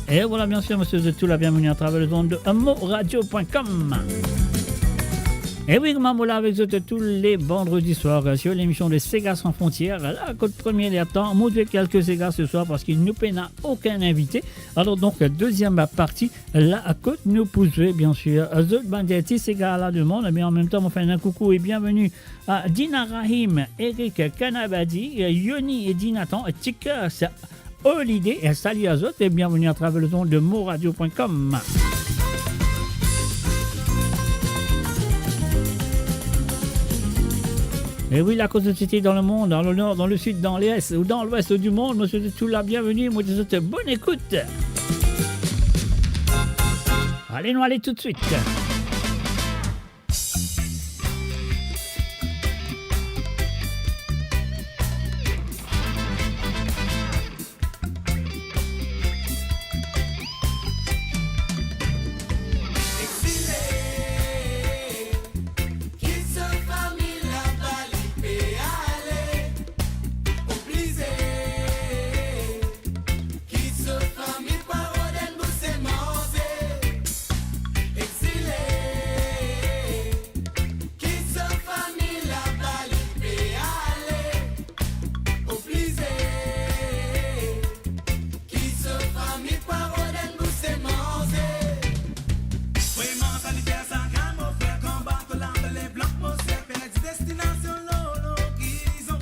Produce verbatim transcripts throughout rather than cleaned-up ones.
Et voilà, bien sûr, monsieur, vous êtes tous la bienvenue à travers les ondes de moradio point com. Et oui, kouma mo la avek zot tou le vandredi swar, euh, sur l'émission de Sega Sans Frontières, la kot premie lertan, mo zwe kelke sega ce soir parski nou pena okenn invite. Alor donk, deziem parti, la kot nou pou zwe, bien sûr, zot bann ti sega a la demann, mais en même temps, mo fer enn koukou et bienvenue à Dina Rahim, Eric Kanabadi, Yoni et Dinatan, Tickers, Holiday, et salut à zot et bienvenue à travers les ondes de moradio point com. Et oui, la kot zot ete dan lemond, dan lenor, dan lesid, dan lest ou dan lwes du monde, mo swet zot tou la bienvenue, mo dir zot bonn ekout. Allez, nou ale toutswit. Exile, kit so fami laba li pe ale, oblize. Kit so fami pou al rod enn bouse manze, exile. Kit so fami laba li pe ale, oblize. Kit so fami pou al rod enn bouse manze. Vreman sa li fer sa, gran mo frer, kan bato la anba Leblanc, mo ser, perdi destinasion lor lorizon.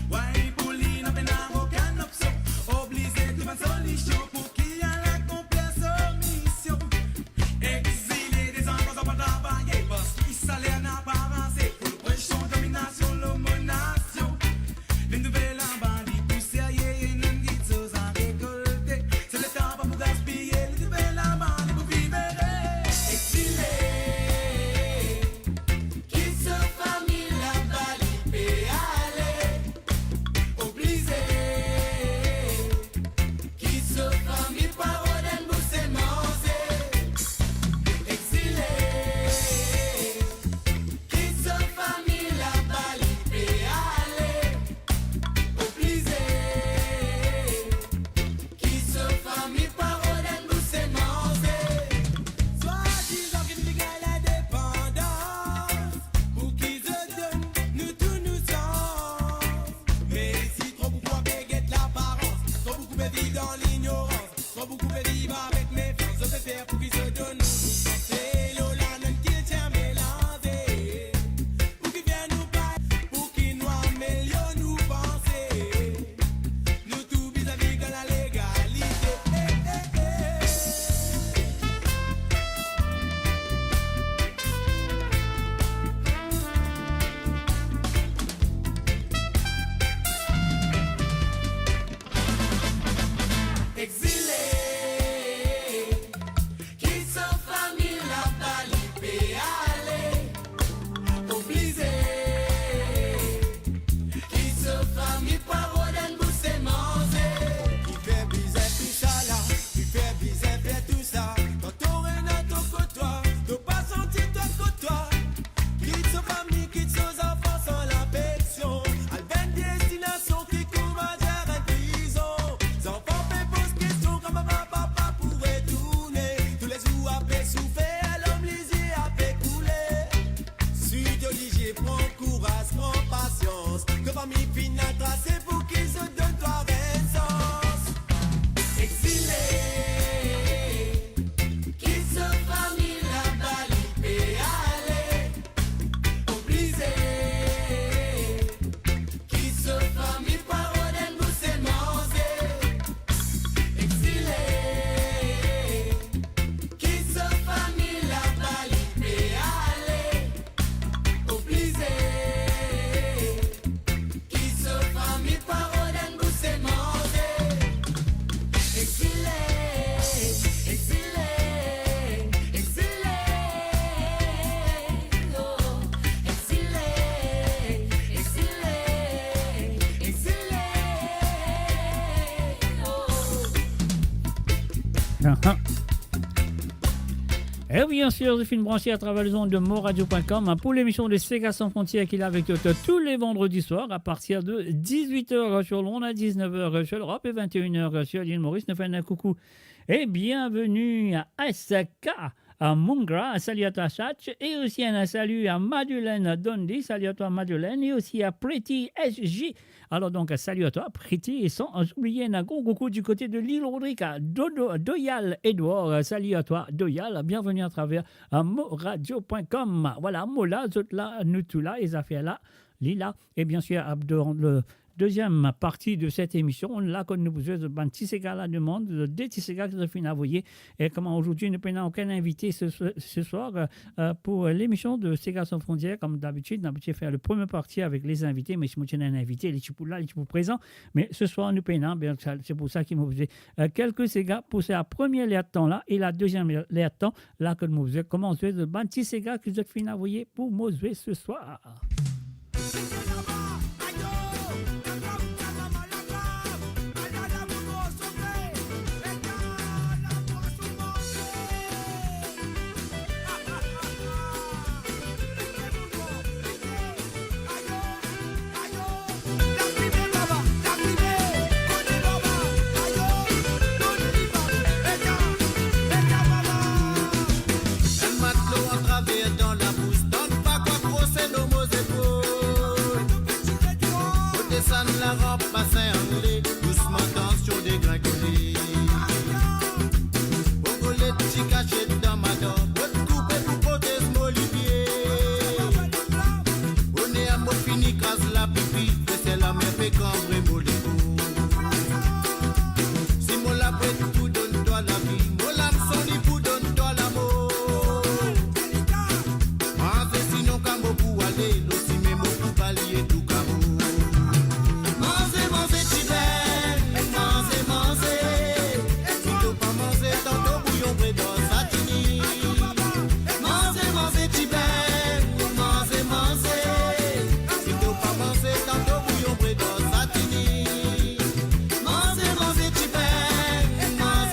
Way pou li, napa okenn opsion, oblize trouv enn solision pou ki al akonplir so mision. Exile, de zanfan san pa travay, parski saler napa ase pou presion dominasion lor mo nasion. Vinn trouve laba li pou serye, ena enn kiksoz a rekolte. Se letan pa pou gaspiye, li trouve laba li pou viv ere. Exile, kit so fami laba li pe ale, oblize. Kit so fami pou al rod enn bouse manze, exile. Kit so fami laba li pe ale, oblize. Kit so fami pou al rod enn bouse manze. Swadizan ki nou gagn lindepandans, pou ki zot donn nou tou nou sans? Me isi tro boukou pe get laparans, tro boukou pe viv dan lignorans, tro boukou pe viv avek mefrans. Zot pe fer pou ki zot donn nou nou sans, e lor la nou enn kiltir melanze. Pou ki fer nou pa, pou ki nou amelior nou panse. Nou tou bizin viv dan lalegalite. Eh, eh, eh. Exile, kit so fami laba li pe ale, oblize. Kit so fami pou al rod enn bouse manze. Kifer bizin tousala? Kifer bizin fer tousala? Kan to ena to kot twa, to pa santi twa kot twa. Kit so fami, kit so zanfan san lafeksion, al fer enn destinasion ki kouma dir enn prizon. Zanfan pe poz kestion, kan mama, papa pou retourne. Toulezour ape soufer, lom lizie ape koule. Si to lizie, pran kouraz, pran pasians. To fami finn al trase, pou ki zot donn twa enn sans? Exile, kit so fami laba li pe ale, oblize. Kit so fami pou al rod enn bouse manze, exile. Kit so fami laba li pe ale, oblize. Kit so fami pou al rod enn bouse manze, exile, exile, exile, oh, exile, exile, exile, oh. Ahan. Et bien sûr, zot finn branche à travers les ondes de moradio point com pour l'émission de Sega Sans Frontières qui est là avec toi tous les vendredis soirs à partir de dix-huit heures sur le monde, à dix-neuf heures sur l'Europe et vingt et une heures sur l'île Maurice. Nous faisons un coucou et bienvenue à S K, à Mungra, salut à toi, Sach, et aussi un salut à Madeleine Dondi, salut à toi, Madeleine, et aussi à Pretty S J. Alors donc, salut à toi, Pretty, et sans oublier un grand coucou du côté de l'île Rodrigue, à Dodo, Doyal Edouard, salut à toi, Doyal, bienvenue à travers euh, moradio point com. Voilà, mo la, zot la, nou tou la, e zafer la, li la. Et bien sûr, euh, dans le deuxième partie de cette émission, la, kan nou pou zwe bann ti sega la demande, de ti sega ki zot finn avoye. Et comme aujourd'hui, nou pena okenn invité ce, ce, ce soir, euh, euh, pour l'émission de Sega Sans Frontières, comme d'habitude, nou abitie fer le première partie avec les invités, mais si mo ti ena enn invité, li ti pou la, li ti pou prezan. Mais ce soir, nou pena, bien, sa, c'est pour ça ki mo zwe, euh, quelques sega pour sa première ler-tan la, et la deuxième ler-tan, la, kan mo zwe, kouma zwe, bann ti sega ki zot finn avoye pou mo zwe ce soir. Enn matlo antraver dan labous, tann pa kwa grose lor mo zepol. Mo desann laranp Basin Angle, dousman tansion degringole. Mo kolet ti kasiet dan madan, kot koupe pou protez mo lipie. Boner mo fini kraz lapipi, fre ser lamer pe kanbre mo lekou. Si mo lapwet pou donn twa lavi, mo lamson li pou donn twa lamor. Manze sinon kan mo pou ale, lor sime mo pou balye tou kamo. Manze, manze ti bel, manze, manze. Si to pa manze, tanto bouyon bre dan satini. Manze, manze ti bel, manze, manze. Si to pa manze, tanto bouyon bre dan satini. Manze, manze ti bel, manze,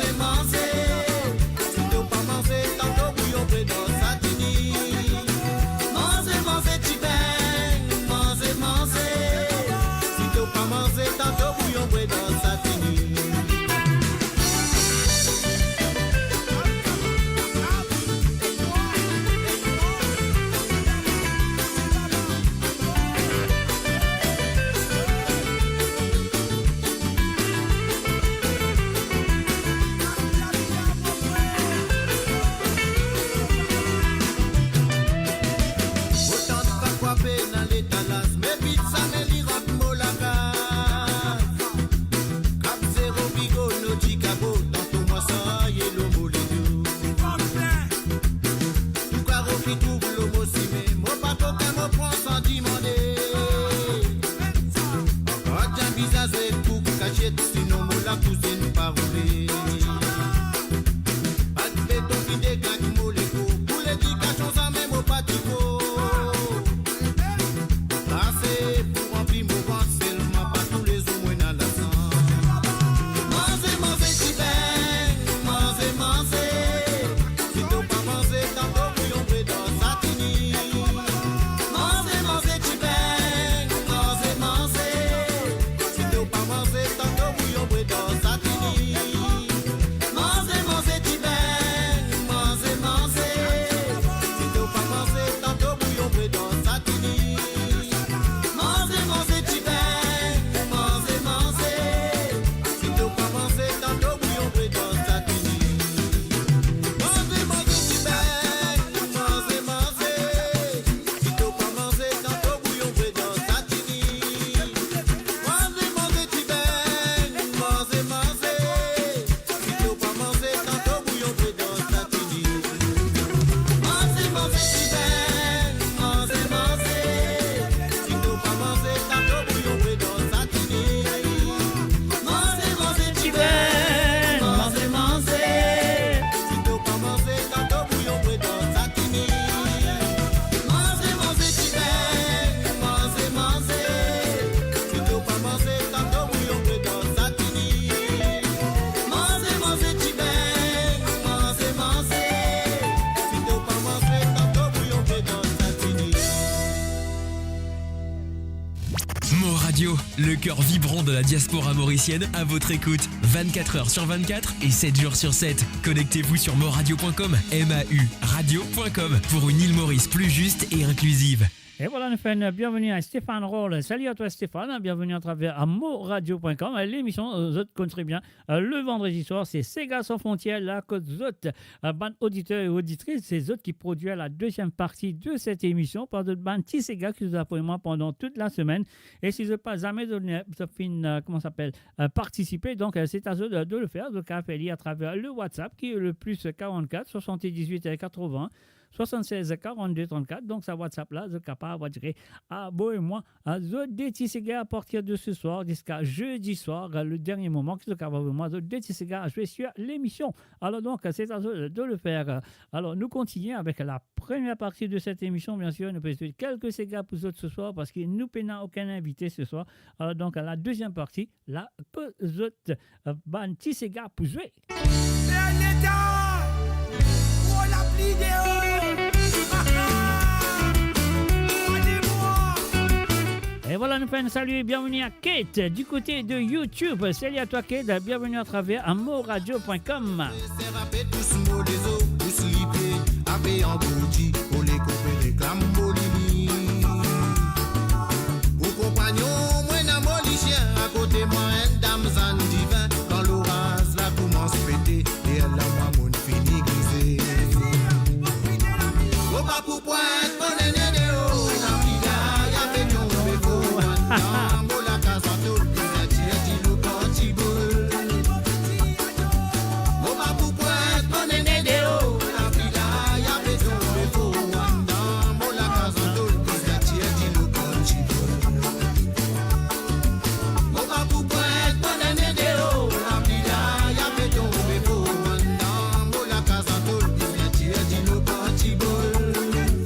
Le cœur vibrant de la diaspora mauricienne à votre écoute, vingt-quatre heures sur vingt-quatre et sept jours sur sept. Connectez-vous sur mauradio point com, M A U radio point com, pour une île Maurice plus juste et inclusive. E vwala, nou fer enn bienveni a Stéphane Roll. Salut à toi, Stéphane. Bienvenue à travers à mauradio point com. Lemision, euh, zot konn tre bien, euh, le vandredi soir, se Sega Sans Frontières, la kot zot, euh, bann oditer e oditris, se zot ki prodwir la deuxième partie de cette émission par zot bann ti sega ki zot avoy mwa pandan tout la semenn. E si zot pa zame zot, zot finn, euh, kouma sa apel, euh, partisipe, donk, euh, se a zot de, de le fer. Zot kapav fer li atraver le WhatsApp ki le plus quarante-quatre soixante-dix-huit quatre-vingts soixante-seize quarante-deux trente-quatre. Donk sa WhatsApp la, zot kapav, on va dire, avoy mwa, euh, zot de ti sega à partir de ce soir jusqu'à jeudi soir, euh, le dernier moment ki zot kapav avoy mwa zot de ti sega à jouer sur l'émission. Alor donk, se a zot de le fer. Alor, nou kontigne avek la première partie de cette émission, bien sûr. Nou pe zwe kelke sega pou zot ce soir parski nou pena okenn invite ce soir. Alor donk, la deuxième partie, la kot zot, euh, bann ti sega pou zwe. Benedetta! Oh, lapli deor! Gade mwa! E vwala, nou fer enn salut, bienvenue à Kate du côté de YouTube. Salut à toi, Kate, bienvenue à travers à mauradio point com. Ser ape tous mo lezo, tous lipie, ape angourdi, pou le konpere kam bolini. Pou konpagnon mwa, ena mo lisien, akote mwa enn dam zann divin. Kan loraz la koumans pete, deryer la mwa monn fini grize. Mo pa pou pwint mo nene deor, lapli la pe tonbe fort, anndan mo lakaz antol, bizin tir dilo kan ti boul. Mo pa pou pwint mo nene deor, lapli la pe tonbe fort, anndan mo lakaz antol, bizin tir dilo kan ti boul. Mo pa pou pwint mo nene deor, lapli la pe tonbe fort, anndan mo lakaz antol, bizin tir dilo kan ti boul.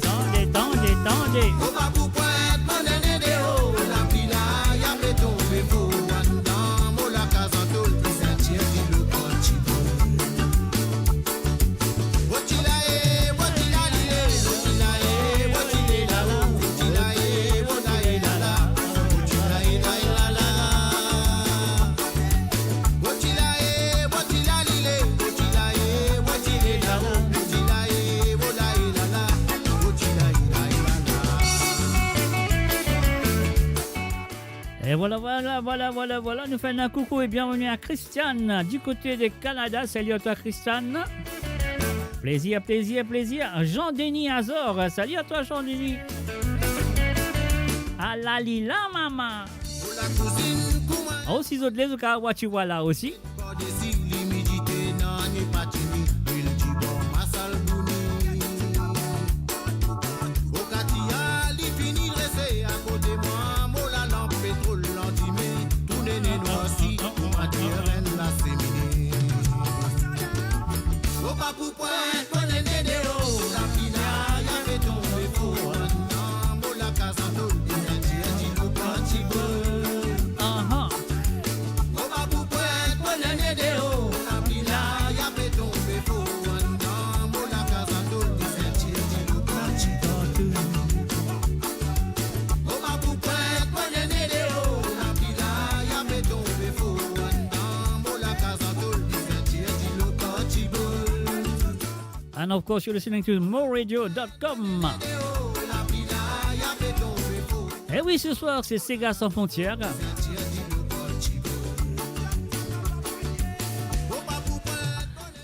Tande, tande, tande. Mo pa pou pwint mo nene deor, lapli la pe tonbe fort, anndan mo lakaz antol, bizin tir dilo kan ti boul. E vwala, vwala, vwala, vwala, vwala. Nou fer enn koukou e bienvenue à Christiane du côté de Canada. Salut à toi, Christiane. Plezir, plezir, plezir. Jean-Denis Azor. Salut à toi, Jean-Denis. Ala li la, mama. Oh, si zot le, zot kapav watch vwala osi. Par desi limidite, nanye pa tini, lwil dibwa masal bouni. O Katia, li fini drese, akote mwa, mo lalanp petrol antime, tou nene nwar si, pou matier enn lasemine. Mo pa pou pwint mo nene deor, lapli la pe tonbe fort, anndan mo lakaz antol, bizin tir dilo kan ti boul. Aha. Mo pa pou pwint mo nene deor, lapli la pe tonbe fort, anndan mo lakaz antol, bizin tir dilo kan ti boul. Mo pa pou pwint mo nene deor, lapli la pe tonbe fort, anndan mo lakaz antol, bizin tir dilo kan ti boul. And of course, you're listening to mo radio dot com. Eh oui, ce soir, c'est Sega Sans Frontières.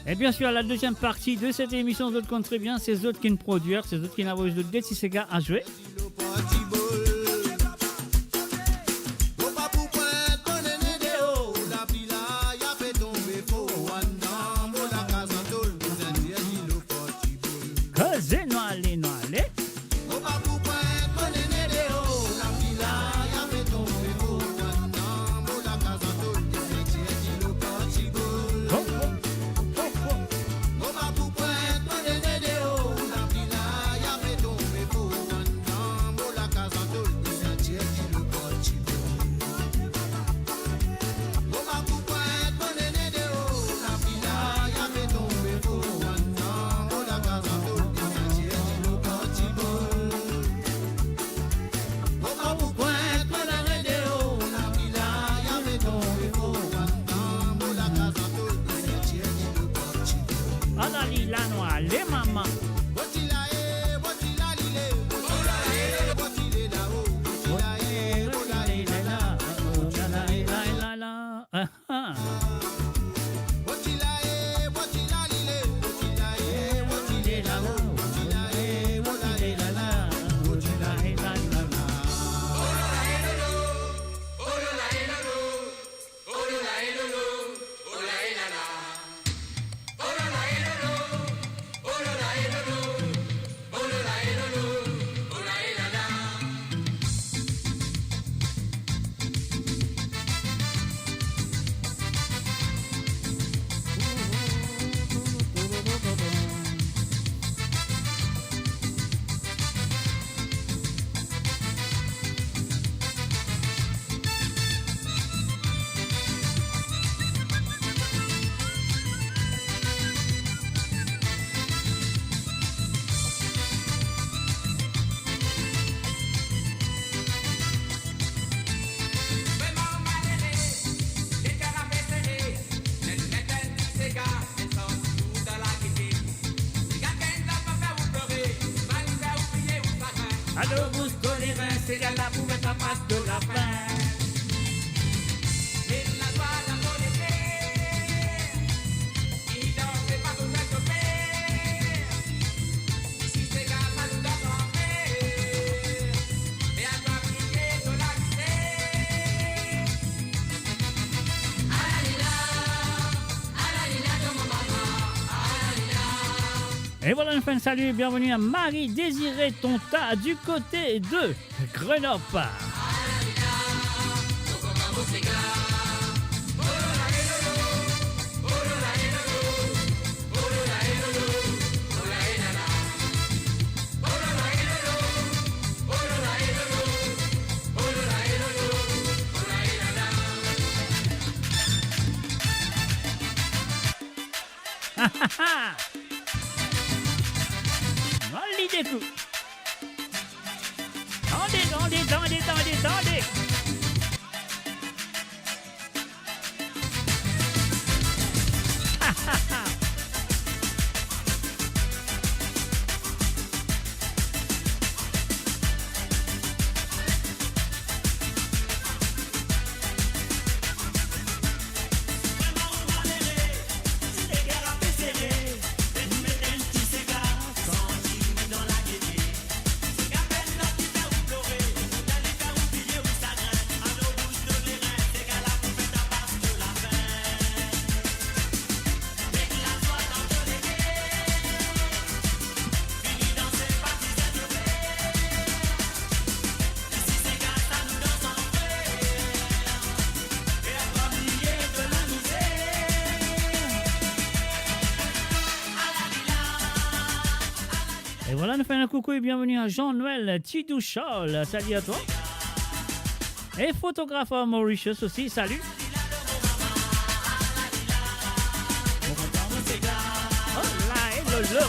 Et bien sûr, la deuxième partie de cette émission, zot konn tre bien, se zot ki prodwir, se zot ki avoy zot de ti sega a zwe. Koze nou ale, nou ale. Lanwa, le mama. Aha. Alor bous to lerin, sega la pou met lapas to lapin. E vwala, nou fer enn sali, bienveni a Marie Désirée Tonta du côté de Grenoble. Mwa lide kou. Tande, tande, tande, tande, tande. E vwala, nou fer enn koukou e bienveni a Jean-Noël Tidou Charles. Sali a twa. E fotograf Mauritius osi, sali. Oh la, e lolo.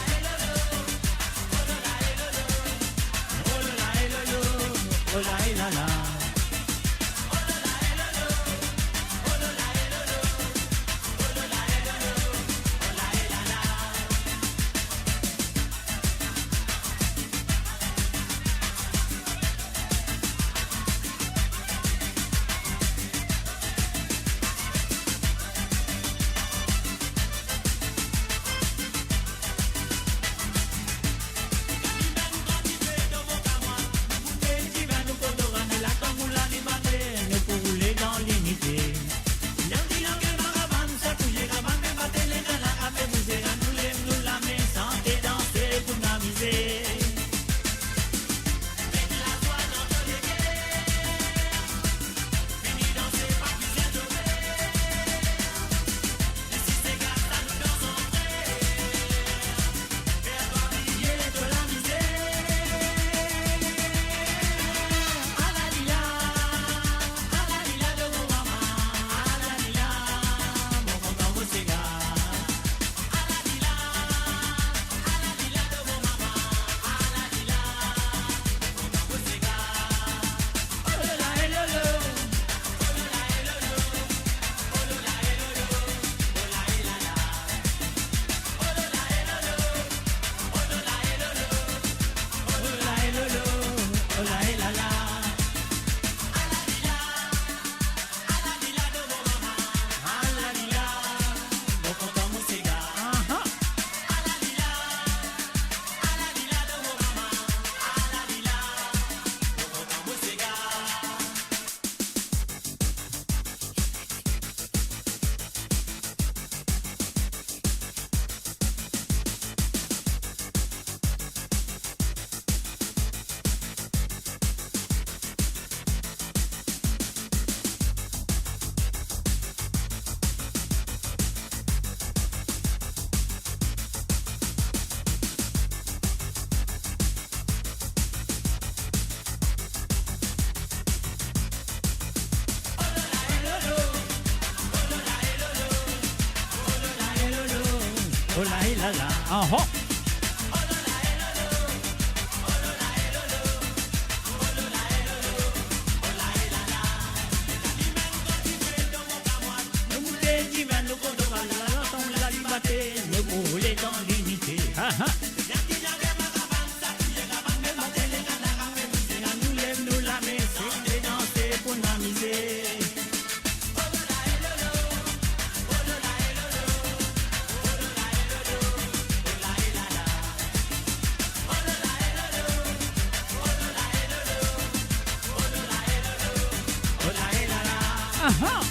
Oh la, eh la la. Aha. Aha. Aha.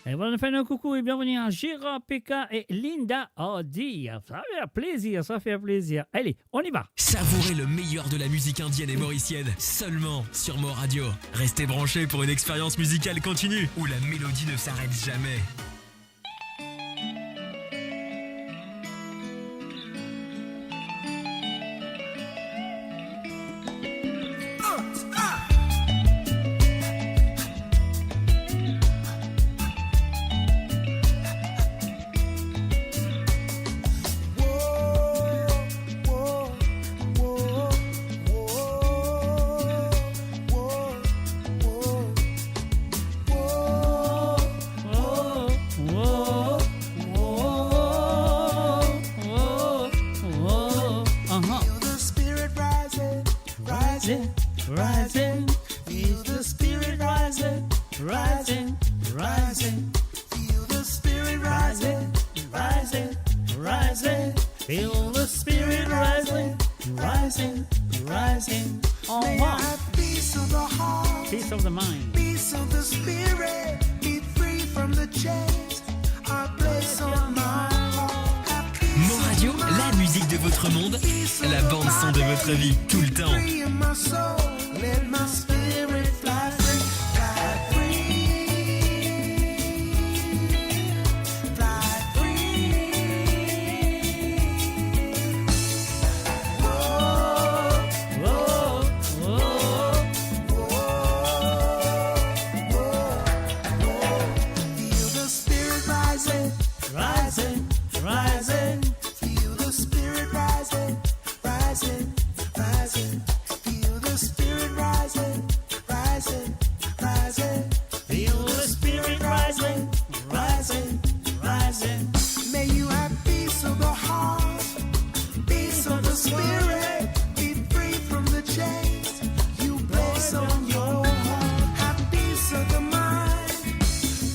Et voilà, nous faisons un coucou et bienvenue à Gérard P K et Linda Hardy. Ça fait plaisir, ça fait plaisir. Allez, on y va. Savourez le meilleur de la musique indienne et mauricienne seulement sur Mo Radio. Restez branchés pour une expérience musicale continue où la mélodie ne s'arrête jamais. Uh-huh. Feel the spirit rising, rising, rising. Feel the spirit rising, rising, rising. Feel the spirit rising, rising, rising. Feel the spirit rising, rising, rising. May I have peace of the heart, peace of the mind, peace of the spirit, be free from the chains I place on my heart. Have peace of mind, peace of the mind. Mo Radio, la musique de votre monde, la bande son de votre vie, tout le temps. Free in my soul, let my spirit fly free, fly free. Fly free. Whoa, whoa, whoa, whoa, whoa. Feel the spirit rising, rising, rising. Feel the spirit rising, rising, rising. Feel the spirit rising, rising, rising. Feel the spirit rising, rising, rising. May you have peace of the heart, peace of the spirit. Be free from the chains you place on your heart. Have peace of the mind,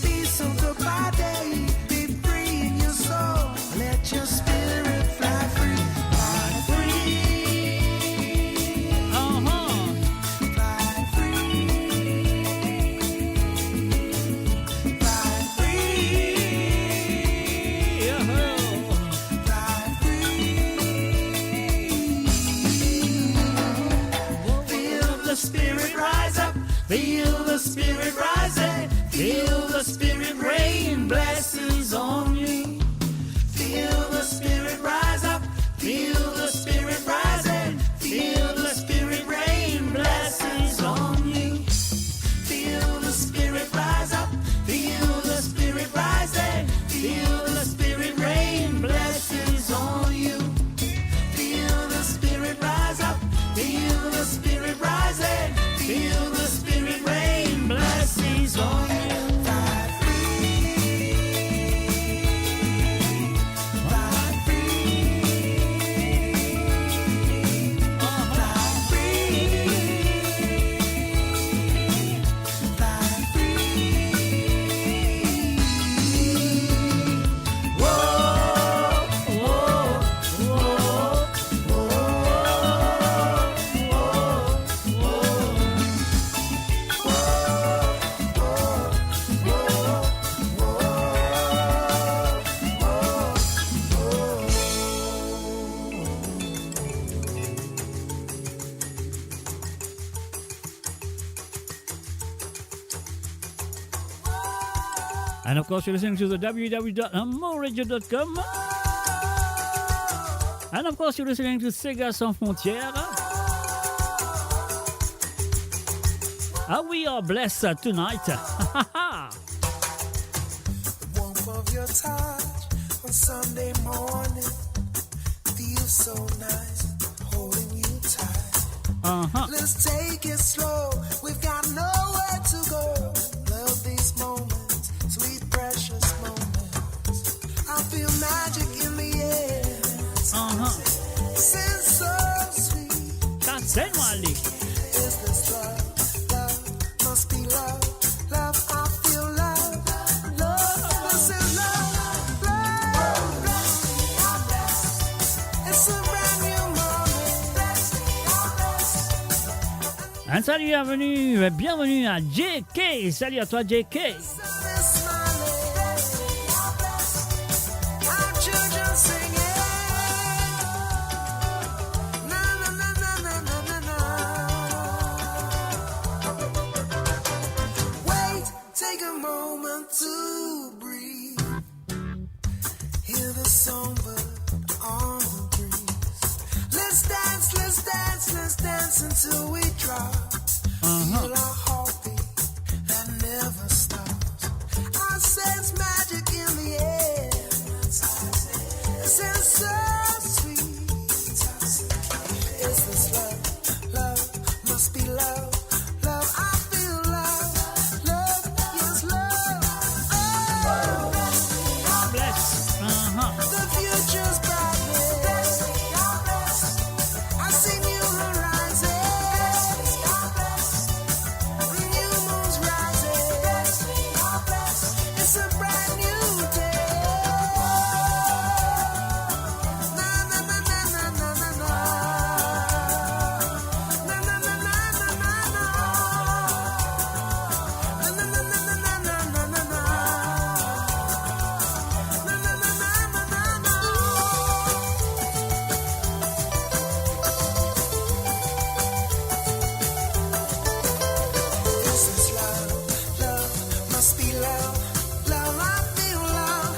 peace of the body. Be free in your soul. Let your spirit fly free, fly free. Uh-huh. Fly free, fly free. Uh-huh. Fly free. Feel the spirit rise up. Feel the spirit rising. Feel the spirit rain blessings on me. Feel the spirit rise up. Feel the spirit rising. Feel the spirit rain blessings on me. Feel the spirit rise up. Feel the spirit rising. Feel the spirit rain blessings on you. Feel the spirit rise up. Feel the spirit rising. Feel the spirit rain blessings on you. Fly free. And of course, you're listening to the w w w dot moradio dot com. And of course, you're listening to Sega Sans Frontières. Ah, we are blessed tonight. The warmth of your touch on Sunday morning feels so nice, holding you tight. Uh-huh. Let's take it slow, we've got nowhere to go. Love these moments, sweet, precious moments. I feel magic in the air. Uh-huh. Sense so sweet. That's it, Wally. Is this love? Love must be love. Love, I feel love. Love, this is love. Love, love, love. It's a brand new morning. And salut, bienvenue, bienvenue à J K. Salut à toi, J K. Wait, take a moment to breathe. Hear the songbird on the breeze. Let's dance, let's dance, let's dance until we drop. Uh-huh. Feel our heartbeat that never stops. I sense magic in the air. Sense so sweet. Is this love? Love must be love. Love, I feel love. Love, yes, love. Oh, God bless. Uh-huh. The future's bright. I see new horizons. New moon's rising. It's a brand new day. This is love. Love must be love. Love, I feel love.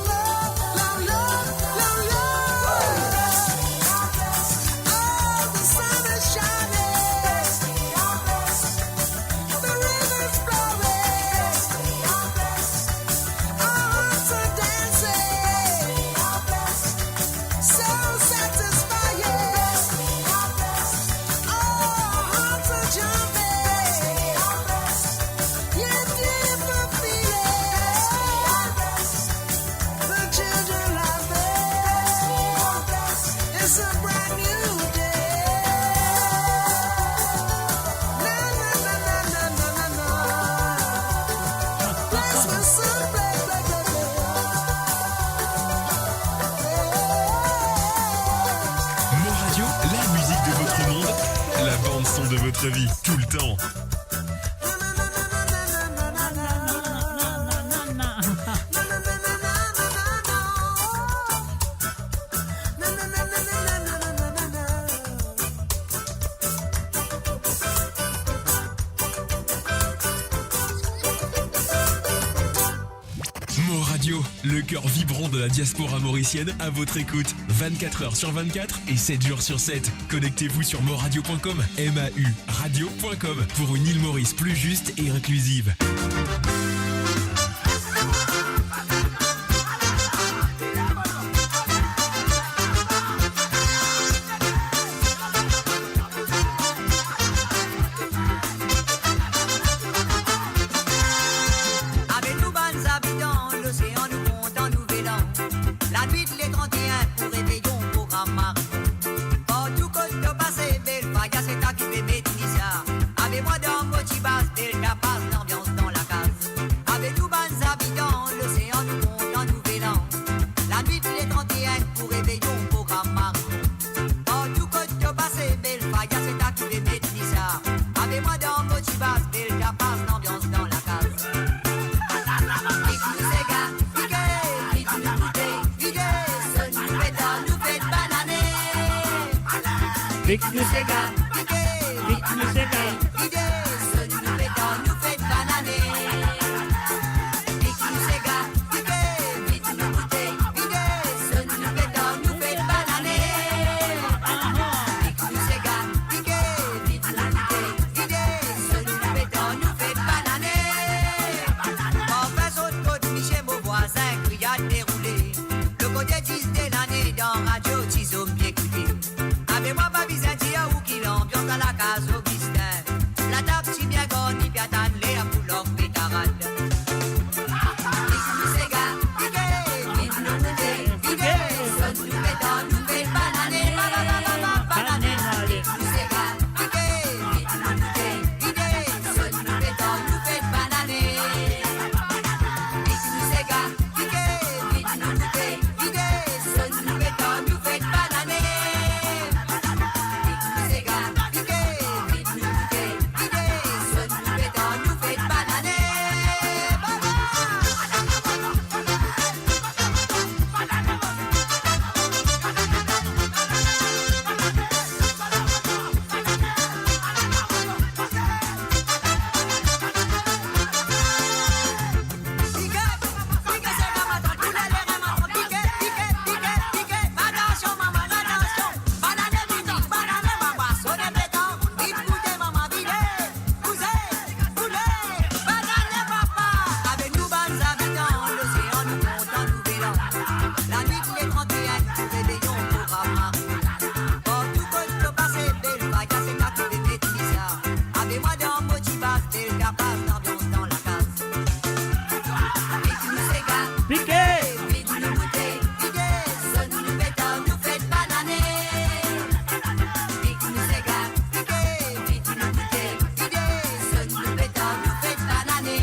Love, love, love, love. Oh, the sun is shining. The river's flowing. Our hearts are dancing. So satisfying. Our hearts are jumping. Yeah, deep feeling. The children laughing. It's a brand new day. Na, na, na. Let's go so play, play, play, play. Mon Radio, la musique de votre monde, la bande son de votre vie, tout le temps. Mon Radio, le cœur vibrant de la diaspora mauricienne à votre écoute, vingt-quatre heures sur vingt-quatre et sept jours sur sept. Connectez-vous sur mon radio point com, M A U radio point com, pour une île Maurice plus juste et inclusive. Avek nou bann zabitan Losean, nou kontan Nouvel An. Lanwit le trant e enn pou reveyon, program maraton. Partou kot to pase, bel faya, se ta ki pe met lizar. Avek mwa dan mo ti baz, bel tapas, lanbians dan lakaz. Avek nou bann zabitan Losean, nou kontan Nouvel An. Lanwit le trant e enn pou reveyon, program maraton. Partou kot to pase, bel faya, se ta ki pe met lizar. Avek mwa dan mo ti baz, bel tapas, lanbians dan lakaz. Pik nou sega, pike, pik nou goute, vide, sonn nou peta, nou fet banane. Pik nou sega, pike, pik nou sega, vide, sonn nou peta, nou fet banane. Pik nou sega, kaz Augustin. Latab ti bien garni, pe atann ler pou lork pe tarad. Pik nou sega, pike, vit nou goute, vide, sot nou beton, nou fet banane, ba, ba, ba, ba, ba, banane. Pik nou sega, pike, vit nou goute, vide, sot nou beton, nou fet banane. Pik nou sega, pike, vit nou goute, vide, sot nou beton, nou fet banane. Pik nou sega, pike, vit nou goute, vide, sot nou beton, nou fet banane. Baba! Pike, pike, sega, matant, koule, lere, matant, pike, pike, pike, pike. Atansion, mama, atansion. Banane vini, banane, mama, sone beton, vit goute, mama, vide. Kouze, koule, banane, papa. Avek nou bann zabitan Lozean, nou kontan Nouvel An. Lanwit le trant-e-enn, pou reveyon, pou ramari. Partou kot to pase, bel vag, se ta ki pe met lizar. Avek mwa dan mo ti baz, bel kapaz, lanbians dan lakaz. Pik nou sega, pike, vit nou goute, vide, sot nou beton, nou fet banane. Pik nou sega, pike, vit nou goute, vide, sot nou beton, nou fet banane.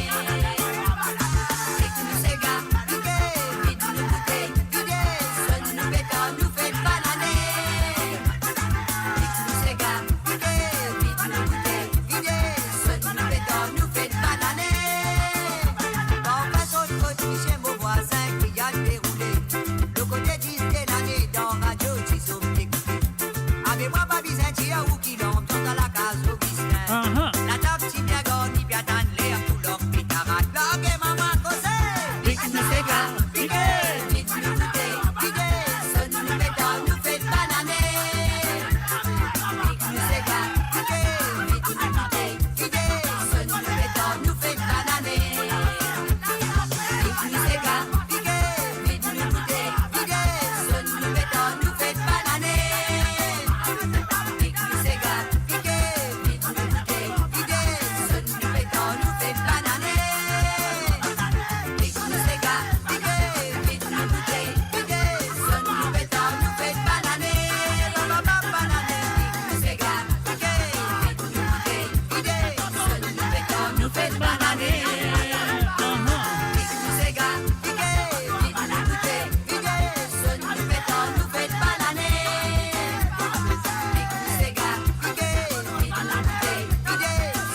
Pik nou sega, pike, vit nou goute, vide, sot nou beton, nou fet banane. Pik nou sega, pike, vit nou goute, vide, sot nou beton, nou fet banane. Parfin sot kot misie mo vwazin, kriya deroule. Lor kote dis de lane, dan radio ti zom ekoute. Ame mwa pa bizin dir ou ki lanbians dan lakaz Augustin. Aha. Latab ti bien garni, pe atann ler pou lork pe tarad. Large mama koze. Pik nou sega, pike, vit nou goute, vide, sot nou beton, nou fet banane. Pik nou sega, pike, vit nou goute, vide, sot nou beton, nou fet banane. Pik nou sega, pike, vit nou goute, vide, sot nou beton, nou fet banane. Pik nou sega, pike, vit nou goute, vide, sot nou beton, nou fet banane. Pik nou sega, pike, vit nou goute, vide, sot nou beton, nou fet banane. Ba, ba, ba, banane. Pik nou sega, pike, vit nou goute, vide, sot nou beton, nou fet banane. Pik nou sega, pike, vit nou goute, vide, sot nou beton, nou fet banane. Pik nou sega, pike, vit nou goute, vide,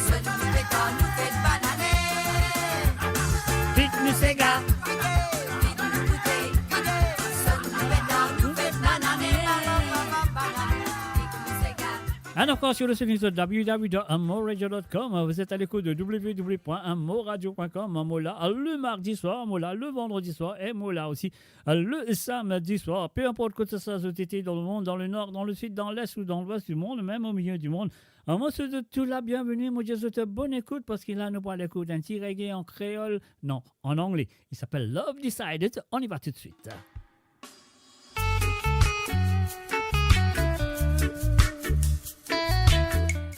sot nou beton, nou fet banane. Pik nou sega, pike, vit nou goute, vide, sot nou beton, nou fet banane. Pik nou sega. And of course, you're listening to w w w dot amor radio dot com. Vous êtes à l'écoute de w w w point amor radio point com. Mo la le mardi soir, mo la le vandredi soir, e mo la osi le samedi soir. Peu importe kot sa zot ete dan lemond, dan lenor, dan lesid, dan les ou dan lwes di mond, mem o milie di mond, mo swet zot tou la bienveni, mo dir zot bonn ekout, parski la nou pou al ekout enn ti reggae an kreol, non, an angle. Il s'appelle Love Decided. On y va tout de suite.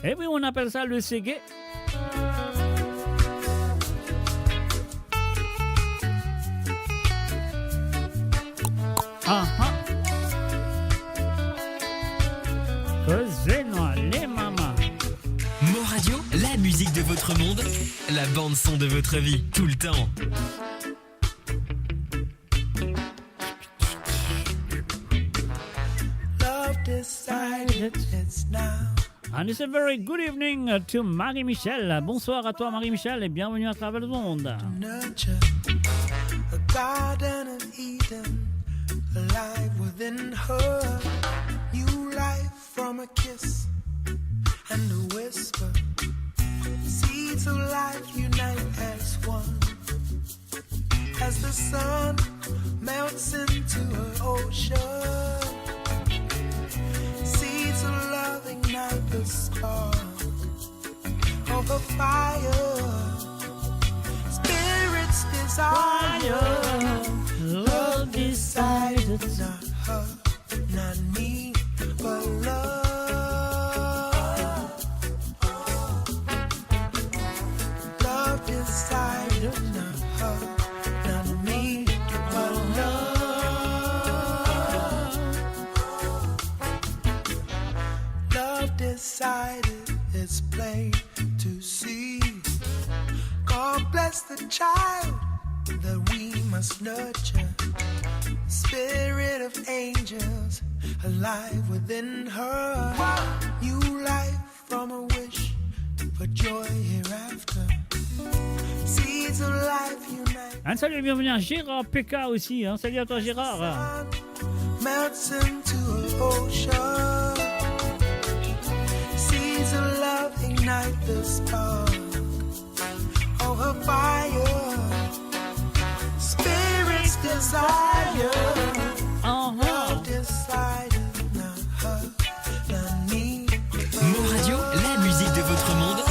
Et oui, on appelle ça le seggae. Ah, ah. Koze nou ale, mama. Mo Radio, la musique de votre monde, la bande son de votre vie, tout le temps. Love decided it's now. And it's a very good evening, uh, to Marie-Michel. Bonsoir à toi, Marie-Michel, et bienvenue à Travel the Monde. Nurture a garden of Eden, alive within her. New life from a kiss and a whisper. Seeds of life unite as one. As the sun melts into her ocean, seeds of love ignite the spark of a fire. Spirits desire. Fire. Love decided. Not her, not me, but love. Decided, it's plain to see. God bless the child that we must nurture. Spirit of angels alive within her. New life from a wish for joy hereafter. Seeds of life unite. Un salut et bienvenue à Gérard P K aussi, hein. Salut à toi, Gérard. Melts into an ocean. Seeds of love ignite the spark of her fire. Spirits desire. Uh-huh. Love decided, not her, not me. Mon Radio, la musique de votre monde,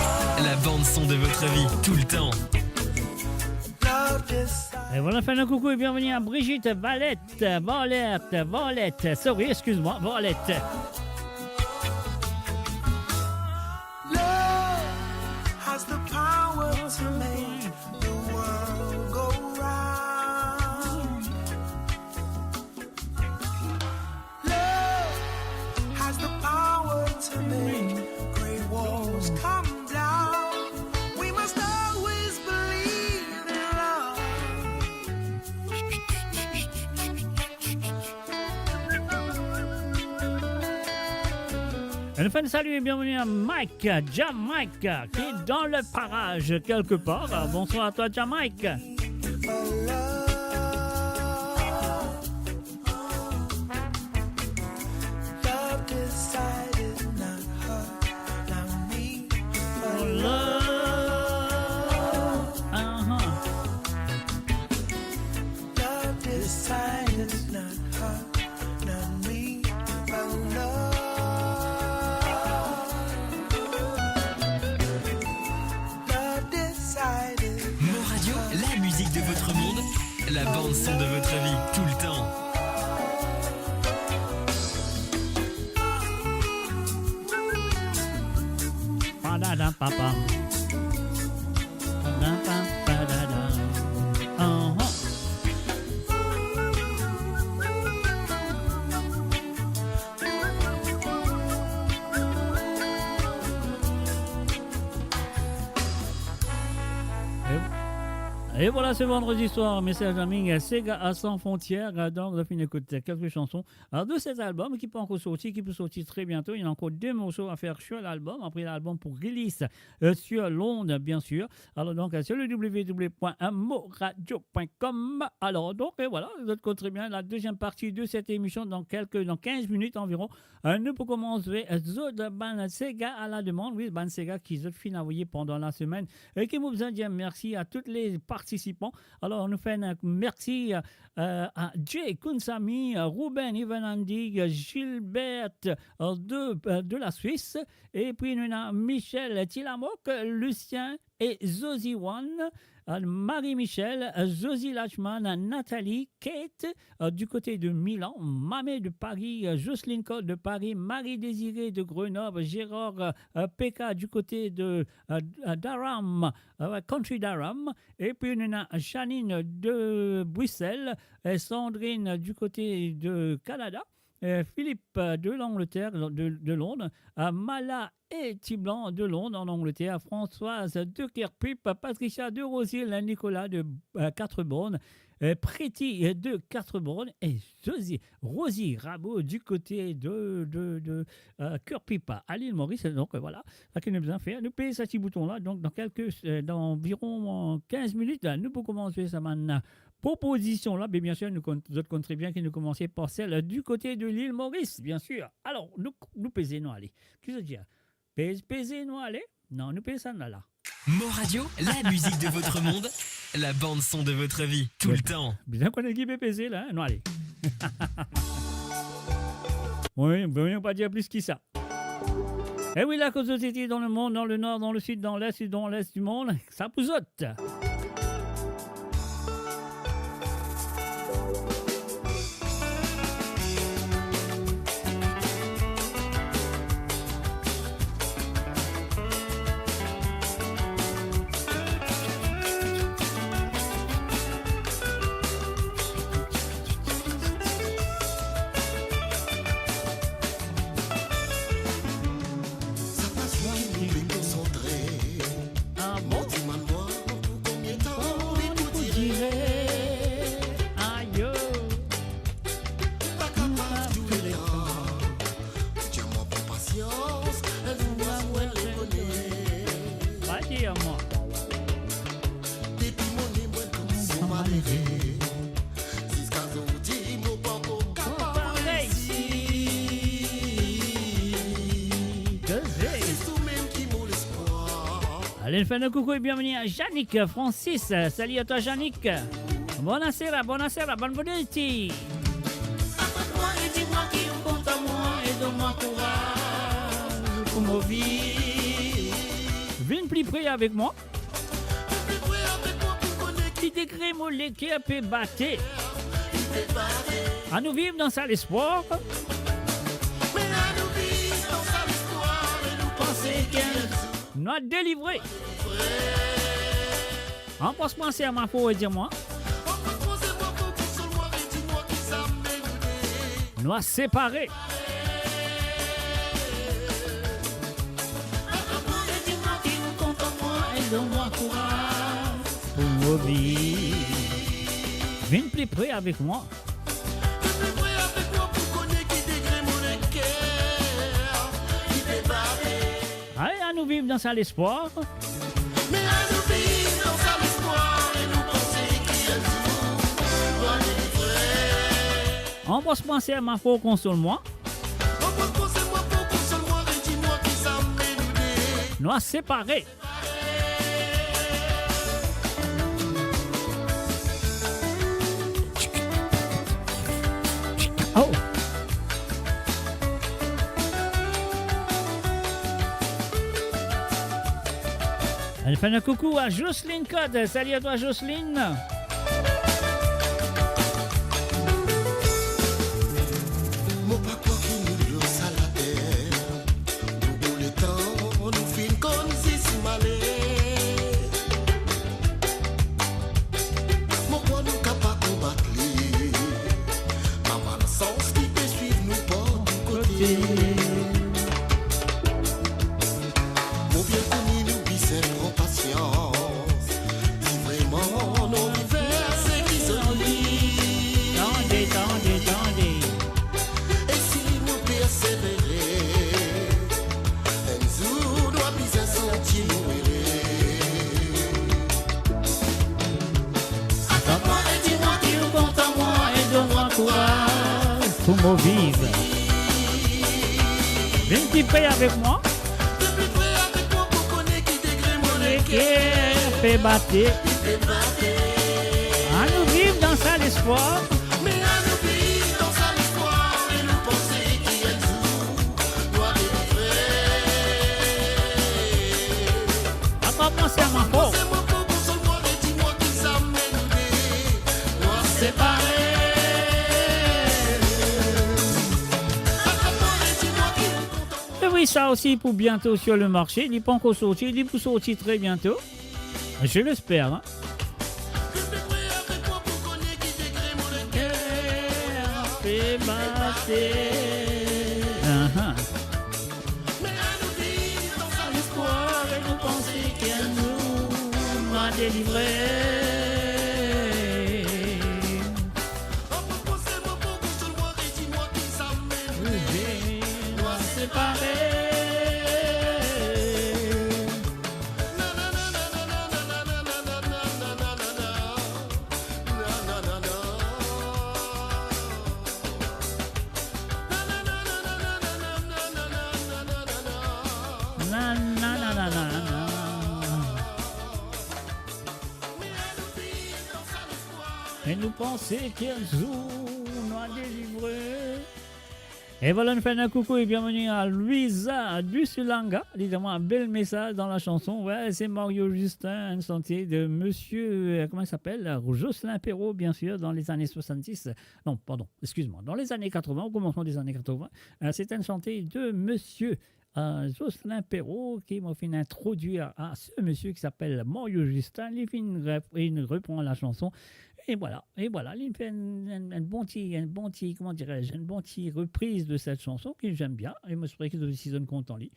la bande son de votre vie, tout le temps. Love decided. Et voilà, fais un coucou et bienvenue à Brigitte Valette. Valette, Valette, sorry, excuse-moi, Valette. Love has the power to make the world go round. Love has the power to make great walls come down. We must always believe in love. Et nous faisons un salut et bienvenue à Mike, Jamaica, qui est dans le parage quelque part. Bonsoir à toi, Jamaica. Love decided, not her, not me, for love. Uh-huh. Love decided, not her, not me, for love. Love decided. Mon Radio, la musique de votre monde, la bande son de votre vie, tout le temps. Padada papa. Padada padada. Uh-huh. Et, et voilà, ce vendredi soir, mes chers amis, Sega à Sans Frontières. Donc, on a fini d'écouter quelques chansons, euh, de cet album qui peut encore sortir, qui peut sortir très bientôt. Il y a encore deux morceaux à faire sur l'album. Après, l'album pour release, euh, sur Londres, bien sûr. Alors donc, euh, sur le w w w point moradio point com. Alors donc, et voilà, vous êtes très bien. La deuxième partie de cette émission dans quelques, dans quinze minutes environ. Euh, nou pou koumans, euh, zot bann sega à la demande, wi, bann sega ki zot finn avoye pandan la semaine, e ki mo bizin dir mersi a tout le partisipan. Alors, nou fer enn mersi, euh, a Jay Kunsami, euh, Ruben Ivanandi, euh, Gilbert, euh, de, euh, de la Suisse, epi nou ena Michel Tilamok, Lucien e Zoziwan, euh, Marie-Michel, euh, Zozi Lachman, Nathalie, Kate, euh, du côté de Milan, Mamé de Paris, euh, Jocelyne Cole de Paris, Marie-Désirée de Grenoble, Gérard, euh, euh, P K du côté de, euh, euh, Durham, euh, ouais, County Durham, epi nou ena Janine de Bruxelles, euh, Sandrine du côté de Canada, euh, Philippe, euh, de l'Angleterre, de, de Londres, euh, Mala et Tiblan de Londres en Angleterre, Françoise de Kerpip, Patricia de Rosier, Nicolas de, euh, Quatre-Bornes, euh, Pretty de Quatre-Bornes et Josie, Rosie Rabot du côté de, de, de, euh, Kerpip à l'île Maurice. Donc, euh, voilà, sa ki nou bizin fer. Nou pez sa ti bouton la. Donc, dans quelques, euh, dans environ, euh, quinze minutes, la, nou pou koumans sa bann propozision la, me bien sûr, nou konn, zot konn tre bien ki nou koumans par sel du côté de l'île Maurice, bien sûr. Alors, nou, nou peze, nou ale. Ki zot dir? Pez, peze, nou ale? Non, nou pez sa, nou la. Mon Radio, la musique de votre monde, la bande son de votre vie, tout le temps. Bien, bien, nou konnen ki pe peze la, hein? Nou ale. Wi, wi, nou pa dir plis ki sa. E wi, la koz zot ete dan lemond, dan lenor, dan lesid, dan lest e dan lest di mond, sa pou zot. Allez, nous faisons un coucou et bienvenue à Yannick Francis. Salut à toi, Yannick. Bonasera, bonasera, bonne bonne nuit. Apel mwa e di mwa ki ou kontan mwa e donn mwa kouraz pou mo viv. Vinn pli pre avek mwa. Ki degre mo leker pe bate. Anou viv dan sa lespwar. Nou a delivre. Anpras mwa, ser mwa, for e dir mwa. Nou a separe. Pou mo viv. Vinn pli pre avek mwa. Vinn pli pre avek mwa pou kone ki degre mo leker ki pe bate. Aye, anou viv dan sa lespwar. Me anou viv dan sa lespwar e nou panse ki enn zour nou a delivre. Anpras mwa, ser mwa, for konsol mwa. Anpras mwa, ser mwa, for konsol mwa, e di mwa ki sa met nou de. Nou a separe. Oh. Allez, fais un coucou à Jocelyne Code. Salut à toi, Jocelyne. Mo pa krwar ki nou lor sa later, nou pou letan nou finn konn zis male. Mo krwar nou kapav konbat li, pa bann sans ki pe swiv nou partou kote. Mo bien koni nou bizin pran pasians. Si vremem nou viv seki zoli. Tande, tande, tande. E si nou persevere, enn zour nou a bizin santi nou ere. Atann mwa e di mwa ki ou kontan mwa e donn mwa kouraz pou mo viv. Vinn pli pre avek mwa. Vinn pli pre avek mwa pou kone ki degre mo leker pe bate. Anou viv dan sa lespwar. Me anou viv dan sa lespwar e nou panse ki enn zour nou a delivre. Atann mwa, ser mwa, for. Atann mwa, ser mwa, for, konsol mwa e di mwa ki sa met nou de. Nou a separe. Atann mwa e di mwa ki E wi, sa osi pou biento sur le marché. Li pankor sorti, li pou sorti tre biento. Je l'espère, hein. Pe bate. Ahan. Lespwar e nou panse ki enn zour nou a delivre. Na, na, na, na, na, na. E nou panse ki enn zour nou a delivre. Et voilà, nous faisons un coucou et bienvenue à Luisa Dusulanga. Li dir mwa bel mesaz dan la chanson. Ouais, c'est Mario Justin, un chantier de monsieur, euh, comment il s'appelle ? Jocelyn Perrault, bien sûr, dans les années soixante-dix. Non, pardon, excuse-moi. Dans les années quatre-vingts, au commencement des années quatre-vingts, euh, c'est un chantier de monsieur euh, Jocelyn Perrault, ki mo finn introdwir a, a se misie ki apel Mario Justin, li finn rep-, li repran la chanson. E vwala, e vwala, li fer enn, enn, enn bon ti, enn bon ti, comment dirais-je, enn bon ti repriz de cette chanson que j'aime bien, e mo espere ki zot osi zot kontan li.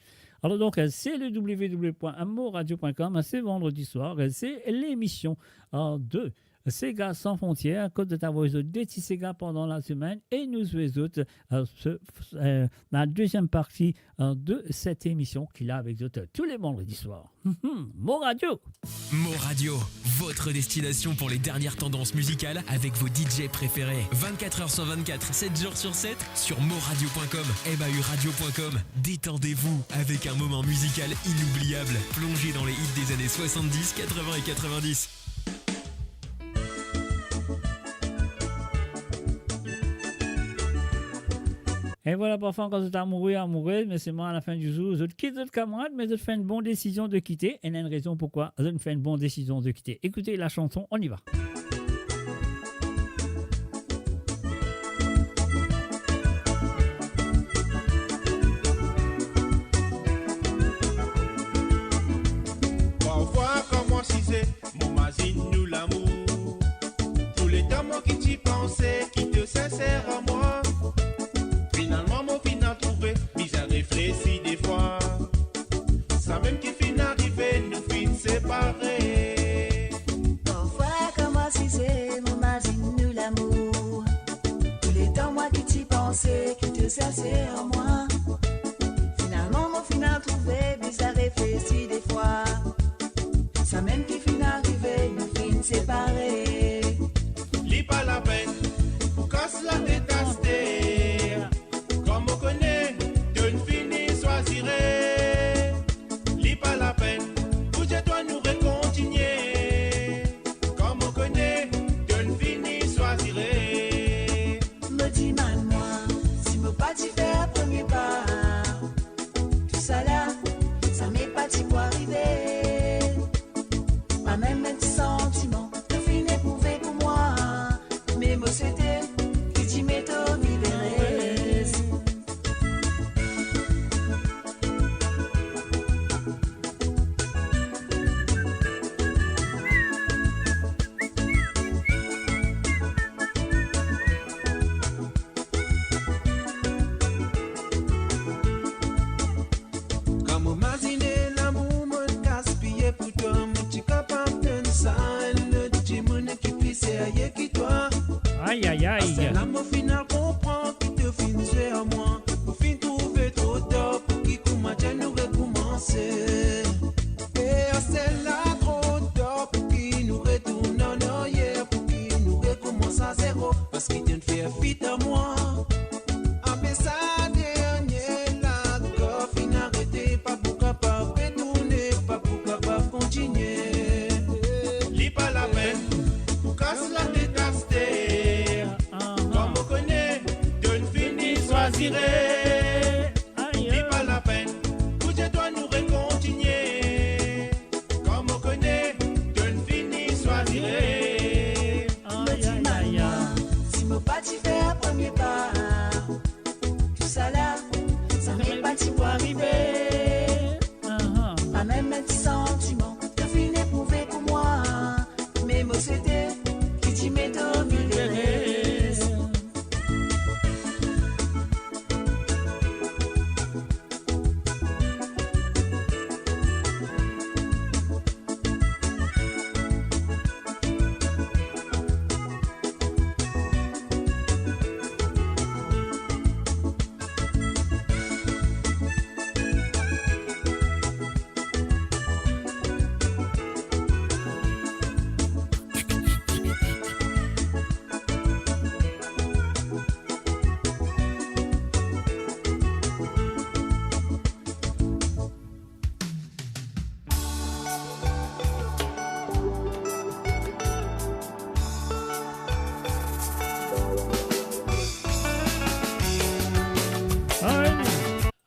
Alors donc, euh, c'est le w w w point amour radio point com, c'est vendredi soir, euh, c'est l'émission, euh, de Sega San Frontières, kot zot avoy zot de ti sega pandan lasemenn e nou zwe zot, euh, se, euh, la deuxième partie, euh, de cette émission ki la avek zot, euh, tou le vandredi soir. Mo Radio. Mo Radio, votre destination pour les dernières tendances musicales avec vos D J préférés. Vingt-quatre heures sur vingt-quatre, sept jours sur sept, sur moradio point com, M A U radio point com. Détendez-vous avec un moment musical inoubliable, plongé dans les hits des années soixante-dix, quatre-vingts et quatre-vingt-dix. E vwala, parfwa, kan zot amoure, amourez, me selman, alafin di zour, zot kit zot kamarad, me zot fer enn bon desizion de kite, e ena enn rezon poukwa zot fer enn bon desizion de kite. Ekoute la chanson, on y va. Parfwa, kan mo asize, mo mazinn nou lamour. Touletan mo ki ti panse ki to sinser a mwa. Finalman, mo finn al trouve, bizin reflesi defwa. Samem ki finn arive, nou finn separe. Parfwa, kan mo asize, mo mazinn nou lamour. Touletan mwa ki ti panse ki to sinser a mwa. Finalman, mo finn al trouve, bizin reflesi defwa. Samem ki finn arive, nou finn separe. Li pa lapenn pou kas latet aster. Kan mo kone to'nn fini swazire, li pa lapenn pou dir twa nou rekontinie. Kan mo kone to'nn fini swazire, mo dimann mwa si mo pa ti fer premie pa. Tousala, samem pa ti pou arive. Pa mem enn ti santiman to finn eprouve pou mwa. Me mo swete ki dime to viv erez. Kan mo mazine lamour mo gaspiye pou twa, mo ti kapav donn sa enn lot dimoun ki pli serye ki twa. Ay, ay, ay. Aster la mo finn al konpran ki to finn zwe ar mwa. Mo finn trouve tro tar pou ki kouma dir nou rekoumanse. E aster la tro tar pou ki nou retourn an aryer, pou ki nou rekoumans a zero, parski to'nn fer fit ar mwa. Apre sa dernie lakor finn arete, pa pou kapav retourne, pa pou kapav kontinie. Li pa lapenn pou kas latet aster. Kan mo kone to'nn fini swazire, li pa lapenn pou dir twa nou rekontinie. Kan mo kone to'nn fini swazire, mo dimann mwa si mo pa ti fer premie pa. Tousala, samem pa ti pou arive. Pa mem enn ti santiman to finn eprouve pou mwa. Me mo swete ki dime to viv erez.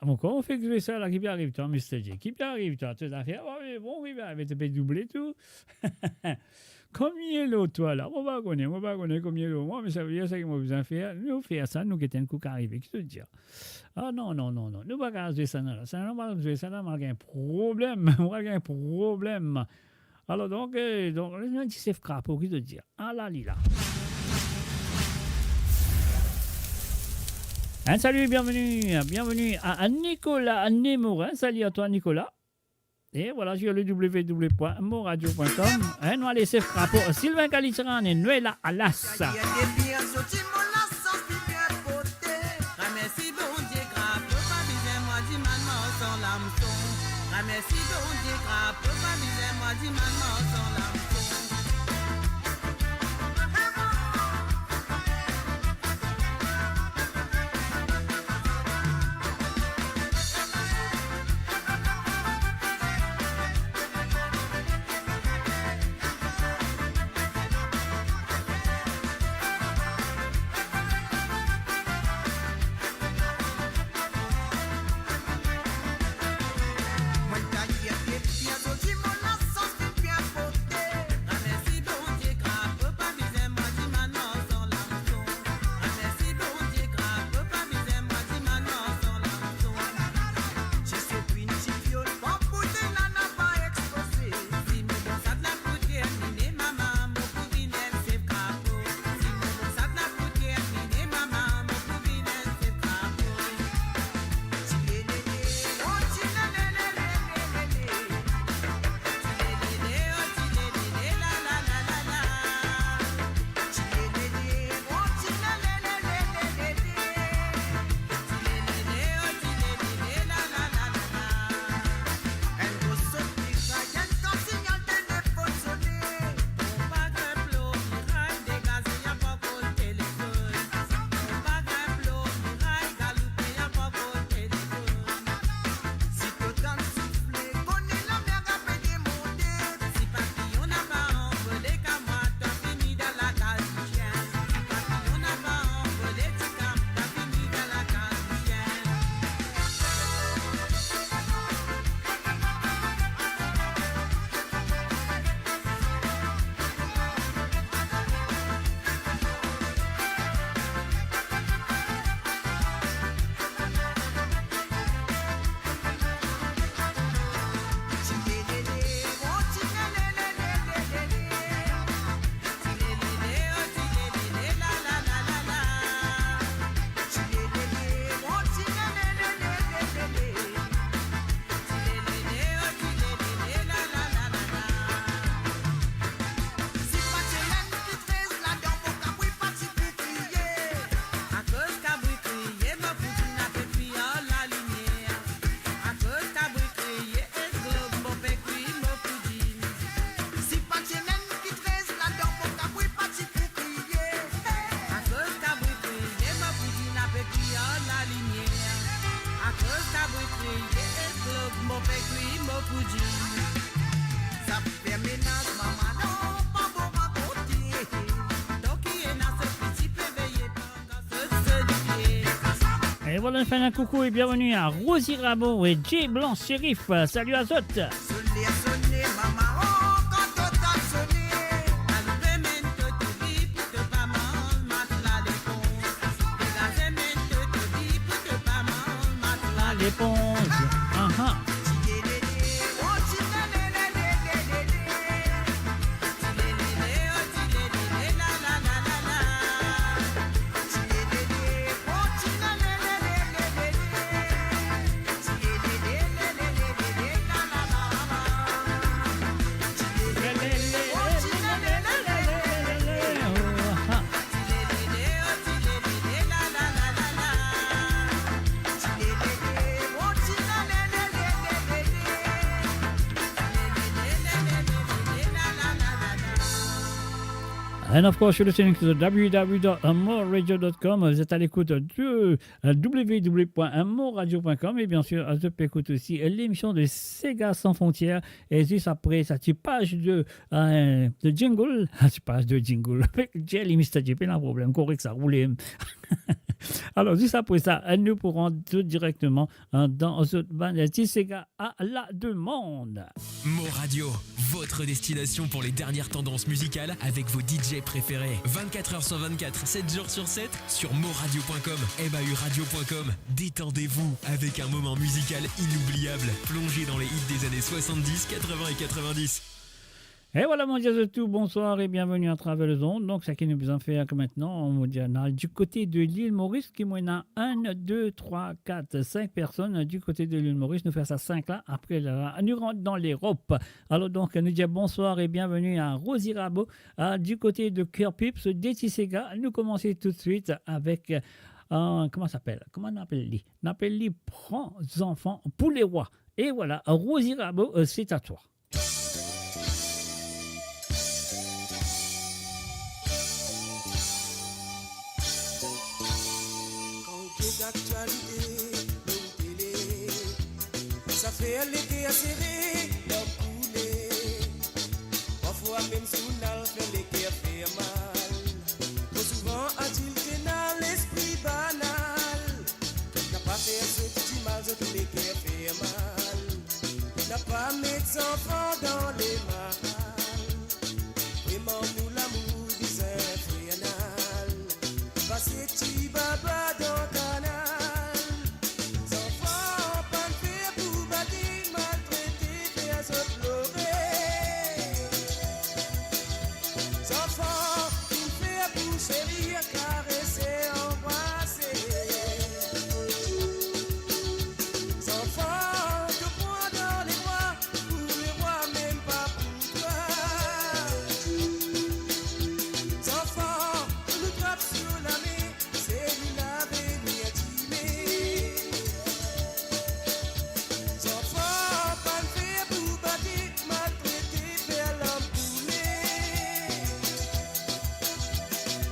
Ankor, mo fek zwe sa la, ki pe ariv twa, Mister J? Ki pe ariv twa? To zafer, ah, bon, wi, be, to pe double tou. Komie lor twa la, mo pa kone, mo pa kone komie lor mwa, me savedir seki mo bizin fer, nou fer sa, nou get enn kou ki arive, ki to dir? Ah, non, non, non, non, nou pa kapav zwe sa la, sa la, nou pa zwe sa la, nou al gagn problem, nou al gagn problem. Alor, donk, eh, donk, les nou enn ti sef krapo, ki to dir? Ala li la. Hein, salut, bienvenue, bienvenue à, à Nicolas Nemorin. Salut à toi, Nicolas. E vwala, sur le w w w point moradio point com. E nou ale Sef Krapo, Sylvain Kalitiran e Noëlla Alas. Mersi Bondie, Krapo pa bizin mwa dimann mwa san lamson. Mersi Bondie, Krapo pa bizin mwa dimann mwa san lamson. E vwala, nou fer enn koukou e bienveni a Rosie Rabo e Jay Blanc Cherif. Salut à zot. Leponz. Aha. And of course, you're listening to the w w w dot more radio dot com. Vous êtes à l'écoute de, euh, w w w point more radio point com et bien sûr, euh, tu peux écouter aussi, euh, l'émission de Sega Sans Frontières. Et juste après sa ti paz de, euh, de jingle, sa ti paz de jingle, Jelly Mister J P, la problem, korek sa, roule. Alors, juste après ça, nous pourrons tout directement, euh, dans zot bann ti sega à la demande. Mo Radio, votre destination pour les dernières tendances musicales avec vos D J préférés. Vingt-quatre heures sur vingt-quatre, sept jours sur sept, sur mo radio point com, m a u radio point com. Détendez-vous avec un moment musical inoubliable. Plongez dans les hits des années soixante-dix, quatre-vingts et quatre-vingt-dix. E vwala, mo dir a zot tou, bonswar e bienveni atraver lezond. Donk, seki nou bizin fer kouma aster, mo dir, nou al dikote de lil Moris, ki mo ena enn, de, trwa, kat, sink personn dikote de lil Moris. Nou fer sa sink la, apre la, nou rant dan Lerop. Alor, donk, nou dir bonswar e bienveni a Rosie Rabo, a, dikote de Kerpips, de Tisega. Nou koumans toutswit avek, a, kouma sa apel? Kouma nou apel li? Nou apel li Pran Zanfan pou Lerwa. E vwala, Rosie Rabo, e, se a twa. Kan ou get aktialite lor tele, sa fer leker sere, larm koule. Parfwa mem zournal fer leker fer mal. Tro souvan adilt ena lespri banal. Napa fer zot dimal, zot leker fer mal. Napa met zanfan dan lemal. Vremem nou lamour bizin infernal. Pase ti baba dan kanal. Zanfan pa'nn fer pou bate, maltrete, fer zot plore. Zanfan finn fer pou seri, karese, anbrase. Zanfan to pran dan lebra, pou lerwa, mem pa pou twa. Zanfan nou trap sou lame, se li lavenir dime. Zanfan pa'nn fer pou bate, maltrete, fer larm koule.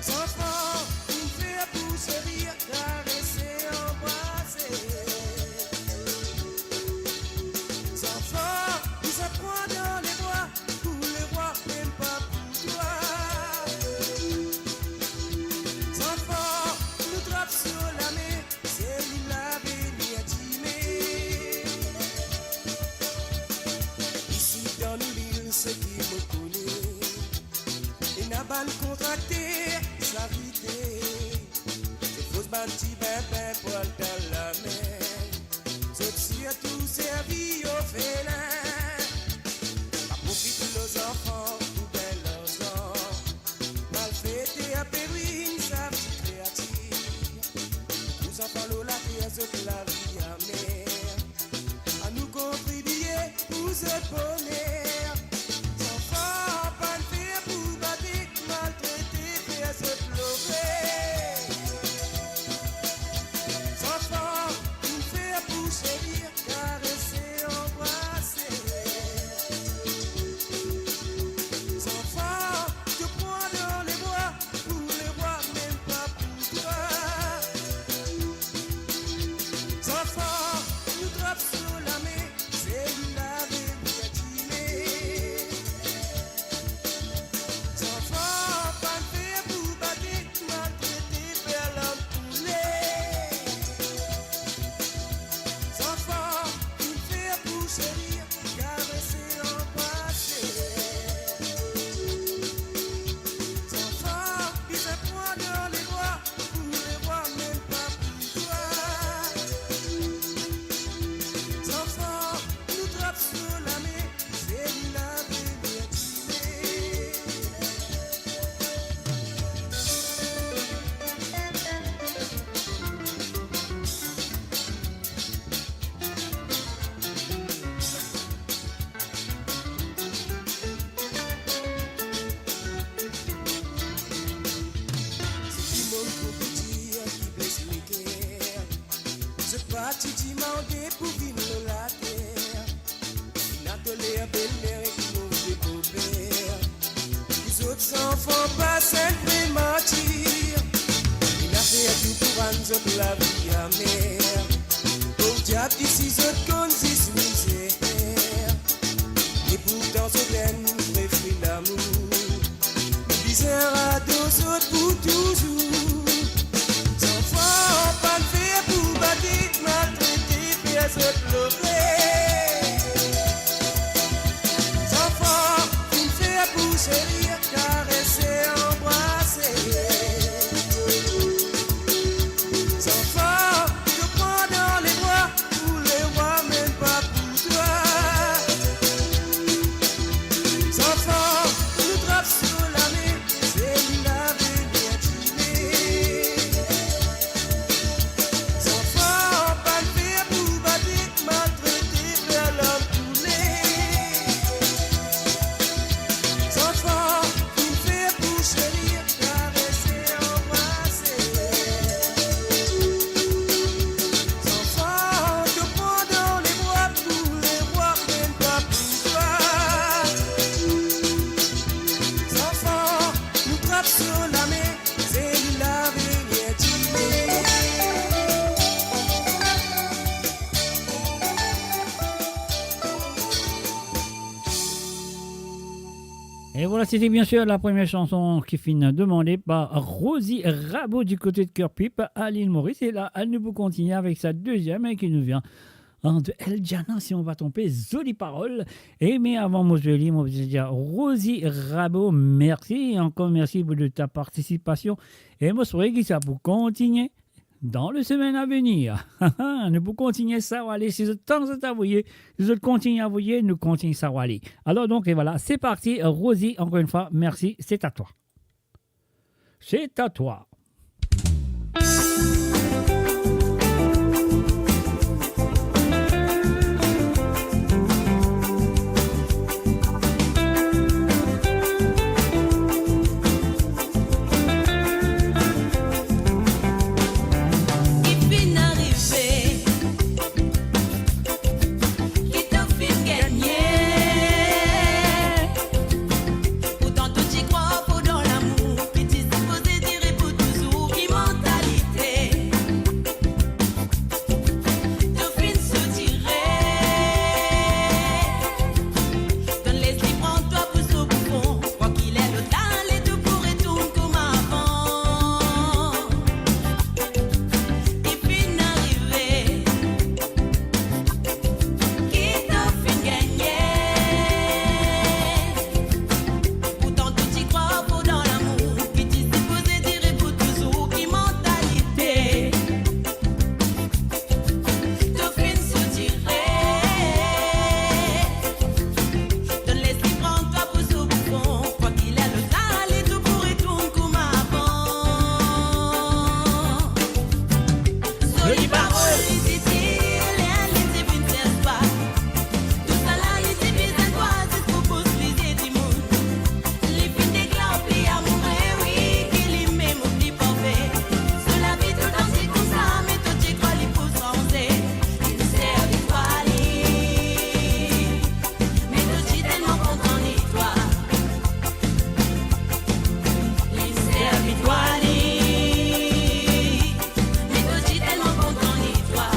Zanfan finn fer pou seri, karese, anbrase. Zanfan bizin pran dan lebra, pou lerwa, mem pa pou twa. Zanfan nou trap sou lame, se li lavenir dime. Isi dan nou lil, seki mo kone, ena bann kontrakter, sa vite. Se fos bann ti binbin pou al dan lamer. Zot sirtou servi orfelin. Pa profit lor zanfan pou gagn larzan. Malfeter, perwin, sa ti kreatir. Pou zanfan lor later, zot lavi amer. Anou kontribie pou zot boner. Zanfan pa'nn fer pou bate, maltrete, fer zot plore. Zanfan finn fer pou seri, karese, anbrase. Zanfan to pran dan lebra, pou lerwa, mem pa pou twa. Zanfan nou trap sou lame, se li lavenir dime. Zanfan pa'nn fer pou bate, maltrete, fer larm koule. Zanfan finn fer pou seri, karese, anbrase. Zanfan bizin pran dan lebra, pou lerwa, mem pa pou twa. Zanfan nou trap sou lame, se li lavenir dime. Dimoun pou pitir ki bles leker, zot pa ti dimande pou vinn lor later. Ena toler belmer ek move boper. Pou zot zanfan pa enn vre martir. Ena fer tou pou rann zot lavi amer. Pov diab isi zot konn zis mizer. E pourtan zot enn vre fre lamour. Nou bizin ador zot pou touzour. Zanfan pa'nn fer pou bate, maltrete, fer zot plore. Zanfan finn fer pou seri, karese, anbrase. Zanfan to pran dan lebra, pou lerwa, mem pa pou twa. Zanfan E vwala, sete biensir la premie sanson ki finn demande par Rosie Rabo di kote de Kerpip, a Lil Moris. E la, nou pou kontigne avek sa deziem ki nou vien de El Djana, si mo pa tronpe, Zoli Parol. E me avan mo zoli, mo dir Rosie Rabo, mersi, ankor mersi pou de ta partisipasion. E mo swete ki sa pou kontigne dan le semenn a venir. Nou pou kontigne sawale, si zot tann zot avoye, si zot kontigne avoye, nou kontigne sawale. Alor donk, e vwala, se parti, Rosie, ankor enn fwa, mersi, se a twa. Se a twa. Ki finn arive, ki to finn gagne. Pourtan to ti krwar fort dan lamour ki ti sipoze dire pou touzour, ki mantalite. To finn soutire. Donn les li pran twa pou so boufon. Kwa ki ler lot la ale, to pou retourn kouma avan. Ki finn arive, ki to finn gagne. Pourtan to ti krwar fort dan lamour ki ti sipoze dire pou touzour, ki mantalite. To finn soutire. Donn les li pran twa pou so boufon. Kwa ki ler lot la ale, to pou retourn kouma avan. Zoli parol. Zoli parol, li ti dir, ler li ti vinn sers twa. Tousala li ti bizin twa zis pou pous plizie dimoun. Li finn deklar pli amoure, wi, ki limem ou pli parfe. So lavi toultan ti koumsa, me to ti krwar li pou sanze. Li servi twa li, me to ti telman kontan li twa. Li servi twa li, me to ti telman kontan li twa.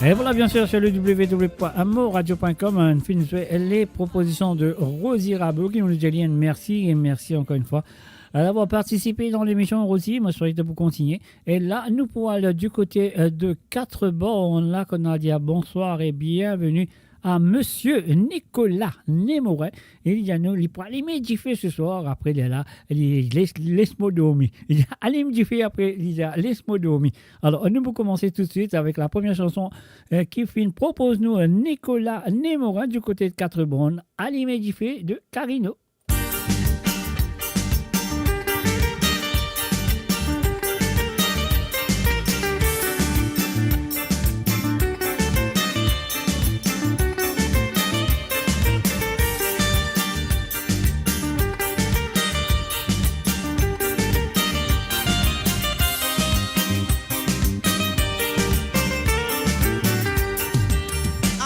Et voilà, bien sûr, sur le w w w point mo radio point com, hein, nou finn zwe les propositions de Rosie Rabot, ki nou dir li enn mersi, et merci encore une fois, euh, d'avoir participé dans l'émission, Rosie. Mwa, swete pou kontinie. Et là, nou pou al du côté, euh, de Quatre-Bornes, la, pou nou dir bonsoir et bienvenue à Monsieur Nicolas Nemorin. E li dir nou, li pou alim dife ce soir, apre li la, li les, les mo dormi. Li dir, alim dife, apre li dir, les mo dormi. Alors, nou pou komanse tout de suite avec la première chanson, euh, ki finn propoz nou, euh, Nicolas Nemorin du côté de Quatre-Bornes, Alim dife de Carino.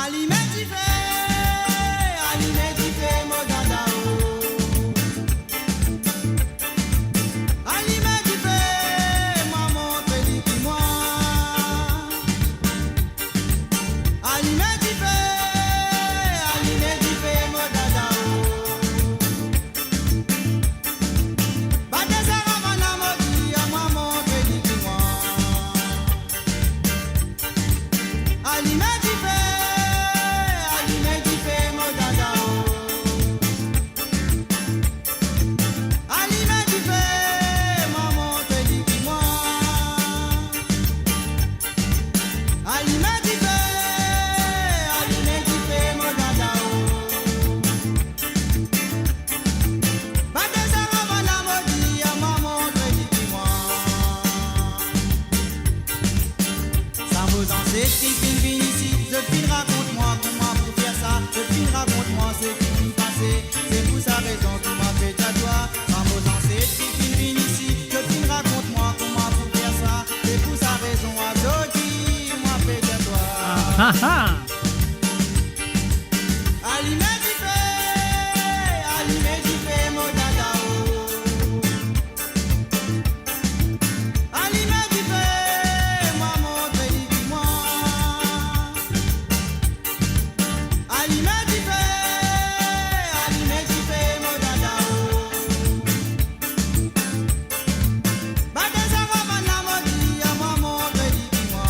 Alime dife, alime dife, mo dada o. Alime dife, mwa montre li ki mwa. Alime dife, alime dife, mo dada o. Bate sa ravann la, mo dir, mwa montre li ki mwa. Alime dife, alime dife, mo dada o. Alime dife, mwa montre li ki mwa. Alime dife, alime dife, mo dada o. Bate sa ravann la, mo dir, mwa montre li ki mwa. Sa mo zanset ki finn vinn isi, zot finn rakont mwa kouma pou fer sa, zot finn rakont mwa seki finn pase. Se pou sa rezon ki mwa pe dir twa, sa mo zanset ki finn vinn isi, zot finn rakont mwa kouma pou fer sa. Se pou sa rezon azordi mwa pe dir twa. Ah, ah, ah. Alime dife, alime dife, mo dada o. Alime dife, mwa montre li ki mwa. Alime dife, alime dife, mo dada o. Bate sa ravann la, mo dir, mwa montre li ki mwa.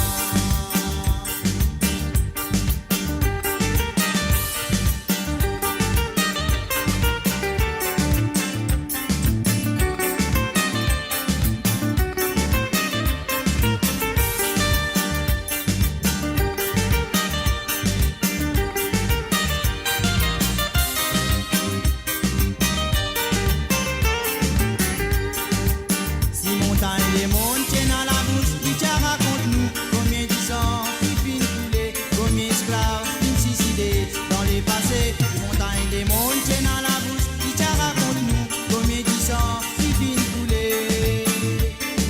Si montagn lemond ti ena labous, li ti a rakont nou konbien disan ki finn koule, konbien esklav finn sizide dan lepase. Si montagn lemond ti ena labous, li ti a rakont nou konbien disan ki finn koule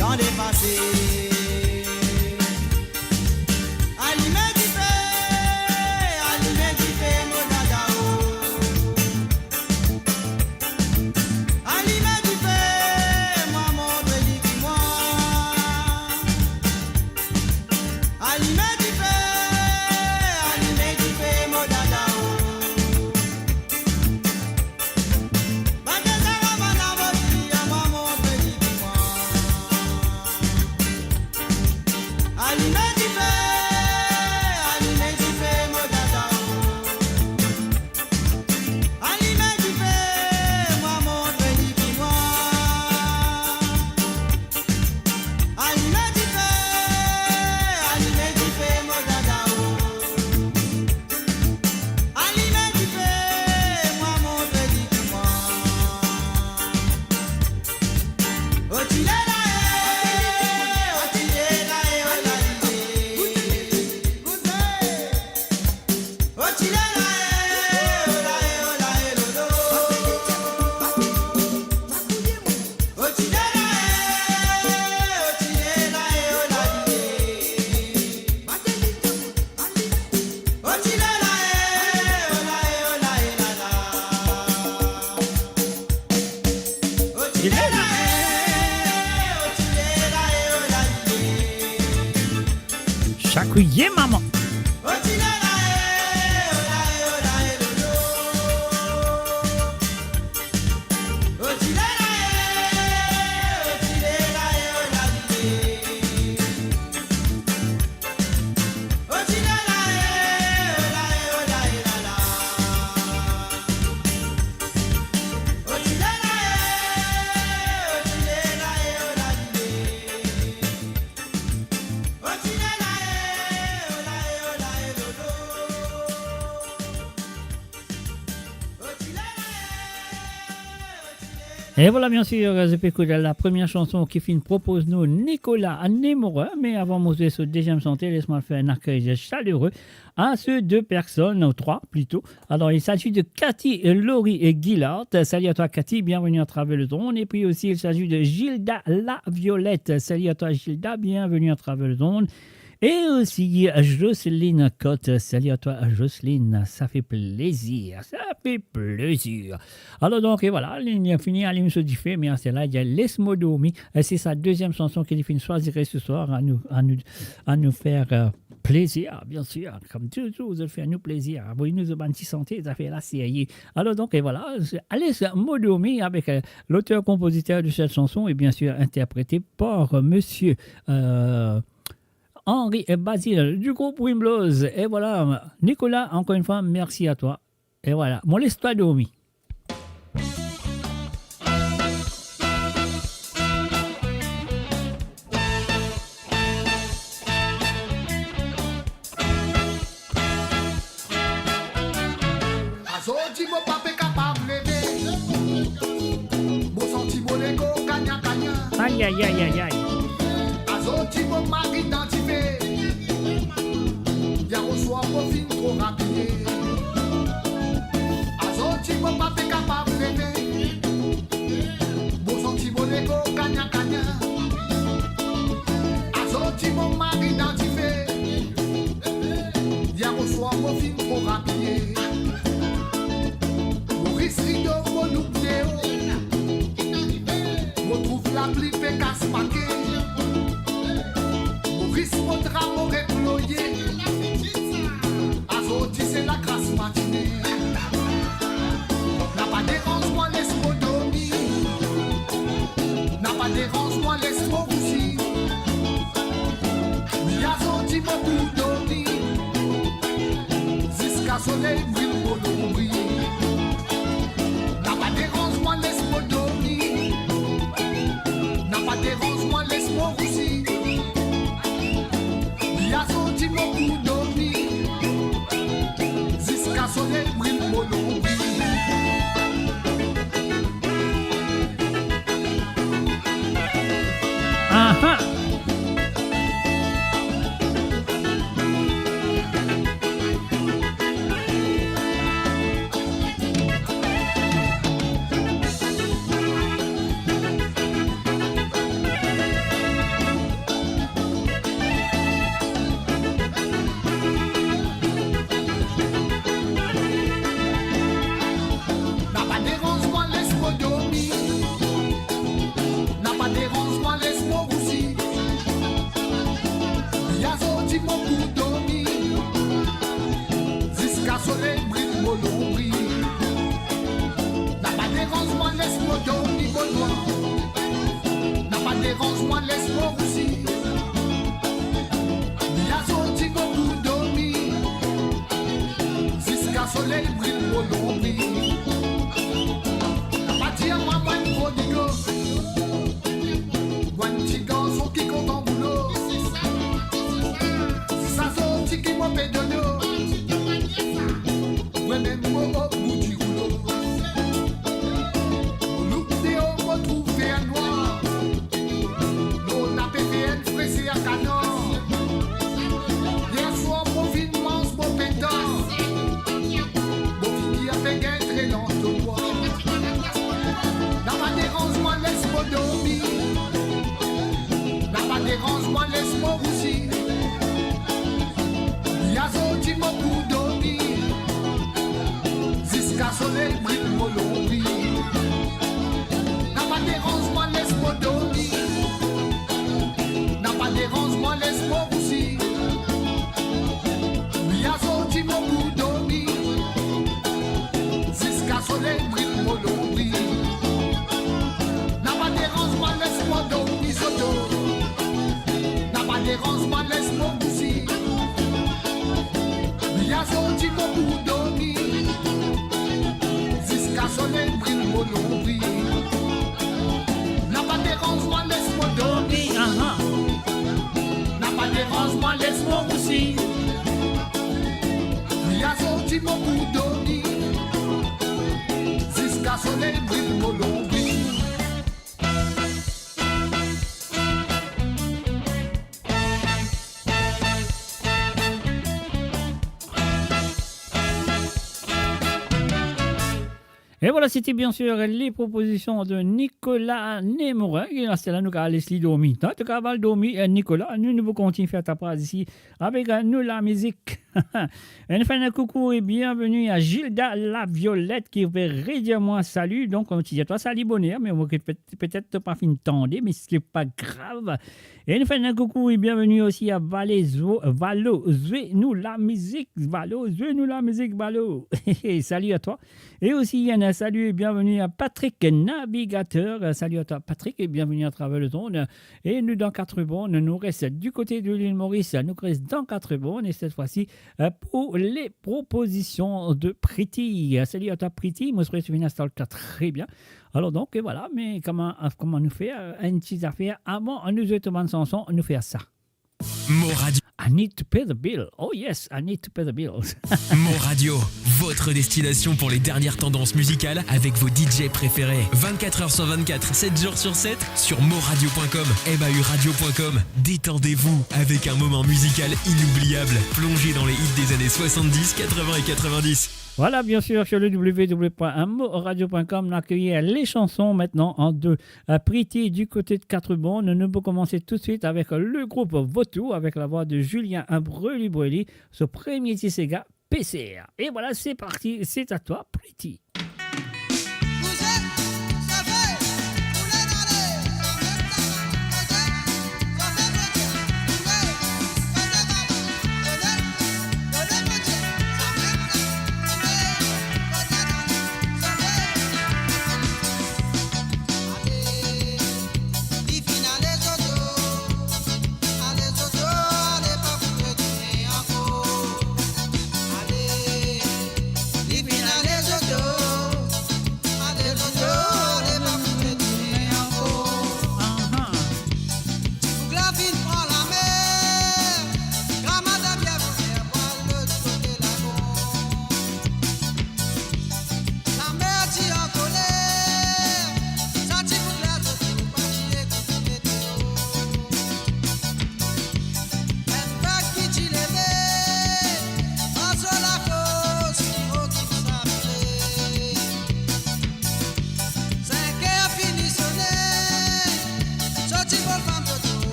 dan lepase. Alime dife, alime dife, mo dada o. Alime dife, mwa montre li ki mwa. Alime dife, alime dife, mo dada o. Bate sa ravann la, mo dir, mwa montre li ki mwa. Alime dife, alime dife, mo dada o. Alime dife, mwa montre li ki mwa. Alime dife, alime dife, mo dada o. Alime dife, mwa montre li ki mwa. O ti le la e, o ti le la e, o la li e. O ti le la e, o la e, o la e, lo, lo. O ti le la e, o ti le la e, o la li e. O ti le la e, o la e, o la e, la la. O ti le la e, o ti le la e, o la li e. Sakouye mama. E vwala, bien sir, zot pe ekout la premie sanson ki finn propoz nou Nicolas Nemorin, me avan mo zwe so deziem sante, les mwa fer enn akey salere a se de personn, ou trwa plito. Alors, il s'agit de Cathy et Laurie et Guillard. Salut à toi, Cathy, bienvenue à travers le drone. Et puis aussi, il s'agit de Gilda La Violette. Salut à toi, Gilda, bienvenue à travers le drone. Et aussi, Jocelyne Cotte. Salut à toi, Jocelyne. Ça fait plaisir. Ça fait plaisir. Alors donc, et voilà, li, li fini alim so dife, me a sela, li les mo dormi. E se sa deziem sanson ki li finn swazir se swar a nou, a nou, a nou fer, euh, plezir, bien sir. Kom touzour, zot fer nou plezir. Avoy nou zot bann ti sante, zafer la serye. Alors donc, et voilà, se, les mo dormi avek, euh, l'auteur-compositeur de cette chanson et bien sûr interprété par, euh, monsieur, euh, Henri Bazile du groupe Wimbloz. Et voilà, Nicolas, encore une fois, merci à toi. Et voilà, mo les twa dormi. Azordi mo pa pe kapav leve. Mo santi mo lego kagna kagna. Ay, ay, ay, ay, ay. Azordi mo mari dan dife. Yar oswar mo finn tro rabiye. Azordi mo pa pe kapav leve. Mo santi mo lego kagna kagna. Azordi mo mari dan dife. Yar oswar mo finn tro rabiye. Mo ris rido, mo loup deo. Mo trouv lapli pe kas make. Mo ris mo dra, mo reploye. Azordi se lagras matine. Napa deranz mwa, les mo dormi. Napa deranz mwa, les mo rousi. Li azordi mo pou dormi. Ziska soley bril mo lonbri. Napa deranz mwa, les mo dormi. Napa deranz mwa, les mo rousi. Li azordi mo pou dormi. Ziska soley bril mo lonbri. Aha! Napa deranz mwa, les mo dormi. Napa deranz mwa, les mo rousi. Li azordi mo pou dormi. Ziska soley bril mo lonbri. Napa deranz mwa, les mo dormi bonwa. Napa deranz mwa, les mo rousi. Li azordi mo pou dormi. Ziska soley bril mo lonbri. Napa dir mwa mo enn prodigo. Mo enn ti garson ki kontan boulo. Sa sorti ki mo pe dodo. Mwa mem mo o bout di roulo. Mo louk deor, mo trouv fer nwar. Lor lape fer enn frese a kanar. Yer swar mo finn manz mo peta. Mo figir pe gagn tre lanto mwa. Napa deranz mwa, les mo dormi. Napa deranz mwa, les mo rousi. Li azordi mo pou dormi. Ziska soley bril mo lonbri. Napa deranz mwa, les mo dormi. Napa deranz mwa, les mo rousi. Li azordi mo pou dormi. Ziska soley bril mo lonbri. Napa deranz mwa, les mo dormi zozo. Napa deranz mwa, les mo rousi. Li azordi mo pou dormi. Ziska soley bril mo lonbri. Napa deranz mwa, les mo dormi. Aha. Napa deranz mwa, les mo rousi. Li azordi mo pou dormi. Ziska soley bril mo lonbri. E vwala, sete bien sir les propositions de Nicolas Nemorin, ki reste la, nou kav les li dormi. An tou ka, al dormi, eh, Nicolas, nou, nou pou kontign fer ta paz isi avek, eh, nou lamizik. E nou fer enn koukou e bienveni a Gilda Laviolette ki pe redir mwa sali. Donk, mo ti dir twa sali boner, me mo pe, petet to pa finn tande, me se pa grav. E nou fer enn koukou e bienveni osi a Valo Zwe, Valo Zwe nou lamizik, Valo Zwe nou lamizik, Valo. Sali a twa. E osi, enn sali e bienveni a Patrick Navigateur. Sali a twa, Patrick, e bienveni atraver lemonn. E nou dan Quatre Bornes, nou res du kote de lil Moris. Nou res dan Quatre Bornes, e set fwa si, eh, pou les propositions de Pretty. Sali a twa, Pretty, mo espere to finn instal twa tre bien. Alor donk, e vwala, me kouma, kouma nou fer, eh, enn ti zafer, avan nou zwe bann sanson, nou fer sa. Mo Radio. I need to pay the bill. Oh yes, I need to pay the bills. Mo Radio, votre destination pour les dernières tendances musicales avec vos D J préférés. Vingt-quatre heures sur vingt-quatre, sept jours sur sept, sur moradio point com, M A U radio point com. Détendez-vous avec un moment musical inoubliable. Plongez dans les hits des années soixante-dix, quatre-vingts et quatre-vingt-dix. Vwala, bien sir, sur le w w w point moradio point com, nou akeyir les chansons maintenant, hein, de, eh, Pretty du kote de Quatre Bornes. Nou pou koumans toutswit avek le group Vautour, avek lavwa de Julien Breuly Breuly, so premie ti sega, P C R. E vwala, se parti, se a twa, Pretty.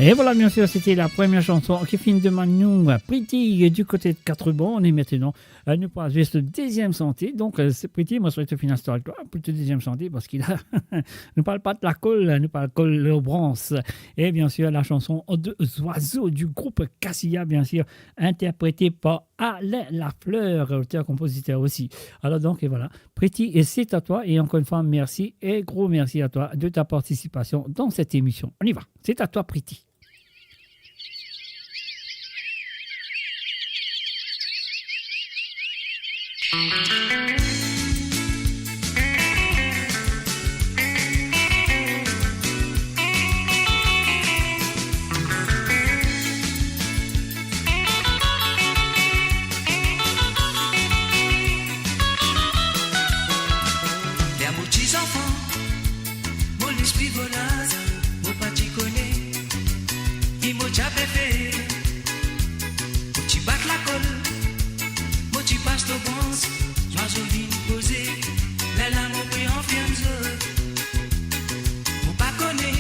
Et voilà, bien sûr, c'était la première chanson qui finit de Manou, Pretty, du côté de Quatre-Bornes. Et maintenant, euh, nou pou al zis deziem sante. Donk, euh, se Pretty, mo swete finn instal twa pou to deziem sante, parski la, nou parl pa de lakol, nou parl kol lor brans. Et bien sûr, la chanson de Zwazo du groupe Cassia, bien sûr, interprétée par Alain Lafleur, auteur-compositeur aussi. Alors donc, et voilà, Pretty, et c'est à toi. Et encore une fois, merci et gros merci à toi de ta participation dans cette émission. On y va, c'est à toi, Pretty. Ler mo ti zanfan, mo lespri volas, mo pa ti kone ki mo ti ape fer. Mo ti bat lakol, mo ti pas lor brans, zwazo vinn poze, lerla mo pe anferm zot. Mo pa kone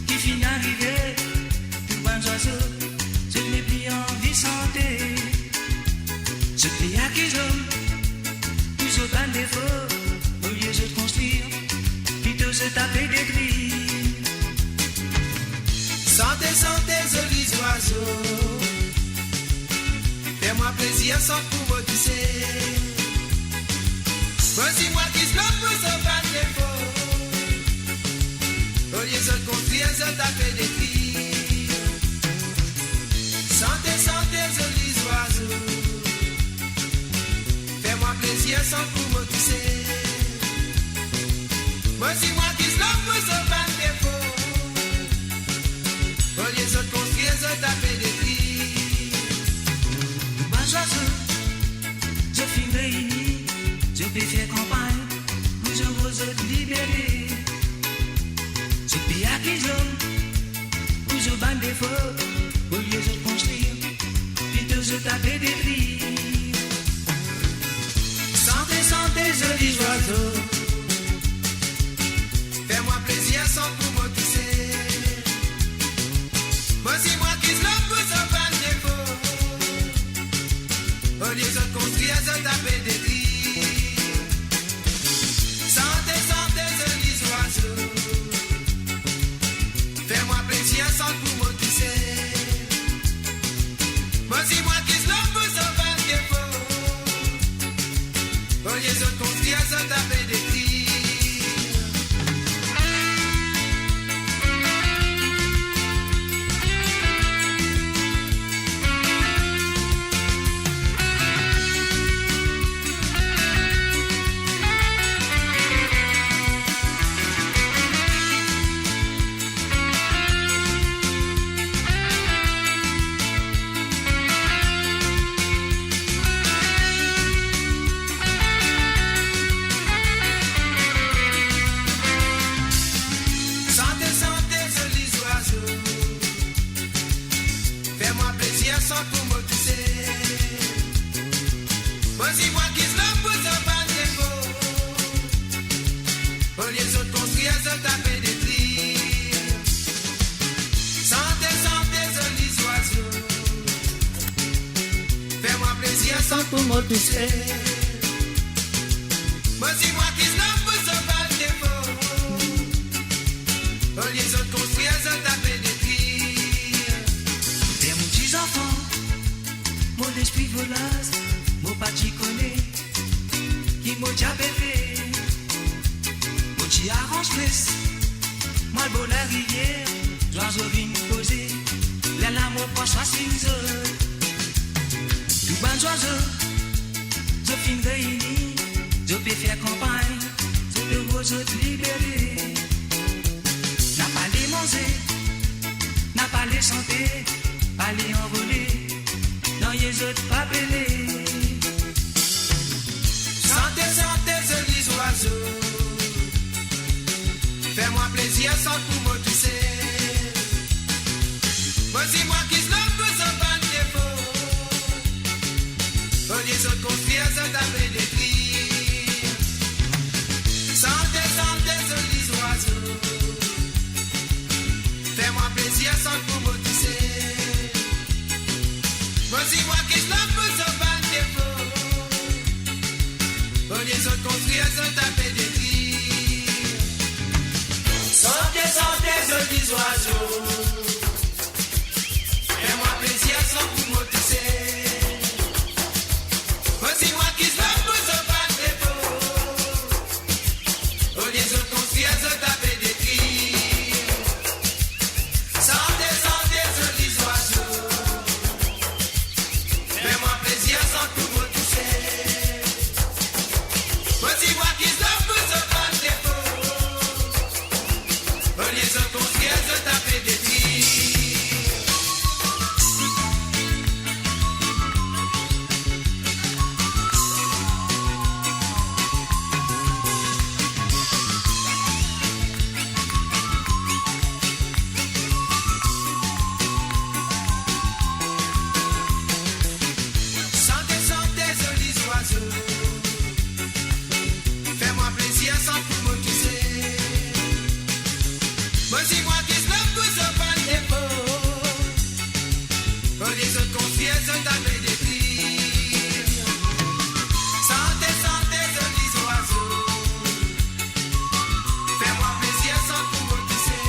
ki finn arive, tou bann zwazo, zot nepli anvi sante. Zot pe akiz lom pou zot bann defo, olie zot konstrir, plito zot ape detrir. Sante, sante, zoli zwazo, fer mwa plezir, sant pou mo touse. Mo si mwa kiz lom pou zot bann defo, olie zot konstrir, zot ape detrir. Sante, sante, zoli zwazo, fer mwa plezir, sant pou mo touse. Mo si mwa kiz lom pou zot bann defo, olie zot konstrir, zot ape detrir. Tou bann zwazo, zot finn reyini, zot pe fer kanpagn pou zot rod zot liberte. Zot pe akiz lom pou zot bann defo, olie zot konstrir, plito zot ape detrir. Sante, sante, zoli zwazo, fer mwa plezir, sant pou mo touse. Mo si mwa kiz lom pou zot bann defo, olie zot konstrir, zot ape detrir. Sante, sante, zoli zwazo, fer mwa plezir, sant pou mo touse. Mo si mwa kiz lom pou zot bann defo, olie zot konstrir, zot ape detrir. Sante, sante, zoli zwazo, fer mwa plezir, sant pou mo touse. Mo si mwa kiz lom pou zot bann defo, olie zot konstrir, zot ape detrir. Sante, sante, zoli zwazo, fer mwa plezir, sant pou mo touse. Mo si mwa kiz lom pou zot bann defo, olie zot konstrir, zot ape detrir. Ler mo ti zanfan, mo lespri volas, mo pa ti kone ki mo ti ape fer. Mo ti aranz fres, mo al bor larivier, zwazo vinn poze, lerla mo pran swa sinn zot. Tou bann zwazo, zot finn reyini, zot pe fer kanpagn, zot pe rod zot liberte. Na pale manze, na pale sante, pale anrole, nanye zot pa pele. Sante, sante, zoli zwazo, fer mwa plezir, sant pou mo touse. Mo si mwa kiz lom pou zot bann defo, olie zot konstrir, zot ape detrir. Sante, sante, zoli zwazo, fer mwa plezir, Sante, sante, zoli zwazo. Fer mwa plezir san pou mo touse. Mo ti mwa ki zot pou zot bann defo. Olie zot konstrir, zot ape detrir. Sante, sante, zoli zwazo. Fer mwa plezir san pou mo touse. Mo ti mwa ki zot pou zot bann defo. Olie zot konstrir, zot ape detrir. Sante, sante, zoli zwazo. Fer mwa plezir san pou mo touse. Mo ti mwa ki zot pou zot bann defo. Olie zot konstrir, zot ape detrir. Sante, sante, zoli zwazo. Fer mwa plezir san pou mo touse.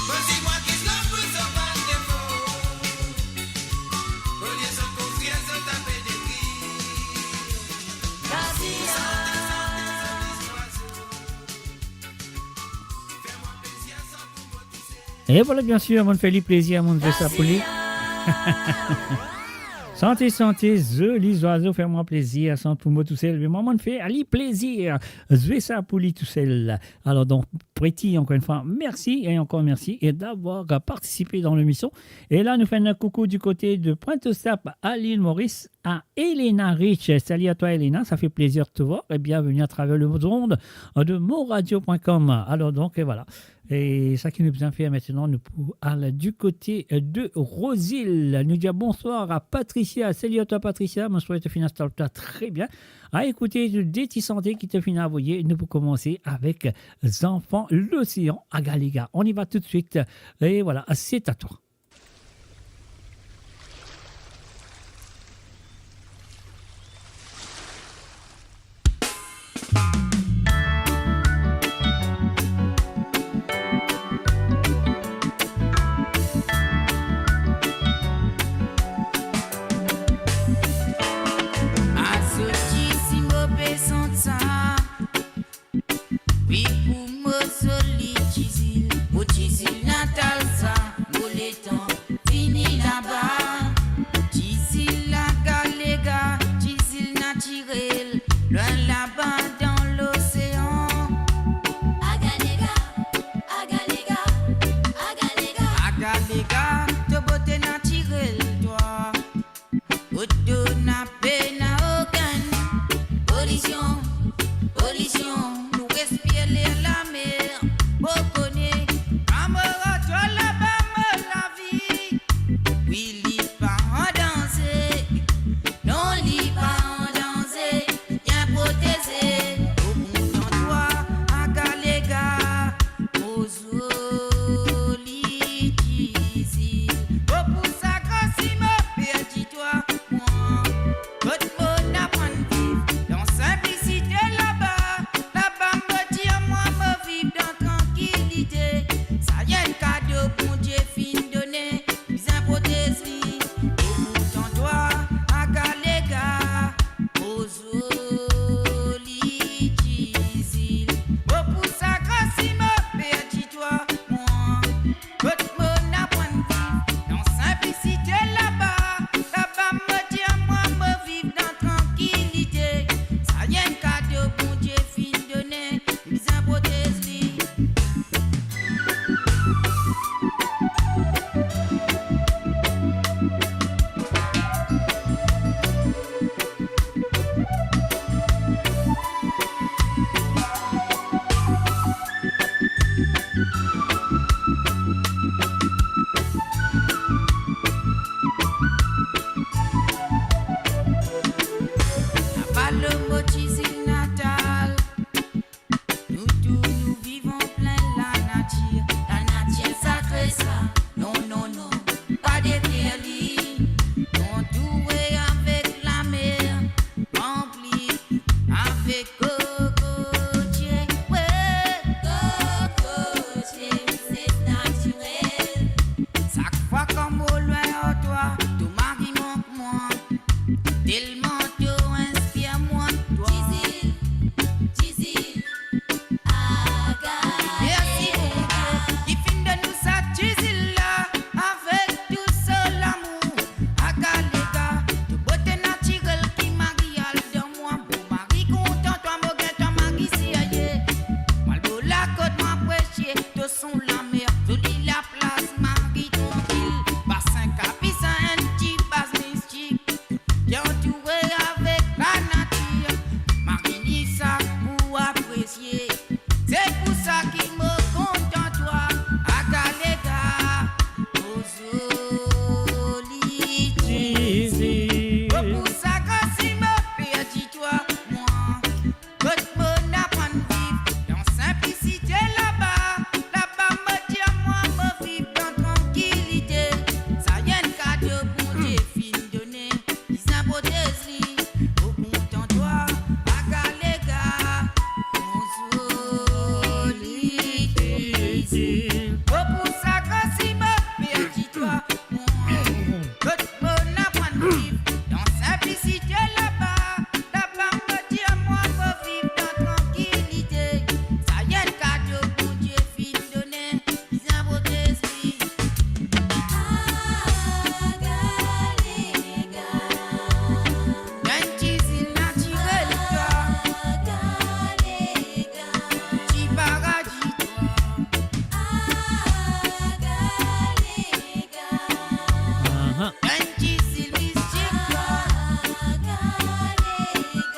Mo ti mwa ki zot pou zot bann defo. Olie zot konstrir, zot ape detrir. Sante, sante, zoli zwazo. Fer mwa plezir san pou mo touse. E vwala, bien sir, mo'nn fer li plezir, mo'nn fer sa pou li. Sante, sante, zoli zwazo, fer mwa plezir, san pou mo tousel. Me mwa, mo'nn fer li plezir, zwe sa pou li tousel. Alor, donk, Preti, ankor enn fwa, mersi e ankor mersi e davwar partisipe dan lemision. E la, nou fer enn koukou di kote de Pointe aux Trapes a Lil Moris, a Elena Rich. Salut à toi, Elena, ça fait plaisir de te voir et bienvenue à travers le monde de moradio point com. Alor, donk, e vwala. E sa ki nou bizin fer aster, nou pou al di kote de Rosil. Nou dir bonswar a Patricia. Salut à toi, Patricia. Mo swete to finn instal twa tre bien. A ekoute de ti sante ki to finn avoye. Nou pou komanse avek Zanfan Losean, Agalega. On y va tout de suite. E vwala, c'est à toi. Azot ti si mo pe sant sa. Wi, pou mo zoli ti zil, mo ti zil natal sa, mo letan vini laba. Ti zil Agalega, ti zil natirel, lwin laba dan losean. Agalega, Agalega, Agalega. Agalega, to bote natirel twa. Oto na pena okenn polision, polision. Nou respir ler lamer, mo kone, kan mo retrouv laba mo lavi. Wi, li pa an danze, non, li pa an danze. Bien proteze, mo kontan twa, Agalega, mo zoli ti zil. Mo pou sa gran si mo perdi twa, mwa. Telman to inspir mwa twa. Tizil, Tizil, aga. Mersi Bondie ki finn donn nou sa Tizil la avek tou so lamour. Aga lega, to bote natirel ki mari al dan mwa. Mo mari kontan twa, mo gagn twa mari serye. Mo al bor lakot, mo apresie to son lamer, zoli laplas, mari trankil. Basin Kapisin, enn ti baz mistik. Ti antoure avek lanatir, mari ni sa pou apresie. Se pou sa ki mo kontan twa, aga lega, mo zoli Tizil. Mo pou sa kan si mo perdi twa, mwa. Kot mo'nn aprann viv dan sinplisite laba, laba mo dir mwa mo viv dan trankilite. Sa enn kado Bondie finn done, li zin protez li. Mo kontan twa, aga lega, mo zoli Tizil. Mo pou sa kan si mo perdi twa, mwa. Kot mo'nn aprann viv dan sinplisite laba, laba mo dir mwa mo viv dan trankilite. Sa enn kado Bondie finn done, li zin protez li. Aga lega. Enn Tizil natirel twa. Aga lega. Ti paradi twa. Aga lega. Aha. Enn Tizil mistik twa.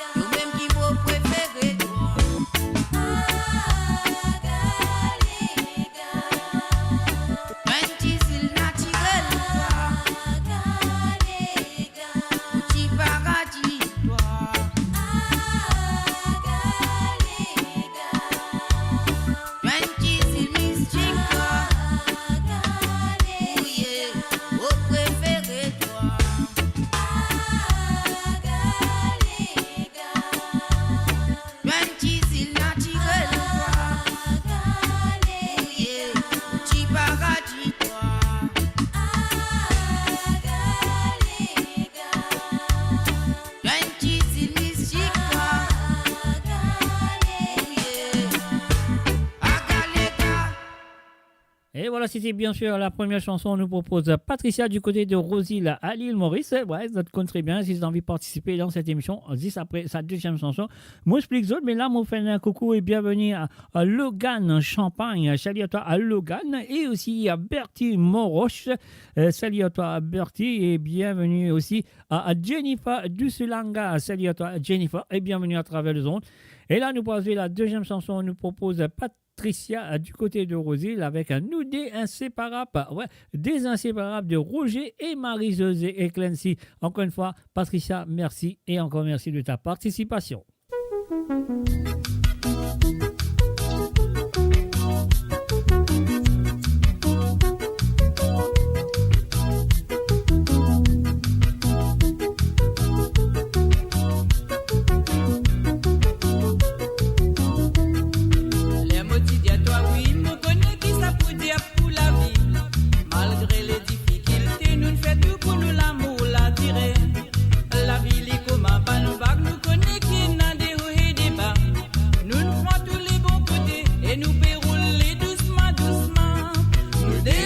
Twa mem ki mo prefere twa. Enn Tizil natirel twa. Ou ti paradi twa. Enn Tizil mistik twa. Ouye, mo prefere twa. Enn Tizil natirel twa. Ouye, ti paradi twa. Enn Tizil mistik twa. Ouye, aga lega. Et voilà, c'était bien sûr la première chanson. On nous propose Patricia du côté de Rose-Île à l'île Maurice. Ouais, zot konn très bien, si zot anvi participer dans cette émission, zis apre sa deuxième chanson, mo explik zot, me la, mo fer enn koukou et bienvenue à, à Logan Champagne. Salut à toi, à Logan, et aussi à Bertie Monroche. Euh, salut à toi, Bertie, et bienvenue aussi à, à Jennifer Dusulanga. Salut à toi, Jennifer, et bienvenue à travers les ondes. Et là, nou pou ariv la deuxième chanson, on nous propose Pat- Patricia, euh, du côté de Rose-Île avec, euh, Nou de Inseparab. Ouais, des Inséparables de Roger et Marie-Josée et Clancy. Encore une fois, Patricia, merci et encore merci de ta participation. Ler mo ti dir twa wi, mo kone ki sa pou dir pou lavi. Malgre le difikilte, nou fer tou pou nou lamour la dire. Lavi li kouma bann vag, nou kone ki ena de o e de ba. Nou pran tou le bon kote e nou pe roule dousman, dousman. Nou de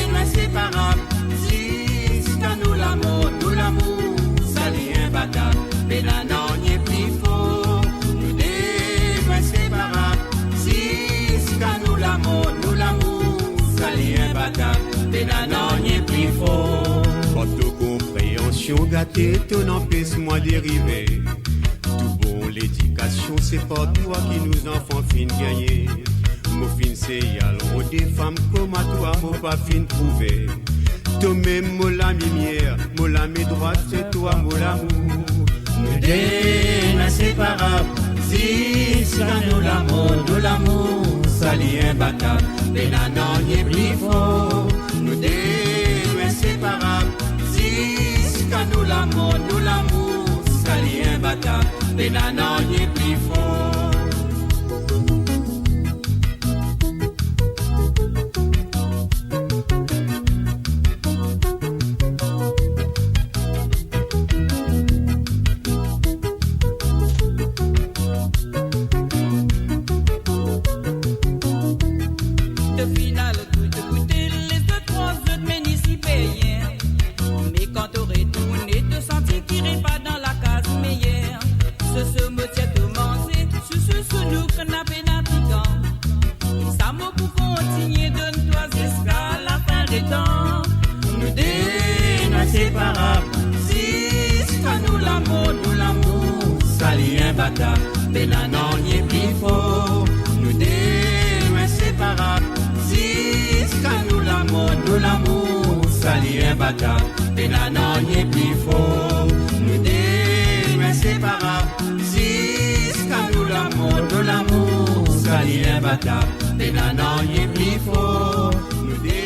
nou inseparab, ziska nou lamor, nou lamour, sa li inbatab, pena nanye pli for. Nou de nou inseparab, ziska nou lamor, nou lamour, sa li inbatab, pena nanye pli for. Par to konpreansion gate, to'nn anpes mwa derive. Tou bon ledikasion, se par twa ki nou zanfan finn gagne. Mo finn sey al rode fam kouma twa, mo pa finn trouve. Tomem mo lamimier, mo lame drwat, se twa mo lamour. Nou de nou inseparab, ziska nou lamor, nou lamour, sa li inbatab, pena nanye pli for. Nou de nou inseparab, ziska nou lamor, nou lamour, sa li inbatab, pena nanye pli for. Pa dan lakaz meyer, soso mo ti tou manze, sousou, sounouk, napena pikan. E sa mo pou kontign donn twa ziska lafin de tan. Nou de nou inseparab, ziska nou lamor, nou lamour, sa li inbatab, pena nanye pli for. Nou de nou inseparab, ziska nou lamor, nou lamour, sa li inbatab, pena nanye pli for. Nou de nou inseparab, ziska nou lamor, nou lamour, sa li inbatab, pena nanye pli for. Nou de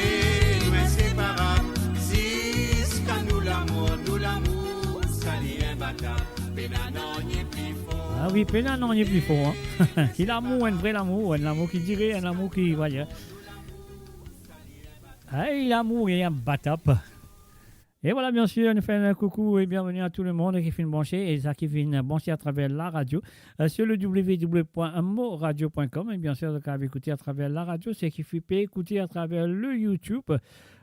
nou inseparab, ziska nou lamor, nou lamour, sa li inbatab, pena nanye pli for. Ah wi, pena nanye pli for, hein. Ki lamour, enn vre lamour, enn lamour ki dire, enn lamour ki, vwala. Ay, lamour inbatab. Et voilà, bien sûr, nous faisons un coucou et bienvenue à tout le monde qui vient brancher et ça qui vient brancher à travers la radio, euh, sur le w w w point mo radio point com. Et bien sûr, vous pouvez écouter à travers la radio, c'est qui fait écouter à travers le YouTube.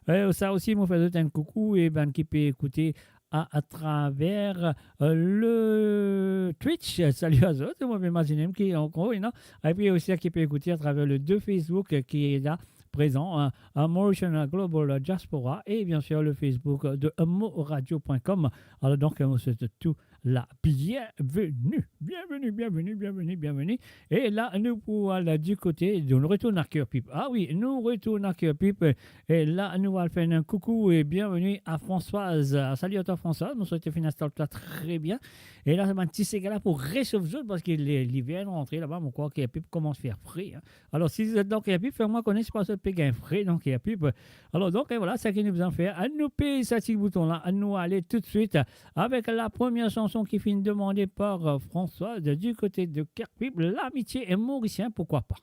Euh, ça aussi, nous faisons un coucou et ben, qui peut écouter à, à travers, euh, le Twitch. Salut à eux, moi, je m'imagine qui est encore, non ? Et puis aussi, qui peut écouter à travers le deux Facebook, euh, qui est là, prézan, hein, à Mauritian Global Diaspora et bien sûr le Facebook de mo radio point com. Alors donc, euh, c'est tout la bienvenue. Bienvenue, bienvenue, bienvenue, bienvenue. Et là, nous pour aller du côté de, nous retourne à Cœur Pip. Ah oui, nous retourne à Cœur Pip. Et là, nous allons faire un coucou et bienvenue à Françoise. Ah, salut à toi, Françoise. Nous souhaitons finir ça très bien. E la, sa bann ti sega la pou resof zot, parski li-, liver rantre laba, mo krwar Cœur Pip koumans fer fre, hein. Alor, si zot dan Cœur Pip, fer mwa kone si pa zot pe gagn fre dan Cœur Pip. Alor, donk, e vwala, seki nou bizin fer, anou pez sa ti bouton la, anou ale toutswit avek la première chanson ki finn demande par, euh, Françoise du côté de Cœur Pip, L'amitié est morisien, pourquoi pas.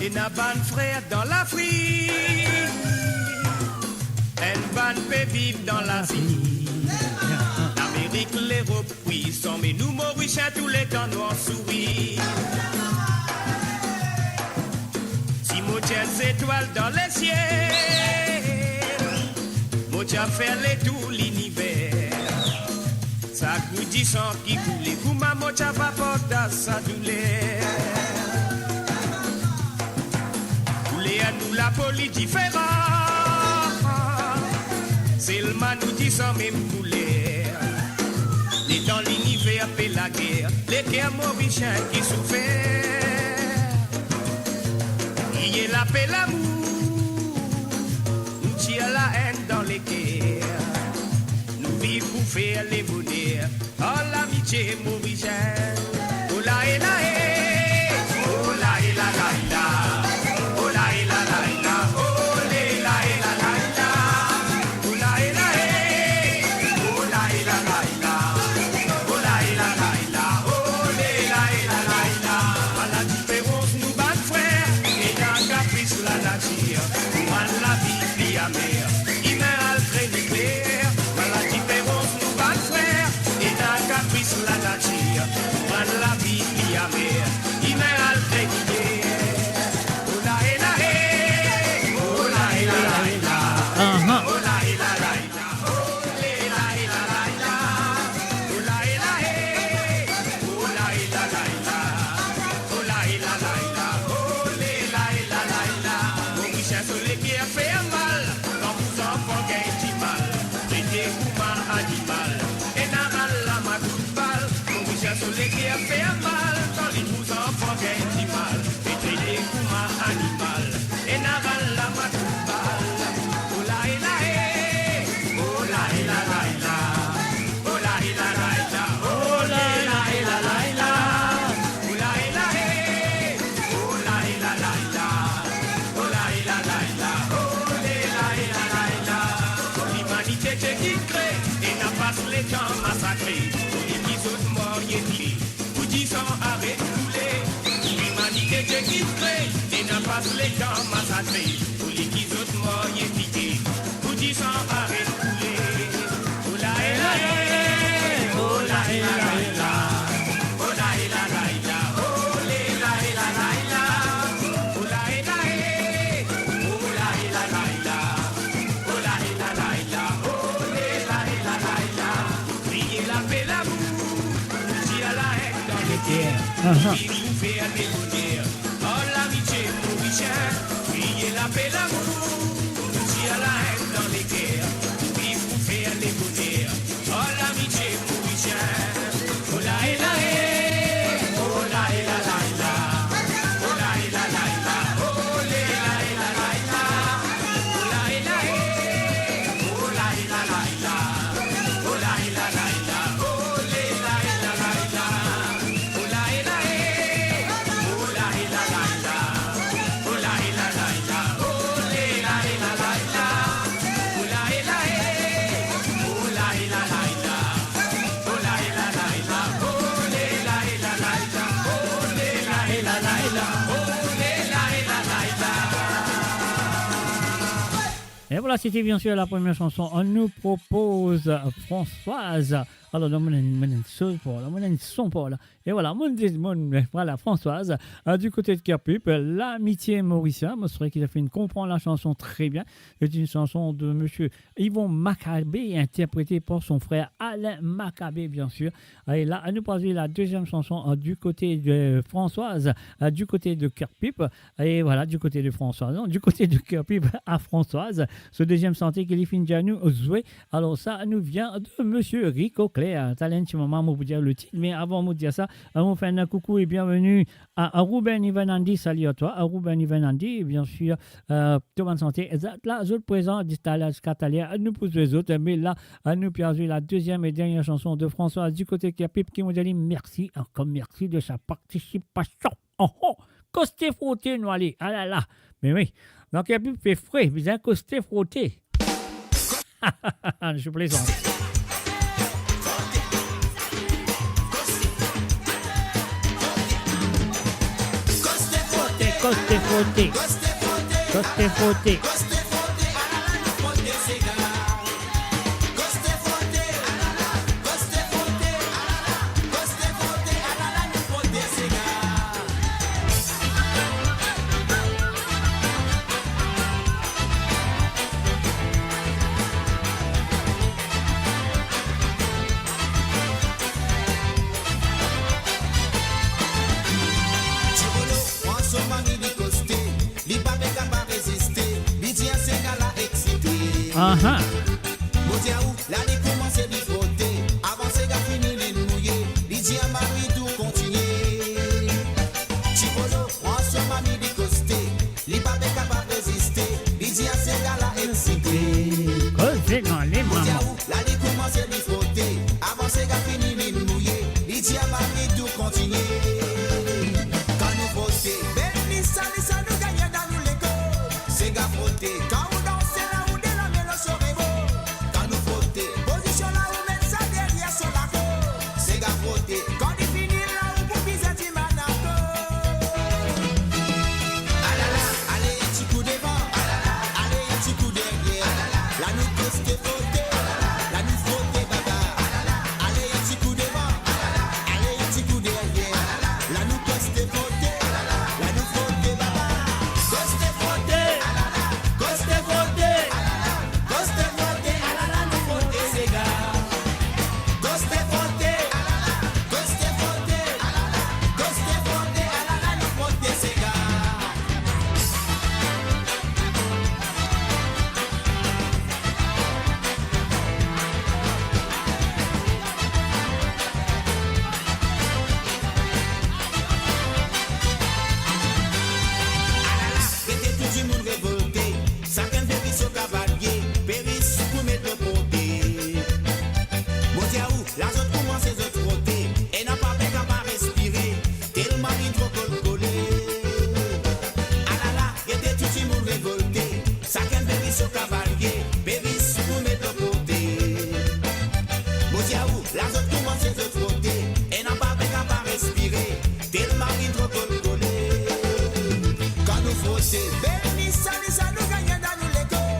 Ena bann frer dan Lafrik, enn bann pe viv dan Lazi, Lamerik, Lerop, wi, san me nou Morisien touletan nou ansouri. Si mo ti enn zetwal dan lesiel, mo ti a fer letour liniver. Sak bout disan ki koule kouma mo ti a pa partaze sa douler. Kouler nou lapo li diferan, selman nou disan mem kouler. Letan liniver pe lager, leker Morisien ki soufer. Kriye lape lamour, nou tir laenn dan leker. Nou viv pou fer leboner. Oh, lamitie morisien. Oh la e la e. Oh la e la la e la. Oh la e la la e la. Oh le la e la la e la. Oh la e la e. Oh la e la la e la. Oh la e la la e la. Oh le la e la la e la. A ladiferans nou bann frer, ena kapris lanatir pou rann lavi pli amer. Imin al kree nikleer, a ladiferans nou bann frer, ena kapris lanatir pou rann lavi pli amer. Imin al kree nikleer. Oh la e la e, oh la e la la e la. Aha. Oh la e la la e la, oh le la e la la e la. Oh la e la e, oh la e la la e la. Oh la e la la e la, oh le la e la la e la. Morisien so leker fer mal, kan ou zanfan gagn dimal, trete kouma animal. Ena rann lamakout bal. Morisien so leker fer mal, kan li trouv zanfan gagn dimal, li trete kouma animal. Ena rann lamakout bal. Oh la e la e, oh la e la la e la. Oh la e la la e la, oh le la e la la e la. Oh la e la e, oh la e la la e la. Oh la e la la e la, oh le la e la la e la. Limanite Bondie ki kree, ena pas letan masakre. Pou li ki zot mor ye pike, pou disan aret koule. Limanite Bondie ki kree, ena pas letan masakre. Pou li ki zot mor ye pike, pou disan aret koule. Oh la e la e, oh la e la la e la. Oh la e la la e la, oh le la e la la e la. Aha. Viv pou fer leboner, oh lamitie morisien, kriye lape lamour, tir laenn dan leker. Viv pou fer leboner, oh lamitie morisien. Oh la e la e, oh la e la la e la, oh la e la la e la, oh le la e la la e la, oh la e la e, oh la e la la e la. E vwala, se ti bien sir la premie sanson. On nou propoz Françoise. Alor, donk, mo ena, mo ena enn son par la, mo ena enn son par la. E vwala, mo di, mo, vwala, Françoise, euh, du côté de Kerpip, euh, L'Amitié Mauricienne, mo swete ki zot finn konpran la sanson tre bien. C'est une chanson de monsieur Yvon Macabé, interprétée par son frère Alain Macabé, bien sûr. E la, nou pou zwe la deuxième chanson, euh, du côté de Françoise, euh, du côté de Kerpip. E vwala, du côté de Françoise, non, du côté de Kerpip a Françoise. Se deuxième santé ki li finn dir nou zwe. Alor sa, nou vien de monsieur Rico Clair. Talè enn ti moman, mo pou dir le tit, me avan mo dir sa, euh, mo fer enn koukou e bienveni a, a Ruben Ivan Andy, salut à toi, a Ruben Ivan Andy, bien sûr, euh, tou bann santé, zot la, zot prezan, ziska taler, nou pou zwe zot, me la, nou pou zwe la deuxième et dernière chanson de Françoise du côté Kerpip, ki mo dir li mersi, ankor mersi de sa participasion. Oh, oh, koste frote nou ale, alala. Me wi, dan Kerpip fer fre, bizin koste frote. Je plaisante. Koste frote, koste frote, koste frote. Ti Rolo pran so mari, li koste, li pa pe kapav reziste, li dir sega la eksite. Aha. Mo dir ou, la li koumanse li frote, avan sega fini li mouye, li dir mari tou kontinie. Ti Rolo pran so mari, li koste, li pa pe kapav reziste, li dir sega la eksite. Koze dan le mama. Mo dir ou, la li koumanse li frote, avan sega fini li mouye, li dir mari tou kontinie. Kan nou frote, bel lisa, lisa nou gagne dan nou lekor. Sega frote, kan ou danse la ou de lame lor so rebo. Kan nou frote, pozision la ou met sa deryer so lako. Sega frote, kan li fini la ou pou bizin dimann ankor. Alala, ale enn ti kou devan, alala, ale enn ti kou deryer, alala, la nou koste frote, alala, la nou frote baba, alala, ale enn ti kou devan, alala, ale enn ti kou deryer, alala, la nou koste frote, alala, la nou frote baba. Koste frote, alala, koste frote, alala, koste frote, alala, nou frote sega. Koste frote, alala, koste frote, alala, koste frote, alala, nou frote sega. Alala, gete tou dimoun revolte, sakenn pe vinn so kavalie, peris pou met lor kote. Mo dir ou, la zot koumanse zot frote, ena pa pe kapav respire, telman li tro kolkole. Alala, gete tou dimoun revolte, sakenn peris so kavalie, peris pou met lor kote. Mo dir ou, la zot koumanse zot frote, ena pa pe kapav respire, telman li tro kolkole. Kan nou frote, bel lisa, lisa nou gagne dan nou lekor.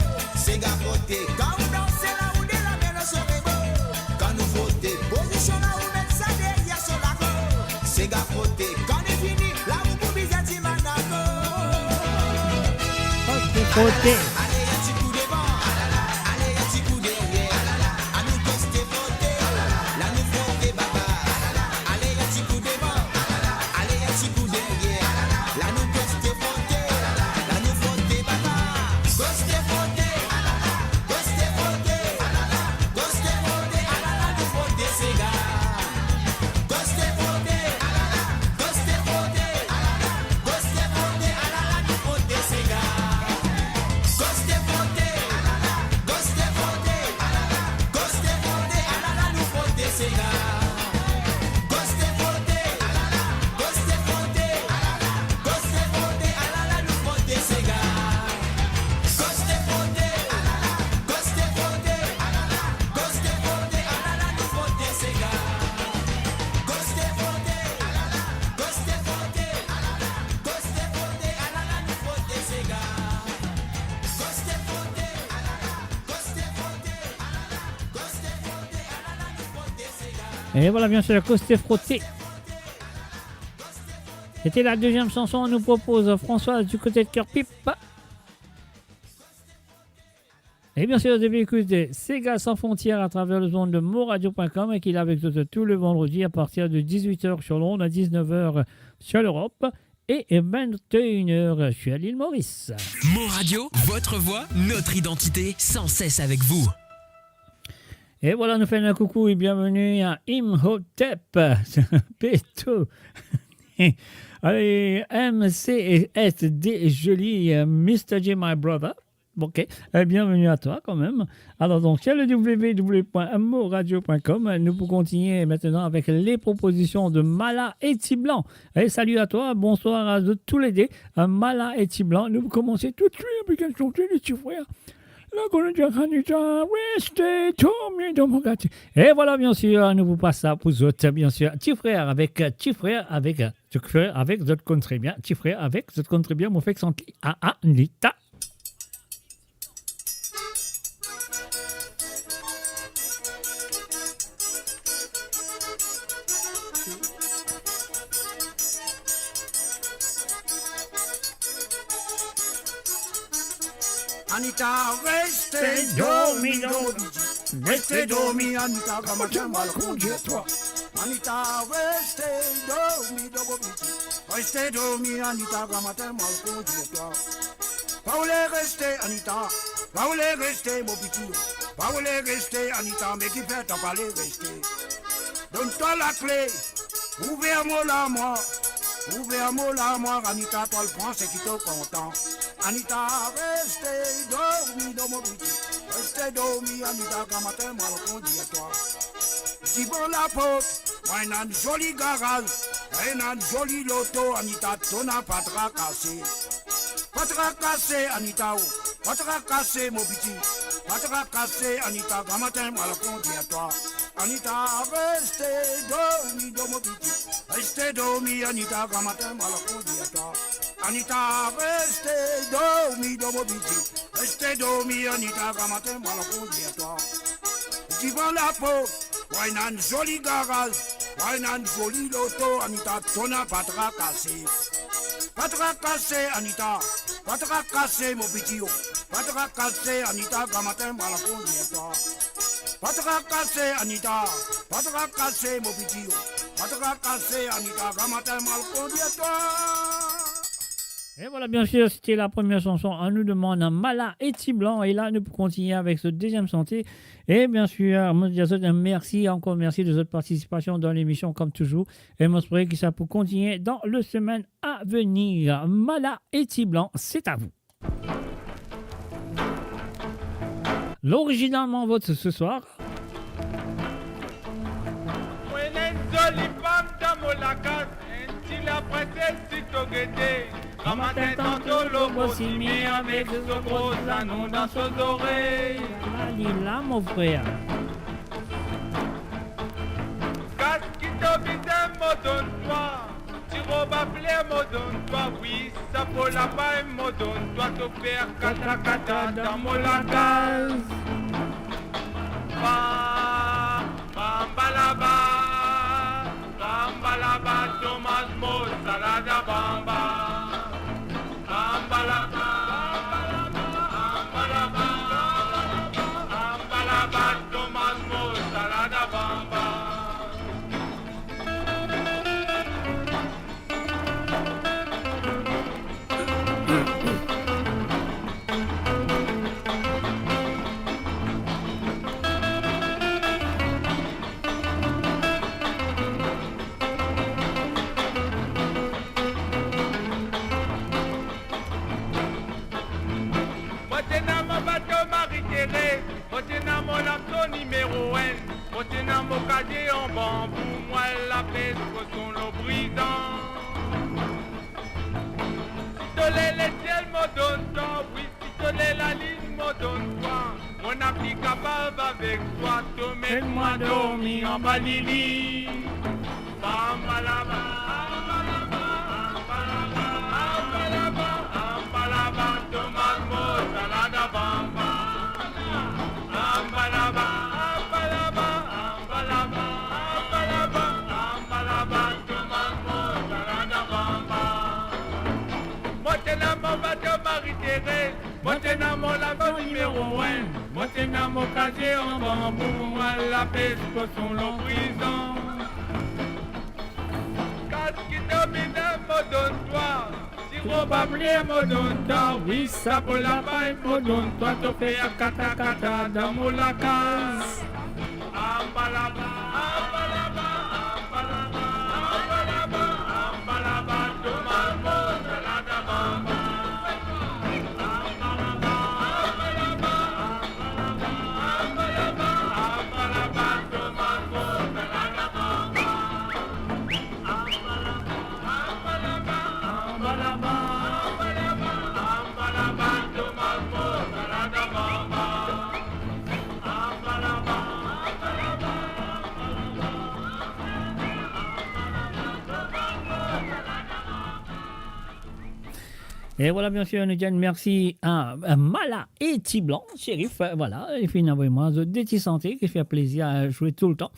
Sega frote, kan ou danse la ou de lame lor so rebo. Kan nou frote, pozision la ou met sa deryer so lako. Sega frote, kan li fini, la ou pou bizin dimann ankor. Koste frote. Ale enn ti kou devan, ale enn ti kou deryer, anou koste frote, la nou frote baba. Ale enn ti kou devan, Et voilà, bien sûr, Koste Frote. C'était la deuxième chanson, on nous propose Françoise du côté de Kèrpip. Et bien sûr, vous avez écouté Sega Sans Frontières à travers les ondes de moradio point com et qu'il est avec nous tous les vendredis à partir de dix-huit heures sur l'onde, à dix-neuf heures sur l'Europe et vingt et une heures sur l'île Maurice. Mo Radio, votre voix, notre identité, sans cesse avec vous. Et voilà, nous faisons un coucou et bienvenue à Imhotep. Peto. Allez, M C S D, joli, euh, Mister J, my brother. Ok, euh, bienvenue à toi quand même. Alors donc, sur le w w w point mo radio point com, nous pouvons continuer maintenant avec les propositions de Mala et Tiblan. Et salut à toi, bonsoir à tous les deux, euh, Mala et Tiblan. Nous commençons tout de suite avec une chanson de Ti Frère. La, qu'on dit Anita, reste dormi dans mon quartier. Et voilà, bien sûr, nous vous passons ça pour zot, bien sûr. Ti Frère avec, euh, Ti Frère avec, euh, Ti Frère avec, zot konn tre bien. Ti Frère avec, zot konn tre bien, mo fek sant li. Ah, ah, Anita. Anita, reste dormi dan mo biti. Reste dormi, Anita, gramatin mal kondir twa. Anita, reste dormi dan mo biti. Reste dormi, Anita, gramatin mal kondir twa. Pa oule reste, Anita, pa oule reste, mo biti. Pa oule reste, Anita, me kifer to pa le reste? Donn twa lakle, ouver mo larmwar, ouver mo larmwar, Anita, to al pran seki to kontan. Anita, reste dormi dan mo biti. Reste dormi, Anita, gramatin mal kondir twa. Divan laport, mwa ena enn zoli garaz, ena enn zoli loto, Anita, to napa trakase. Pa trakase, Anita, o, pa trakase, mo biti. Pa trakase, Anita, gramatin mal kondir twa. Anita, reste dormi dan mo biti. Reste dormi, Anita, gramatin mal kondir twa. Anita, reste dormi dan mo biti. Reste dormi, Anita, gramatin mal kondir twa. Divan laport, mwa ena enn zoli garaz, mwa ena enn zoli loto, Anita, to napa trakase. Pa trakase, Anita, pa trakase, mo biti, o. Pa trakase, Anita, gramatin mal kondir twa. Pa trakase, Anita, pa trakase, mo biti, o. Pa trakase, Anita, gramatin mal kondir twa. Et voilà, bien sûr, c'était la première chanson. On nous demande un Mala et Tiblan. Et là, nous continuons avec ce deuxième santé. Et bien sûr, mo dir zot mersi, ankor mersi de zot partisipasion dan lemision, comme toujours. E mo espere ki sa pou kontigne dan le semaine à venir. Mala et Tiblan, c'est à vous. L'original Manvot ce soir. Mo ena enn zoli fam dan mo lakas, enn ti laprinsès si to gete. Gramatin tanto lobo sime avek so gro zanon dan so zorey. Ala li la, mon frère. Kas ki to bizin, mo donn twa. Ti rob a fler, mo donn twa. Wi, sapo lapay, mo donn twa. To fer katakata dan mo lakaz. Ba, bamba laba, bamba laba, Thomas mo salada bamba. Bamba laba, bamba laba, bamba laba, Thomas mo salada bamba. Mo ti ena mo bato Marie-Thérèse, mo ti ena mo lapso nimero enn, mo ti ena mo kazie an banbou, mwa lapes koson lor brizan. Si to le lesiel, mo donn twa, wi, si to le lalinn, mo donn twa. Mo napa kapav avek twa, to met mwa dormi anba lili. Bamba laba, bamba laba, bamba laba, bamba laba, Thomas mo salada bamba. Bamba laba, bamba laba, bamba laba, bamba Mo ti ena mo bato Marie-Thérèse, mo ti ena mo lavion nimero enn, mo ti ena mo kazie an banbou, mo al lapes poson lor prizon. Kas ki to bizin, mo donn twa. Siro pabliye, mo donn twa. Wi, sapo lapay, mo donn twa. To fer katakata dan mo lakaz. E vwala, biensir, nou dir mersi a, a Mala e Ti Blan, Cherif, e vwala, e finn avoy mwa zot de ti sante ki fer plezir a zwe toultan.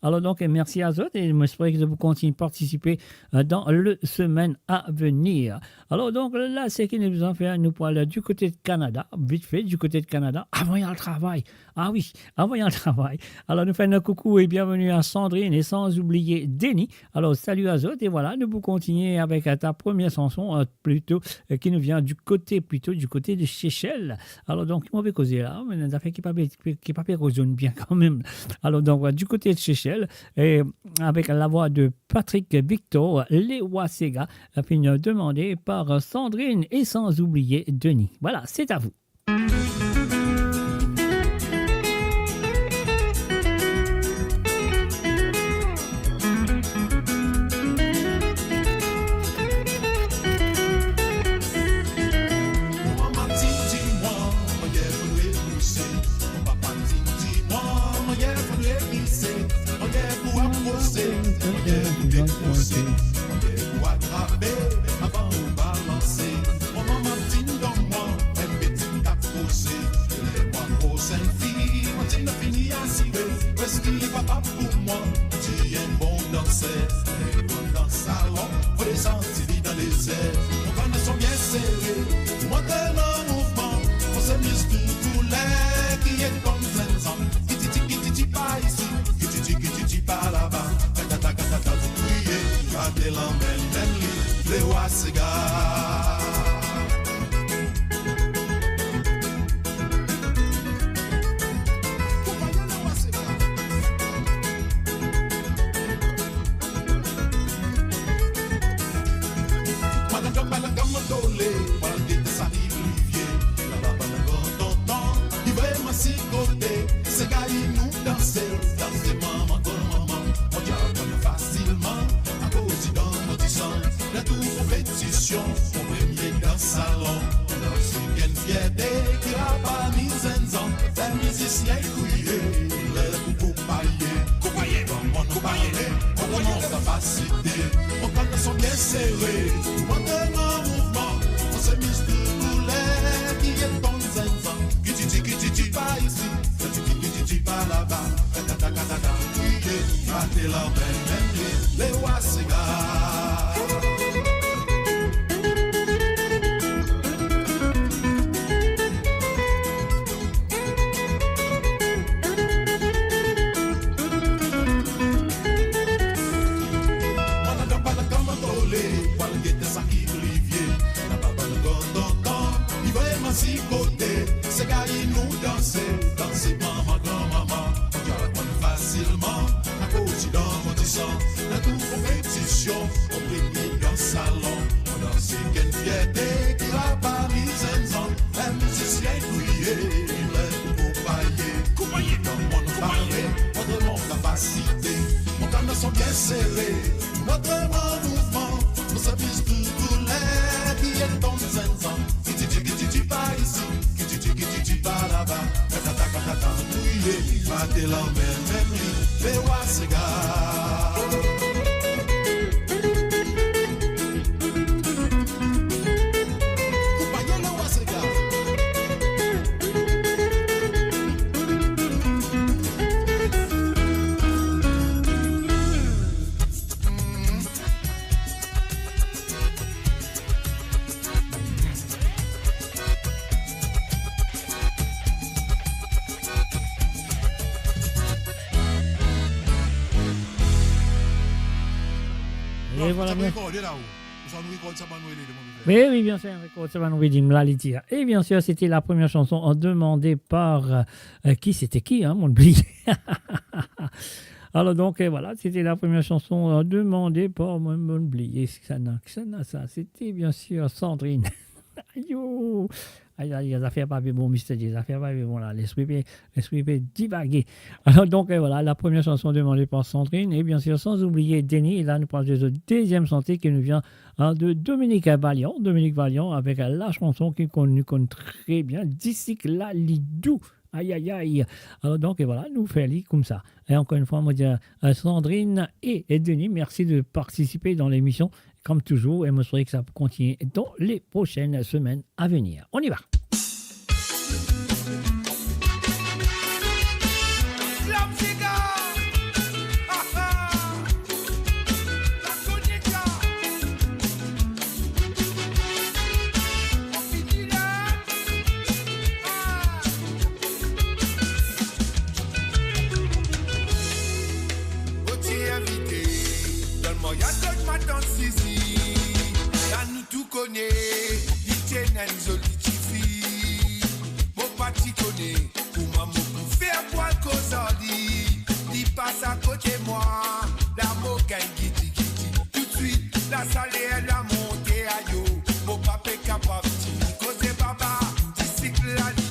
Alor donk, mersi a zot e mo espere ki zot pou kontign partisipe, e, dan le semenn a venir. Alor donk, la, seki nou bizin fer, nou pou al di kote Kanada, vit fe, di kote Kanada, avan al travay. A wi, avan al travay. Alor, nou fer enn koukou e bienveni a Sandrine e san oubliye Denis. Alor, sali a zot e vwala, nou pou kontigne avek, e, ta premie sanson, e, plito, e, ki nou vien di kote, plito di kote de Sesel. Alor, donk, mo pe koze la, me ena zafer ki pa pe, ki pa pe rezonn bien kanmem. Alor, donk, vwala, di kote de Sesel, e, avek lavwa de Patrick Victor, Lewa Sega, e finn demande par Sandrine e san oubliye Denis. Vwala, se a vou. Mo mama ti dir mwa, mo yer fodre pouse. Mo papa ti dir mwa, mo yer fodre glise. Mo yer pou apwose, mo yer pou depoze, mo yer pou atrape, avan ou balanse. Mo mama ti donn mwa enn peti kat koze. Ler mwa gros enn fi, mo ti fini asire. Parski papa pou mwa ti enn bon danser. Ler nou dans salon, fode santi li dan lezer. Mo kanson bien sere, mo montre mo mouvman. Mo semiz tou kouler ki ed bann zennzanm. Kititi, kititi par isi, kititi, kititi par laba. Katata, katata, zot kriye, gate lanmenn, menn li, Lewa Sega. Madanm Djok, bala gamo tole, bala gete sa ki rive. Laba bann gran tonton, li vreman sigote. Sega li nou danse, danse manman, gran manman. Mo diab konn fasilman, akoz li dan mo disan. Dan tou konpetision, mo premie dan salon. Mo dans ek enn fierte ki la parmi zennzanm. Ler mizisien kriye, ler pou koupaye. Koupaye, bann moun koupaye, koupaye. Mo montre mo kapasite, mo kanson bien sere. Mo montre mo mouvman, mo semiz tou kouler ki ed bann zennzanm. Kititi, kititi par isi, kititi, kititi par laba. Katata, katata, kriye, gate lanmenn, menn li, Lewa Sega. Mwa ladan pa lakama tole, pou al gete sa ki pou li vie. Laba bann gran tonton, li vreman sigote. Sega li nou danse, danse manman, granmama. Diab konn fasilman, akoz li dan mo disan. Dan tou konpetision, mo premie dan salon. Mo dans ek enn fierte ki la parmi zennzanm. Enn mizisien kriye, li ler pou koupaye. Koupaye, dan mo pale, montre mo kapasite. Mo kanson bien sere, montre mo mouvman. Mo semiz tou kouler ki ed bann zennzanm. Kititi, kititi par isi, kititi, kititi par laba. Katata, katata, kriye, gate lanmenn, menn li, Lewa Sega. Koupaye Lewa Sega. E vwala, sa nou rekorde la, ou? Ou sa nou rekord sa bann nou rele, demann nou. Wi, wi, bien sir, rekord sa bann nou rele, la, li dir. E bien sir, sete la première chanson, euh, demandée par, euh, euh, qui, c'était qui, hein, mo'nn bliye. Alors donc, euh, voilà, c'était la première chanson, euh, demandée par, mo'nn, mo'nn bliye, kisannla, kisannla sa, sete bien sir Sandrine. Ayo! Ay, ay, ay, zafer pa pe bon, Mister J, zafer pa pe bon la. Lespri pe, lespri pe divage. Alors donc, euh, voilà, la première chanson demandée par Sandrine, et bien sûr, sans oublier Denis. Et là, nou pral zwe deuxième chantier qui nous vient, hein, de Dominique Valiant. Dominique Valiant avec, euh, la chanson ki konn, nou konn très bien, Disik la li dou. Ay, ay, ay. Alors donc, et voilà, nou fer li koumsa. Et encore une fois, mo dir, euh, Sandrine et, et Denis, merci de participer dans l'émission. Comme toujours, et mo swete ki sa pou kontigne dans les prochaines semaines à venir. On y va. Mo ti invite dan maryaz kot matant Zizi. La nou tou kone, li ti ena enn zoli tifi. Mo pa ti kone kouma mo pou fer pou al koz ar li. Li pas akote mwa, la mo gagn gidi gidi. Toutswit, lasaler la monte, ayo. Mo pa pe kapav tini koze baba, disik la li.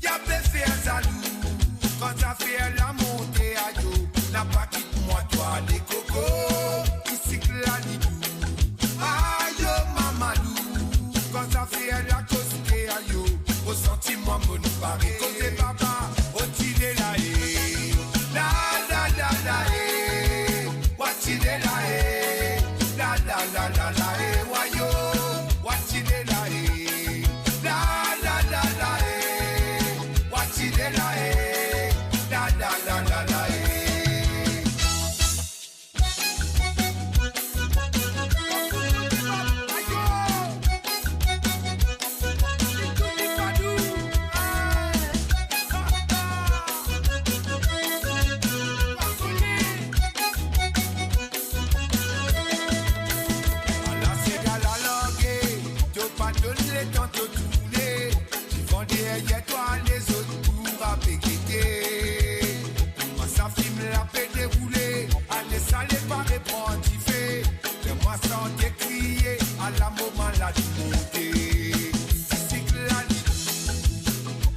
Ya pe fer zalou, kan zafer la monte, ayo. Napa kit mwa twa le koko, disik la li dou. Ayo mamalou, kan zafer la koste, ayo. Mo santi mwa mo'nn pare koze baba, o ti de la e. La, la, la, la, e. Wa ti de la e. La, la, la, la, la, e. Wa yo. Wa ti de la e. La, la, la, la, e. Wa ti de la e. La, la, la, la, la, e. Ala sega la large, to pa donn letan to tourne. Divan deryer twa, lezot pou ape gete. Kouma sa fim la pe deroule, ale sale pare pran dife. Fer mwa sante kriye, ala moman la tou monte. Disik la li,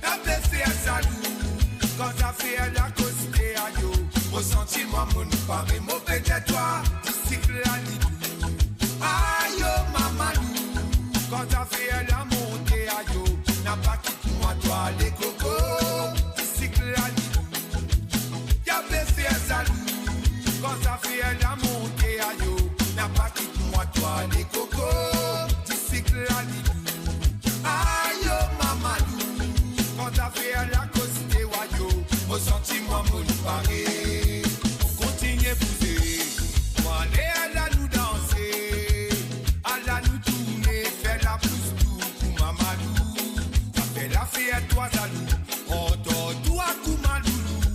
la pe fer zalou. Kan zafer la koste, ayo, mo santi mwa mo'nn pare, mo pe dir twa, disik la li dou. Ayo mamalou, kan zafer la monte, ayo, napa kit mwa twa le koko, disik la li dou. Ya pe fer zalou, kan zafer la monte, ayo, napa kit mwa twa le koko, disik la li dou. Ayo mamalou, kan zafer la koste, wayo, mo santi mwa mo'nn pare. Kontigne bouze, mo ale, ala nou danse, ala nou tourne, fer lapous tou kouma malou. Zafer la fer twa zalou, antan twa kouma loulou.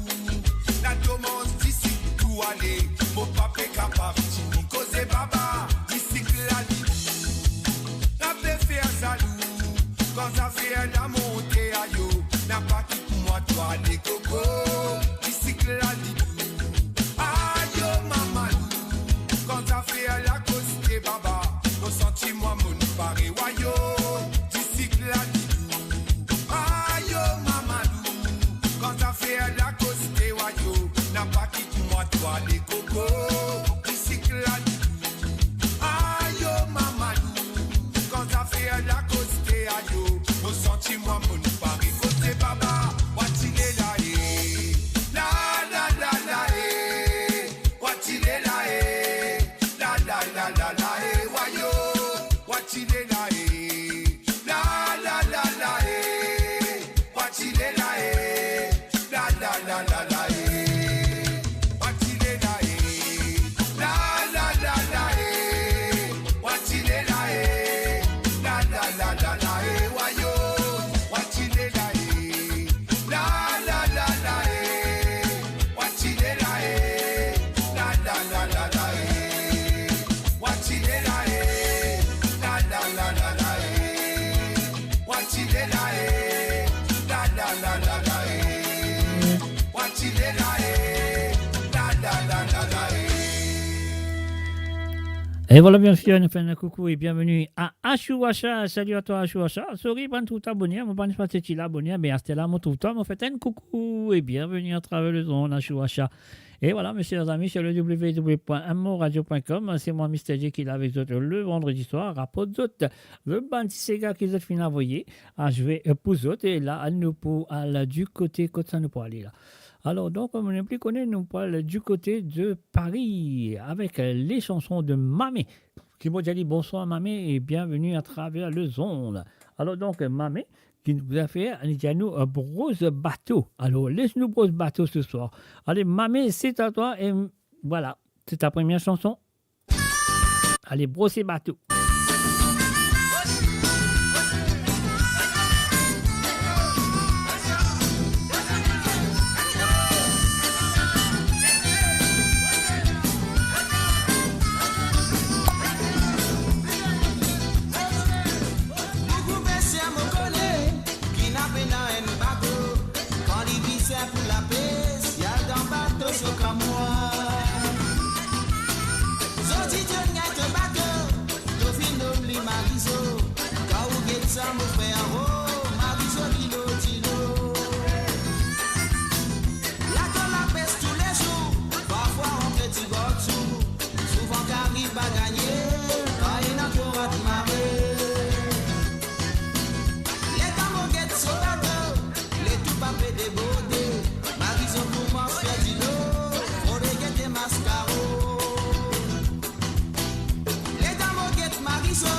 La to manz disik tou ale, mo pa pe kapav tini koze baba, disik la li. La pe fer zalou, kan zafer la monte, ayo, napa kit mwa twa le koko, disik la li dou. Ayo mamalou, kan zafer la koste baba, mo santi mwa mo'nn pare, wayo, disik la li dou. Ayo mamalou, kan zafer la koste, wayo, napa kit mwa twa le koko, disik la li dou. Ayo mamalou, kan zafer la koste, ayo, mo santi mwa mo'nn pare koze baba, wa ti de la e. La, la, la, la, e. Wa ti de la e. La, la, la, la, la, e. Wayo, wa ti de la e. La, la, la, la, e. Wa ti de la e. La, la, la, la, la, e. Wa ti de la e. La, la, la, la, e. Wa ti de la e. La, la, la, la, la, e. Wayo. Wa ti de la e. E vwala, biensir, nou fer enn koukou e bienveni a Ashou Asha. Salut à toi, Ashou Asha. Sorry, mo pa'nn trouv twa boner, mo pa'nn trouv twa boner, me aster la mo trouv twa, mo fer twa enn koukou e bienveni atraver lezond, Ashou Asha. E vwala, mes chers amis, sur le w w w point m o radio point com, c'est moi, Mister J, ki la avek zot le vandredi soir, aport zot le bann ti sega ki zot finn avoye a zwe pou zot. E la, nou pou al du côté, kot sa nou pou ale la? Alor, donk, mo nepli kone, nou pou al du côté de Paris avec les chansons de Mamé. Ki mo dir li bonswar, Mamé, e bienveni atraver lezond. Alor, donk, Mamé, ki nou pou fer, li dir nou, euh, bros bato. Alor, les nou bros bato ce soir. Ale, Mamé, c'est à toi, e vwala, c'est ta première chanson. Ale, bros bato. Boukou pes mo kone, ki ena pena enn bato, kan li bizin pou lapes, li al dan bato so kamwa. Zodi to gagn to bato, to finn nom li Marizo. Kan ou get sa, mo frer, oh, Marizo dilo, dilo. Lato lapes toulezour, parfwa rann ti bor tou. Souvan kari pa gagne, kan ena tro rat mare. Letan mo get so bato, letou pa pe deborde, Marizo koumans fer dilo, fode gete maskaro. Letan mo get Marizo,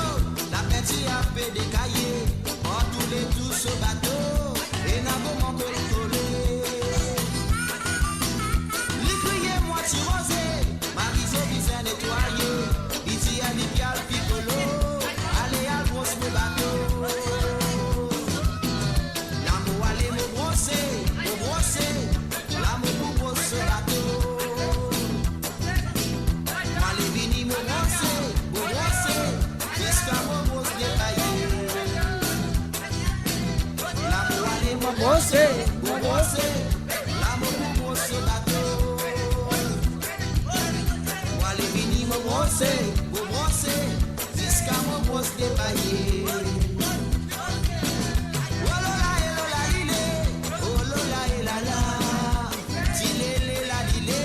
lapenti a pe dekaye, partou letou so bato, ena boman kolkole. Li kriye mwa ti roze, Marizo bizin netwaye, li dir li pe al pikolo, ale al bros mo bato. La mo ale mo brose, mo brose, la mo pou bros so bato. Mo ale vini mo brose, mo brose, ziska mo bros detaye. La mo ale mo brose, mo brose, la mo pou bros so bato. Mo ale vini mo brose, mo brose, ziska mo bros detaye. Oh lola e lola lile, oh lola e lala. Ti lele la lile,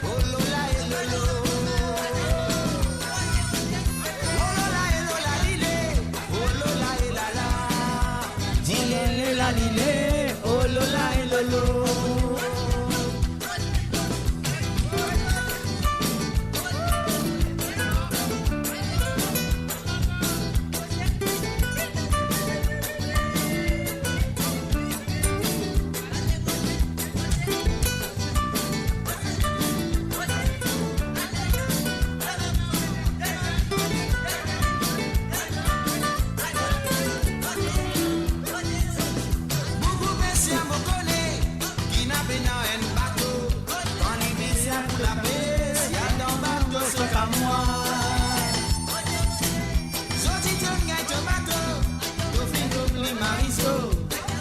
oh lola e lolo. Oh lola e lola lile, oh lola e lala. Ti lele la lile, oh lola e lolo. Boukou pese mo kone, ki ena pena enn bato, kan li bizin pou lapes, li al dan bato so kamwa. Zodi to gagn to bato, to finn nom li Marizo.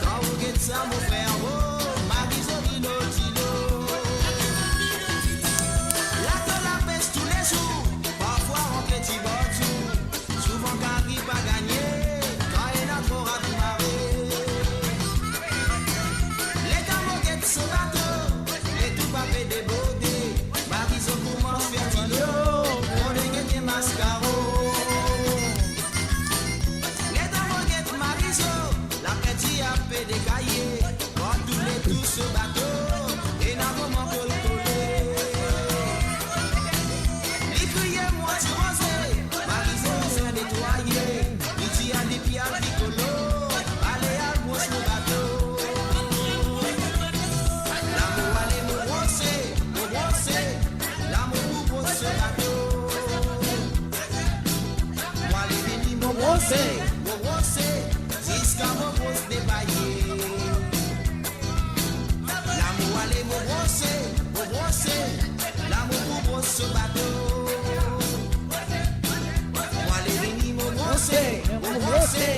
Kan ou get sa mo frer, oh, Marizo dilo dilo. Lato lapes toulezour, parfwa rann ti bor tou. Souvan kari pa gagne, kan ena tro rat mare. Letan mo get so bato, letou pa pe deborde, Marizo koumans fer dilo, fode gete maskaro. Letan mo get Marizo, lapenti a pe dekaye, partou letou so bato, ena boman kolkole. Li kriye mwa ti roze, Marizo bizin netwaye, li dir li pe al pikolo, ale al bros mo bato. La mo ale mo brose, mo brose, la mo pou bros so bato. Mo ale vini mo brose, mo brose, ziska mo bros detaye. La mo ale mo brose, mo brose, la mo pou bros so bato. Mo ale vini mo brose, mo brose,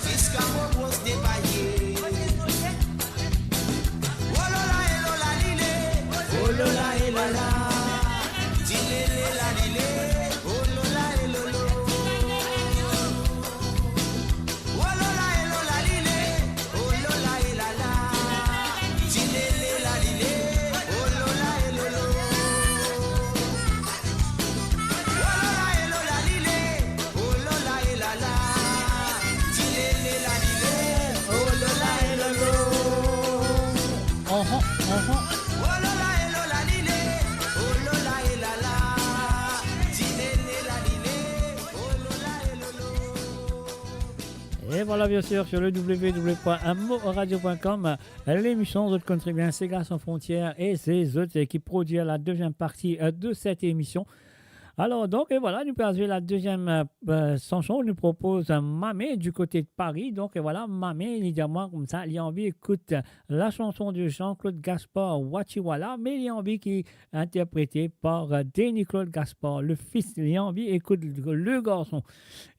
ziska mo bros detaye. Oh lola e lola lile, oh lola e lala. Ti lele la lile, oh lola e Et voilà, bien sûr, sur le w w w point mo radio point com, l'émission Zot Konn Tre Bien, Sega Sans Frontières, et c'est zot ki prodwi la deuxième partie, euh, de cette émission. Alors, donc, et voilà, nou pe al zwe la deuxième, euh, euh, chanson, nou propoz, euh, Mamé du côté de Paris. Donc, et voilà, Mamé, li dir mwa koumsa, li anvi ekout, euh, la chanson de Jean-Claude Gaspard, Wachiwala, me li anvi ki interprété par, euh, Denis Claude Gaspard, le fils, li anvi ekout le, le garson.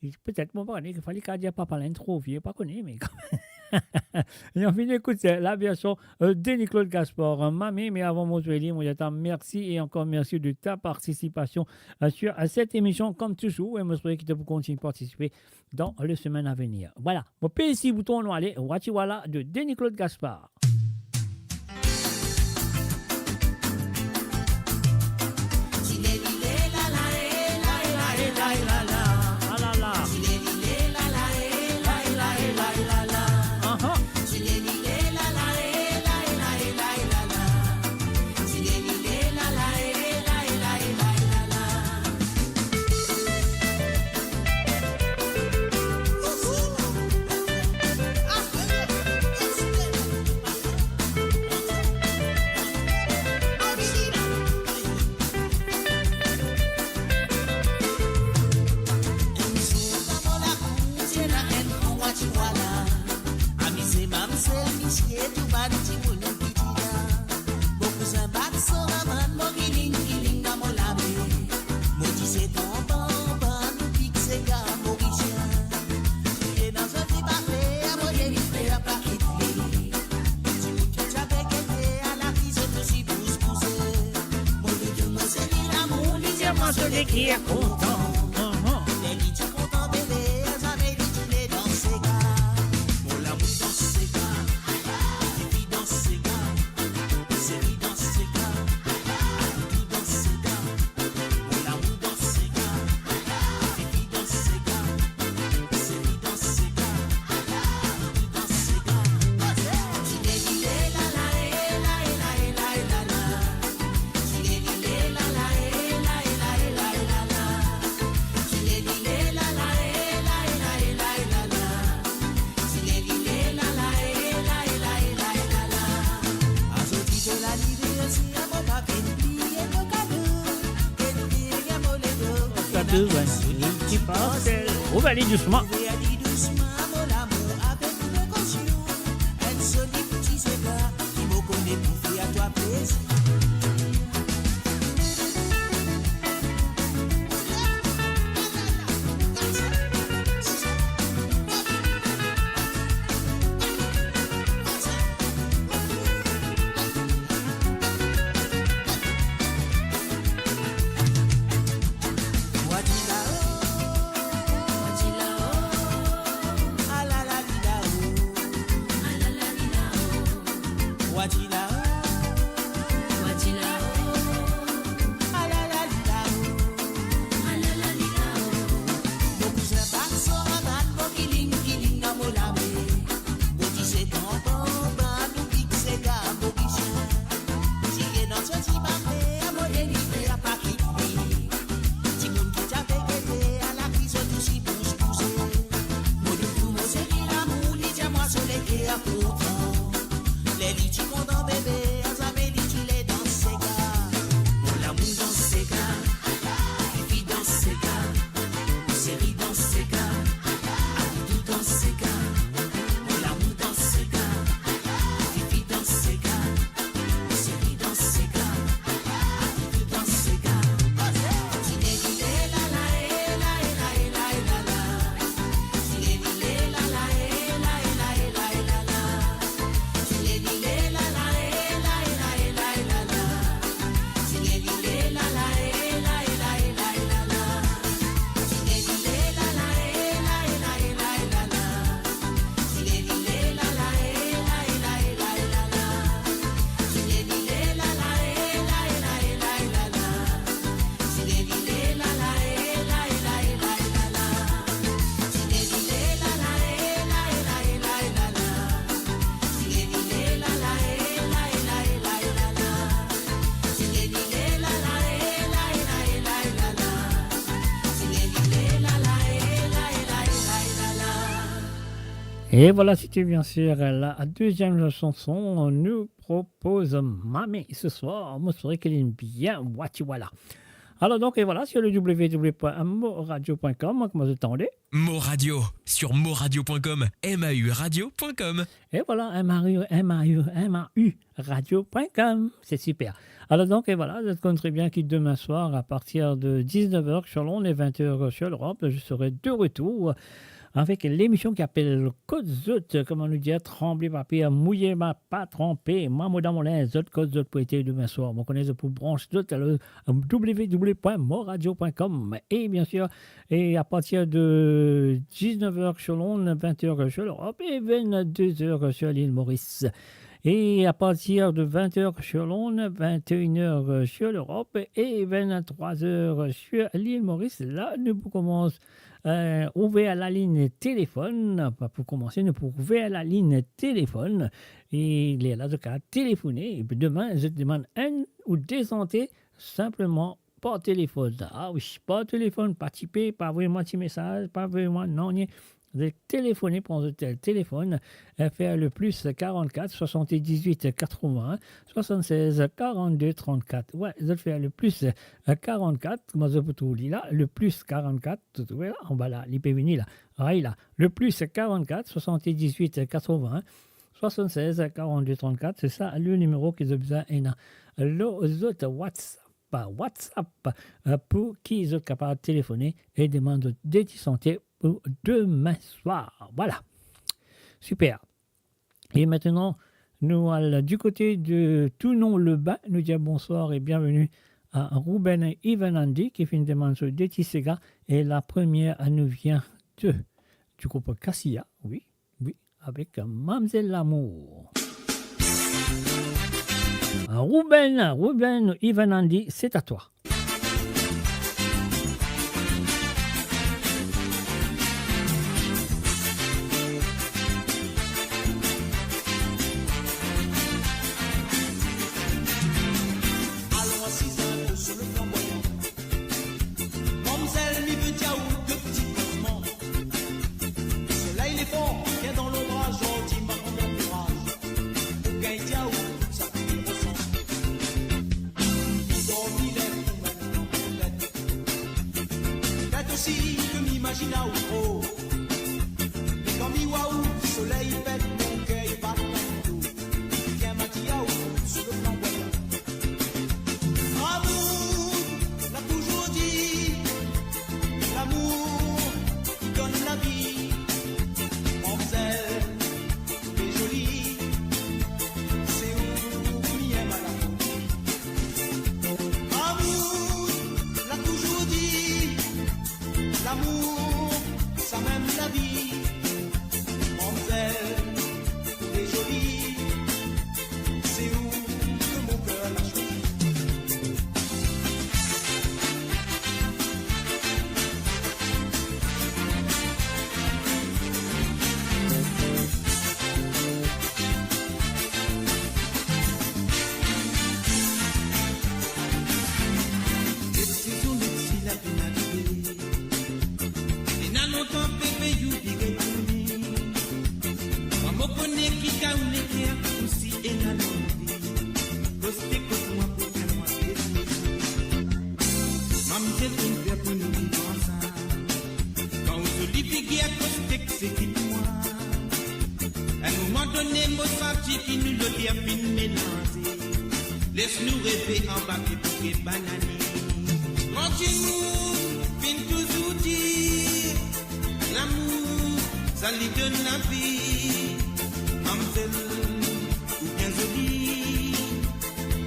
E petet, mo pa kone, fale li kapav dir papa la inn tro vie, pa kone, me kanmem. Li anvi ekout, euh, la version, euh, Denis Claude Gaspard, hein, Mamé, me avan mo zwe li, mo dir twa mersi et encore merci de ta participation, euh, sur, euh, cette émission, comme toujours, e mo espere ki to pou kontign partisipe dans les semaines à venir. Voilà, mo pez isi bouton, nou ale, Wachiwala de Denis Claude Gaspard. Amize mamzel, misie, tou bann dimoun ki ti la. Mo kouzin bat so ramann, mo giling giling dan mo lame. Mo ti se tanpan, nou pik sega morisien. Ena zoli bafe, mo demi frer pa kit li. Dimoun ki ti pe gete, ala ki zot osi bous bouze. Mo doudou, mo seri lamour, li dir mwa so leker kontan. Ler li ti kontan bebe, zame li ti le dan sega. Mo lamour dan sega, fifi dan sega, seri dan sega, doudou dan sega. Mo lamour dan sega, fifi dan sega, seri dan sega, doudou dan sega. Ou va ale dousman. Ler li ti kontan bebe, zame li ti le dan sega. Mo lamour dan sega, fifi dan sega, seri dan sega, doudou dan sega. Mo lamour dan sega, fifi dan sega, seri dan sega, doudou dan sega. Et voilà, c'était bien sûr la deuxième chanson. Nous propose Mamie ce soir. Mo sware ki linn bien, wati wala. Alors donc, et voilà, sur le w w w point mo radio point com, kouma zot tande? Mo Radio, sur mo radio point com, M A U radio point com. Et voilà, M A U, M A U, M A U radio point com. C'est super. Alors donc, et voilà, zot konn très bien ki demain soir, à partir de dix-neuf heures sur l'onde et vingt heures sur l'Europe, je serai de retour avec l'émission qui s'appelle Kot Zot, kouma nou dir, tranble pa per, mouye pa, pa tranpe, mwa mo dan mo linz, zot kot zot pou ete demain soir. Mo kone zot pou branch zot, alors, w w w point mo radio point com. Et bien sûr, et à partir de dix-neuf heures sur l'onde, vingt heures sur l'Europe et vingt-deux heures sur l'île Maurice. Et à partir de vingt heures sur l'onde, vingt et une heures sur l'Europe et vingt-trois heures sur l'île Maurice, la nou pou koumans, euh, ouver la ligne téléphone. Pa pou koumanse, nou pou ouver la ligne téléphone. E lerla zot kapav telefone. E pi demain, zot demann enn ou de sante, sinpleman par telefone. Ah wi, par telefone, pa tipe, pa avoy mwa ti mesaz, pa avoy mwa nanye. Zot telefone, pran zot telefone, euh, fer le plus quarante-quatre soixante-dix-huit quatre-vingts soixante-seize quarante-deux trente-quatre. Wi, zot fer le plus, euh, quarante-quatre, kouma zot pou trouv li la, le plus quarante-quatre, zot trouve la, anba la, li pe vini la. Wi, la, le plus quarante-quatre soixante-dix-huit quatre-vingts soixante-seize quarante-deux trente-quatre, se sa le nimero ki zot bizin ena lor zot WhatsApp, WhatsApp, euh, pou ki zot kapav telefone e demann zot de ti sante pou demain soir. Voilà. Super. E aster, nou al du côté de Thonon-les-Bains, nou dir bonsoir e bienveni a Ruben e Ivan Andy ki finn demann so de ti sega, e la première nous vient de, du groupe Cassia, wi. Wi, avek Mamzel Lamour. Ruben, Ruben, Ivan Andy, c'est à toi. Alon asiz inpe sou le flanboyan. Mamzel, mi pe dir aou de ti kozman. Soley leve, vien dan lonbraz, zordi mo pou dir kouraz. Pou gagn dir aou tou seki mo resan. Mi dormi, lev pou mem dan mo tet. Petet osi ke mi imazinn aou tro. Me kan mi vwar ou, soley i pet, mo ker i bat dan mo do. Vien, mo dir aou, sou le flanboyan. Lamour, la touzour dir, lamour ki donn lavi. Mamzel, ou pe zoli, se ou ki mem mo lafoli. Lamour, la touzour dir, lamour, sa mem lavi. Mamzel, ou pe zoli, se ou ke mo ker la swezi. Nek sezon, nek si lapli arive. Ena lontan bebe you pe retourne. Mwa mo kone ki ka ou leker, ou si ena lanvi. Koste kot mwa pou fer mwa plezir. Mamzel finn fer pou nou viv ansam. Kan ou zoli figir, koste ki se kit mwa. Enn moman done, mo santi ki nou loder finn melanze. Les nou reve anba pie bouke bananier. Gran dimoun finn touzour dir, lamour, sa li donn lavi. Mamzel, ou bien zoli,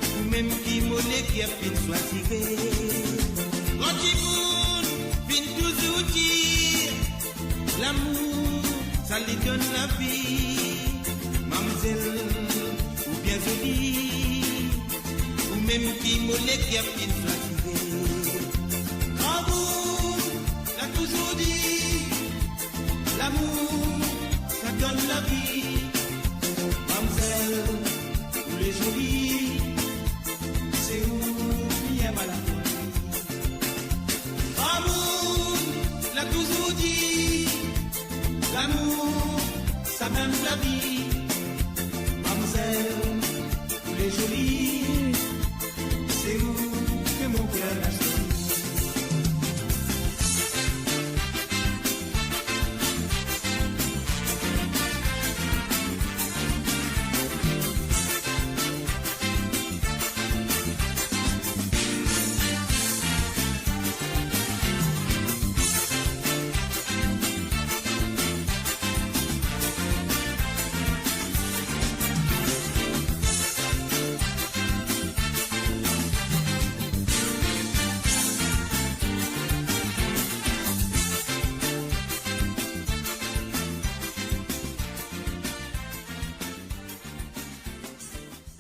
ou mem ki mo leker finn swazire. Gran dimoun finn touzour dir, lamour, sa li donn lavi. Mamzel, ou bien zoli, ou mem ki mo leker finn swazire. Lamour, la touzour dir, lamour, sa donn lavi. Mamzel, ou le zoli, se ou ki mem mo lafoli. Lamour, la touzour dir, lamour, sa Mem lavi, mamzel, ou le zoli, se ou ke mo ker a sezi.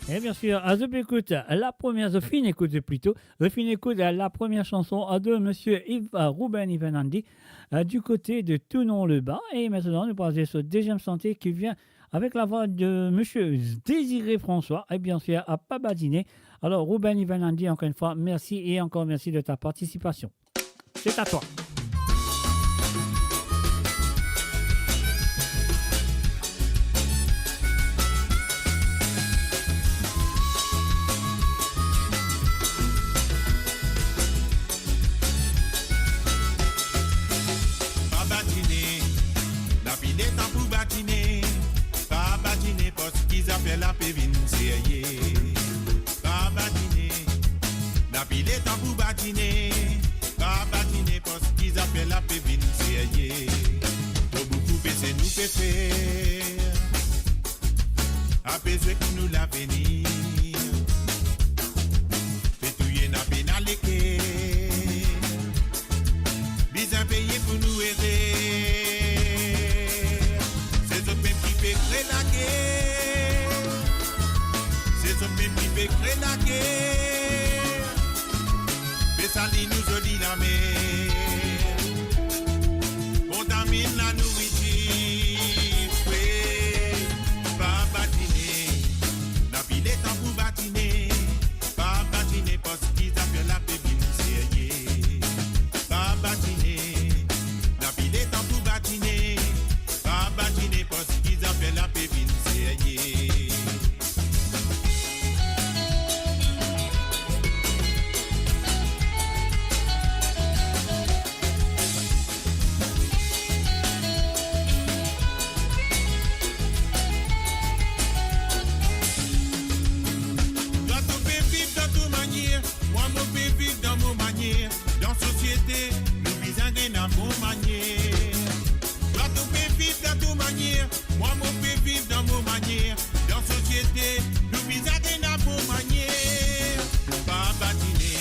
E biensir, anou ekout la premie, zot finn ekout plito, zot finn ekout la premie sanson de misie Yves, euh, Ruben Yves Hernandi, euh, du kote de Tournon-le-Bas. E aster, nou pou al zwe so deziem sante ki vinn avek lavwa de misie Désiré François, e biensir, a Pa Badine. Alor, Ruben Yves Hernandi, ankor enn fwa, mersi e ankor mersi de ta partisipasion. C'est à toi. Pa badine, napi letan pou badine, pa badine, parski zafer la pe vinn serye. Pa badine, napi letan pou badine, pa badine, parski zafer la pe vinn serye. Tro boukou pese nou pe fer, ape zwe ek nou lavenir. Pe touye nou pena leker, bizin peye pou nou erer. Se zot mem ki pe kre lager, se zot mem ki pe kre lager. Pe sali nou zoli lamer, kontaminn lanouritir. Wi, pa badine, napi letan pou badine, pa badine, parski zafer la pe vinn serye. Pa badine, napi letan pou badine, pa badine, parski zafer la pe vinn serye. Twa to pe viv dan to manier, mwa mo pe viv dan mo manier. Dan sosiete, nou bizin gagn bon manier. Twa to pe viv dan to manier, mwa mo pe viv dan mo manier. Dan sosiete, nou bizin gagn bon manier. Pa badine,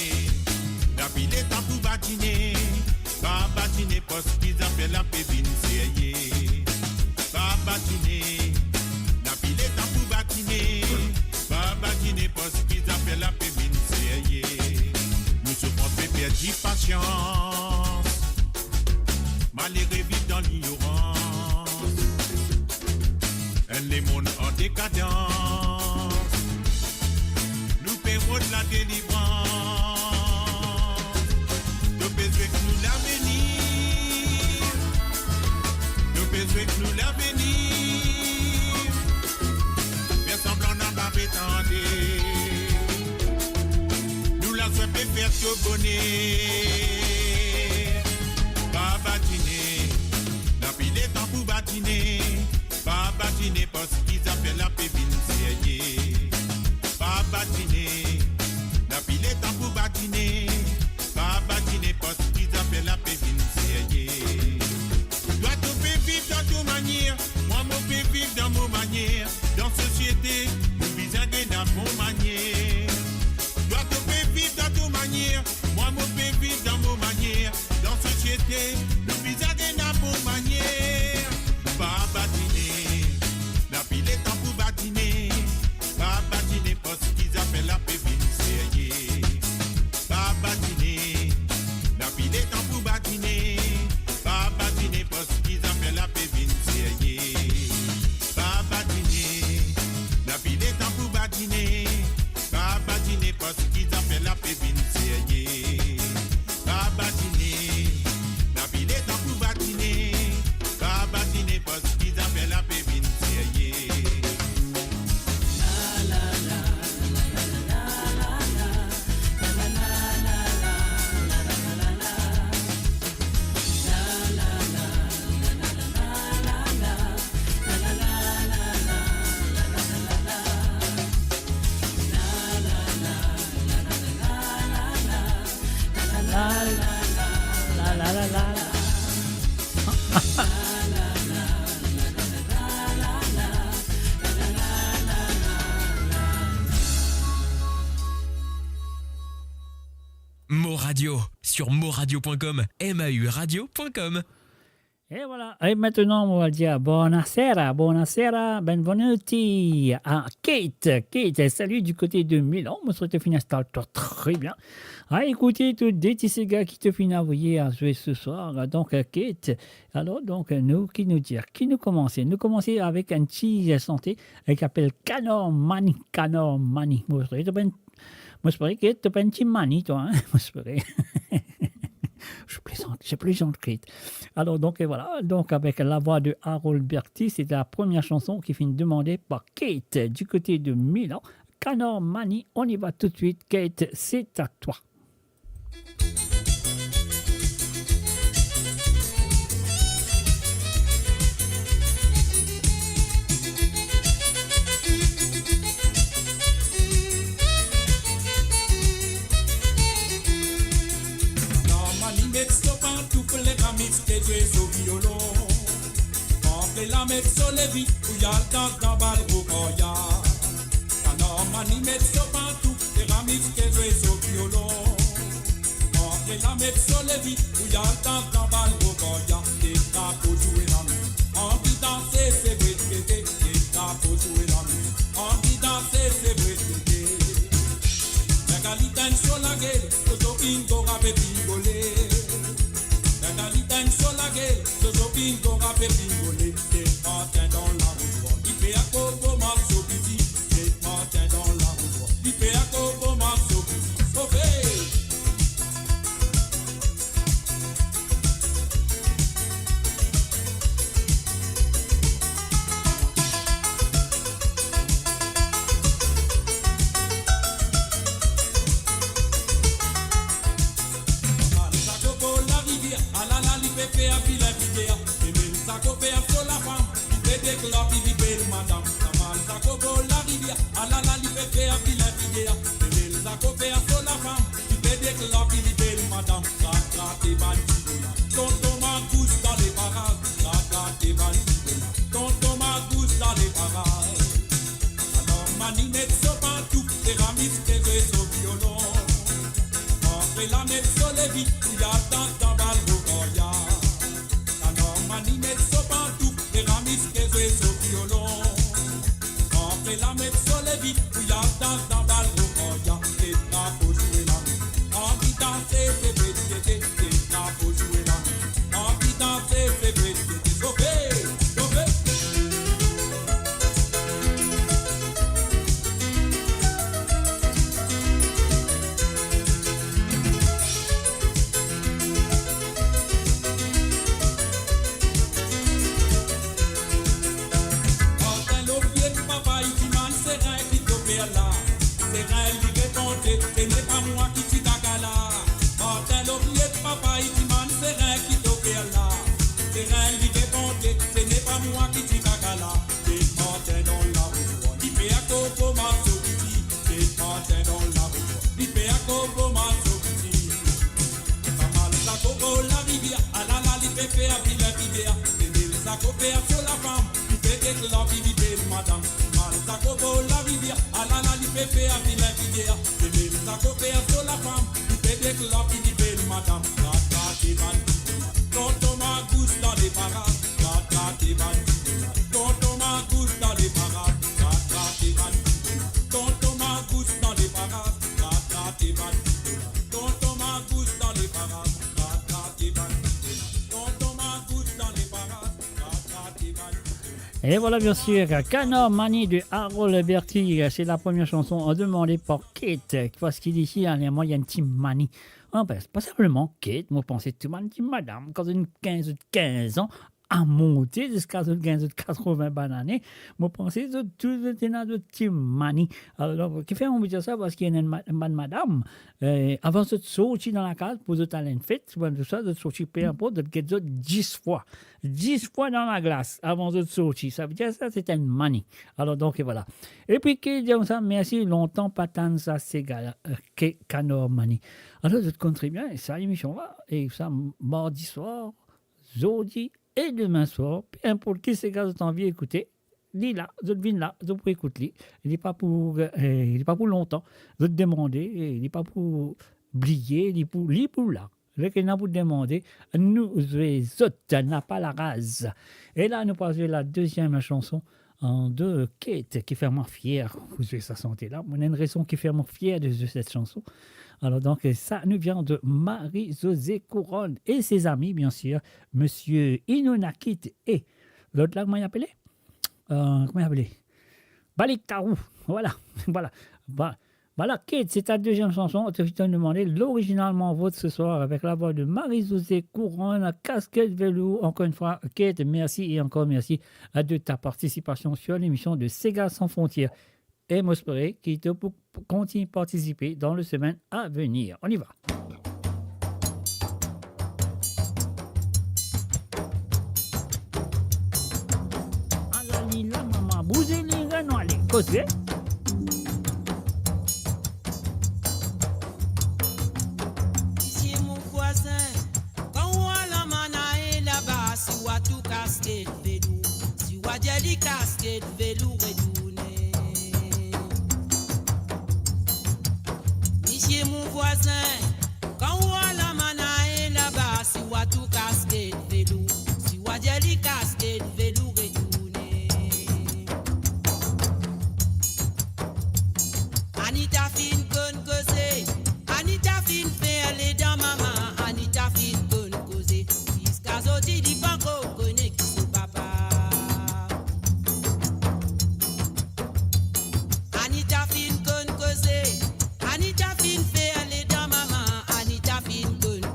napi letan pou badine. Pa badine, parski zafer la pe vinn serye. Pa badine, napi letan pou badine. Pa badine, parski zafer la pe vinn serye. Nou soufrans pe perdi pasians, malere viv dan lignorans. Enn lemonn an dekadans, nou pe rod ladelivrans. To pe zwe ek nou lavenir, to pe zwe ek nou lavenir. Fer sanblan napa pe tande, nou lazwa pe fer to boner. Pa badine, napi letan pou badine. Pa badine, parski zafer la pe vinn serye. Pa badine, napi letan pou badine. Pa badine, parski zafer la pe vinn serye. Twa to pe viv dan to manier, mwa mo pe viv dan mo manier. Dan sosiete, nou bizin gagn bon manier. Twa to pe viv dan to manier, mwa mo pe viv dan mo manier. Dan sosiete, nou bizin gagn bon manier. Pa badine, napi letan pou badine. Pa badine, parski zafer la pe vinn serye. Pa badine, napi letan pou badine. Pa badine, parski zafer la pe vinn serye. Pa badine, napi letan pou badine. Pa badine, parski zafer la pe vinn serye. Pa badine, napi Radio, sur mauradio point com, M A U radio point com. Et voilà. Et maintenant, on va dire bonasera, bonasera, benvenuti à Kate. Kate, salut du côté de Milan. Mo swete finn instal twa tre bien. Ah, écoute, tout de ti sega ki to finn avoye a zwe ce soir. Donc, euh, Kate, alors, donc, euh, nou, ki nou dir, ki nou komanse? Nou komanse avek enn ti sante, euh, ki apel Kanar Mani, Kanar Mani. Mo swete to pa enn Mo espere ke to pa enn ti mani, twa, hein? Mo espere. Je plaisante, je plaisante, Kate. Alors, donc, et voilà. Donc, avec la voix de Harold Berti, c'était la première chanson qui fut demandée par Kate du côté de Milan. Kanar Mani, on y va tout de suite. Kate, c'est à toi. Kanar Mani met so pantouf, Lera Mix pe zwe so violon. Antre la, met so levi, pou y al dans dan bal Rougaya. Kanar Mani met so pantouf, Lera Mix pe zwe so violon. Antre la, met so levi, pou y al dans dan bal Rougaya. Tes drapeaux sous la main, anvi danse, se vre tete. Tes drapeaux sous la main, anvi danse, se vre tete. Magali tann so lagel, Zozo Bingo rape pingole. Magali tann so lagel, Zozo Bingo rape pingole. Tes matin dan la rout, li pe akoz kouma so piti. Tes matin dan la rout, li pe akoz kouma so piti. Sofe! Kamal Zako bor larivier, alala li pe fer vilin figer. Emil Zako fer so lafam, li pe deklare li bel madam. Kamal Zako bor larivier, alala li pe fer vilin figer. Emil Zako fer so lafam, li pe deklare li bel madam. Rat, rat, e bann ti bola. Tonton Magous dan le baraz. Rat, rat, e bann ti bola. Tonton Magous dan le baraz. Kanar Mani met so pantouf, Lera Mix pe zwe so violon. Antre la, met so levi, pou y al dans dan bal Rougaya. Kanar Mani met so pantouf, Lera Mix pe zwe so violon. Antre la, met so levi, pou y al dans dan bal Rougaya. Tes drapeaux sous la main, anvi danse, se vre tete. Tes drapeaux sous la main, anvi danse, se vre tete. Sofe, sofe. Martin Lopied papa, li dimann Serin ki to fer la. Serin li reponn, se nepa mwa ki ti gaga la. Martin Lopied papa, li dimann Serin ki to fer la. Serin li reponn, se nepa mwa ki ti gaga la. Tes matin dan la rout, li pe akoz kouma so piti. Tes matin dan la rout, li pe akoz kouma so piti. Kamal Zako bor larivier, alala li pe fer vilin figer. Emil Zako fer so lafam, li pe deklare li bel madam. Kamal Zako bor larivier, alala li pe fer vilin figer. Emil Zako fer so lafam, li pe deklare li bel madam. Rat, rat, e bann ti bola. Tonton Magous dan le baraz. Rat, rat, e bann ti bola. Tonton Magous dan le baraz. Rat, rat, e bann ti bola. Tonton Magous dan le baraz. Rat, rat, e bann ti bola. Tonton Magous dan le baraz. Rat, rat, e bann ti bola. Tonton Magous dan le baraz. Rat, rat, e bann ti bola. Et voilà, bien sûr, Kanar Mani de Harold Berti, c'est la première chanson demandée par Kate, parce qu'il dit ici, dernièrement, il y a un petit mani. Ah ben, c'est pas simplement Kate, mo panse tou bann ti madam, kan zot inn kinz, zot kinz an, a monte ziska zot gagn zot katrovin bann ane, mo panse zot tou zot ena zot ti mani. Alor, kifer mo dir sa? Parski ena enn ma-, bann madam, eh, avan zot sorti dan lakaz pou zot al enn fet, oubien tou sa, zot sorti, pe inport, zot get zot dis fwa. Dis fwa dan laglas avan zot sorti. Savedir sa, se enn mani. Alor, donk, vwala. Epi, ki dir sa, mersi, lontan pa tann sa sega la, eh, ke Kanar Mani. Alor, zot konn tre bien, sa emision la, e sa, mardi swar, zordi e demin swar, pe inport ki sega zot anvi ekoute, li la, zot vinn la, zot pou ekout li. Li pa pou, eh, li pa pou lontan. Zot demande, eh, li pa pou bliye, li pou, li pou la. Lekel ena pou demande, nou zwe zot, napa laraz. E la, nou pou zwe la deziem chanson, an de Kate, ki fer mwa fier pou zwe sa sante la. Mwa, ena enn rezon ki fer mwa fier de zwe set chanson. Alor, donk, sa nou vien de Marie-Josée Couronne e ses amis, bien sûr, Monsieur Inonakit e lot la, kouma li apele? Euh, kouma li apele? Balik Tarou. Voilà, voilà. Ba-, voilà, Kate, c'est ta deuxième chanson. On te, te demandait l'original Mon Vote ce soir avec la voix de Marie-Josée Couronne, Casquette Velours. Encore une fois, Kate, merci et encore merci, euh, de ta participation sur l'émission de Sega Sans Frontières. E mo espere ki to pou kontign partisipe dan le semaine à venir. On y va. Ala li la, mama, bouze li, nou ale koze. Ici mon voisin, kan ou al Manayé laba, si ou a tou Casquette Velours, si ou a dir li Casquette Velours retourne. Misie mon vwazin, kan ou al Manayé laba, si ou a tou Casquette Velours, si ou a dir li Casquette Velours retourne. Anita finn konn koze, Anita finn fer ledan mama, Anita finn konn koze, ziska zordi li pankor kone ki so papa. Anita finn konn koze, Anita finn fer ledan mama, Anita finn konn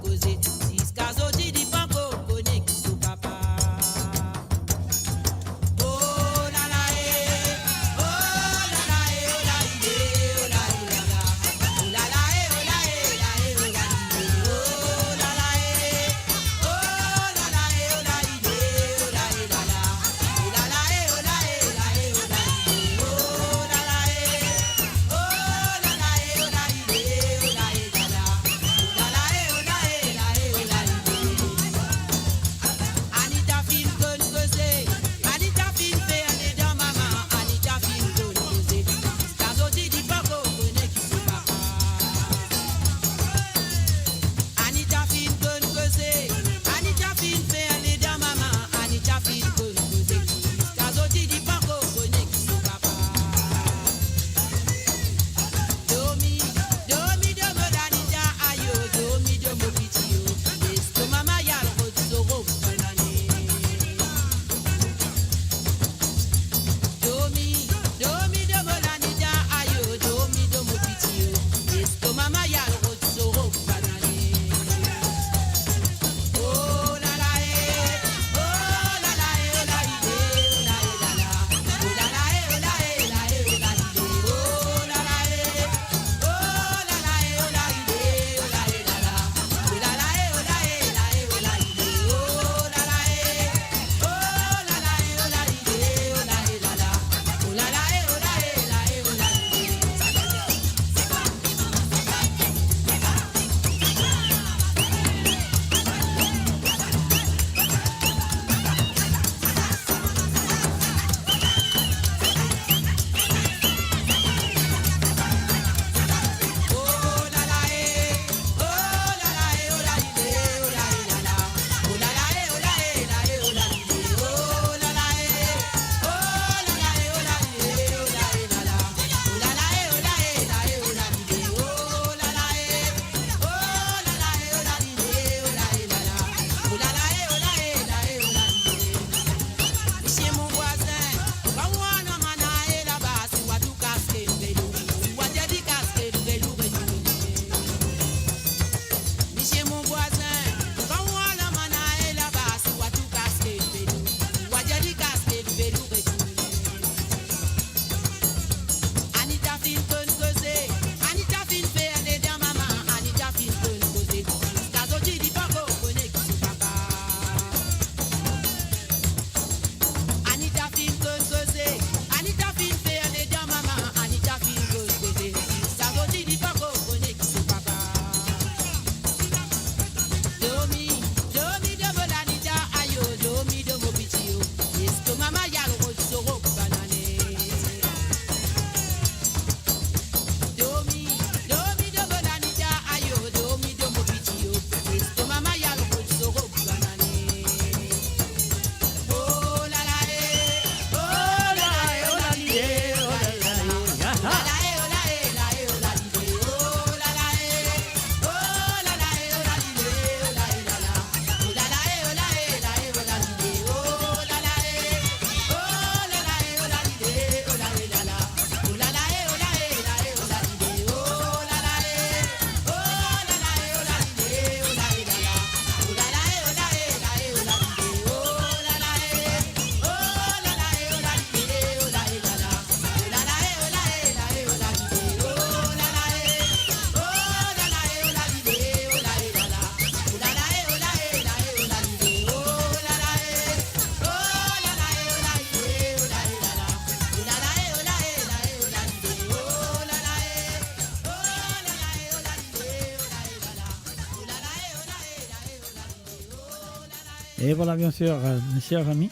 Et voilà, bien sûr, euh, mes chers amis,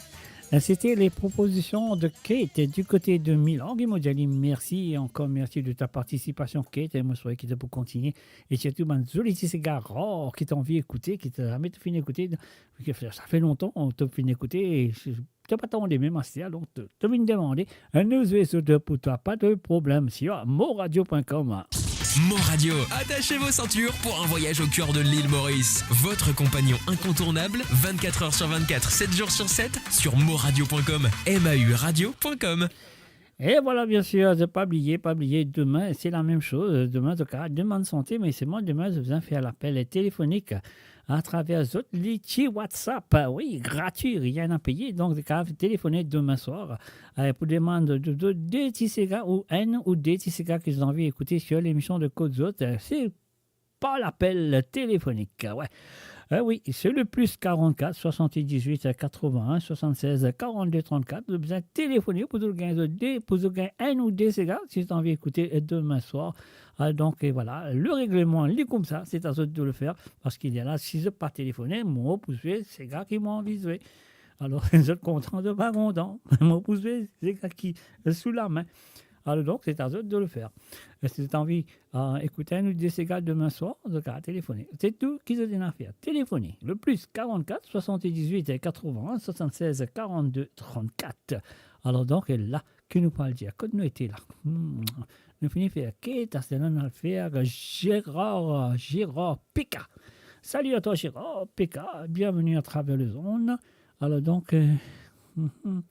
euh, c'était les propositions de Kate du côté de Milan. Ki mo dir ali mersi, ankor mersi de ta participation, Kate. E mo swete ki to pou kontigne. E sirtou bann zoli ti sega rar ki to anvi ekoute, ki to zame to finn ekoute. Sa fer lontan to finn ekoute, e to pa tande mem aster, donk to, to vinn demande. Nou zwe zot pou twa, pa de problem, sur moradio point com. Mon Radio, attachez vos ceintures pour un voyage au cœur de l'île Maurice. Votre compagnon incontournable, vingt-quatre heures sur vingt-quatre, sept jours sur sept, sur moradio point com, M A U radio point com. E voilà, bien sûr, pa bliye, pa bliye, demin, c'est la même chose. Demin, zot kapav demann sante, me selman demin, zot bizin fer lapel telefonik atraver zot liti WhatsApp. Wi, gratwi, rien à payer. Donk, zot kapav telefone demin swar, eh, pou demann de, de, de ti sega ou enn ou de ti sega ki zot anvi ekoute sur lemision de Kot Zot. Eh, se par lapel telefonik, ouais. Eh wi, se le plus quarante-quatre soixante-dix-huit quatre-vingt-un soixante-seize quarante-deux trente-quatre. Zot bizin telefone pou zot gagn zot de, pou zot gagn enn ou de sega, si zot anvi ekoute, eh, demin swar. Ah, donk, e voilà, le regleman, li koumsa, se a zot de le fer, parski li la, si zot pa telefone, mo pou zwe sega ki mo anvi zwe. Alor, zot kontan, zot pa kontan, mo pou zwe sega ki, eh, sou lame. Alor donk, se a zot de le fer. Eh, si zot anvi, eh, ekoute enn ou de sega demin swar, zot kapav telefone. Se tou ki zot ena a fer. Telefone le plus quarante-quatre soixante-dix-huit quatre-vingt-un soixante-seize quarante-deux trente-quatre. Alor donk, e la, ki nou pou al dir? Kot nou ete la? Hmm. Nou fini fer Kate, aster la nou al fer Gérard, Gérard Peka. Salut à toi, Gérard Peka. Bienvenue à travers les ondes. Alor donk, eh, mhm.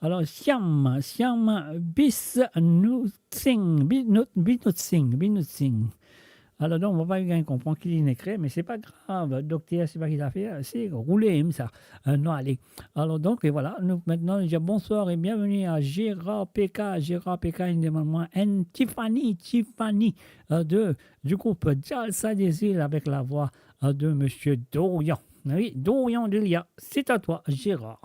Alor, Siam, Siam Bisnut Singh, Binut, Binut Singh, Binut Singh. Alor donk, mo pa gagn konpran ki li inn ekrir, me se pa grav. Dokter, se pa ki zafer, se roule sa. Eh, nou ale. Alor donk, e voilà, nou, mintnan, nou dir bonsoir et bienvenue à Gérard Peka. Gérard Peka, inn demann mwa enn Tiffany, Tiffany, eh, de, du groupe Jalsa des Îles avec la voix, eh, de monsieur Dorian. Oui, Dorian Delia, c'est à toi, Gérard.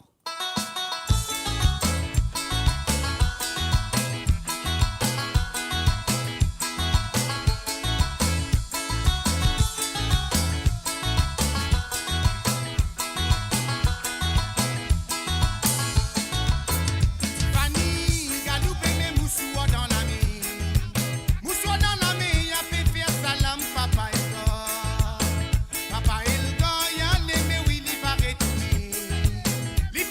Tiffany, galoup e met mousoir dan lame. Mousoir dan lame, ape fer salam papa Elgar. Papa Elgar, li ale, me wi, li pa retourne. Li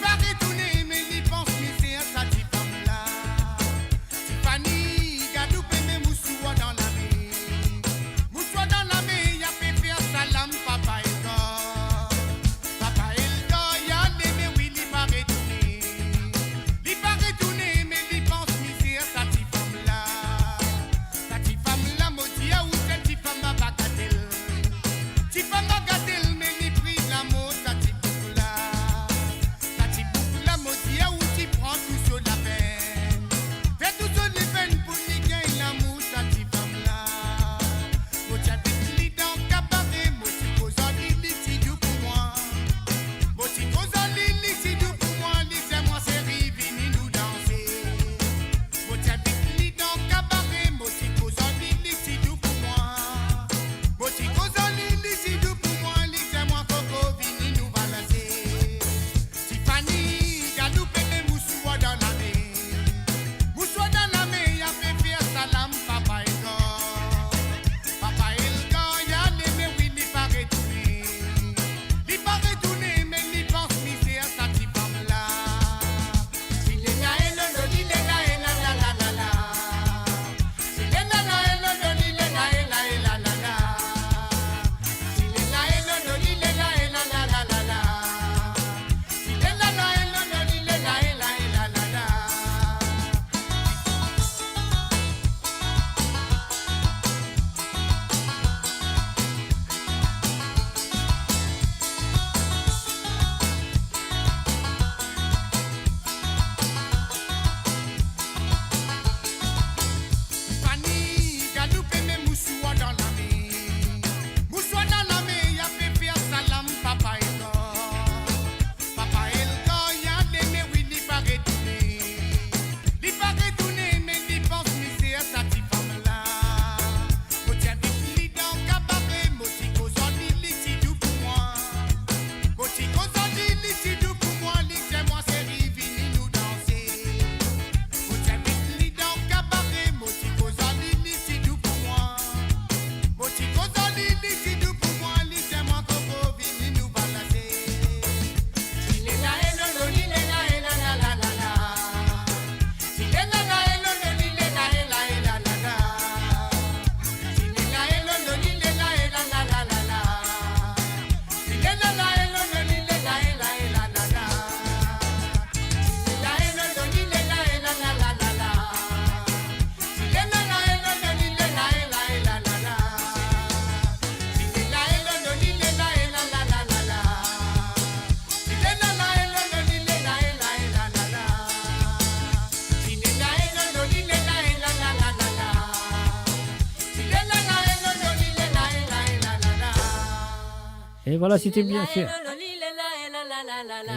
Et voilà, c'était bien sûr.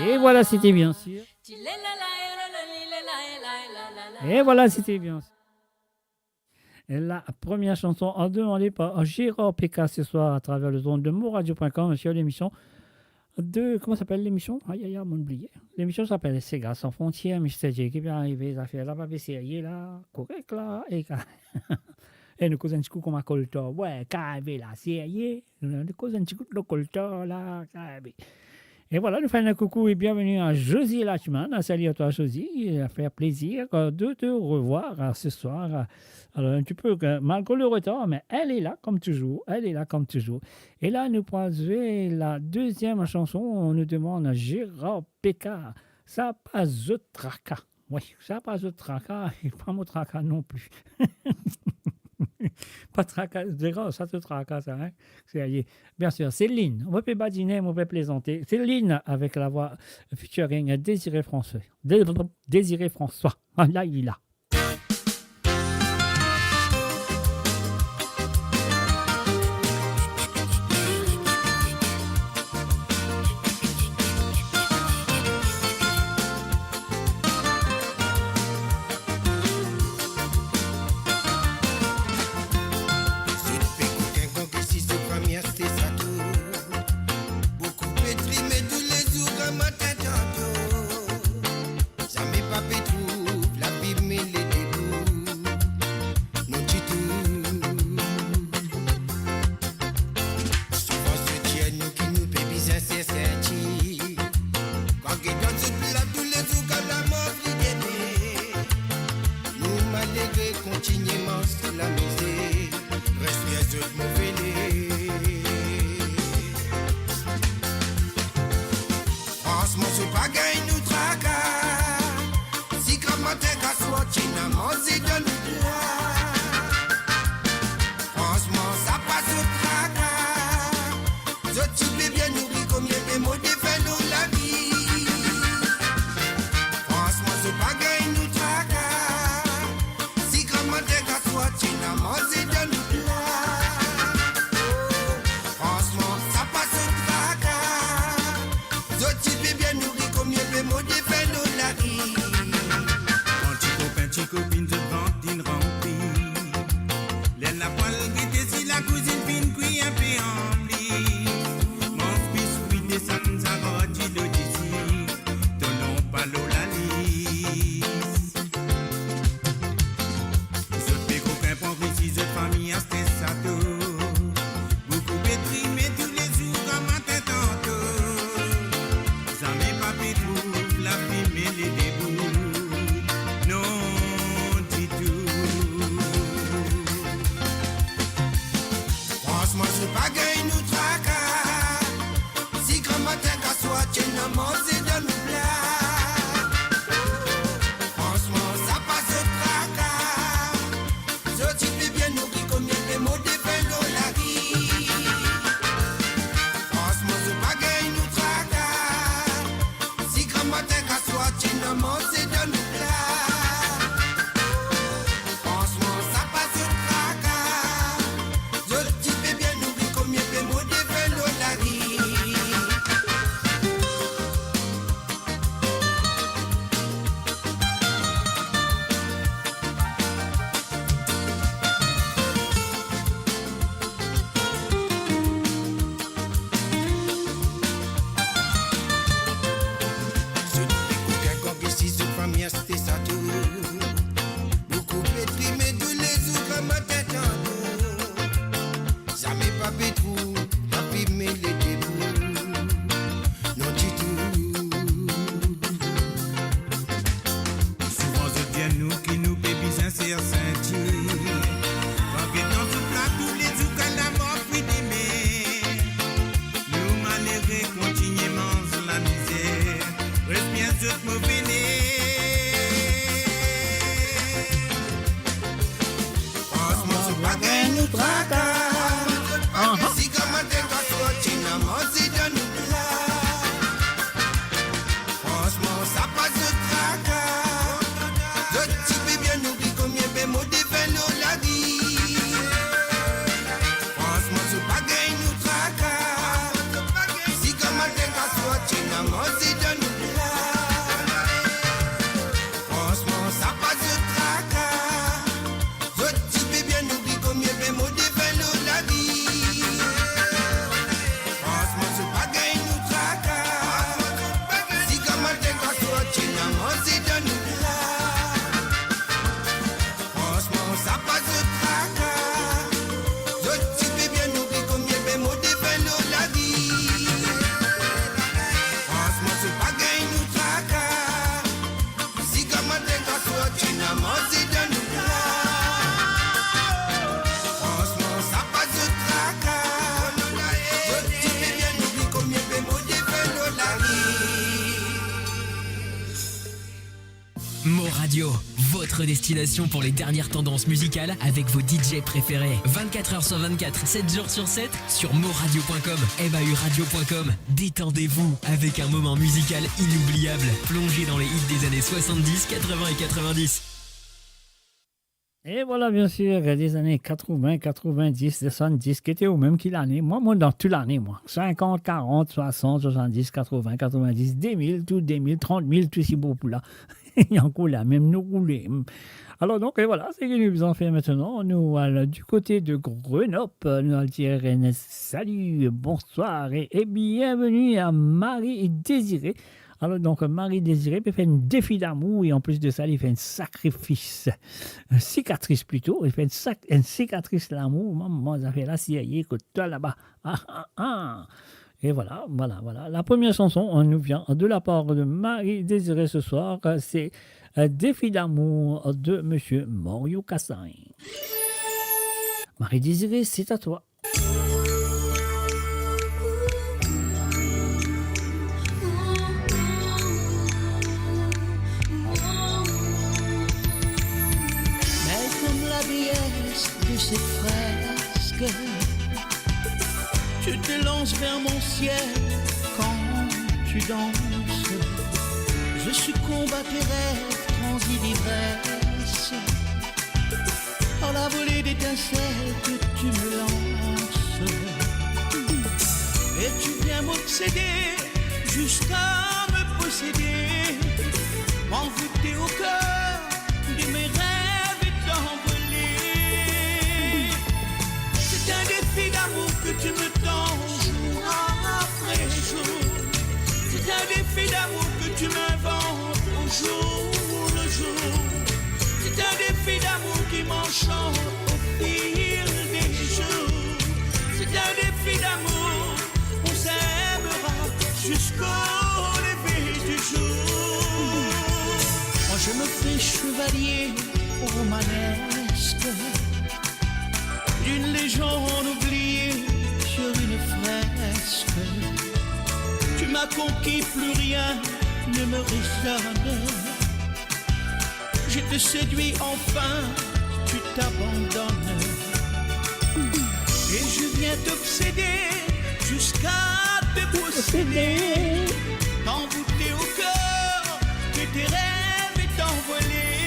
Et voilà, c'était bien sûr. Et voilà, c'était bien sûr. Et la première chanson demandée par Gérard Péka ce soir à travers les ondes de moradio point com sur l'émission de, comment s'appelle l'émission ? Aïe, aïe, aïe, mon oublié. L'émission s'appelle Sega Sans Frontières, Mister J ki pe arive, zafer la pa pe serye la, korek la, e ka-, e nou koz enn ti kou kouma koltar. Wey, kav la, serye. Nou koz enn ti kou de koltar la, kav. Et voilà, nous faisons un coucou et bienvenue à Josie Lachman. Salut à toi, Josie. Ça fait plaisir, euh, de te revoir, euh, ce soir. Alors, un petit peu, euh, malgré le retard, mais elle est là comme toujours. Elle est là comme toujours. Et là, nous pourrons jouer la deuxième chanson. On nous demande à Gérard Péka. Sa pa zot traka. Wi, sa pa zot traka, e pa mo traka non pli. Pa traka, Gérard, sa zot traka sa, hein ? Serye. Bien sûr, Céline, mo pe badine, mo pe plezante. Céline avec la voix featuring Désiré François. Dé-, Désiré François. Ah, la, li la. Zot pe kout enn gran kesi, zot fami aste sa tou. Boukou pe trime toulezour, gramatin tanto. Zame pa pe trouv lavi mele debout, non ditou. Souvan zot dir nou ki nou pe bizin serye senti. Kan get dan zot pla toulezour, kan lamor vre deme. Nou malere kontinie manz lamizer, respir zot move ler. Fransman, zot pa gagn nou traka. Si gramatin ka sorti, ena manze dan nou pla. Fransman, sa pa zot traka. Zot ti pe bien nouri, konbien pe mor defen lor lavi. Fransman, zot pa gagn nou traka. Si gramatin ka sorti, ena manze dan nou pla. Fransman, sa pa zot traka. Zot ti pe bien nouri, konbien pe mor defen lor lari. Kan ti kopin, ti kopinn, zot vant inn ranpli. Ler lapwal gete, si lakouzinn finn kwi inpe anplis. Manz biswi, desann sa rod dilo disi. To nom pa lor lalis. Zot pe kokin pran risi, zot fami aste sato. Boukou pe trime toulezour, gramatin tanto. Zame pa pe trouv lavi mele debout, non ditou. Fransman, zot pa gagn nou traka. Si gramatin ka sorti, ena manze dan nou pla. Fransman, sa pa zot traka. Zot ti pe bien nouri, konbien pe mor defen lor lari. Fransman, zot pa gagn nou traka. Si gramatin ka sorti, ena manze dan nou pla. Fransman, sa pa zot traka. Zot ti pe bien nouri, konbien pe mor defen lor lari. Zot pe kokin, kan gesi zot fami aste sato. Boukou pe trime toulezour, gramatin tanto. Zame pa pe trouv lavi mele debout, non ditou. Souvan zot dir nou ki nou pe bizin serye seintir. Kan get dan zot pla toulezour, kan lamor fini dime. Nou malere kontinie manz lamizer, respir zot move ler. Fransman, zot pa gagn nou traka. Aha. Si gramatin ka sorti, ena manze dan nou pla. Fransman, sa pa zot traka. Zot ti pe bien nouri, konbien pe mor defen lor lari. Fransman, zot pa gagn nou traka. Maman, se donn nou la. Fransman, sa pa zot traka. Zot ti pe bien oubli komie pe mo devan lor lari. Mo Radio, votre destination pour les dernières tendances musicales avec vos D J préférés. Vingt-quatre heures sur vingt-quatre, sept jours sur sept, sur mo radio point com, M A U radio point com. Détendez-vous avec un moment musical inoubliable, plongé dans les hits des années soixante-dix, quatre-vingts et quatre-vingt-dix. E vwala, bien sir, lezane katrevin, katrevindis, swasanndis, ki ete ou mem ki lane? Mwa, mo dan tou lane, mwa. Sinkant, karant, swasant, swasanndis, katrevin, katrevindis, de mil, tou de mil, trant mil, tou si bo pou la. Ankor la mem, nou roule. Alor donk, e vwala, seki nou bizin fer aster, nou al di kote de Grenoble, nou al dir enn sali, bonswar e, e bienveni a Marie Désirée. Alor donk, Marie Désirée pe fer enn defi damour e anplis de sa, li fer enn sakrifis. Enn sikatris plito, li fer enn sak-, enn sikatris lamour. Mama, zafer la serye kot twa laba. Ah, ah, ah. E vwala, vwala, vwala. La première chanson, euh, nous vient de la part de Marie Désirée ce soir. C'est, euh, Défi d'amour de Monsieur Mario Kassai. Marie Désirée, c'est à toi. Belle comme la déesse de cette fresque, tu te lances vers mon ciel quand tu danses. Je succombe à tes rêves transis d'ivresse, par la volée d'étincelles que tu me lances. Et tu viens m'obséder jusqu'à me posséder, m'envoûter au cœur de mes rêves et t'envoler. C'est un défi d'amour que tu me tends jour après jour. C'est un défi d'amour que tu m'inventes au jour le jour. C'est un défi d'amour qui m'enchante au fil des jours. C'est un défi d'amour, on s'aimera jusqu'au lever du jour. Moi je me fais chevalier romanesque d'une légende oubliée sur une fresque. Tu m'as conquis, plus rien ne me résonne. Je te séduis enfin, tu t'abandonnes. Et je viens t'obséder jusqu'à te posséder. T'envoûter au cœur de tes rêves et t'envoler.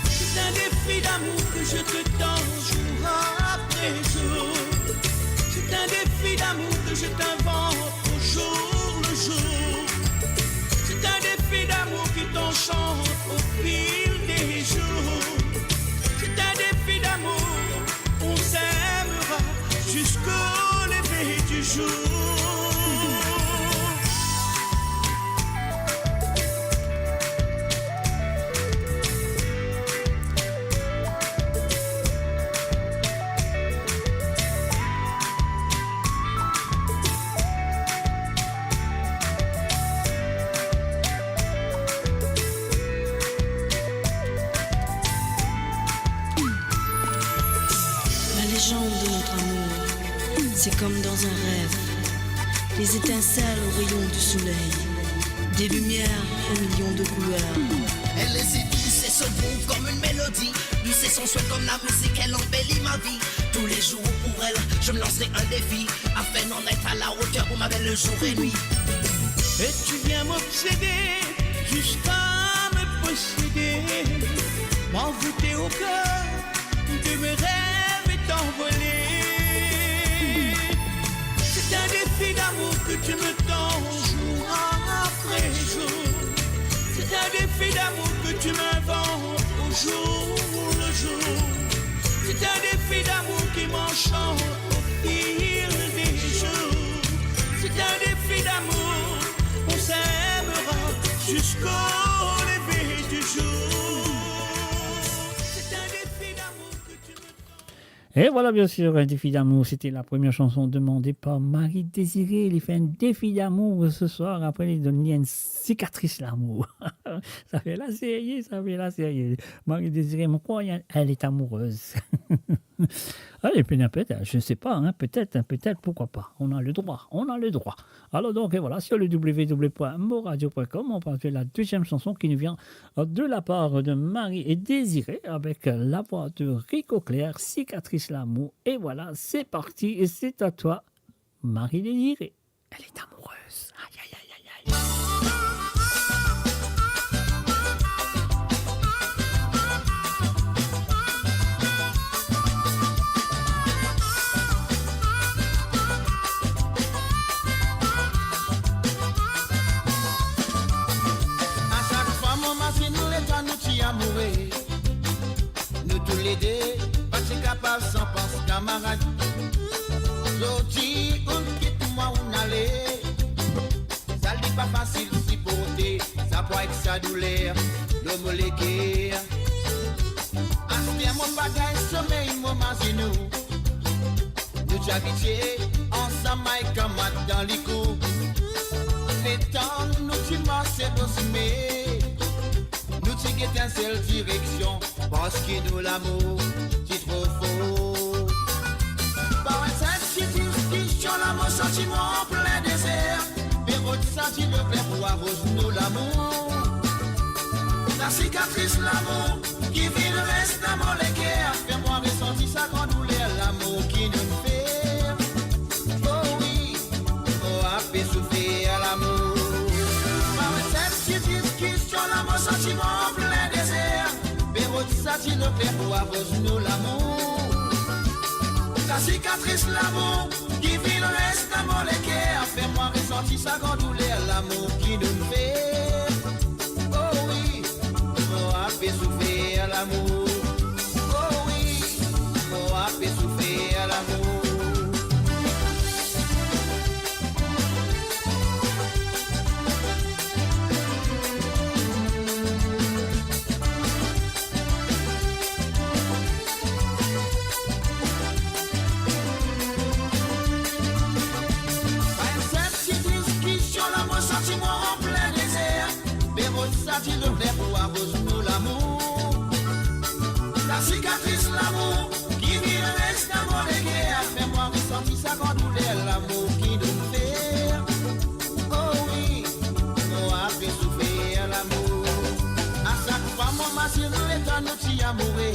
C'est un défi d'amour que je te tends jour après jour. C'est un défi d'amour que je t'invente au jour le jour. C'est un défi d'amour qui t'enchante au fil des jours. C'est un défi d'amour, on s'aimera jusqu'au lever du jour. La légende de notre amour, c'est comme dans un rêve. Les étincelles aux rayons du soleil, des lumières aux millions de couleurs. Elle est si douce et se groove comme une mélodie. Douce et sensuelle comme la musique, elle embellit ma vie. Tous les jours pour elle, je me lancerai un défi, afin d'en être à la hauteur pour ma belle le jour et nuit. Et tu viens m'obséder jusqu'à me posséder, m'envoûter au cœur de mes rêves et t'envoler. C'est un défi d'amour que tu me tends jour après jour. C'est un défi d'amour que tu m'inventes au jour le jour. C'est un défi d'amour qui m'enchante au fil des jours. C'est un défi d'amour, on s'aimera jusqu'au lever du jour. C'est un défi d'amour que tu me Et voilà, bien sûr, un défi d'amour. C'était la première chanson demandée par Marie Désirée. Li fer un défi d'amour ce soir. Apre, li donn li enn sikatris lamour. Sa fer la serye, sa fer la serye. Marie Désirée, mon croyant, elle est amoureuse. Allez, peut-être, je ne sais pas, hein, peut-être, hein, peut-être, pourquoi pas. On a le droit, on a le droit. Alors donc, et voilà, sur le w w w point moradio point com, on parle de la deuxième chanson qui nous vient, euh, de la part de Marie et Désiré avec, euh, la voix de Rico Clair, Sikatris lamour. Et voilà, c'est parti et c'est à toi, Marie Désiré. Elle est amoureuse. Aïe, aïe, aïe, aïe, aïe. A sak fwa mo mazinn letan nou ti amoure, nou toulede pa ti kapav san pans kamarad. Zordi ou'nn kit mwa, ou'nn ale. Sa li pa fasil siporte, sa pwa ek sa douler lor mo leker. Aster mo pa gagn somey, mo mazinn ou. Nou ti abitie ansam, mwa ek kamarad dan likou. Letan nou ti marse lor sime, nou ti get enn sel direksion, parski nou lamour ti tro for. Par enn sinp ti diskisyon, lamour santi mwa anplin dezer. Pe rod sa dilo kler pou aroz nou lamour. Sa sikatris lamour ki finn res dan mo leker, fer mwa resanti sa gran douler lamour ki nou'nn fer. Oh wi, mo ape soufer lamour. Par enn sinp ti diskisyon, lamour santi mwa anplin dezer. Pe rod sa dilo kler pou aroz nou lamour. Sa sikatris lamour ki finn res dan mo leker, fer mwa resanti sa gran douler lamour ki nou'nn fer. Oh wi, mo ape soufer lamour. Oh wi, mo ape soufer lamour. Pa enn sinp ti diskisyon, lamour santi mwa anplin dezer. Pe rod sa dilo kler pou aroz nou lamour. Sa sikatris lamour ki finn res dan mo leker, fer mwa resanti sa gran douler lamour ki nou'nn fer. Oh wi, mo ape soufer lamour. A sak fwa mo mazinn letan nou ti amoure,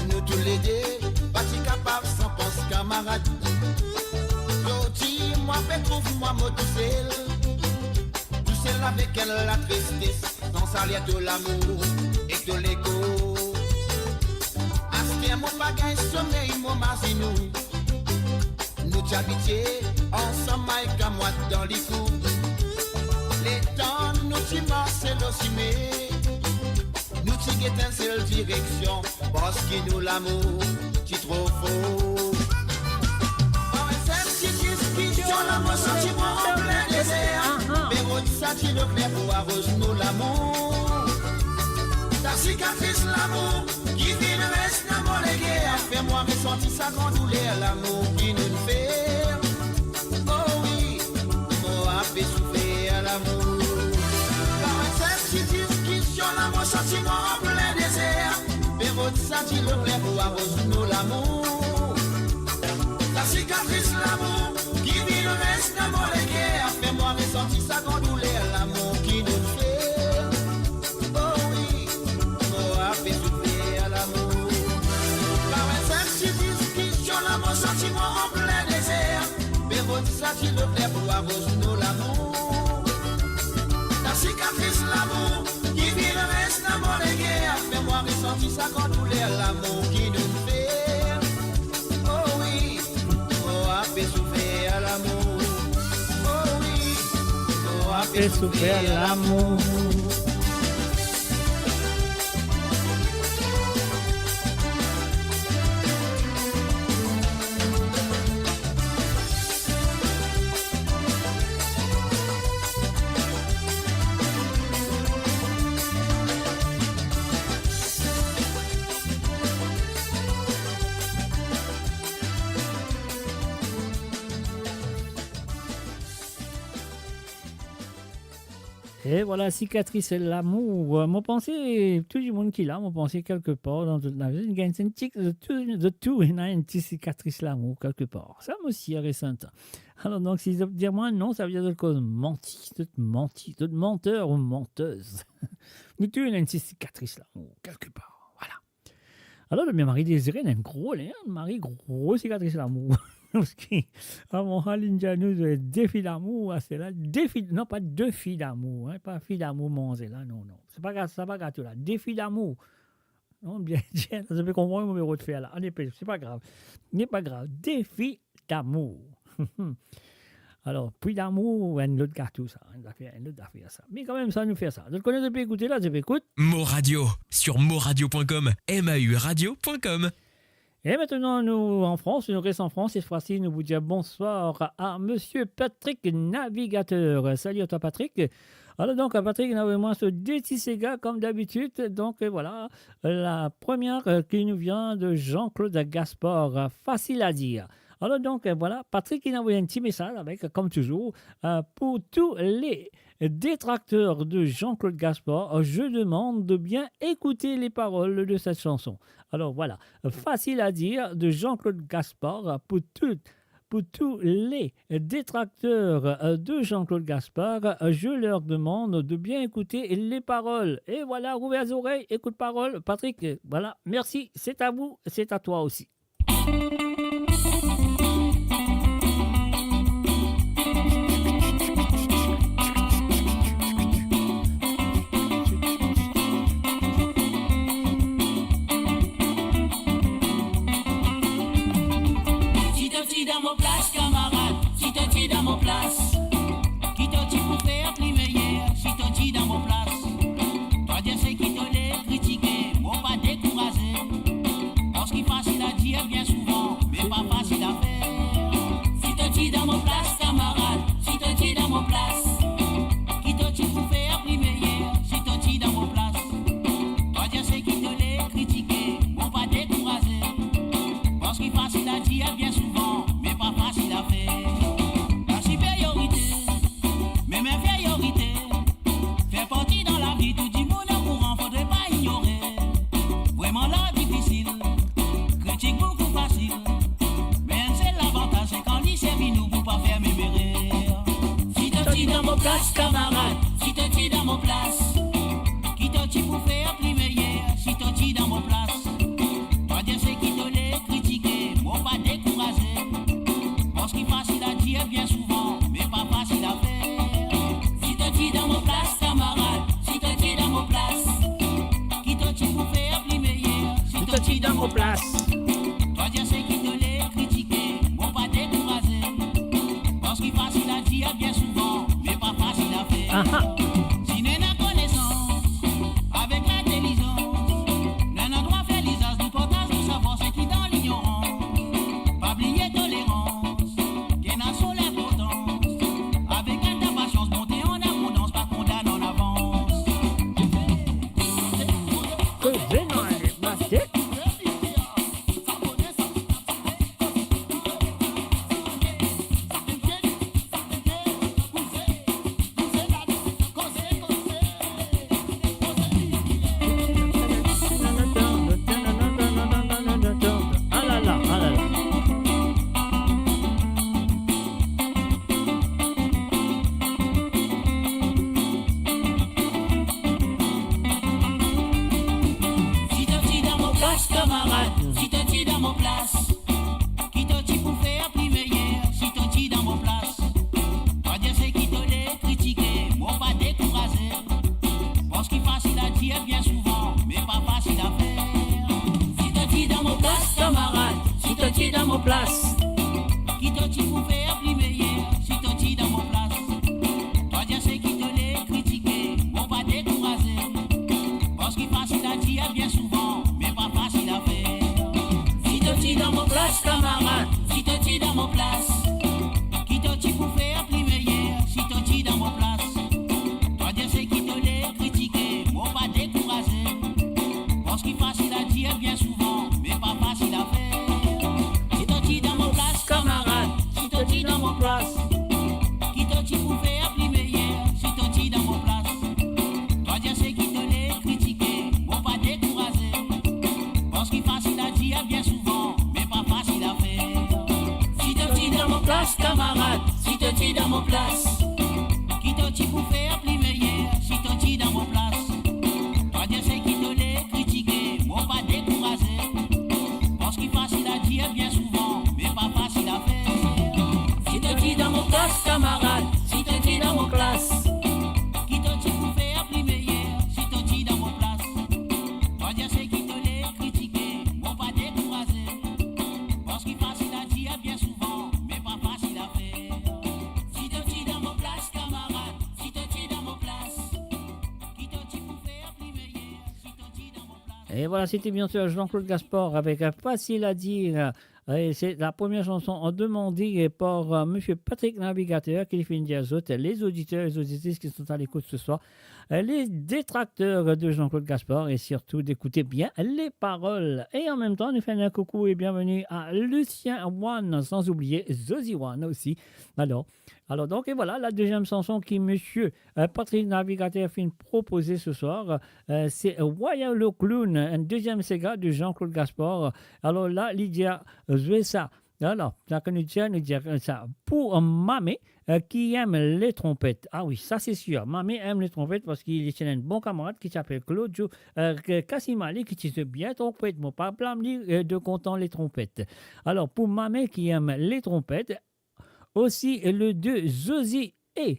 nou toulede pa ti kapav san pans kamarad. Zordi mwa pe trouv mwa mo tousel, tousel avek enn latristes, san salir to lamour ek to lekor. Aster mo pa gagn somey, mo mazinn ou. Nou ti abitie ansam, mwa ek kamarad dan likou. Letan nou ti marse lor sime, nou ti get enn sel direksion, parski nou lamour ti tro for. Par enn sinp ti diskisyon, lamour santi mwa anplin dezer. Pe rod sa dilo kler pou aroz nou lamour. Sa sikatris lamour ki finn res dan mo leker, fer mwa resanti sa gran douler lamour ki nou'nn fer. Oh wi, mo ape soufer lamour. Par enn sinp ti diskisyon, lamour santi mwa anplin dezer. Pe rod sa dilo kler pou aroz nou lamour. Sa sikatris lamour ki finn res dan mo leker, fer mwa resanti sa gran douler lamour ki nou'nn fer. Oh wi, mo ape soufer lamour. Par enn sinp ti diskisyon, lamour santi mwa anplin dezer. Pe rod sa dilo kler pou aroz nou lamour. Sa sikatris lamour ki finn res dan mo leker, fer mwa resanti sa gran douler lamour ki nou'nn fer. Oh wi, mo ape soufer lamour. Oh wi, mo ape soufer lamour. E vwala, sikatris lamour. Mo panse, tou dimoun ki la, mo panse kelkepar dan zot lavi, zot inn gagn enn ti, zot tou, zot tou ena enn ti sikatris lamour kelkepar. Sa mo sir e serten. Alor, donk, si zot dir mwa non, savedir zot koz manti, zot manti, zot manter ou mantez. Nou tou ena enn ti sikatris lamour, kelkepar. Vwala. Alor, le mari Dezire ena enn gro, enn mari gro sikatris lamour. Parski, avan sa, linn dir nou, eh, defi lamour, ah, se la, defi, non, pa defi lamour, hein, pa fi lamour manze la, non, non. Se pa gra-, sa pa gato la. Defi lamour. Non, bien, bien, zot pe konpran mo pe rod fer la. Ale, pe, se pa grav. Se pa grav. Defi lamour. Alor, pwi lamour, enn lot gato sa, enn zafer, enn lot zafer sa. Me kanmem sa, nou fer sa. Zot kone zot pe ekoute la, zot pe ekout Mo Radio, sur moradio point com, M A U radio point com. E aster nou an Frans, nou res an Frans, set fwa si nou pou dir bonswar a Monsieur Patrick Navigateur. Salut à toi, Patrick. Alor donk, Patrick inn avoy mwa so de ti sega, kom dabitid. Donk, euh, vwala, la première, euh, qui nous vient de Jean-Claude Gaspard, euh, Facile à dire. Alor donk, euh, vwala, Patrick inn avoy enn ti mesaz avek, kom touzour, euh, pour tous les détracteurs de Jean-Claude Gaspard, je demande de bien écouter les paroles de cette chanson. Alor vwala, Facile à dire de Jean-Claude Gaspard, pour tout, pour tous les détracteurs, euh, de Jean-Claude Gaspard, euh, je leur demande de bien écouter les paroles. E vwala, ouver zorey, ekout parol. Patrick, euh, vwala, mersi, c'est à vous, c'est à toi aussi. Si to ti dan mo plas, kamarad, si to ti dan mo plas, ki to ti pou fer pli meyer? Si to ti dan mo plas, twa dir seki to le kritike, mo pa dekouraze. Parski fasil a dir bien souvan, me pa fasil a fer. Si to ti dan mo plas, kamarad, si to ti dan mo plas, ki to ti pou fer pli meyer? Si to ti dan mo plas, twa dir seki to le kritike, mo pa dekouraze. Parski fasil a dir bien souvan, me pa fasil a fer. Lasiperyorite, mem inferyorite, fer parti dan lavi, tou dimoun okouran, fodre pa ignore. Vreman la difisil, kritik boukou fasil, me enn sel lavantaz, se kan li servi nou pou pa fer mem erer. Si to ti dan mo plas, kamarad, si to ti dan mo plas, ki to ti pou fer pli meyer? Si to ti dan mo plas, twa dir seki to le kritike, mo pa dekouraze. Parski fasil a dir bien souvan, me pa fasil a fer. Si to ti dan mo plas, kamarad, si to ti dan mo plas, ki to ti pou fer pli meyer? Si to ti dan mo plas, twa dir seki to le kritike, mo pa dekouraze. Parski fasil a dir bien souvan, me pa fasil a fer. Aha. Si nou ena konesans avek lintelizans, nou ena drwa fer lizaz, nou partaz nou savwar, seki dan lignorans. Pa bliye tolerans, ki ena so linportans. Avek enn ta pasians, bonte an abondans, pa kondann an avans. Koze nou ale, master. Si to ti dan mo plas, kamarad, si to ti dan mo plas, ki to ti pou fer pli meyer? Si to ti dan mo plas, twa dir seki to le kritike, mo pa dekouraze. Parski fasil a dir bien souvan, me pa fasil a fer. Si to ti dan mo plas, kamarad, si to ti dan mo plas, ki to ti pou fer pli meyer? Si to ti dan mo plas, twa dir seki to le kritike, mo pa dekouraze. Parski fasil a dir bien souvan, me pa fasil a fer. Si to ti dan mo plas, kamarad, si to ti dan mo plas, ki to ti pou fer pli meyer? Si to ti dan mo plas, twa dir seki to le kritike, mo pa dekouraze. Parski fasil a dir bien souvan, me pa fasil a fer. Si to ti dan mo plas, kamarad, si to ti dan mo plas, ki to ti pou fer pli meyer? Si to ti dan mo plas, Et voilà, c'était bien sûr Jean-Claude Gaspard avec, euh, Facile à dire. Et c'est la première chanson demandée par, euh, Monsieur Patrick Navigateur, ki finn dir zot, les auditeurs et les auditrices qui sont à l'écoute ce soir, euh, les détracteurs de Jean-Claude Gaspard, et surtout d'écouter bien les paroles. Et en même temps, nous faisons un coucou et bienvenue à Lucien One, sans oublier Zozi One aussi. Alors, Alors donc, et voilà, la deuxième chanson ki Monsieur, euh, Patrick Navigateur finn propoze ce soir, euh, c'est Wayalo Clown, enn dezyem sega de Jean-Claude Gaspard. Alors la, li dir, euh, zwe sa. Alors, sa ki nou dir, nou dir, euh, sa. Pou, euh, mame, euh, ki em le tronpet. Ah oui, sa se sir. Mame em le tronpet parski li ti ena enn bon kamarad ki ti apel Claude, euh, K-, Kasimali, ki ti zwe bien tronpet. Mo pa blam li, euh, de kontan le tronpet. Alors, pou mame ki em le tronpet, osi le de Zozi e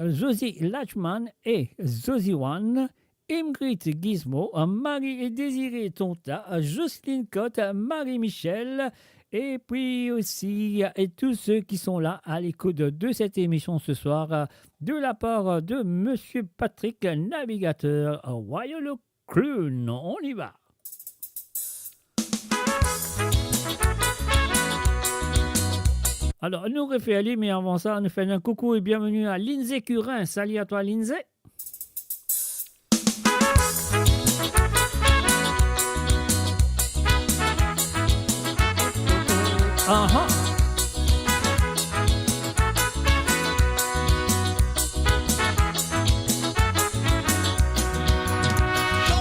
Zozi Lachman e Zozi One, Ingrid Gizmo, Marie et Désiré Tonta, Jocelyne Cotte, Marie Michel, et puis aussi, et tous ceux qui sont là à l'écoute de cette émission ce soir, de la part de Monsieur Patrick Navigateur, Wayalo Clown, on y va. Alors, nou refer li, me avan sa, nou fer un coucou et bienvenue à Lindsay Curin. Salut à toi, Lindsay. Aha.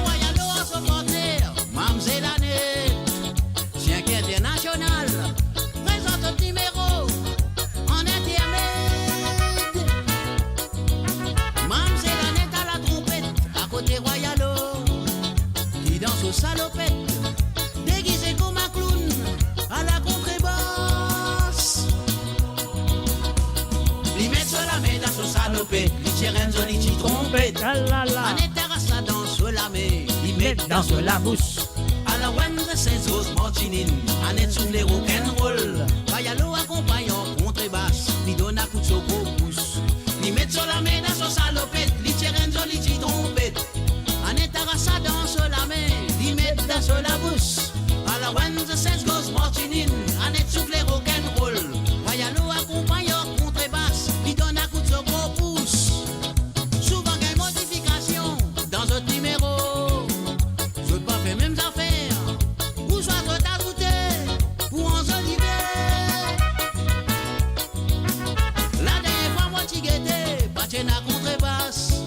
Wayalo a so partner, Mamzel Anette, sien ki internasional, prezant zot nimero an intermed. Mamzel Anette a la tronpet, akote Wayalo, li dan so salopet, degize kouma kloun, a la kontrebas. Li met so lame dan so salopet, li tir enn zoli ti tronpet. Ah la la. Anette aras sa dan so lame, li met dan so labous. Ala one the sense goes marching in, Anette soufle rock'n'roll. Wayalo akonpagn ar kontrebas, li donn akout so gro pous. Li met so lame dan so salopet, li tir enn zoli ti tronpet. Anette aras sa dan so lame, li met dan so labous. Ala one the sense goes marching in, Anette soufle rock'n'roll. Wayalo akonpagn ar kontrebas, li donn akout so gro pous. Souvan gagn modifikasion dan zot nimero. Zot pa fer mem zafer, ouswa zot azoute pou anzolive. Ladernie fwa mo ti gete, pa ti ena kontrebas,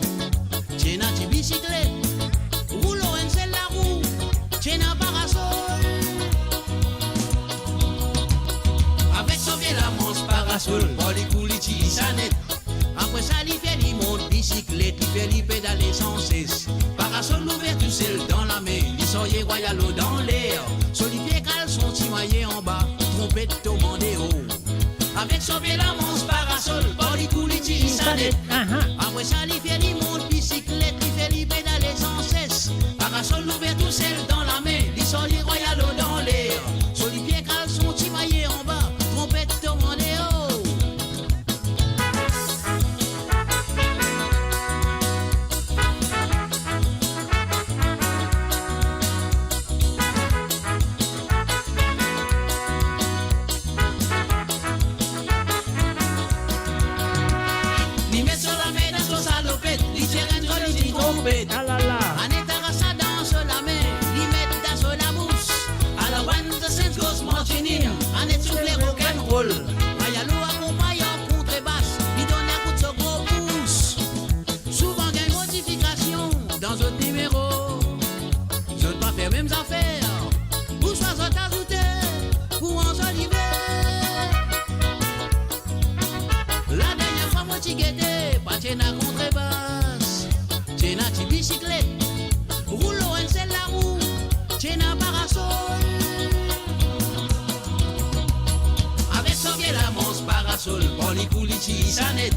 ti ena ti bisiklet, roulo enn sel larou, ti ena parasol. Avek so vie lamans parasol, bor li kou li ti isannet. Apre sa, li fer li mont bisiklet, li fer li pedale sanses. Parasol ouver tousel dan lame, li sarye Wayalo dan ler. So lipie kalson ti maye anba, tronpet tom andeo. Avek so vie lamans parasol, bor li kou li ti isannet. Aha. Apre sa, li fer li mont bisiklet, li fer li pedale sanses. Parasol ouver tousel dan lame, li sarye Wayalo dan ler. So lipie kalson ti maye anba, tronpet tom andeo. Li met so lame dan so salopet, li tir enn zoli ti tronpet. Ah la la. Anette aras sa dan so lame, li met dan so labous. Ala one the sense goes marching in, Anette soufle rock'n'roll. Wayalo akonpagn ar kontrebas, li donn akout so gro pous. Souvan gagn modifikasion dan zot nimero. Zot pa fer mem zafer, ouswa zot azoute pou anzolive. Ladernie fwa mo ti gete, pa ti ena kontrebas, ti ena ti bisiklet, roulo enn sel larou, ti ena parasol. Avek so vie lamans parasol, bor li kou li ti isannet.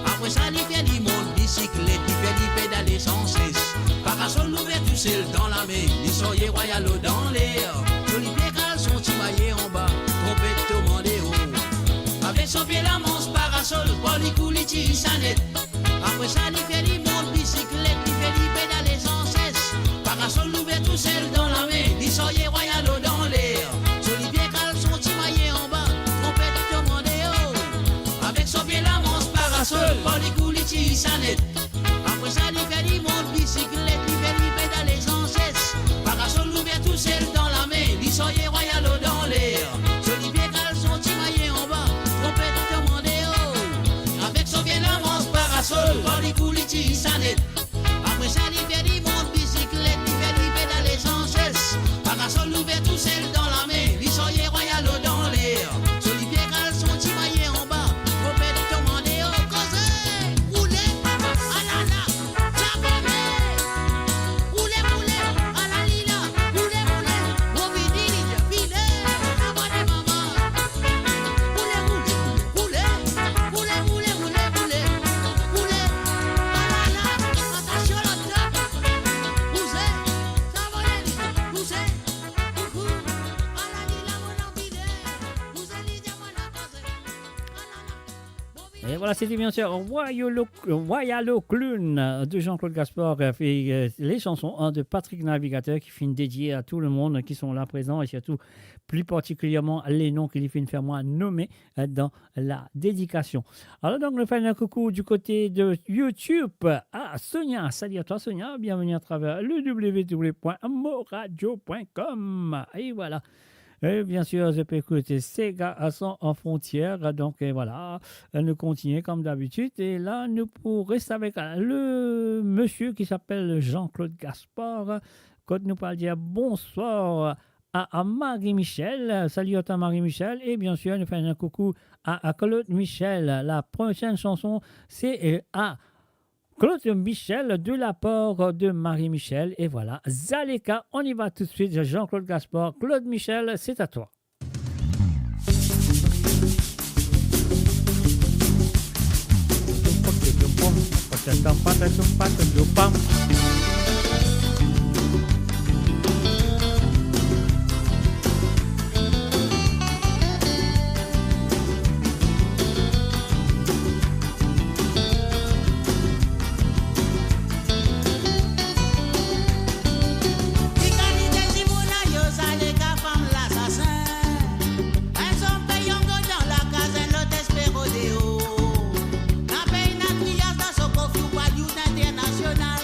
Apre sa, li fer li mont bisiklet, li fer li pedale sanses. Parasol ouver tousel dan lame, li sarye Wayalo dan ler. So lipie kalson ti maye anba, tronpet tom andeo. Avek so vie lamans parasol, bor li kou li ti isannet. Apre sa, li fer li mont bisiklet, li fer li pedale sanses. Parasol ouver Voilà, c'était bien sûr Wayalo, Wayalo Clown, euh, de Jean-Claude Gaspard, euh, et, euh, les chansons, hein, de Patrick Navigateur, qui finit dédié à tout le monde qui sont là présents et surtout plus particulièrement les noms qu'il finit faire moi nommer, euh, dans la dédication. Alors donc, nous faisons un coucou du côté de YouTube à Sonia. Salut à toi, Sonia. Bienvenue à travers le w w w point moradio point com. Et voilà. E bien sir, zot pe ekout Sega Sans Frontières. Donk, e, vwala, nou kontigne kom dabitid. E la, nou pou res avek, e, le misie ki apel Jean-Claude Gaspard, kot nou pou al dir bonswar a, a Marie-Michel. Sali a twa, Marie-Michel. E bien sir, nou fer enn koukou a, a Claude Michel. La prosenn sanson, se, e, a Claude Michel de la part de Marie-Michel. Et voilà, Zaleka, on y va tout de suite. Jean-Claude Gaspard, Claude Michel, c'est à toi. Ti kalite dimoun ayo, Zaleka fanm lasasin. Enn zom pe yongo dan lakaz, enn lot espero deor. Na pey na triyaz dan so kofi, ou pa diou internasional.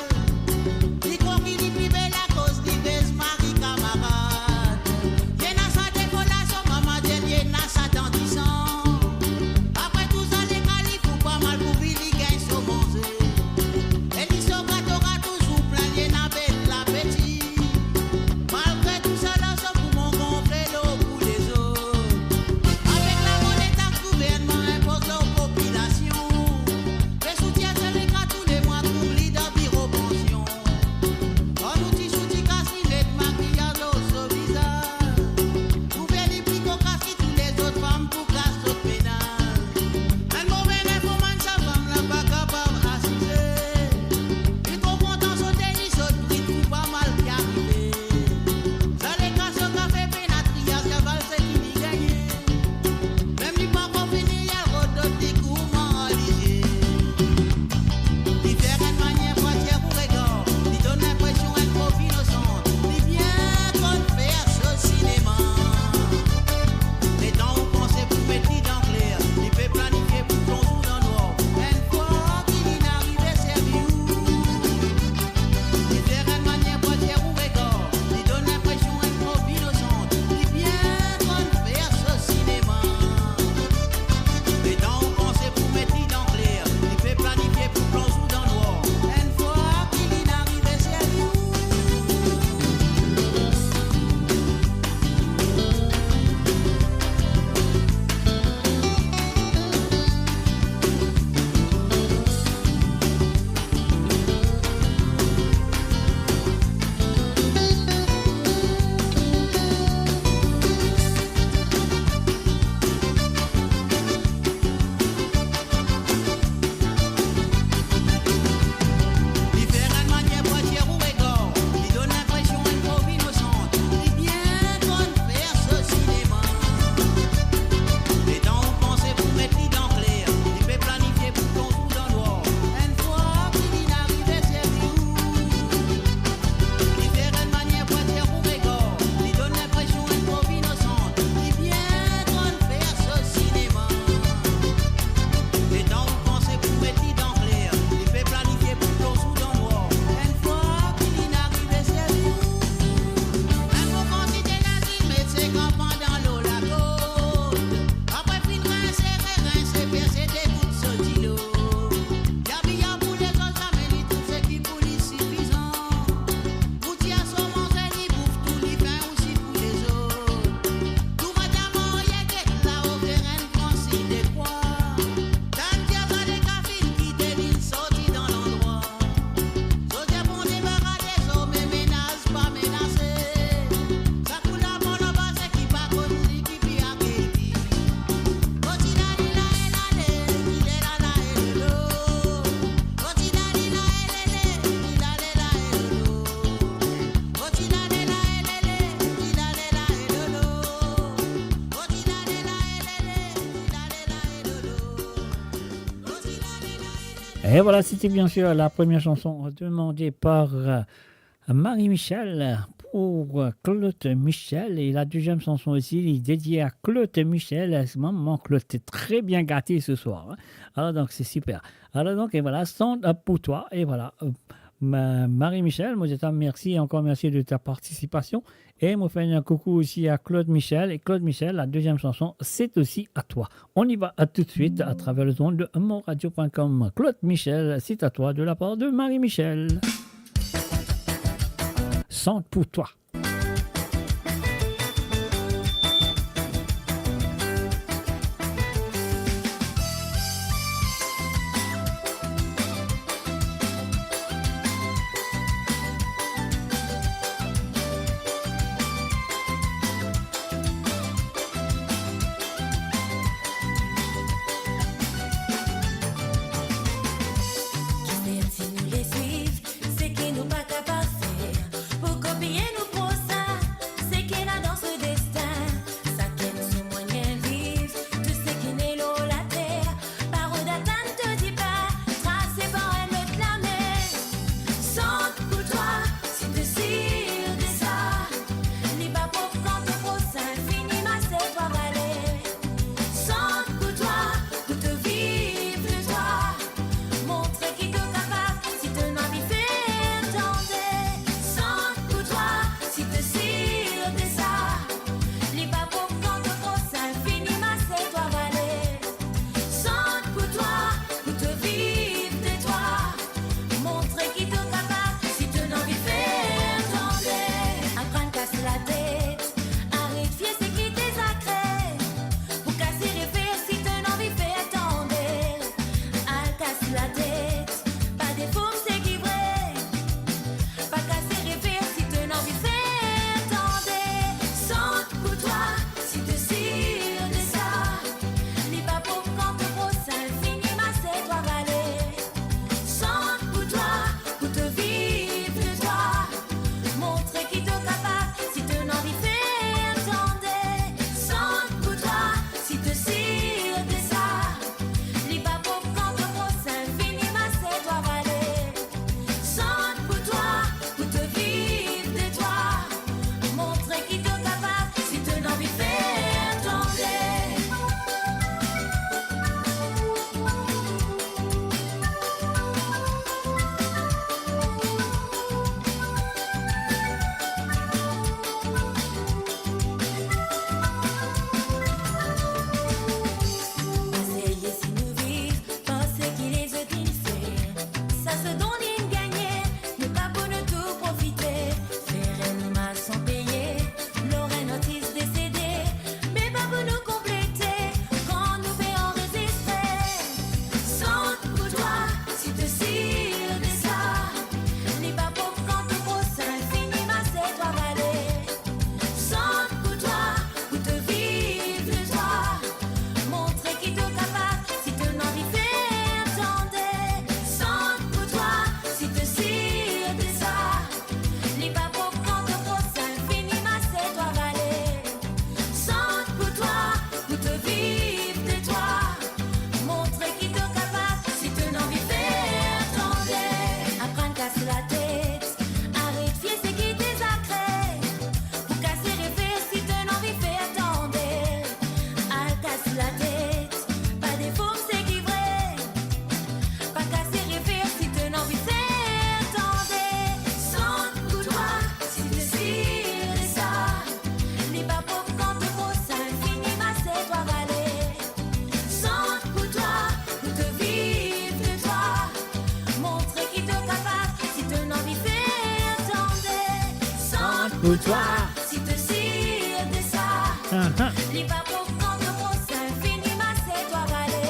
Et voilà, c'était bien sûr la première chanson demandée par, euh, Marie-Michel pour, euh, Claude Michel. Et la deuxième chanson aussi, il est dédié à Claude Michel. Maman Claude, t'es très bien gâté ce soir, hein. Alors donc, c'est super. Alors donc, et voilà, Chante, euh, pour toi. Et voilà, euh, Ma-, Marie-Michel, mo dir twa mersi, ankor mersi de ta participasion. Et mo fer un coucou aussi à Claude Michel. Et Claude Michel, la deuxième chanson, c'est aussi à toi. On y va, à tout de suite à travers les ondes de mon radio point com. Claude Michel, c'est à toi de la part de Marie-Michel. Chante pour toi. Kifer si nou le swiv seki nou pa kapav fer, pou kopie nou prosin, seki ena dan so destin. Sakenn so mwayin viv, tou seki ne lor later, pa rod atann to dipin, trase par enn lot lame. Chante pour toi, si to sir de sa, li pa prof kan to prosin fini mase twa vale. Chante pour toi, pou to viv de twa. Montre ki to kapav, si to ena anvi fer tande. Chante pour toi, si to sir de sa, li pa prof kan to prosin fini mase twa vale. Chante pour toi, pou to viv de twa. Montre ki to kapav, si to ena anvi fer tande. Aprann kas latet, aret fie seki to zakre. Pou kase refer si to ena anvi fer tande. Al kas latet, pa deform seki vre. Pa kase refer si to ena anvi fer tande. Chante pour toi, si to sir de sa, li pa prof kan to prosin fini mase twa vale. Chante pour toi, pou to viv de twa. Montre ki to kapav, si to ena anvi fer tande. Chante pour toi, si to sir de sa, li pa prof kan to prosin fini mase twa vale. Chante pour toi, pou to viv de twa. Montre ki to kapav, si to ena anvi fer tande. Pa serye si nou viv par seki lezot inn fer, sa so don inn gagne, nou pa pou nou tou profite. Fer enn omaz san peye lor enn artis desede, me pa pou nou konplete kan nou pe anrezistre. Chante pour toi, si to sir de sa, li pa prof kan to prosin fini mase twa vale. Chante pour toi, pou to viv de twa. Montre ki to kapav, si to ena anvi fer tande. Chante pour toi, si to sir de sa, li pa prof kan to prosin fini mase twa vale. Chante pour toi, pou to viv de twa. Montre ki to kapav, si to ena anvi fer tande. Aprann kas latet, aret fie seki to zakre. Pou kase refer si to ena anvi fer tande. Al kas latet, pa deform seki vre. Pa kase refer si to ena anvi fer tande. Chante pour toi, si to sir de sa, li pa prof kan to prosin fini mase twa vale. Chante pour toi, pou to viv de twa. Montre ki to kapav, si to ena anvi fer tande. Chante pour toi, si to sir de sa, li pa prof kan to prosin fini mase twa vale.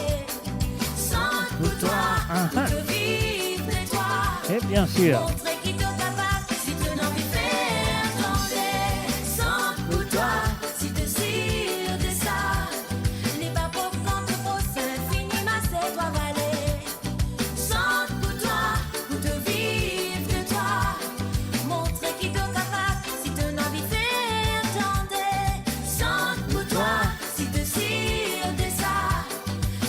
Chante pour toi, pou to viv de twa. Et bien sûr. Montre ki to kapav, si to ena anvi fer tande. Chante pour toi, si to sir de sa, li pa prof kan to prosin fini mase twa vale. Chante pour toi, pou to viv de twa. Montre ki to kapav, si to ena anvi fer tande. Chante pour toi, si to sir de sa,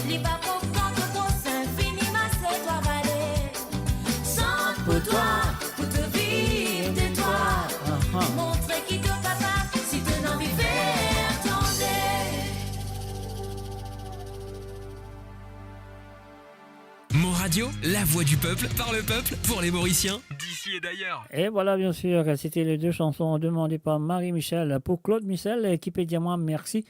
li pa prof kan to prosin fini mase twa vale. Radio, la voix du peuple, par le peuple, pour les Mauriciens, d'ici et d'ailleurs. Et voilà, bien sûr, c'était les deux chansons demandées par Marie-Michel pour Claude Michel, euh, qui peut dire moi merci.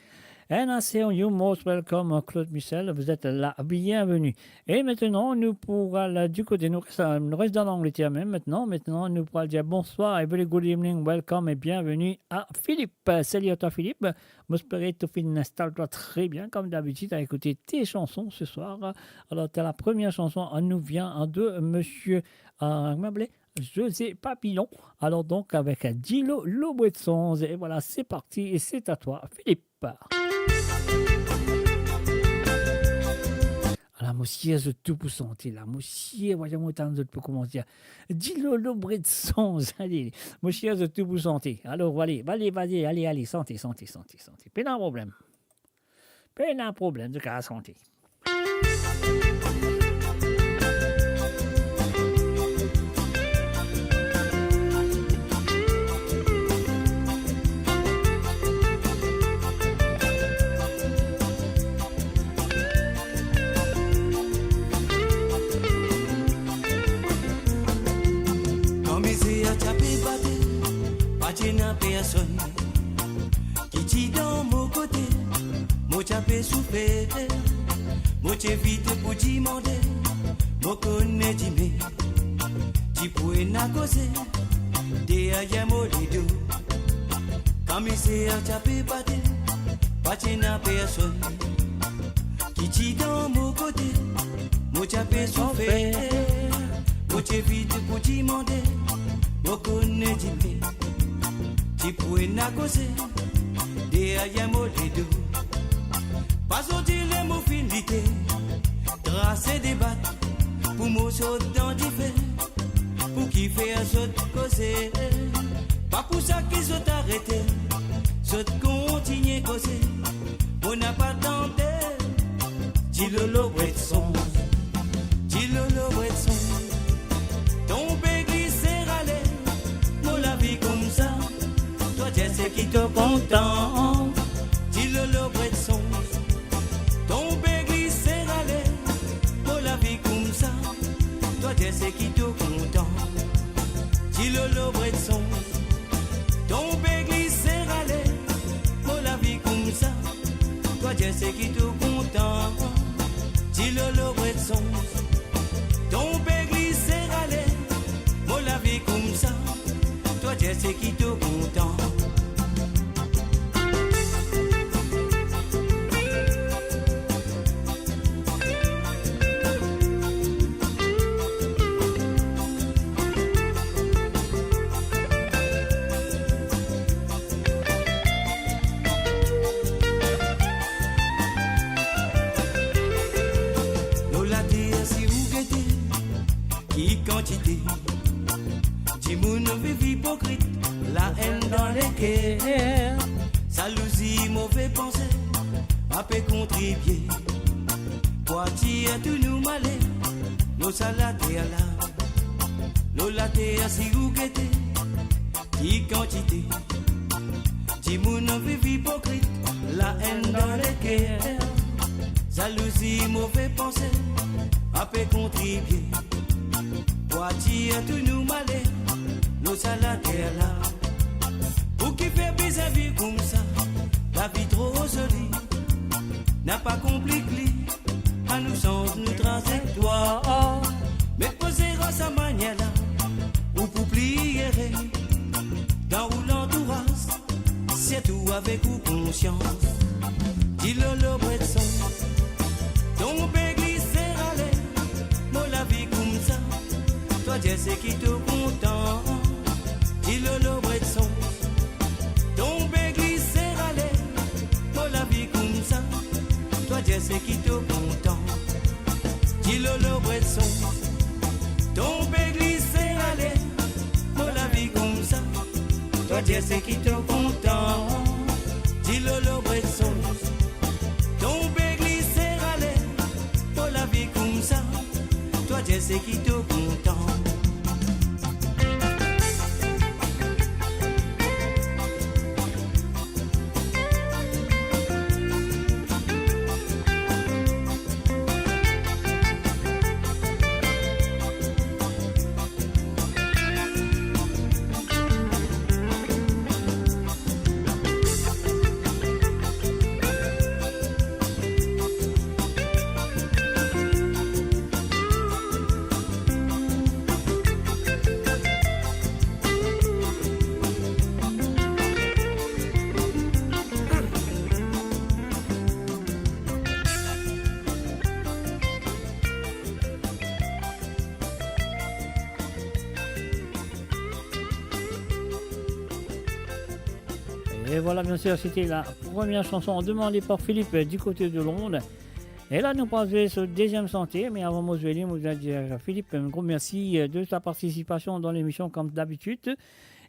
And I say you most welcome, Claude Michel, vous êtes la bienvenue. Et maintenant, nous pourrons aller du côté, nous restons, nous restons dans l'Angleterre même maintenant. Maintenant, nous pourrons dire bonsoir et very good evening, welcome et bienvenue à Philippe. Salut à toi, Philippe. Mo espere to finn instal twa tre bien, comme d'habitude, à écouter tes chansons ce soir. Alors, t'as la première chanson, elle nous vient de monsieur, euh, comment il s'appelait ? José Papillon. Alors donc, avec Dilo Lobwetsonz. Et voilà, c'est parti. Et c'est à toi, Philippe. Ala, mo sir zot tou pou sante la. Mo sir, vwala, mo tann zot pou koumans dir, Dilo Lobwetsonz. Ale, mo sir zot tou pou sante. Alor, ale, ale, ale, ale, ale, sante, sante, sante, sante. Pena problem. Pena problem, zot kapav sante. Kan mizer ti ape bate, pa ti ena personn ki ti dan mo kote, mo ti ape soufer, mo ti evite pou dimande, mo kone dime ti pou ena koze deryer mo ledo. Kan mizer ti ape bate, pa ti ena personn ki ti dan mo kote, mo ti ape soufer, mo ti evite pou dimande, mo kone dime ti pou ena koze deryer mo ledo. Pa zordi ler mo finn lite, trase debat pou mo sot dan dife, pou kifer zot koze, pa pou sa ki zot arete, zot kontigne koze, mo napa tande. Dilo Lobwetsonz, Dilo Lobwetsonz, tonbe glise rale, mo lavi koumsa, twa dir seki to kontan. Dilo Lobwetsonz, tonbe glise rale, mo lavi koumsa, twa dir seki to kontan. Dilo Lobwetsonz, tonbe glise rale, mo lavi koumsa, twa dir seki to kontan. Dilo Lobwetsonz, tonbe glise rale, mo lavi koumsa, twa dir seki to kontan. Lor later si ou gete, ki kantite dimoun viv ipokrit, laenn dan leker, zalouzi, move panse, ape kontribie pou atir tou nou male lor sa later la. Lor later si ou gete, ki kantite dimoun viv ipokrit, laenn dan leker, zalouzi, move panse, ape kontribie pou atir tou nou male lor sa later la. Pou kifer bizin viv koumsa? Lavi tro zoli, napa konplik li. Anou sanz nou trazektwar. Me poze ar sa manier la, ou pou pli ere dan ou lantouraz, sirtou avek ou konsians. Dilo Lobwetsonz, tonbe glise rale, mo lavi koumsa, twa dir seki to kontan. Dilo Lobwetsonz, tonbe glise rale, mo lavi koumsa, twa dir seki to kontan. Dilo Lobwetsonz, tonbe glise rale, mo lavi koumsa, twa dir seki to kontan. Dilo Lobwetsonz, tonbe glise rale, mo lavi koumsa, twa dir seki to kontan. Et voilà, bien sûr, c'était la première chanson demandée par Philippe, euh, du côté de Londres. Et là, nous passons au deuxième santé, mais avant, moi, je vais lire, moi, je vais dire à Philippe un gros merci, euh, de sa participation dans l'émission, comme d'habitude.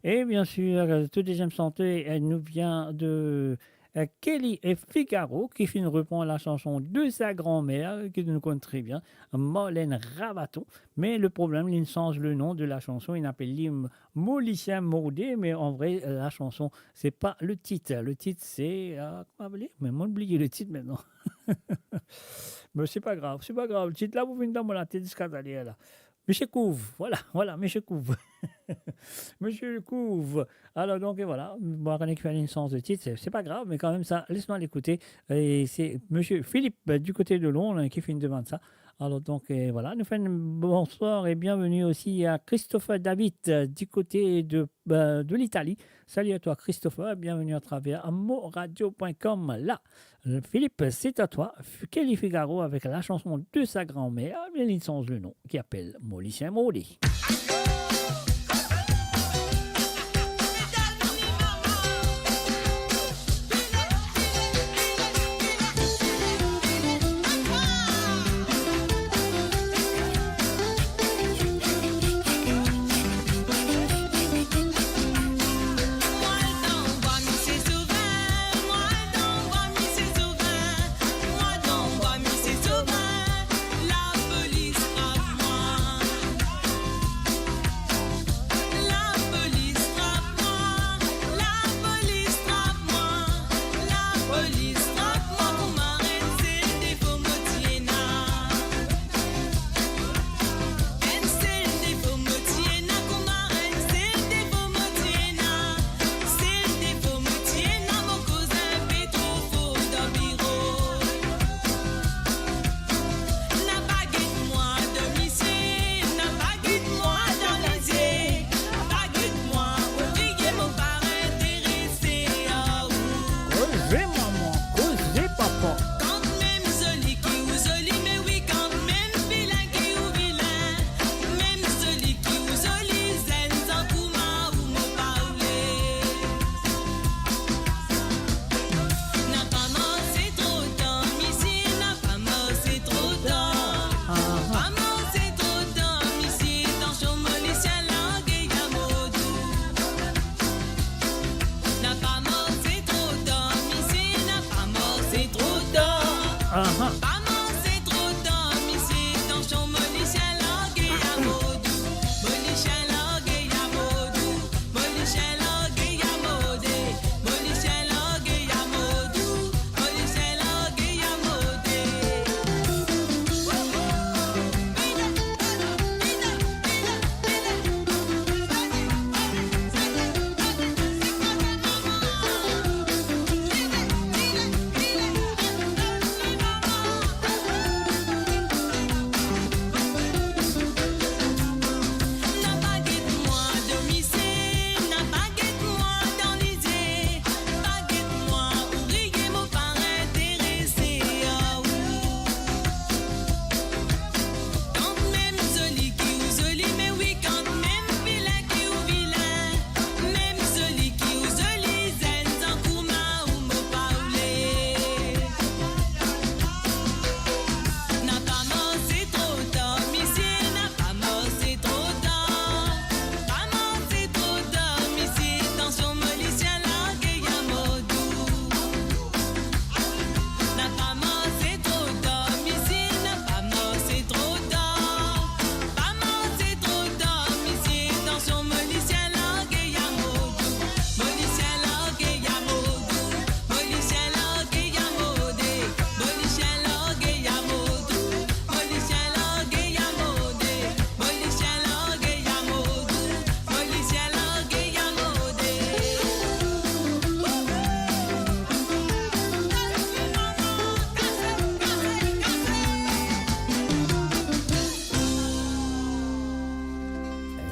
Et bien sûr, euh, tout deuxième santé, elle nous vient de, euh, Kelly et Figaro, qui finn reprend la chanson de sa grand-mère, que nous connaissons très bien, Marlène Ravaton. Mais le problème, il change le nom de la chanson, il appelle li Mo lisien morde, mais en vrai, la chanson, c'est pas le titre. Le titre, c'est, euh, comment appeler ? Mais moi, oublié le titre maintenant. Mais c'est pas grave, c'est pas grave. Le titre là, vous venez dans mon tête jusqu'à d'aller là. Monsieur Couve, voilà, voilà, Monsieur Couve. Monsieur Couve. Alors, donc, et voilà, bon, on a fait une chanson de titre, c'est, c'est pas grave, mais quand même, ça, laisse-moi l'écouter. Et c'est Monsieur Philippe, euh, du côté de Londres, hein, qui fait une demande ça. Alors, donc, euh, voilà, nous faisons un bonsoir et bienvenue aussi à Christopher David, euh, du côté de, euh, de l'Italie. Salut à toi, Christopher, bienvenue à travers moradio point com. Là, euh, Philippe, c'est à toi. F-, Kelly Figaro avec la chanson de sa grand-mère, mais il change le nom, qui appelle Mo lisien morde. Lapolis trap mwa, lapolis trap mwa, lapolis trap mwa, kouma enn sel defo mo ti ena. Enn sel defo mo ti ena, kouma enn sel defo mo ti ena. Sel defo mo ti ena, mo koz inpe tro for dan biro. Na pa get mwa dan misie, na pa get mwa dan lizie, pa get mwa, ouvrie mo pa interese, aou. Koze mama, koze papa. Kan mem zoli ki ou zoli, me wi, kan mem vilin ki ou vilin, mem zoli ki ou zoli, zenn zan kouma ou mo pa oule. Na pa marse tro tan, misie, na pa marse tro tan. Aha. Pa marse tro tan, misie, tansion mo lisien large ya mo dou. Na pa marse tro tan, misie, na pa marse tro tan. Aha. Pa marse tro tan, misie, tansion mo lisien large ya mo dou. Mo lisien large ya mo dou. Mo lisien large ya mode, mo lisien large ya mo dou, mo lisien large ya mode. Na pa get mwa dan misie, na pa get mwa dan lizie, pa get mwa, ouvrie mo pa interese, aou. Kan mem zoli ki ou zoli, me wi, kan mem vilin ki ou vilin, mem zoli ki ou zoli, zenn zan kouma ou mo pa oule. Na pa marse tro tan, misie, na pa marse tro tan. Pa marse tro tan, misie, tansion mo lisien large ya mo dou. Na pa marse tro tan, misie, na pa marse tro tan. Pa marse tro tan, misie, tansion mo lisien large ya mo dou. Mo lisien large ya mo dou. Mo lisien large ya mode. Mo lisien large ya mo dou. Mo lisien large ya mode. Mo lisien large ya mo dou. Mo lisien large ya mode.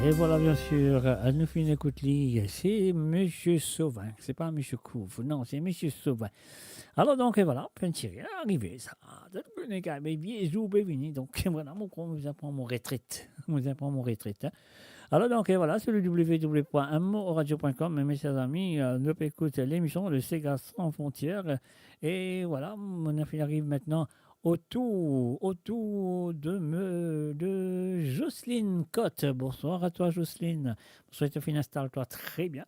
Et voilà, bien sûr, euh, nou finn ekout li, c'est Monsieur Sauvin. C'est pas Monsieur Couve, non, c'est Monsieur Sauvin. Alors donc, et voilà, finn tire, arive sa. Zot kone ki, me vie zour pe vini, donk, voilà, mo krwar mo bizin pran mo retret. Mo bizin pran mo retret, hein. Alors donc, et voilà, c'est le w w w point m o radio point com, mes chers amis, euh, nou pe ekout l'émission de Sega Sans Frontières. Et voilà, nou finn ariv maintenant au tour, au tour de, me- de Jocelyne Cotte. Bonsoir à toi, Jocelyne. Bonsoir, tu finis, installe-toi très bien.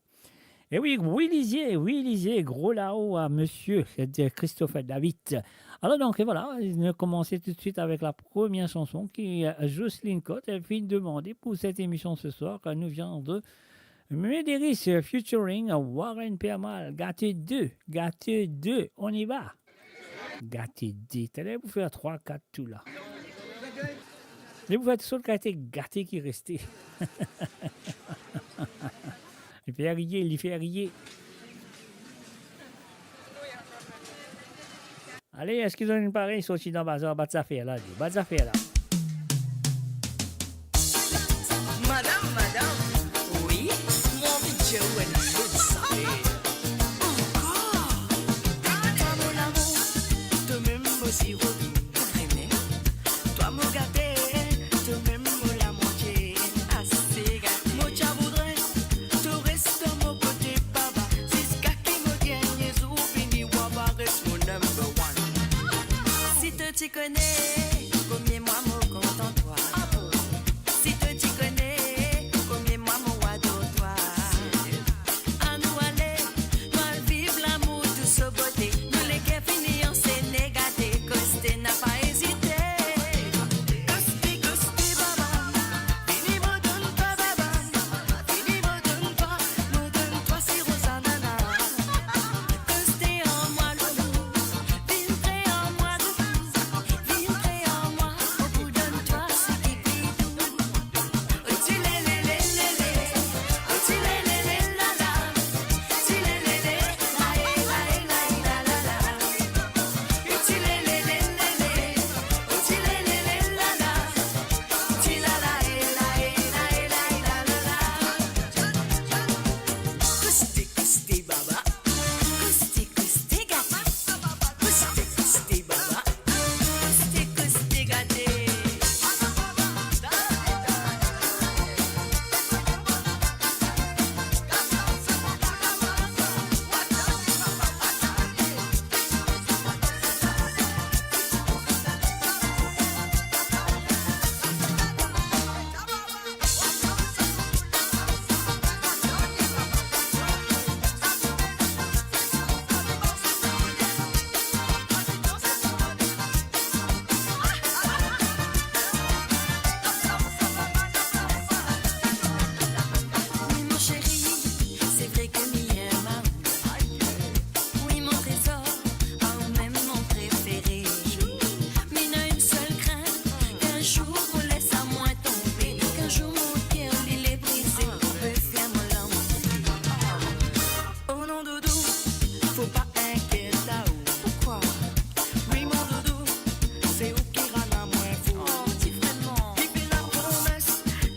Et oui, oui, Lisier, oui, Lisier, gros lao à monsieur Christophe David. Alors donc, et voilà, nou koumans tout de suite avec la première chanson qui, euh, Jocelyne Cotte, elle vient demander pour cette émission ce soir, car nous vient de Médérice featuring Warren Permal, Gate deux, Gate deux, on y va. Gate deux, taler pou fer trwa, kat tou la. Li pou fer tou sort kalite gate ki reste. Li fer riye, li fer riye. Ale, eski zot inn pare? Sorti dan bazar, bat zafer la, bat zafer la. Madam, madam. Wi, mo anvi dir ou enn lot zafer. Ankor? Twa mo lamour, to mem mo siro, to mem. Twa mo gate, to mem mo lamwatie. Ase gate. Mo ti a voudre to res dan mo kote, baba, ziska ki mo dernie zour fini, wa pa res mo number one. Si to ti kone konbien mwa mo kontan twa. Si to ti kone konbien mwa mo ador twa. Anou ale, nou al viv lamour tou so bote. Nou leker fini ansene gate, koste napa ezite. Koste, koste, baba. Vini mo donn twa, baba. Vini mo donn twa, mo donn twa siro zanana. Koste an mwa loulou, vinn pre an mwa doudou, vinn pre an mwa, mo pou donn twa seki pli dou. Wi, mon seri, se vre ke mi enn amour. Wi, mon trezor, aou mem, mon prefere. Mi ena enn sel krint, ki enn zour ou les mwa tonbe, ki enn zour mo ker li le brize, ou pe fer mo lanmour. Oh non, doudou, fo pa inkiet aou. Pourquoi? Wi, mon doudou, se ou ki rann mwa fou. Oh, ti vreman. Li fer lapromes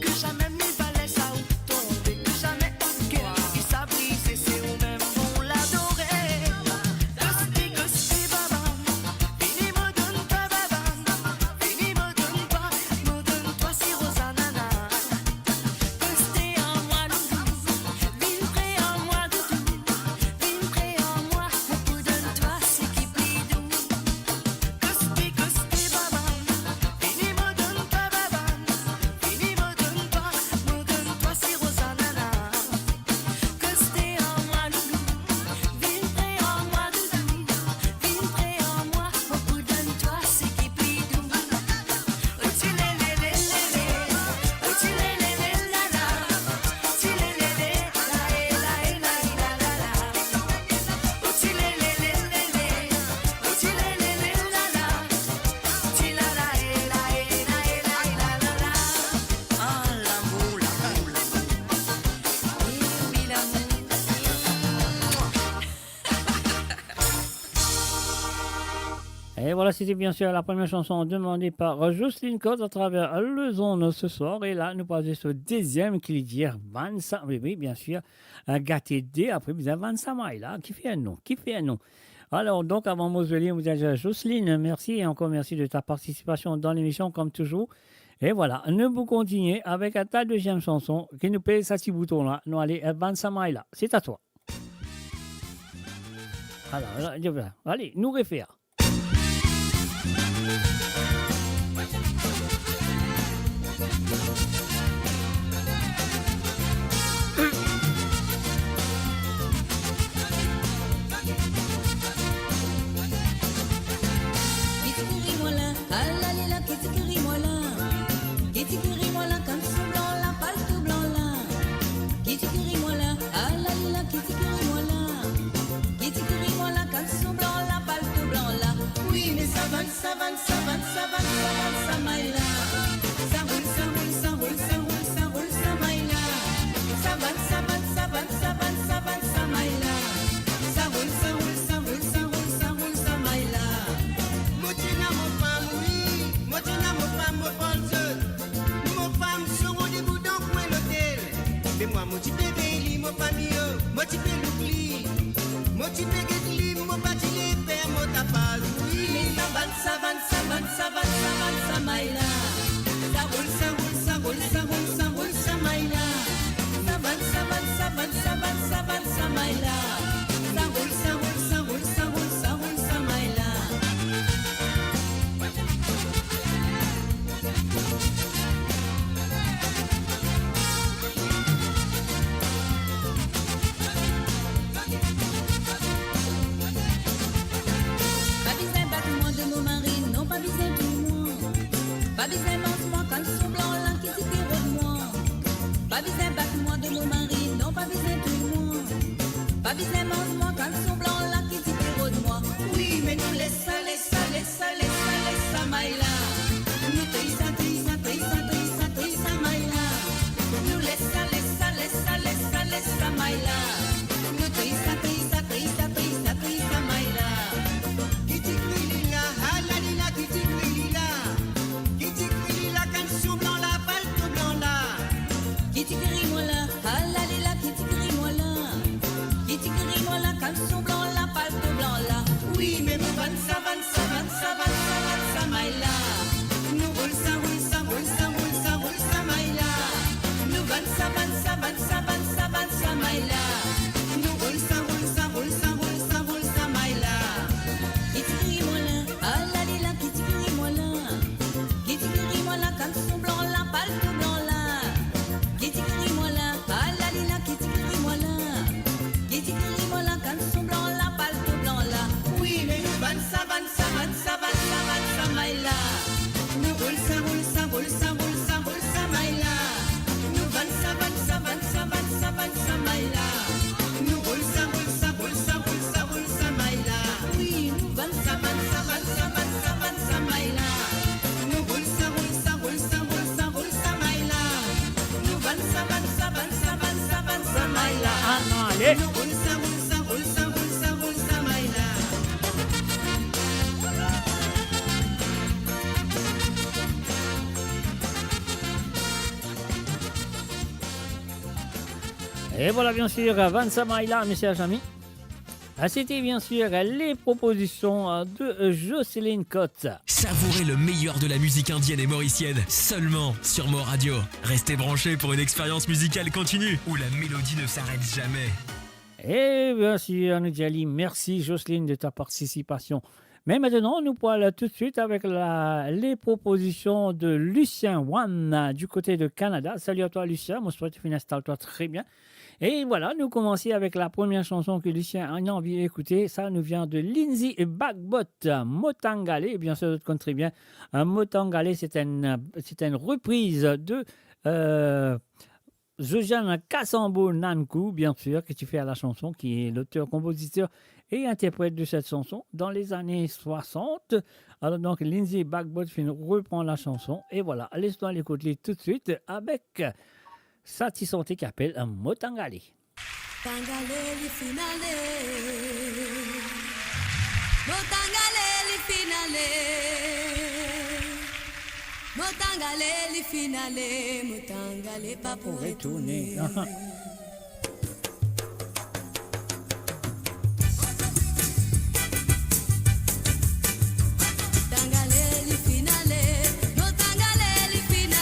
ke zame mi va les aou tonbe, ke zame ou ker li sa brize, se ou mem pou adore. Koste, koste, baba, vini mo donn twa, baba, vini mo donn twa, mo donn twa siro zanana. Koste an mwa loulou, vinn pre an mwa doudou, vinn pre an mwa, mo pou donn twa seki pli dou. Koste, koste, baba, vini mo donn twa, baba, vini mo donn twa, mo donn twa siro zanana. Koste an mwa loulou, vinn pre an mwa doudou, vinn pre an mwa, mo pou donn twa seki pli dou. Et voilà, c'était bien sûr la première chanson demandée par Jocelyne Cotte à travers le zone ce soir. Et là, nou pase sur le deuxième qui dit Vanessa. Oui, oui, bien sûr. Euh, Gate deux, après, bizin Vanessa Maïla. Ki fer nou? Ki fer nou? Alors, donc, avant Mausolée, on vous dit à Jocelyne, merci et encore merci de ta participation dans l'émission, comme toujours. E vwala, nou pou kontigne avek ta deziem sanson, ki nou pez sa ti bouton la, nou ale, eh, Vanessa Maila, se a twa. Ala, ala, ale, nou refer. Ki ti kri mwa la, ala li la, ki ti kri mwa la. Ki ti kri mwa la, kanson blan la, palto blan la. Ki ti kri mwa la, ala li la, ki ti kri mwa la. Ki ti kri mwa la, kanson blan la, palto blan la. Wi, me sa vann, sa vann, sa vann, sa vann, sa vann, sa may la. Sa roul, sa roul, sa roul, sa roul, sa roul, sa may la. Sa vann, sa vann, sa vann, sa vann, sa vann, sa may la. Sa roul, sa roul, sa roul, sa roul, sa roul, sa may la. Mo ti ena mo fam, wi, mo ti ena mo fam, mo pran zot. Mo fam soro debout dan kwin lotel. Me mwa mo ti pe vey li, mo fami yo, mo ti pe louk li. Mo ti pe get li, mo pa ti le fer mo tapaz, wi. Me sa vann, sa vann, sa vann, sa vann, sa vann, sa may la. Sa roul, sa roul, sa roul, sa roul, sa roul, sa may la. Sa vann, sa vann, sa vann, sa vann, sa vann, sa may la. Sa roul, sa roul, sa roul, sa roul, sa roul, sa may la. Pa bizin bat mwa de mo mari, non, pa bizin touy mwa. Pa bizin manz mwa, kanson blan la ki ti pe rod mwa. Pa bizin bat mwa de mo mari, non, pa bizin touy mwa. Pa bizin manz mwa, kanson blan la ki ti pe rod mwa. Wi, me nou les sa, les sa, les sa, les sa, les sa may la. Nou touy sa, touy sa, touy sa, touy sa, touy sa may la. Nou les sa, les sa, les sa, les sa, les sa may la. Nou touy sa, touy sa, touy sa, touy sa, touy sa may la. Ki ti kri li la, ala li la, ki ti kri li la. Ki ti kri li la, kanson blan la, palto blan la. Ki ti kri mwa la, ala li la, ki ti kri mwa la. Ki ti kri mwa la, kanson blan la, palto blan la. Wi, me mo vann sa, vann sa, vann sa, vann sa, vann sa may la. Nou roul sa, roul sa, roul sa, roul sa, roul sa may la. Nou vann sa, vann sa, vann sa, vann sa, vann sa may la. Nou roul sa, roul sa, roul sa, roul sa, roul sa may la. Ki ti kri mwa la, ala li la, ki ti kri mwa la. Ki ti kri mwa la, kanson blan la, palto blan la. Ki ti kri mwa la, ala li la, ki ti kri mwa la. Ki ti kri mwa la, kanson blan la, palto blan la. Wi, me nou vann sa, vann sa, vann sa, vann sa, vann sa may la. Nou roul sa, roul sa, roul sa, roul sa, roul sa may la. Nou vann sa, vann sa, vann sa, vann sa, vann sa may la. Nou roul sa, roul sa, roul sa, roul sa, roul sa may la. Wi, nou vann sa, vann sa, vann sa, vann sa, vann sa may la. Nou roul sa, roul sa, roul sa, roul sa, roul sa may la. Nou vann sa, vann sa, vann sa, vann sa, vann sa may la. Ah non, ale. Nou roul sa, roul sa, roul sa, roul sa, roul sa may la. E vwala, bien sir, vann sa may la, mesie zami. Ah, c'était bien sûr les propositions, euh, de, euh, Jocelyne Cotte. Savourez le meilleur de la musique indienne et mauricienne seulement sur Mo Radio. Restez branchés pour une expérience musicale continue où la mélodie ne s'arrête jamais. E bien sir, nou dir ali mersi, Jocelyne, de ta participation. Me aster, nou pou al toutswit avek la, les propositions de Lucien One, euh, du côté de Canada. Salut à toi, Lucien. Mo swet ou finn instal twa tre bien. E vwala, nou koumans avek la premie sanson ki Lucien ena anvi ekoute. Sa nou vien de Lindsey Bagbot, Motangale. Bien sir, zot konn tre bien. Euh, Motangale, c'est un, c'est une reprise de, euh, Josiane Kasambo Nankou, bien sir, ki ti fer la sanson, ki est l'auteur, compositeur et interprète de cette chanson dans les années soixante. Alors donc, Lindsey Bagbot finn repran la sanson. E vwala, les nou al ekout li toutswit avek sa ti sante ki apel Motangale. Tangale li finn ale. Motangale li finn ale. Motangale li finn ale. Motangale pa pou retourne. Aha. Tangale li finn ale, Motangale li finn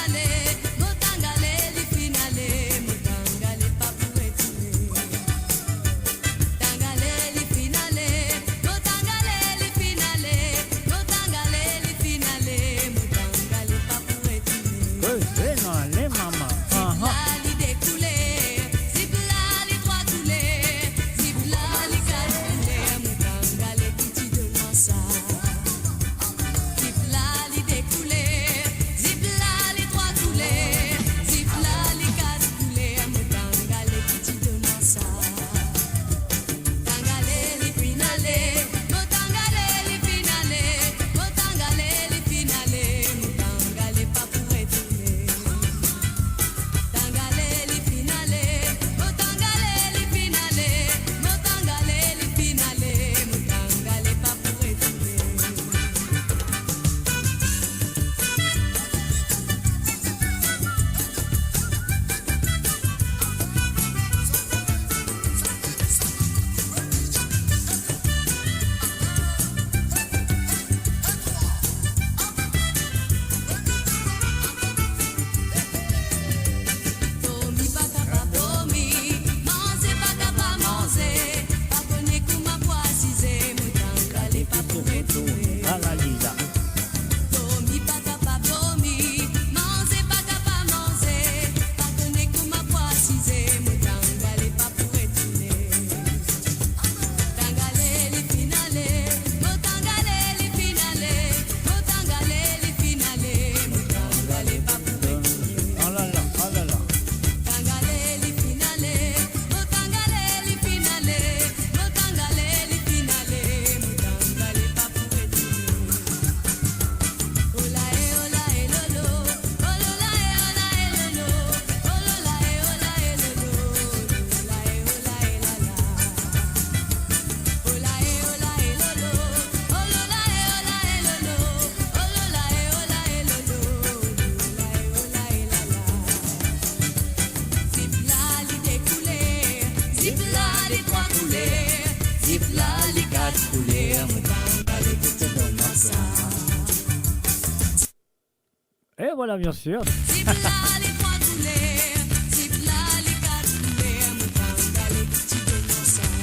Ah, bien sûr. Zip la, les trois couleurs, zip la, les quatre couleurs, mon tangale ki ti donn ansanm.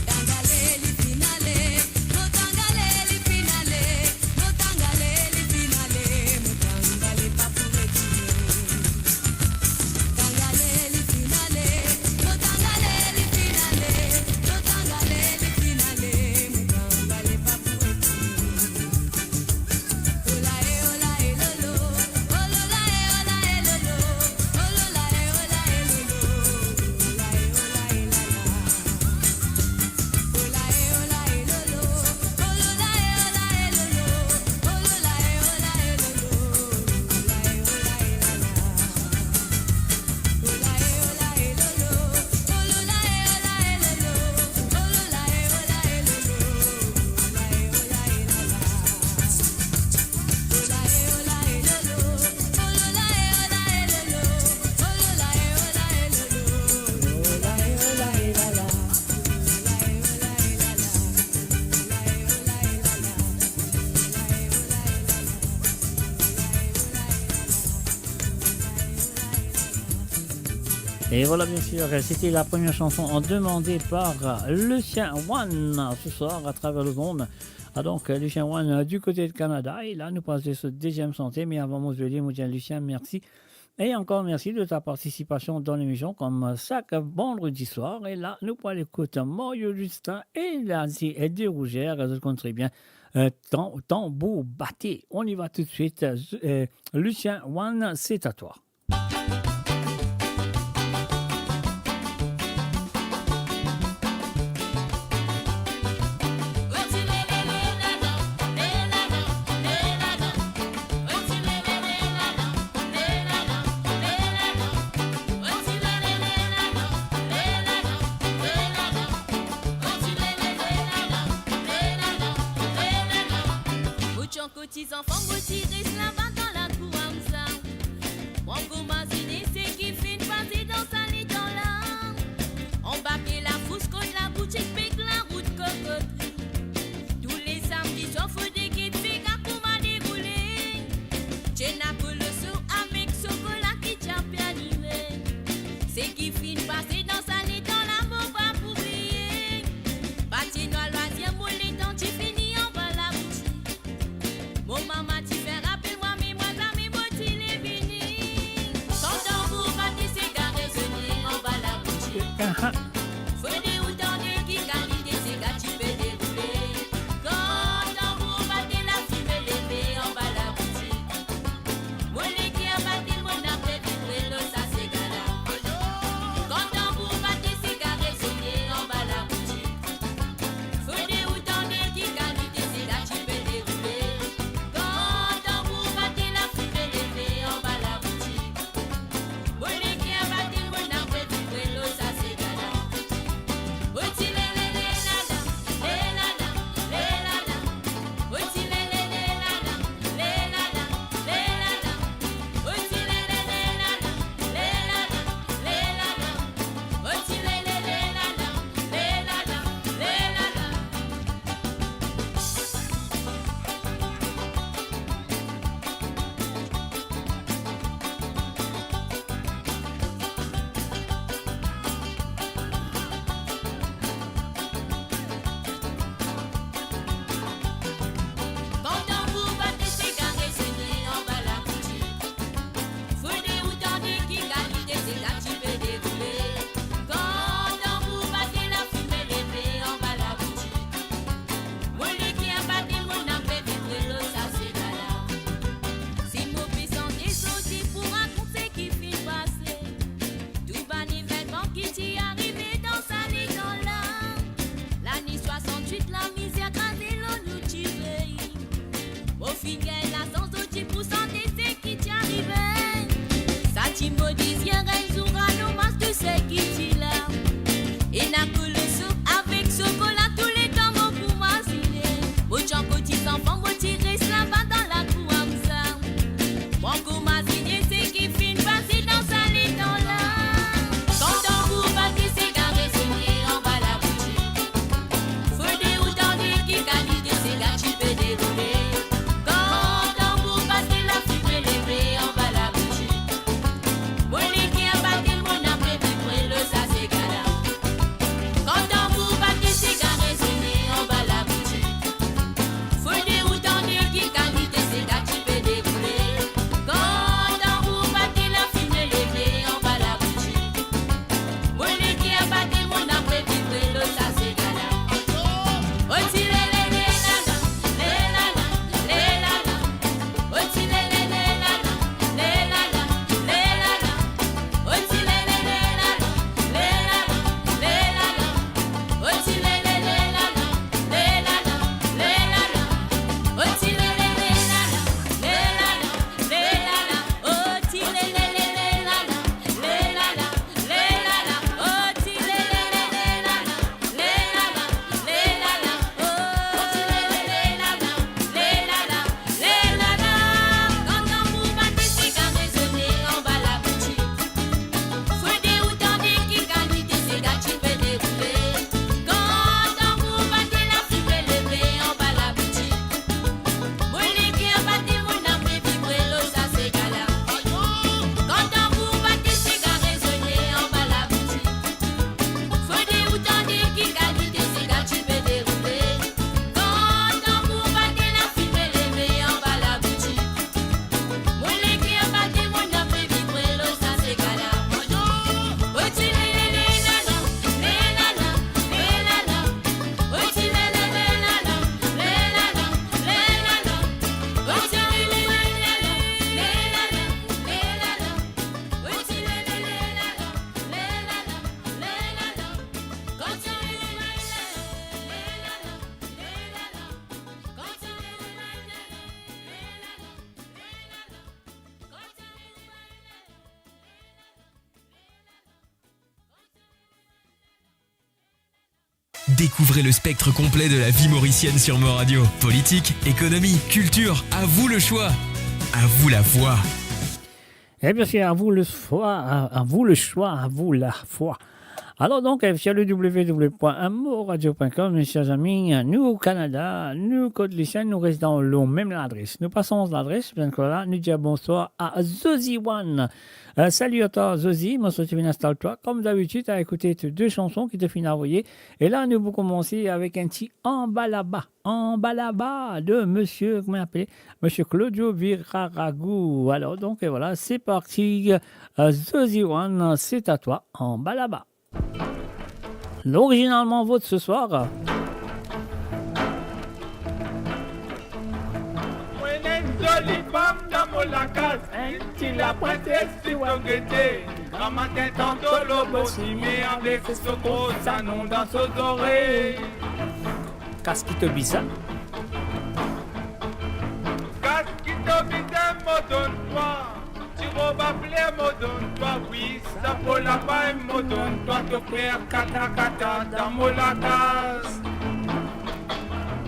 Tangale li finn ale, mon tangale li finn ale, mon tangale li finn ale, mon tangale pa pou retounen. Et voilà, bien sûr, c'était la première chanson demandée par Lucien One ce soir à travers le monde. Ah, donc, Lucien One, euh, du côté de Canada. Et là, nou pase so deuxième santé. Mais avant, mo dir Lucien, merci. Et encore merci de ta participation dans l'émission, comme chaque vendredi soir. Et là, nou pou al ekout Mario Justin et Lazie et de Rougère. Zot konn tre bien, euh, Tam-, Tambour Bate. On y va tout de suite. Euh, Lucien One, c'est à toi. Mo ti ankor ti zanfan, mo ti res laba dan lakour Hamza. Mo ankor mazine seki finn pase dan sa letan la. Anba pie lafous kot laboutik, pek larout Kokotri. Tou le samdi swar fode get sega kouma deroule. Ti ena koloso avek sokola ki ti ape anime. Seki finn pase dan sa letan la, mo pa pou bliye. Patie nwar lwazir, mo letan ti fini anba laboutik. Mo mama ti fer apel mwa, me mwa zame mo ti le vini. Kan tanbour bate, sega rezone anba laboutik. Aha. Fode ou tande ki kalite sega ti pe deroule. Kan tanbour bate, lafime leve anba laboutik. Mo leker bate, mo nap vibre lor sa sega la. Kan tanbour bate, sega rezone anba laboutik. Fode ou tande ki kalite sega ti pe deroule. Kan tanbour bate, lafime leve anba laboutik. Mo leker bate, mo nap vibre lor sa sega la. Découvrez le spectre complet de la vie mauricienne sur Mo Radio. Politique, économie, culture, à vous le choix. À vous la voix. Eh bien, c'est à vous le choix, à, à vous le choix, à vous la foi. Alors donc, euh, sur le w w w point mo radio point com, mes chers amis, nous au Canada, nous, kot Lisien, nous restons au même l'adresse. Nous passons l'adresse, bien que là, nous disons bonsoir à Zozi One. Euh, salut à toi, Zozi. Moi, je suis Vinas Taltois. Comme d'habitude, à écouter tes deux chansons qui te finissent envoyer. Et là, nous allons commencer avec un petit Anba Laba. Anba Laba de monsieur, comment il appelait ? Monsieur Claudio Viraragu. Alors, donc, et voilà, c'est parti. Euh, Zozi One, c'est à toi, Anba Laba. L'original Vote ce soir. Mwa enn zoli fam dan mo lakas, enn ti laprinses ti mo gete. Gramatin tanto lobo sime, avek so gro sanon dan so zorey. Kas ki to bizin? Kas ki to bizin, mo donn twa. Ti rob a fler, mo donn twa. Wi, sapo lapay, mo donn twa. To fer kata kata dan mo lakas.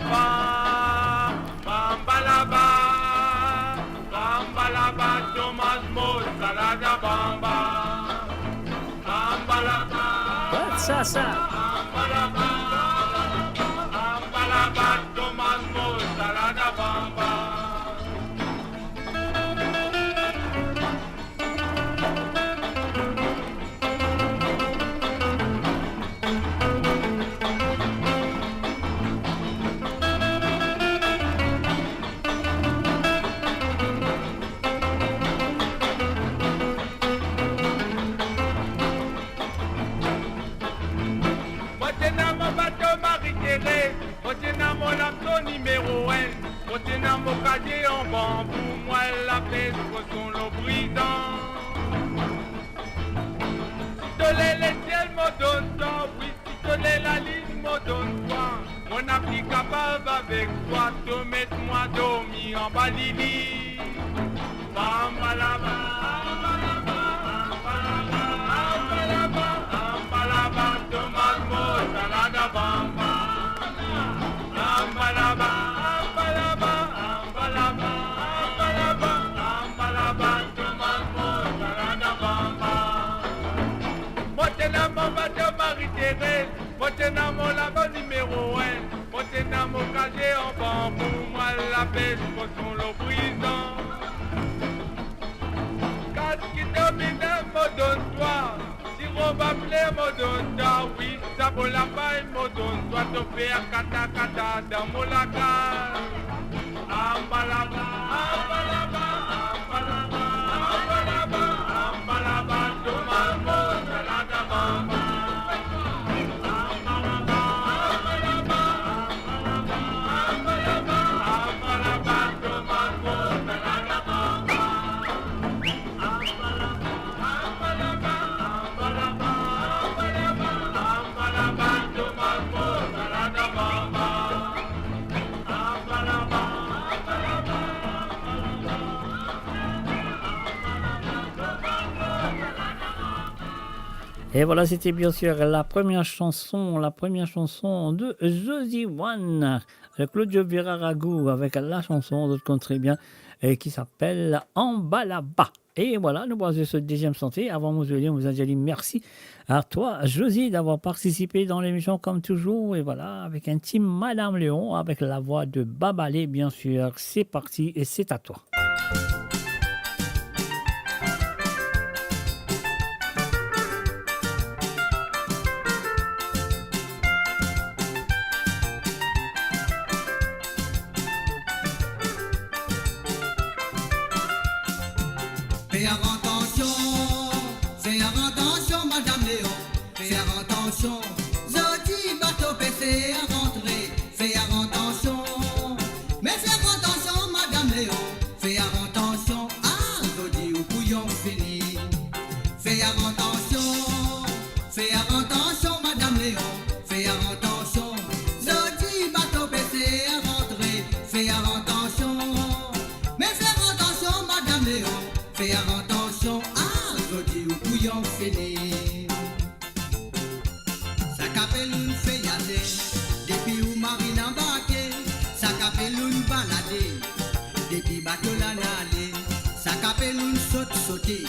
Ba, bamba laba, bamba laba, Thomas mo salada bamba. Bamba laba, what sa sa? Bamba laba, bamba laba, Thomas mo salada bamba. Mo ti ena mo bato Marie-Thérèse, mo ti ena mo lapto nimero enn, mo ti ena mo kazie an banbou, mwa lapes, koson, lobrizan. Si to le lesiel, mo donn twa, wi, si to le lalinn, mo donn twa. Mo ena pli kapav avek twa, to met mwa dormi anba lili. Bamba laba, bamba laba, bamba laba, bamba laba, bamba laba, Thomas mo salada bamba. Bamba laba, bamba laba, bamba laba, bamba laba, bamba laba, Thomas mo salada bamba. Mo ti ena mo bato Marie-Thérèse, mo ti ena mo lapto nimero enn, mo ti ena mo kazie an banbou, mwa lapes, koson, lobrizan. Kas ki to bizin, mo donn twa. Si rob a fler, mo donn twa. Wi, sapo lapay, mo donn twa. To fer kata kata dan mo lakas. Amba laba, amba laba, amba laba, amba laba, amba laba, Thomas mo salada bamba. Amba laba, amba laba, amba laba, amba laba, amba laba, Thomas mo salada bamba. Et voilà, c'était bien sûr la première chanson, la première chanson de Zozi One, euh, Claudio Viraragu, avec la chanson, vous connaissez très bien, et qui s'appelle Amba Laba. Et voilà, nou pou al zwe so dezyem santi. Avan mo zwe li, mo bizin dir li mersi a twa, Zozi, d'avoir participé dans l'émission comme toujours. Et voilà, avec un petit Madame Léon, avec la voix de Babale, bien sûr. C'est parti et c'est à toi. Fer atansion, fer atansion, Madame Léon, fer atansion. Zot dir bato pe fer rantre, fer atansion. Me fer atansion, Madame Léon, fer atansion. Ah, zot dir ou kouyon fini. Fer atansion, fer atansion, Madame Léon, fer atansion. Zot dir bato pe fer rantre, fer atansion. Me fer atansion, Madame Léon, fer atansion. Ah, zot dir ou kouyon fini. Sa ki apel enn feyaz Depi ou marinn anbarke, sa ki apel ou'nn balade. Depi bato la inn ale, sa ki apel ou'nn sot sote.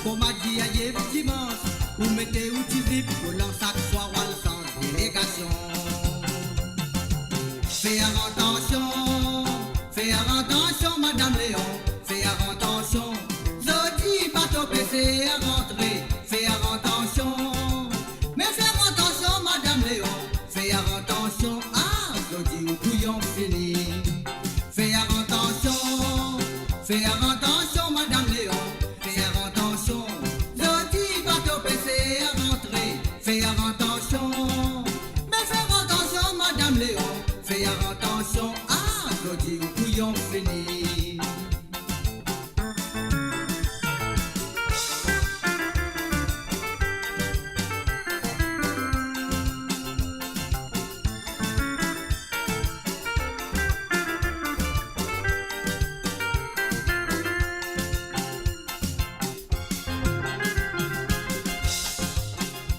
Kouma dir ayer dimans, ou mete ou ti zip kolan, sak swar ou al sanz delegasion. Fer atansion, fer atansion, Madam Leon, fer atansion. Zordi bato pese rantre, fer atansion. Me fer atansion, Madam Leon, fer atansion, ah, zordi ou kouyon fini. Fer atansion, fer atansion, Madam Leon, fer atansion. Zordi bato pese rantre, fer atansion. Me fer atansion, Madam Leon, fer atansion, ah, zordi ou kouyon fini.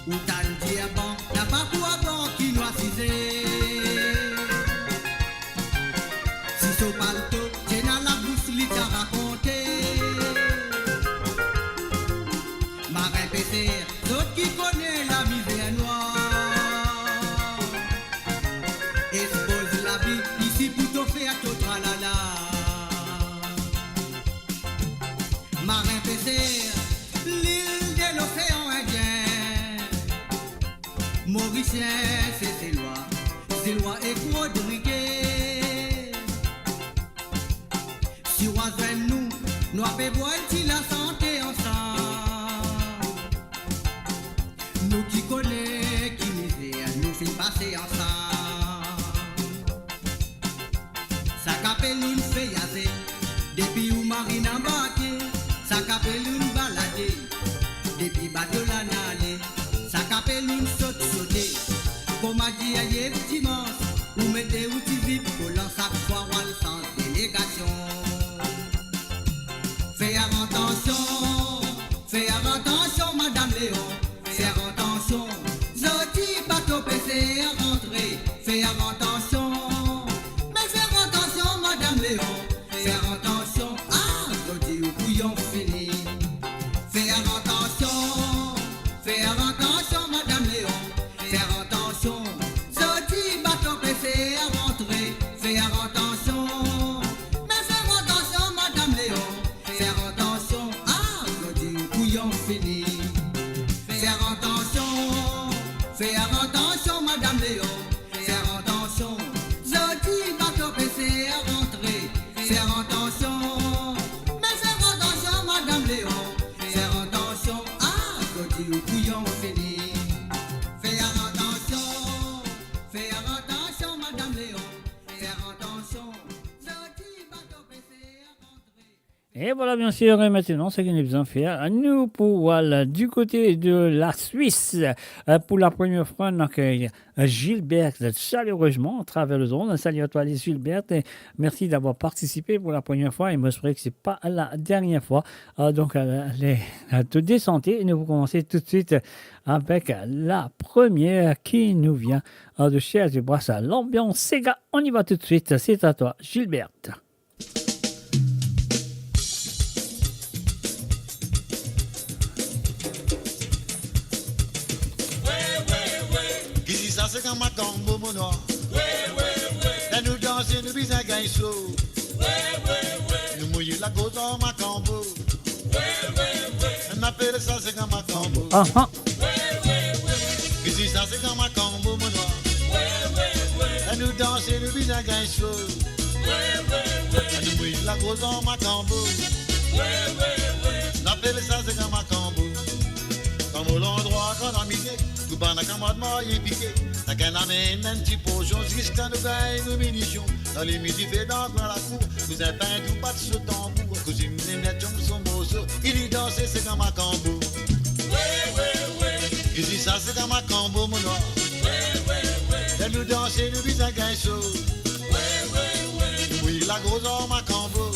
Ou tann dir, bon, napa pou avan ki nou asize. Si so palto ti ena labous, li ti a rakonte. Marin peser, zot ki kone lamizer nwar. Espoz lavi isi pou to fer to tralala. Marin peser, lil de Losean Indien. Morisien, Seselwa, Zilwa ek Rodrige. Si ou a zwenn nou, nou a pe bwar enn ti lasante ansam. Nou ki kone ki mizer nou finn pase ansam. Sa ki apel ou'nn feyaze, depi ou marinn anbarke, sa ki apel ou'nn balade. Depi bato la inn ale, sa ki apel ou'nn sot sote. Kouma dir ayer dimans, ou mete ou ti zip kolan, sak swar ou al sanz delegasion. Fer atansion, fer atansion, Madam Leon, fer atansion. Zordi bato pese rantre, fer atansion. Me fer atansion, Madam Leon, fer atansion. Ah, zordi ou kouyon fini. Fer atansion, fer atansion, Madam Leon, fer atansion. Zordi bato pese rantre, fer atansion. Me fer atansion, Madam Leon, fer atansion. Ah, zordi ou kouyon fini. Fer atansion, fer atansion, Madam Leon, fer atansion. Zordi bato pese rantre, fer atansion. Me fer atansion, Madam Leon, fer atansion. Ah, zordi ou kouyon fini. Fer atansion, fer atansion, Madam Leon, fer atansion. Zordi bato pese rantre. Et voilà, bien sûr, et maintenant, ce que nous allons faire, nous, pour aller du côté de la Suisse, euh, pour la première fois, on accueille, euh, Gilberte chaleureusement à travers le monde. Salut à toi, Gilberte, et merci d'avoir participé pour la première fois, et moi, j'espère que c'est pas la dernière fois. Euh, donc, euh, les, euh, te désanter, et nous allons commencer tout de suite avec la première qui nous vient, euh, de Cherbourg, l'ambiance séga. On y va tout de suite, c'est à toi, Gilberte. Ki sa, se kan makambo, mo nwar. Ler nou danse, nou bizin gagn so. Nou mouy lakoz ar makambo. Nou apel sa, se kan makambo. Aha. Ki sa, se kan makambo, mo nwar. Ler nou danse, nou bizin gagn so. Nou mouy lakoz ar makambo. Nou apel sa, se kan makambo. Kan mo landrwa, kan lamizik, tou bann kamarad marye pike. Sakenn amenn enn ti porsion, ziska nou gagn nou minision. Dan limit dife dan krin lakour, kouzin Pintou bat so tanbour, kouzinn Ninette zong so morso, li danse, se kan makambo. Ki sa, se kan makambo, mo nwar. Ler nou danse, nou bizin gagn so. Nou mouy lakoz ar makambo.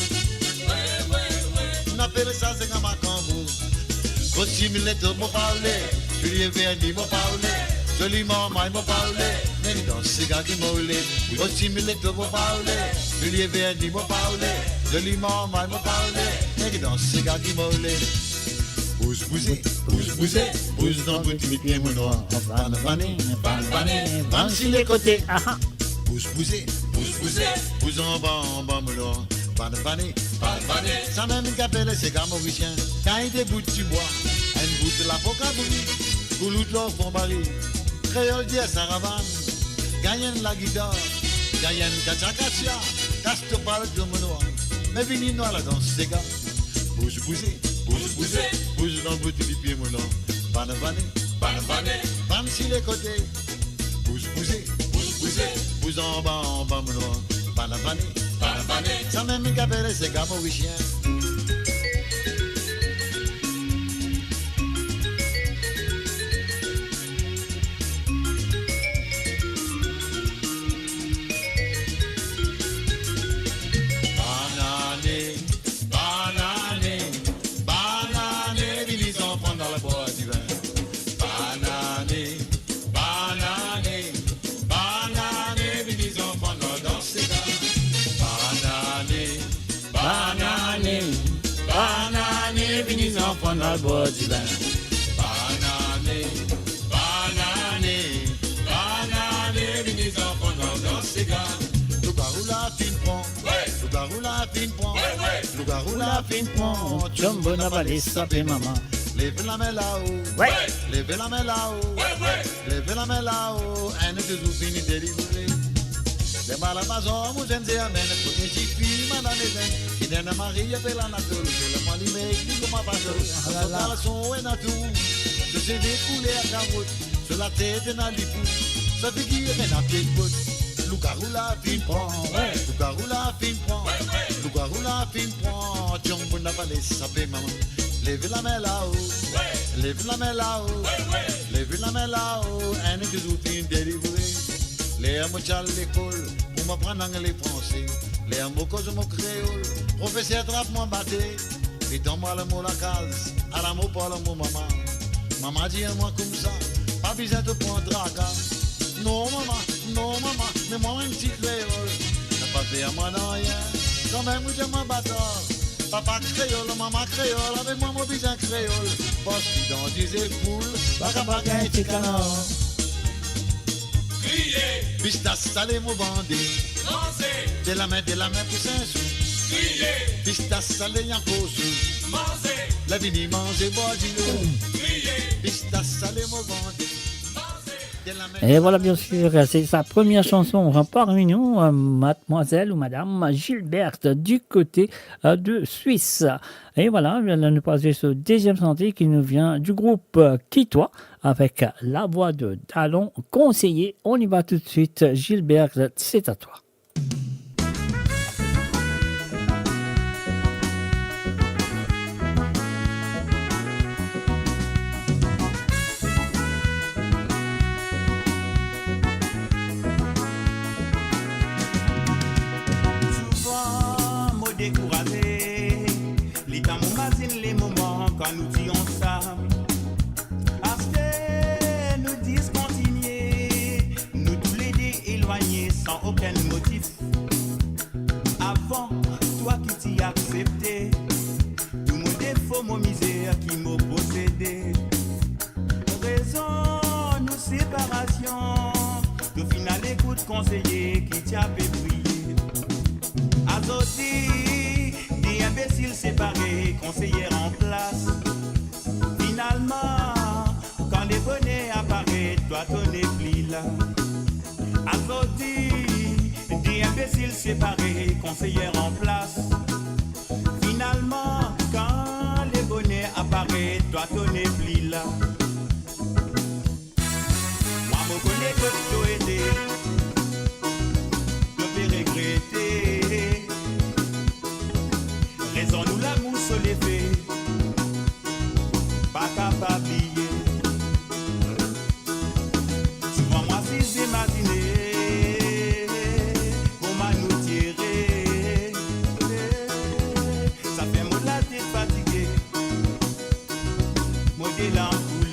Nou apel sa, se kan makambo. Kostim leto, mo pa oule. Soulie verni, mo pa oule. Zoli marmay mo pa oule, nek dan sega ki mo oule. Osi milet mo pa oule, milie verni mo pa oule. Zoli marmay mo pa oule, nek dan sega ki mo oule. Bouz bouze, bouz bouze, bouz dan bout lipie mo nwar. Vann vane, vann vane, vann si lekote. Aha. Bouz bouze, bouz bouze, bouz anba, anba mo nwar. Vann vane, vann vane, samem ki apel sega morisien. Gagn de bout dibwa, enn bout lapo kabri, goulout lor fon bari. Kreol dir saravann, gagn enn lagitar, gagn enn katya katya, kas to pal to mo nwar. Me vini nou al dans sega. Bouz bouze, bouz bouze, bouz dan bout lipie mo nwar. Vann vane, vann vane, vann si lekote. Bouz bouze, bouz bouze, bouz anba, anba mo nwar. Vann vane, vann vane, samem ki apel sega morisien. Banane, banane, banane, vini zanfan, nou al bwar divin. Banane, banane, banane, vini zanfan, nou al dans sega. Banane, banane, banane, vini zanfan, nou al bwar divin. Banane, banane, banane, vini zanfan, nou al dans sega. Lougarou la finn pran, lougarou la finn pran, lougarou la finn pran, Djombo napa les sape mama. Lev lame lao, lev lame lao, lev lame lao, enn nou touzour finn delivre. Lerla pa zom ou zenn Zermenn, kot enn tifi madam Ezenn, ki ena mari apel Anatol, so lapwin li migre kouma pastol. So kalson ena tou, so seve kouler kamot, so latet ena lipou, so figir ena pie bot. Lougarou la finn pran, lougarou la finn pran, lougarou la finn pran, Djombo napa les sape mama. Lev lame lao, lev lame lao, lev lame lao, enn nou touzour finn delivre. Ler mo ti al lekol, pou mo aprann angle, franse. Ler mo koz mo kreol, profeser trap mwa bate. Li tann mwa lor mo lakaz, ala mo parl mo mama. Mama dir mwa koumsa, pa bizin to pran traka. Non mama, non mama, me mwa enn ti kreol. Sa pa fer mwa nanye, kanmem ou dir mwa batar. Papa kreol, mama kreol, avek mwa mo bizin kreol. Parski dan dize poul, pa kapav gagn ti kanar. Kriye. Pistas sale mo vande. Manze. De lame, de lame pou sink sou. Kriye. Pistas sale, enn kozo. Manze. Ler vini manze, bwar dilo. Kriye. Pistas sale mo vande. Manze. De lame. Et voilà, bien sûr, c'est sa première chanson, hein, parmi nous, euh, mademoiselle ou madame Gilberte du côté, euh, de Suisse. Et voilà, nou passe au deuxième santé qui nous vient du groupe, euh, Kitwa avec la voix de Dalon Conseiller. On y va tout de suite, Gilberte, c'est à toi. Souvan mo dekouraze, letan mo mazinn lemoman kan nou ti ansam. Aster nou diskont, nou toulede elwagne san okenn motif. Avan twa ki ti aksepte tou mo defo, mo mizer ki mo posede. Rezon nou separasion, to finn al ekout konseye ki ti ape priye. Azordi, de inbesil separe, konseyer an plas. Finalman, kan leboner aparet, twa to nepli la. Azordi, de inbesil separe, konseyer an plas. Finalman, kan leboner aparet, twa to nepli la. Mwa mo kone kot to ete, to pe regrete. Rezon nou lamour so lefe, pa kapav bliye. Souvan mwa ti imazine kouma nou ti ere. Sa fer mo latet fatige, mo de larm koule.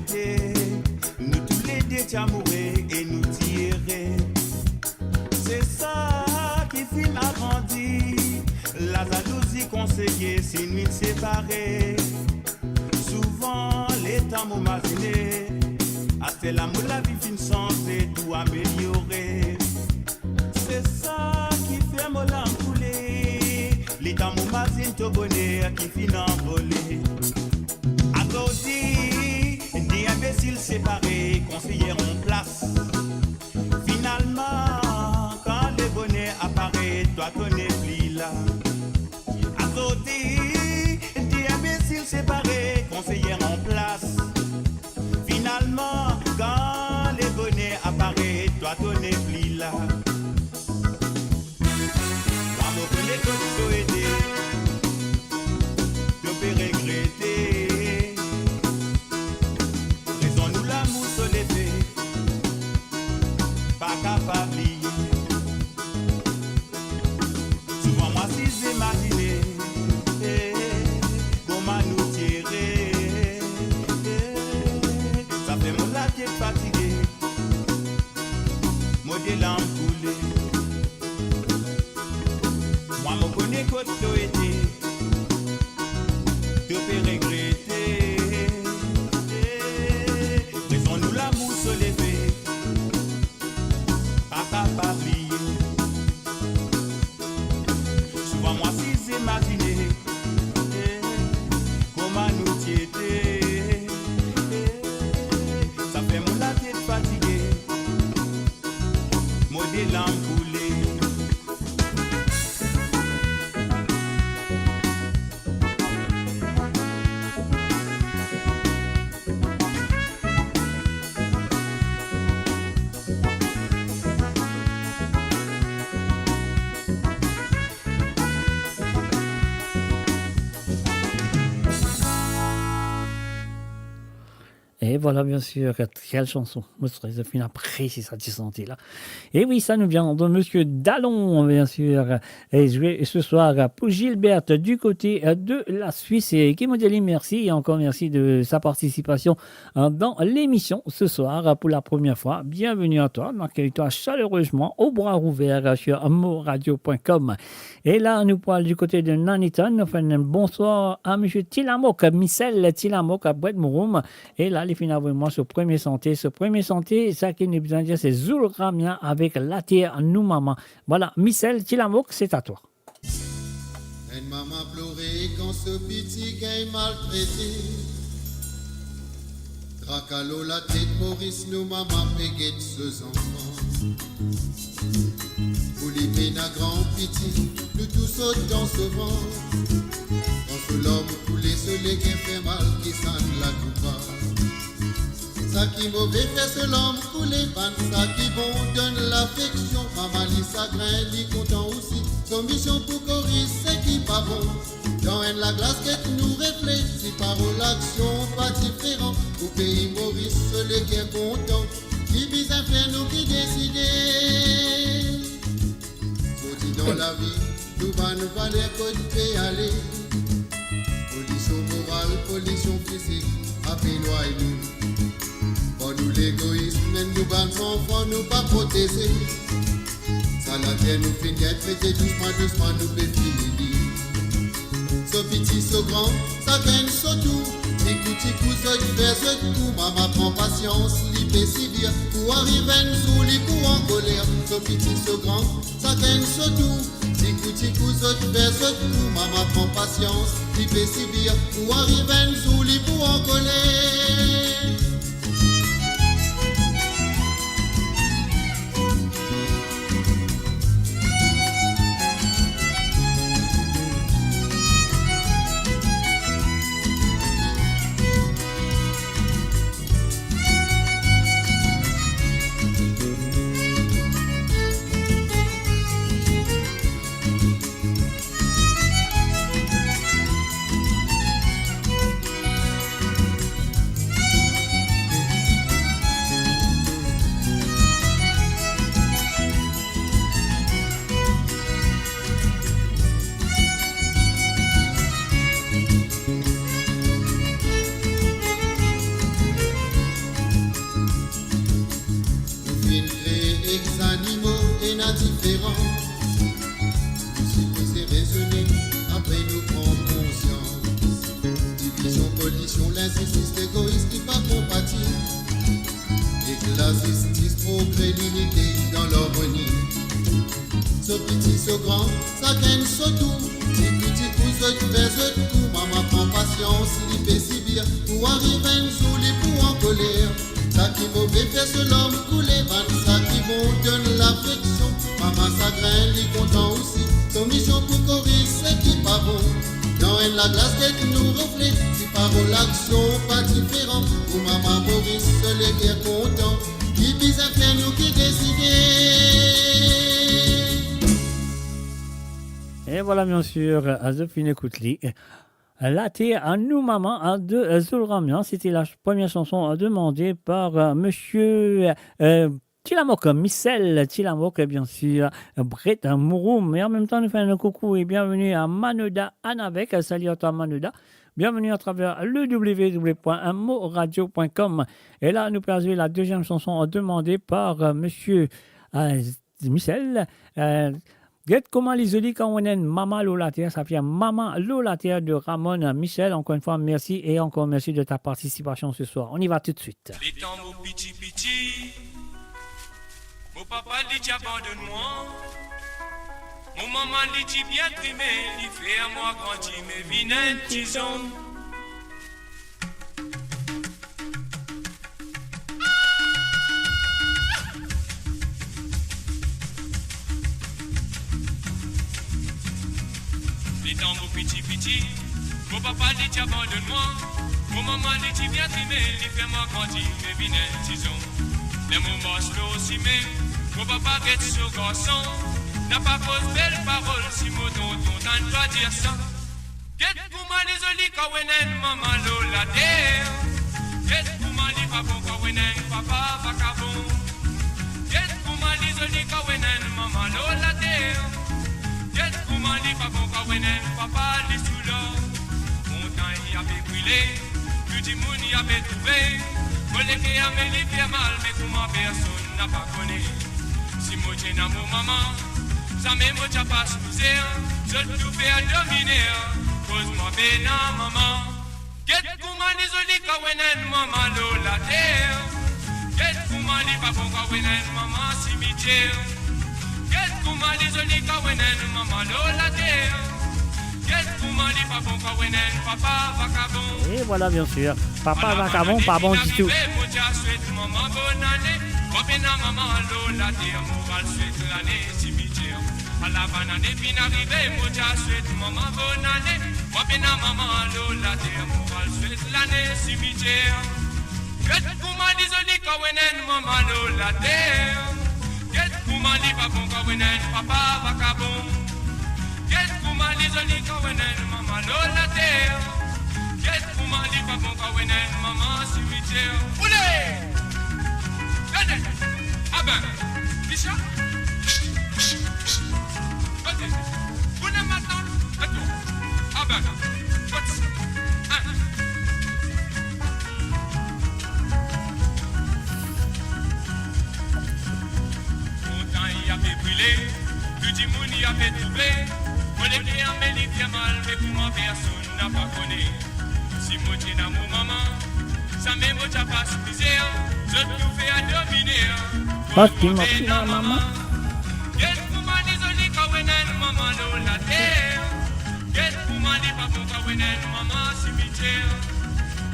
Nou toulede ti amoure e nou ti ere. Se sa ki finn agrandi lazalouzi, konseye si nou inn separe. Souvan letan mo mazine, aster lamour lavi finn sanze, tou ameliore. Se sa ki fer mo larm koule, letan mo mazinn to boner ki finn anvole. Akoz de inbesil separe, konseye ranplas. Finalman, kan le boner apare, twa to nepli la. Akoz de inbesil separe, konseye ranplas. Finalman, kan le boner apare, twa to nepli la. Mwa mo kone kot to ete, to pe regrete. Rezon nou lamour so lefe, pa kapav bliye. Souvan mwa si imazine, eh, kouma nou ti ere, eh, sa fer mo latet fatige, mo de larm koule. Mwa mo kone kot to ete, to pe regrete. Rezon nou lamour so lefe, pa kapav bliye. Souvan mwa si imazine, eh, kouma nou ti ete, eh, sa fer mo latet fatige, mo de larm koule. E vwala, bien sir, kel sanson. Mo ti finn apresie sa ti sante la. E wi, sa nou vinn antann Misie Dalon, bien sir, e zwe se swar pou Gilberte du kote de la Swis. E ki mo dir li mersi, e ankor mersi de sa partisipasion dan lemision se swar pou la premie fwa. Bienveni a twa, nou akey twa salerezman o bra ouver sir moradio pwin kom. E la, nou pou al di kote de Nanitan, nou fer enn bonswar a Misie Tilamok, Michel Tilamok a Bwet Mouroum. E la, li finn avoy mwa so premie sante. So premie sante, sa ki nou bizin dir, se Zoul Ramia avek Later nou mama. Vwala, Michel Tilamok, se a twa. Enn mama plore kan so piti gagn maltrete. Traka lor latet Moris, nou mama pe get so zanfan. Pou li pena gran piti, nou tou sot dan so van. Kan so larm koule, so leker fer mal, kisannla koupab? Sa ki move fer so larm koule, bann sa ki bon donn lafeksion. Mama li sagrin, li kontan osi, so mision pou koriz seki pa bon. Dan enn laglas get nou refle, si parol aksion pa diferan. Pou pei Moris, so leker kontan, ki bizin fer nou ki deside. Sorti dan lavi, nou bann valer kot pe ale. Polision moral, polision fizik, ap elwagn nou. Kan nou legois, mem nou bann zanfan nou pa proteze. Sa later nou finn gagn trete, dousman dousman nou pe fini li. So piti, so gran, sakenn so tour. Tikou tikou zot fer zot kou, mama pran pasians, li pe sibir. Pou ariv enn zour li pou ankoler. So piti, so gran, sakenn so tour. Tikou tikou zot fer zot kou, mama pran pasians, li pe sibir. Pou ariv enn zour li pou ankoler. Egois, li pa konpatib ek lazistis, progre, linite dan larmoni. So piti, so gran, sakenn so tou, ti kou ti kou zot fer zot kou. Mama pran pasians, li pe sibir, pou ariv enn zour li pou ankoler. Sa ki move fer so larm koule, bann sa ki bon donn lafeksion. Mama sagrin, li kontan osi, so mision pou koriz seki pa bon. Dan enn laglas get nou refle, ti parol aksion pa diferan. Pou mama Moris, so leker kontan, ki bizin fer nou ki deside. E vwala, biensir, zot finn ekout li. Later a nou mama, a de, euh, Zoulramian, sete la première chanson, euh, demandée par, euh, monsieur, euh, Tilamok, Michel Tilamok, biensir, Brett Mouroum. E an mem tan, nou fer enn koukou e bienveni a Manoda Anavek. Salut à toi, Manoda. Bienveni atraver le w w w point moradio point com. E la, nou pe zwe la deuxième chanson demandée par, euh, monsieur, euh, Michel. Euh, get kouma li zoli kan ou ena enn mama lor later, sa fer Mama lor later de Ramon Michel. Encore une fois, merci et encore merci de ta participation ce soir. On y va tout de suite. Letan mo piti piti, mo papa li ti abandonn mwa, mo mama li ti bien trime, li fer mwa grandi, me vinn enn ti zom. Letan mo piti piti, mo papa li ti abandonn mwa, mo mama li ti bien trime, li fer mwa grandi, me vinn enn ti zom. Ler mo mars lor sime, mo papa get so garson, napa koz bel parol, si mo tonton tann twa dir sa. Get kouma li zoli kan ou ena enn mama lor later. Get kouma li pa bon kan ou ena enn papa vakabon. Get kouma li zoli kan ou ena enn mama lor later. Get kouma li pa bon kan ou ena enn papa li sou lor. Montagn li ape brile, tou dimoun li ape trouve. Mo leker a me li fer mal, me kouma personn napa kone. Si mo ti ena mo mama, zame mo ti a pas mizer, zot tou fer dominer, koz mwa pena mama. Get kouma li zoli kan ou ena enn mama lor later. Get kouma li pa bon kan ou ena enn mama simitier. Get kouma li zoli kan ou ena enn mama lor later. Get kouma li pa bon kan ou ena enn papa vakabon. E vwala, biensir, papa vakabon pa bon ditou. Arive, mo ti a swet mama bonane, mwa pena mama lor later, mo al swet lane simitier. Ala bann ane finn arive, mo ti a swet mama bonane, mwa pena mama lor later, mo al swet lane simitier. Get kouma li zoli kan ou ena enn mama lor later. Get kouma li pa bon kan ou ena enn papa vakabon. Get kouma li zoli kan ou ena enn mama lor later. Get kouma li pa bon kan ou ena enn mama simitier. Oule! Gade! Aben, Michel. Gade! Bonè matant, ato. Aben, kot sa? Hein? Montagn li ape brile, tou dimoun li ape trouble. Mo leker a me li fer mal, me kouma personn napa kone. Si mo ti ena mo mama, zame mo ti a pas mizer, zot tou fer dominer. Parski mo pena mama. Get kouma li zoli kan ou ena enn mama lor later. Get kouma li pa bon kan ou ena enn mama simitier.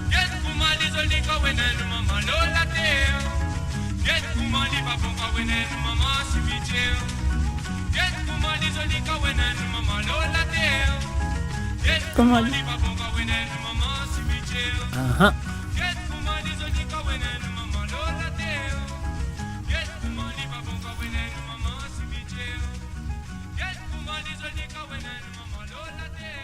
Get kouma li zoli kan ou ena enn mama lor later. Get kouma li pa bon kan ou ena enn mama simitier. Get kouma li zoli kan ou ena enn mama lor later. Get kouma li pa bon kan ou ena enn mama simitier. Aha. Get kouma li zoli kan ou ena enn mama lor later. Get kouma li pa bon kan ou ena enn mama simitier. Get kouma li zoli kan ou ena enn mama lor later.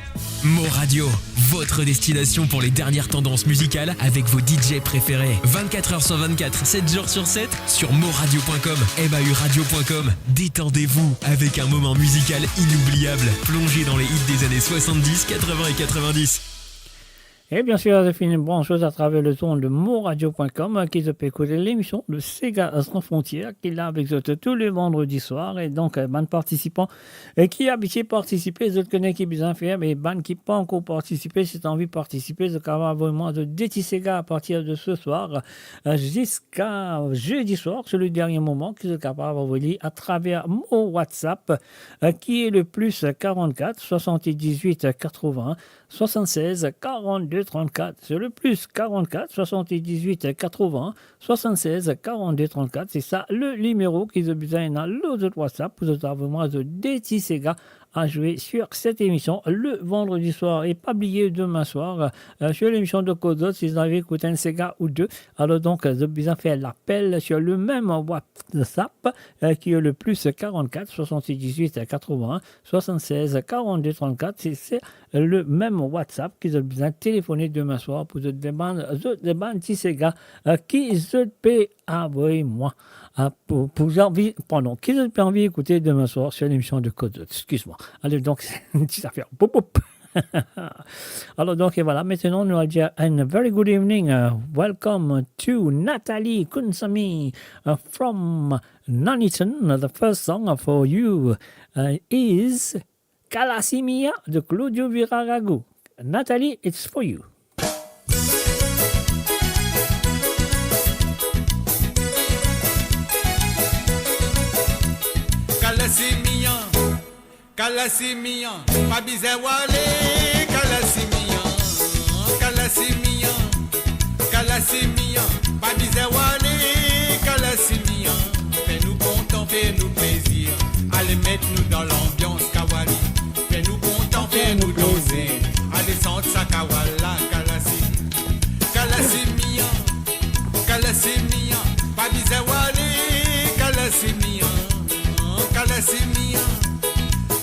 Mo Radio, votre destination pour les dernières tendances musicales avec vos D J préférés. Vingt-quatre heures sur vingt-quatre, sept jours sur sept, sur moradio point com, M A U radio point com. Détendez-vous avec un moment musical inoubliable. Plongez dans les hits des années soixante-dix, quatre-vingts et quatre-vingt-dix. E bien sir, zot finn branche atraver le ton de moradio point com, ki zot pe ekout lemision de Sega Sans Frontières, ki la avek zot tou le vandredi swar. E donk, eh, bann partisipan, eh, ki abitie partisipe, zot kone ki bizin fer, me bann ki pankor partisipe, si zot anvi partisipe, zot kapav avoy mwa zot de ti sega apartir de se swar, eh, ziska zedi swar, se le dernie moman, ki zot kapav avoy li atraver mo WhatsApp, eh, ki e le plis karant-kat, swasant-diz-wit, katrovin, swasann-sez, karant-de, trant-kat. Se le plis karant-kat, swasant-diz-wit, katrovin, swasann-sez, karant-de, trant-kat. Se sa le nimero ki zot bizin ena lor zot WhatsApp pou zot avoy mwa zot de ti sega a zwe sur set emision le vandredi swar. E pa bliye, demin swar, eh, sur lemision de Koz Zot, si zot anvi ekout enn sega ou de, alor donk, zot bizin fer lapel sur le mem WhatsApp, eh, ki e le plis karant-kat, swasant-diz-wit, katrovin, swasann-sez, karant-de, trant-kat, se, se le mem WhatsApp ki zot bizin telefone demin swar pou zot demann, zot demann ti sega, eh, ki zot pe avoy mwa, eh, pou, pou zot anvi, pardon, ki zot pe anvi ekoute demin swar sur lemision de Koz Zot, exkiz mwa. Ale, donk, ti zafer, poup, poup. Alor, donk, e vwala, aster nou al dir a very good evening, uh, welcome to Nathalie Kunsami, uh, from Nuneaton. The first song for you, uh, is Kalasi Mia de Claudio Virarago. Nathalie, it's for you. Kalasi Mia, Kalasi Mia, pa bizin wale, Kalasi Mia, Kalasi Mia, Kalasi Mia, pa bizin wale, Kalasi Mia. Fer nou kontan, fer nou plezir, ale met nou dan lanbians kawali. Fer nou kontan, fer nou danse, ale sant sa kawala, Kalasi. Kalasi Mia, Kalasi Mia, pa bizin wale, Kalasi Mia, Kalasi Mia,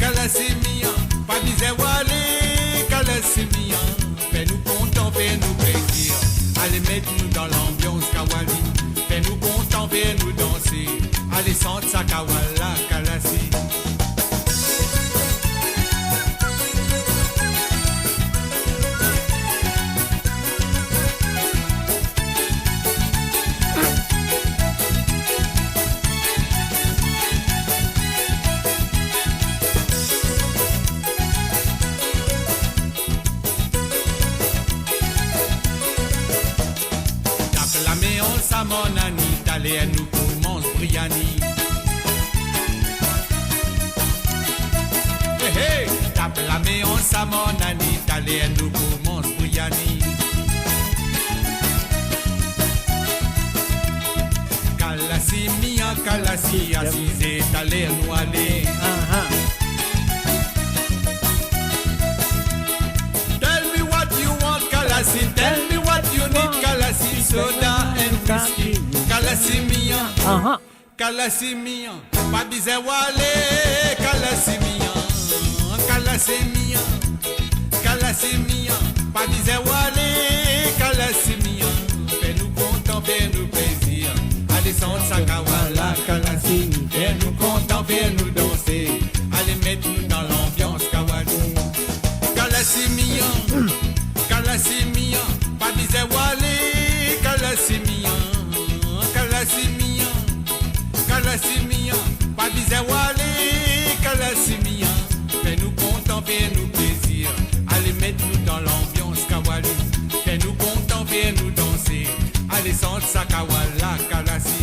Kalasi Mia, pa bizin wale, Kalasi Mia. Fer nou kontan, fer nou plezir, ale met nou dan lanbians kawali. Fer nou kontan, fer nou danse, ale sant sa kawala, Kalasi. Tap lame ansanm, mon ami, taler nou pou manz briani. Hey, hey, tap lame ansanm, mon ami, taler nou pou manz briani. Kalasi Mia, Kalasi, asize, taler nou ale. Aha. Tell me what you want, Kalasi. Tell me what you need, Kalasi. Soda and whiskey, Kalasi Mia. Aha. Kalasi Mia, pa bizin wale, Kalasi Mia. Kalasi Mia, Kalasi Mia, pa bizin wale, Kalasi Mia. Fer nou kontan, fer nou plezir, ale sant sa kawala, Kalasi. Fer nou kontan, fer nou danse, ale met nou dan lanbians kawali. Kalasi Mia, Kalasi Mia, pa bizin wale, Kalasi Mia, Kalasi Mia, Kalasi Mia, pa bizin wale, Kalasi Mia. Fer nou kontan, fer nou plezir, ale met nou dan lanbians kawali. Fer nou kontan, fer nou danse, ale sant sa kawala, Kalasi.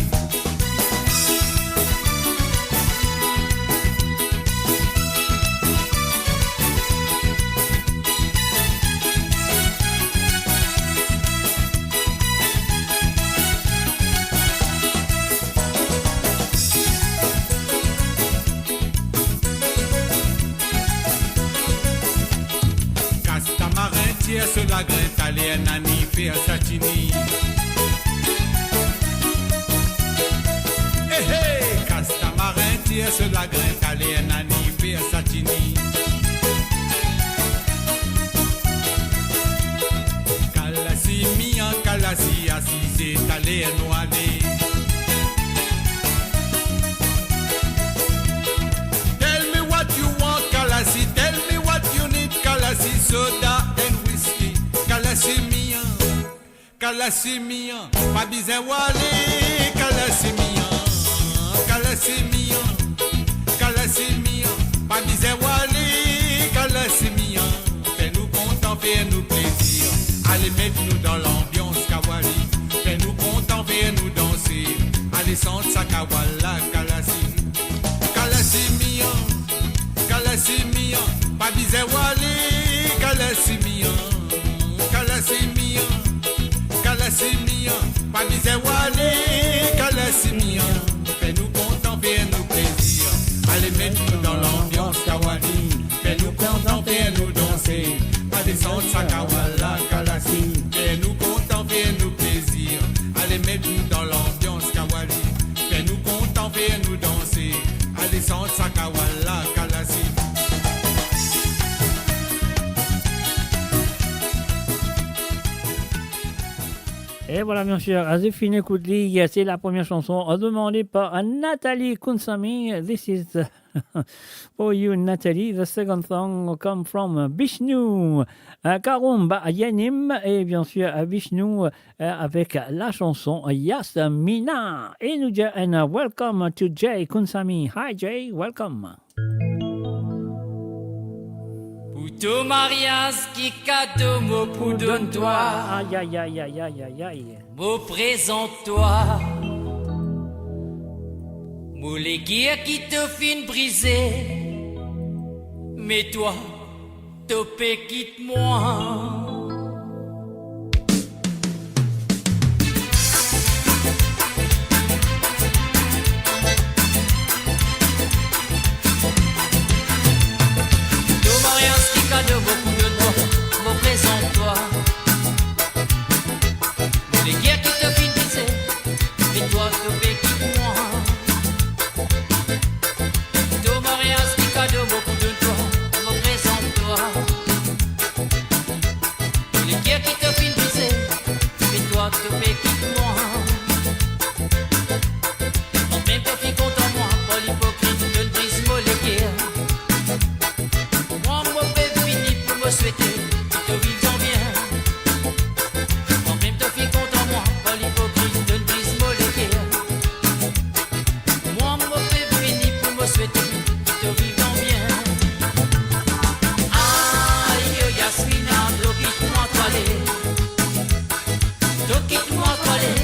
Kas tamarin, tir so lagrin, taler nani fer satini. Eh, eh, kas tamarin, tir so lagrin, taler nani fer satini. Kalasi Mia, Kalasi, asize, taler nou ale. Tell me what you want, Kalasi. Tell me what you need, Kalasi. Soda and whiskey, Kalasi Kalasimian, pa bizin wale, Kalasimian, Kalasimian, Kalasimian, pa bizin wale, Kalasimian. Fer nou kontan, fer nou plezir, ale met nou dan lanbians kawali. Fer nou kontan, fer nou danse, ale sant sa kawala, Kalasi. Kalasimian, Kalasimian, pa bizin wale, Kalasimian, Kalasimian, Kalasimian, pa bizin wale, Kalasimian. Fer nou kontan, fer nou plezir, ale met nou dan lanbians kawali. Fer nou kontan, fer nou danse, ale sant sa kawala, Kalasi. Fer nou kontan, fer nou plezir, ale met nou dan lanbians kawali. Fer nou kontan, fer nou danse, ale sant sa kawala, Kalasi. E vwala, mezanmi, zot finn ekout li, se la première chanson demandée par Nathalie Kounsami. This is for you, Nathalie. The second song come from Bishnu, euh, Karumba Yanim, et bien sûr, euh, Bishnu, euh, avec la chanson Yasmina. Et nous disons, and, uh, welcome to Jay Kounsami. Hi, Jay, welcome. Pou to mariaz, ki kado mo pou donn twa? Aïe, aïe, aïe, aïe, aïe, aïe, aïe. Mo prezant twa mo leker ki to finn brize, me twa, to pe kit mwa. To mariaz, ki kado mo pou donn twa? Mo prezant twa mo leker ki to finn brize, me twa, to pe kit mwa. To mariaz, ki kado mo pou donn twa? Mo prezant twa mo leker ki to finn brize, me twa, to pe kit mwa. Mwa mem to finn kontan mwa, pa lipokrit, to finn briz mo leker. Mwa, mo pe vini pou mo swete ki to viv dan bien. Mwa mem to finn kontan mwa, pa lipokrit, to finn briz mo leker. Mwa, mo pe vini pou mo swete ki to viv dan bien. Ayo, Yasmina, to kit mwa, to ale. To kit mwa, to ale.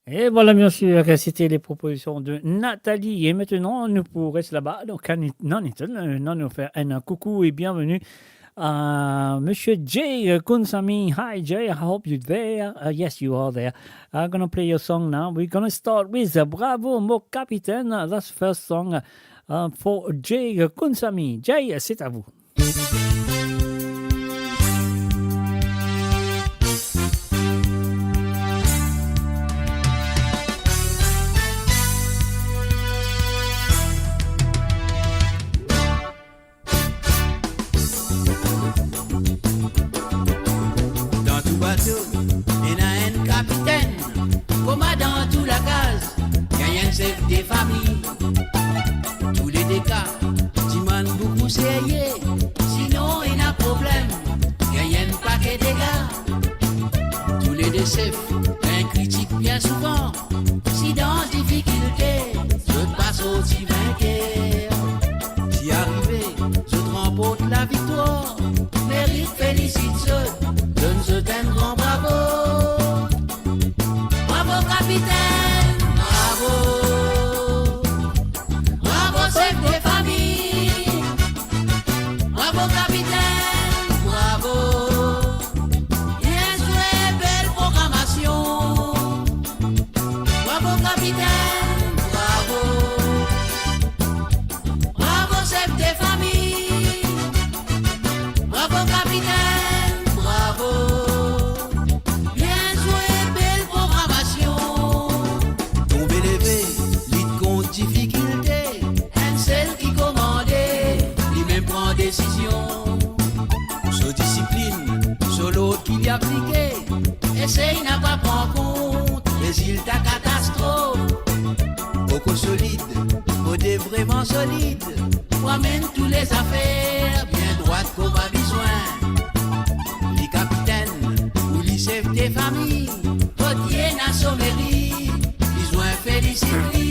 Et voilà, bien sûr, c'était les propositions de Nathalie. Et maintenant, nous pourrons rester là-bas. Donc, à Newton, non, Newton, euh, non, nous faire un coucou et bienvenue à Monsieur Jay Kunsami. Hi, Jay. I hope you're there. Uh, yes, you are there. I'm gonna play your song now. We're gonna start with, uh, Bravo, Mon Capitaine. Uh, that's the first song, uh, for Jay Kunsami. Jay, c'est à vous. Dan tou bato, ena enn kapitenn, kouma dan tou lakaz, gagn enn sef de fami. Toulede ka, dimann boukou serye, sinon ena problem, gagn enn pake dega. Toulede sef, gagn kritik bien souvan, si dan difikilte, zot pa sorti vinker. Si arive, zot ranport laviktwar, merit felisit zot, donn zot enn gran bravo. Bravo kapitenn, bravo. Bravo sef de fami. Bravo kapitenn, bravo. Bien zwe, bel programasion. Bravo kapitenn, bravo. Bravo sef de fami. Bravo kapitenn, bravo. Bien zwe, bel programasion. Tonbe leve, lit kont difikilte, enn sel ki komande, limem pran desizion. So disiplin, so lord ki li aplike, esey napa pran kont, rezilta katastrof. Poko solid, mo de vreman solid, pou amenn tou lezafer bien drwat kouma bizwin. Li kapitenn ou li sef de fami, kot li ena so merit, bizwin felisit li.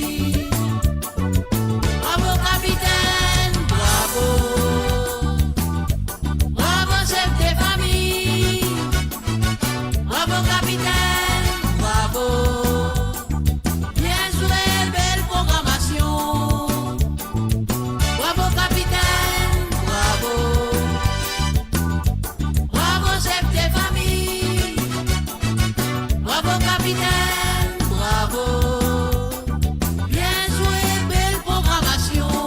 Bravo kapitenn, bravo. Bravo sef de fami. Bravo kapitenn, bravo. Bien zwe, bel programasion. Bravo kapitenn, bravo. Bravo sef de fami. Bravo kapitenn, bravo. Bien zwe, bel programasion.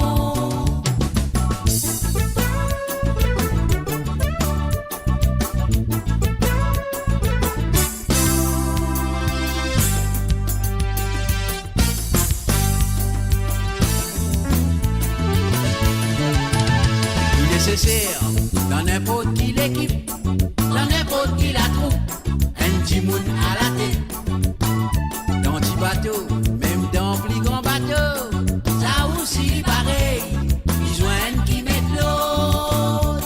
Li neseser dan ninport ki lekip, dan ninport ki latroup, enn dimoun alatet. Dan ti bato, mem dan pli gran bato, sa osi parey, bizwin ki met lord.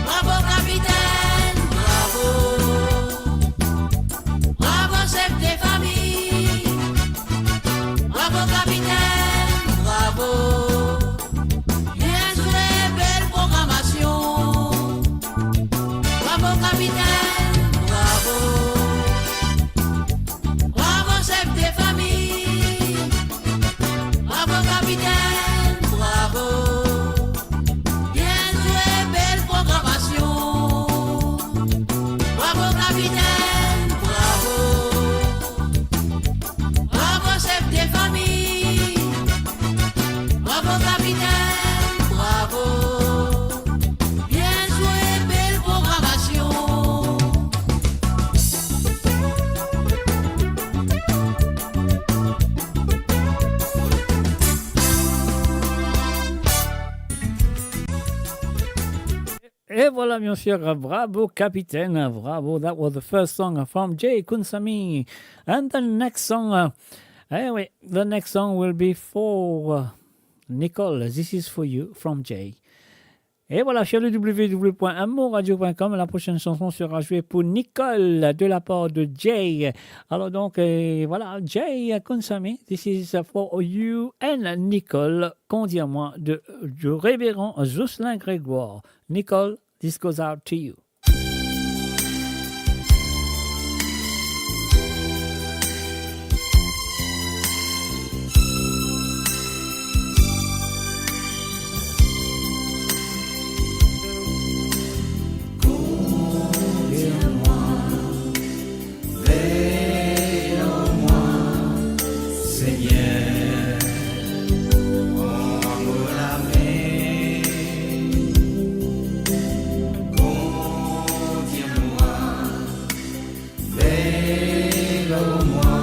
Bravo kapitenn, bravo. Bravo sef de fami. Bravo kapitenn, bravo. Bien zwe, bel programasion. Bravo kapitenn, bravo. Bravo sef de fami. Bravo kapitenn, bravo. Bien zwe, bel programasion. Bravo kapitenn, bravo. Bravo sef de fami. Bravo kapitenn, bravo. Bien zwe, bel programasion. Et voilà, bien sûr, bravo, kapitenn, bravo. That was the first song from Jay Kunsami. And the next song, uh, eh oui, the next song will be for, uh, Nicole. This is for you from Jay. Et voilà, sur le w w w point amourradio point com, la prochaine chanson sera jouée pour Nicole de la part de Jay. Alors donc, euh, voilà, Jay Kunsami, this is for you and Nicole, Qu'on dit à moi de, du révérend Jocelyn Grégoire. Nicole, this goes out to you. Revele mwa,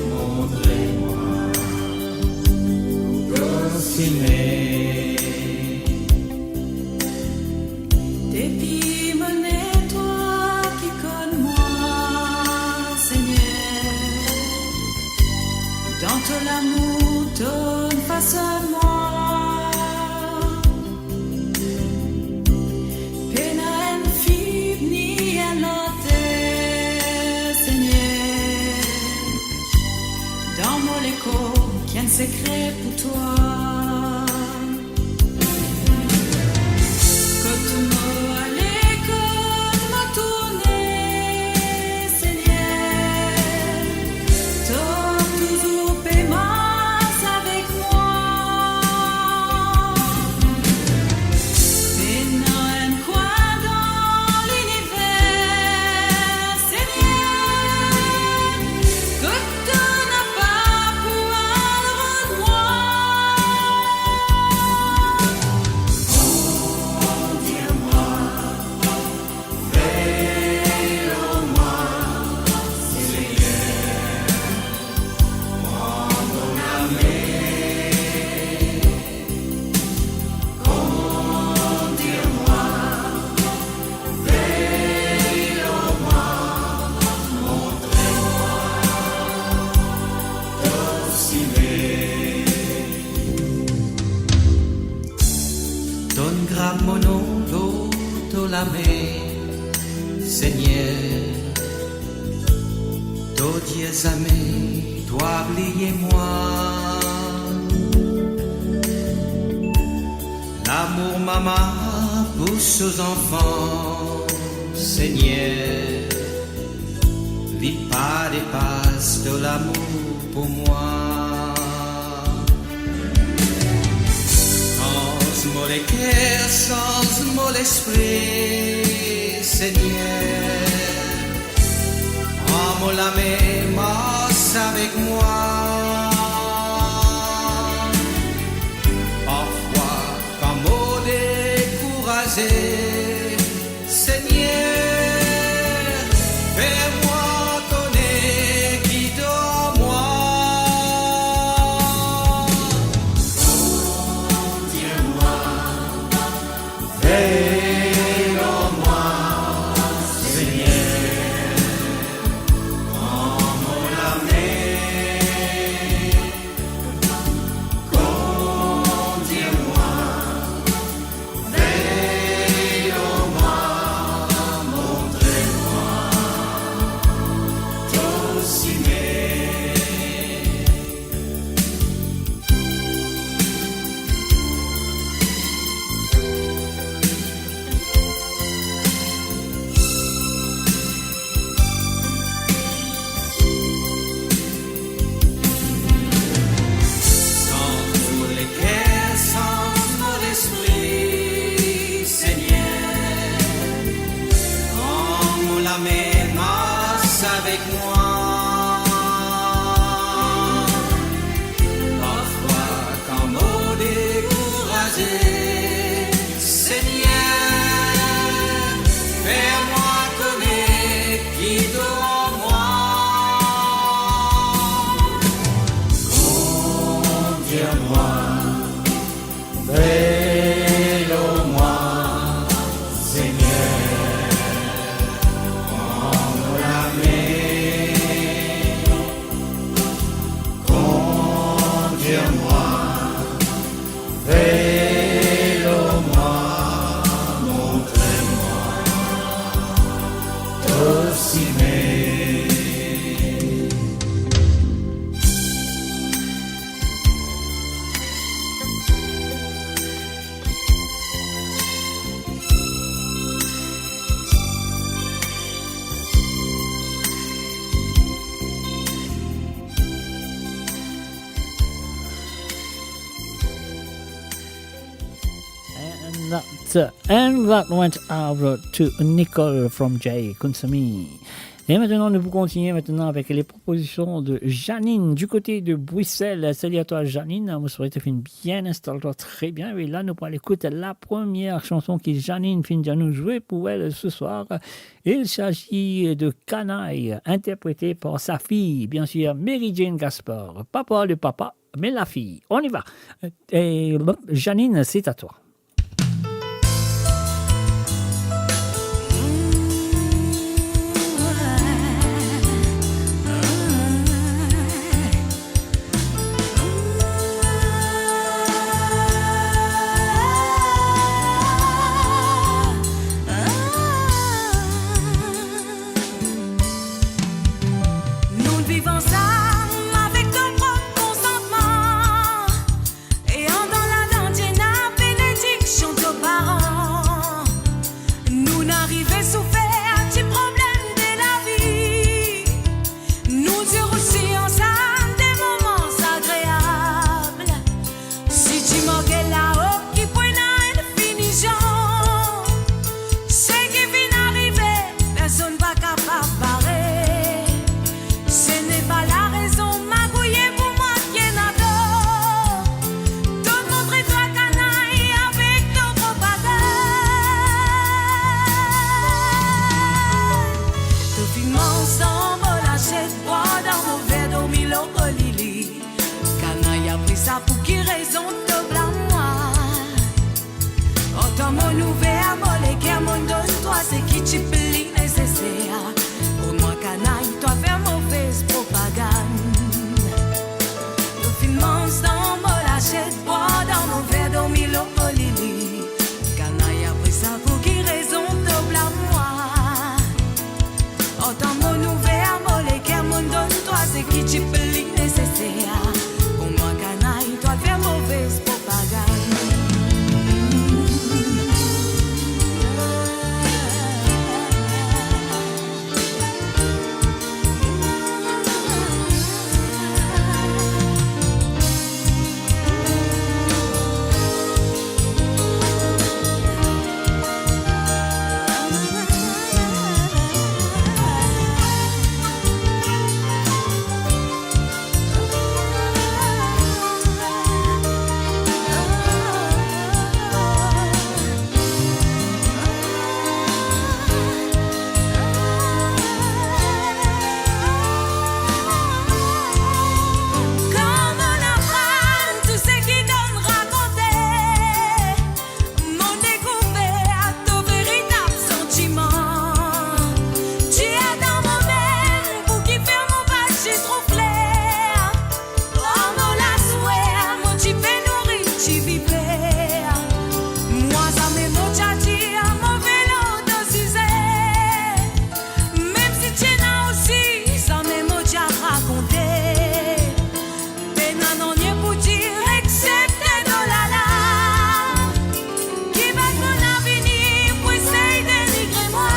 montre mwa to sime. Depi mo ne twa ki konn mwa, Segner, dan to lamour, tonn fasonn mwa. Pena enn fib ni enn lanter, Segner, dan mo lekor ki enn sekre pou twa. Kot mo ale, kot mo tourne, Segner, to touzour pe mars avek mwa. Pena enn kwin dan liniver, Segner, kot to napa pou al rod mwa. Kondir mwa, vey lor mwa, Segner, pran mo lame. Kondir mwa, vey lor mwa, montre mwa to sime. Tonn grav mo nom lor to lame, Segner. To dir zame twa bliye mwa. Lamour mama pou so zanfan, Segner, li pa depas to lamour pou mwa. Sanz mo leker, sanz mo lespri, Segner. Pran mo lame, mars avek mwa. Parfwa, kan mo dekouraze, Segner, fer mwa kone ki to ar mwa. Kondir mwa, vey lor mwa, Segner, pran mo lame. Kondir mwa, vey lor mwa, montre mwa to sime. Sanz mo leker, sanz mo lespri, Segner. Pran mo lame, mars avek mwa. Parfwa, kan mo dekouraze, Segner, fer mwa kone ki to ar mwa. Kondir mwa, vey lor mwa, Segner, pran mo lame. Kondir mwa, vey lor mwa, montre mwa to sime. And that, uh, and that went out to Nicole from Jay Kunsami. Et maintenant, nous pouvons continuer maintenant avec les propositions de Janine du côté de Bruxelles. Salut à toi, Janine. Mo swete to finn bien instal twa tre bien. E la, nou pou al ekout la première chanson ki Janine finn dir nou zwe pou elle ce soir. Il s'agit de Canaille, interprété par sa fille, bien sûr, Mary Jane Gaspard. Papa le papa, mais la fille. On y va. Et Janine, c'est à toi. Nou'nn viv ansam avek to prop konsantman, e andan ladan ti ena benediksion to paran. Nou'nn arive soufer ti problem de lavi, nou dir osi ansam de moman agreab. Si ti manke lao ki pou ena enn finision, seki finn arive, personn pa kapav bare. Se napa larezon magouye pou mwa ki ena tor. To montre twa kanay avek to propagann. To finn manz dan mo lasiet, bwar dan mo ver, dormi lor mo lili. Kanay, apre sa, pou ki rezon to blam mwa? Antan mo nouver mo leker, mo'nn donn twa seki ti pli neseser. Pou mwa kanay, twa fer movez propagann. To finn manz dan mo lasiet, bwar dan mo ver, dormi lor mo lili. Kanay, apre sa, pou ki rezon to blam mwa? Antan mo nouver mo leker, mo'nn donn twa seki ti pli neseser. Pou mwa kanay, twa fer movez propagann. Kan mo'nn aprann tou seki to'nn rakonte, mo'nn dekouver to veritab santiman. Ti adan momem pou kifer mo pa ti trouv kler. Ar mo laswer, mo ti pe nouri ti viver. Mwa zame mo ti a dir move lor to size. Mem si ti ena osi, zame mo ti a rakonte. Pena nanye pou dir exepte to lalarm. Ki bann moun a vini pou esey denigre mwa.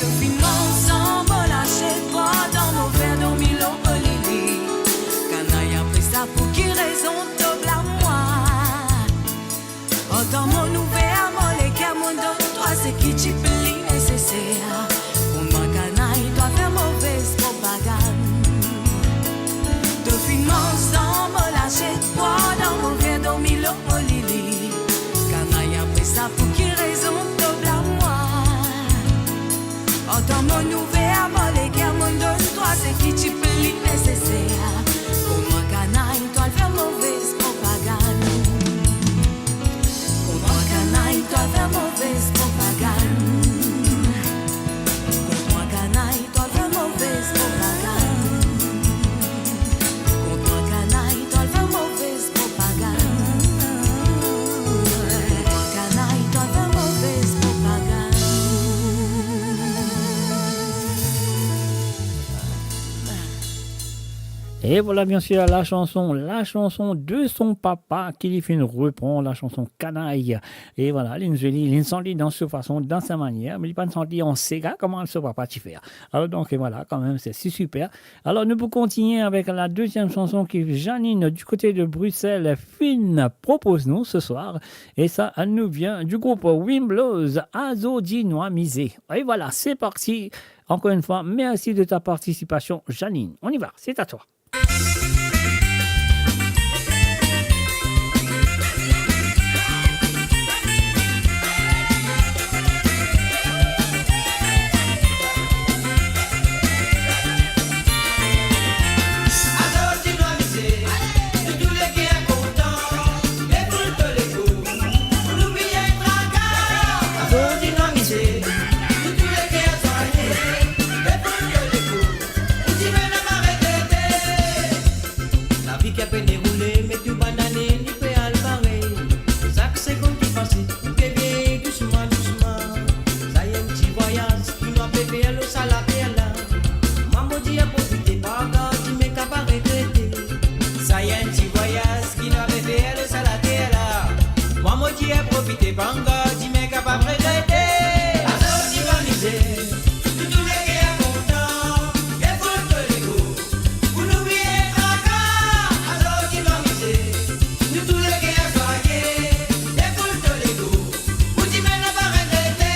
To finn manz dan mo lasiet, bwar dan mo ver, dormi lor mo lili. Kanay, apre sa, pou ki rezon to blam mwa? Antan mo nouver mo leker, mo'nn donn twa seki ti pli neseser. Pou mwa kanay, twa fer movez propagann. To finn manz dan mo lasiet, bwar dan mo ver, dormi lor mo lili. Kanay, apre sa, pou ki rezon to blam mwa? Antan mo nouver mo leker, mo'nn donn twa seki ti pli neseser. Pou mwa kanay, twa al fer movez propagann. Kont mwa kanay, twa al fer movez propagann. Kont mwa kanay, twa al fer movez propagann. Kont mwa kanay, twa al fer movez propagann. Kont mwa kanay, twa al fer movez propagann. E vwala, bien sir, la chanson, la chanson de son papa ki li finn repran la chanson Kanay. E vwala, linn zoli, linn sant li dan so fason, dan sa manier, me li pa'nn sant li an sega, kouma so papa ti fer. Alor donk, e vwala, kanmem, se, se siper. Alor, nou pou kontigne avek la deziem chanson ki Janine, du kote de Brisel, finn propoz nou se swar. E sa, nou vien du group Wimblows, Azordi nou amize. E vwala, se parti. Encore une fois, merci de ta participation, Janine. On y va, c'est à toi. Lavi ki apene roule, me tou bann ane li pe al parey. Sak segonn ki pase, nou pe veye dousman, dousman. Sa enn ti vwayaz ki nou pe fer lor sa later la. Mwa mo dir profite, pa gard dime, kapav regrete. Sa enn ti vwayaz ki nou pe fer lor sa later la. Mwa mo dir profite, pa gard dime, kapav regrete. Azordi nou amize, nou tou leker kontan, defoul to lego. Pou nou bliye traka, azordi nou amize, nou tou leker swaye, defoul to lego, pou dime nou pa regrete.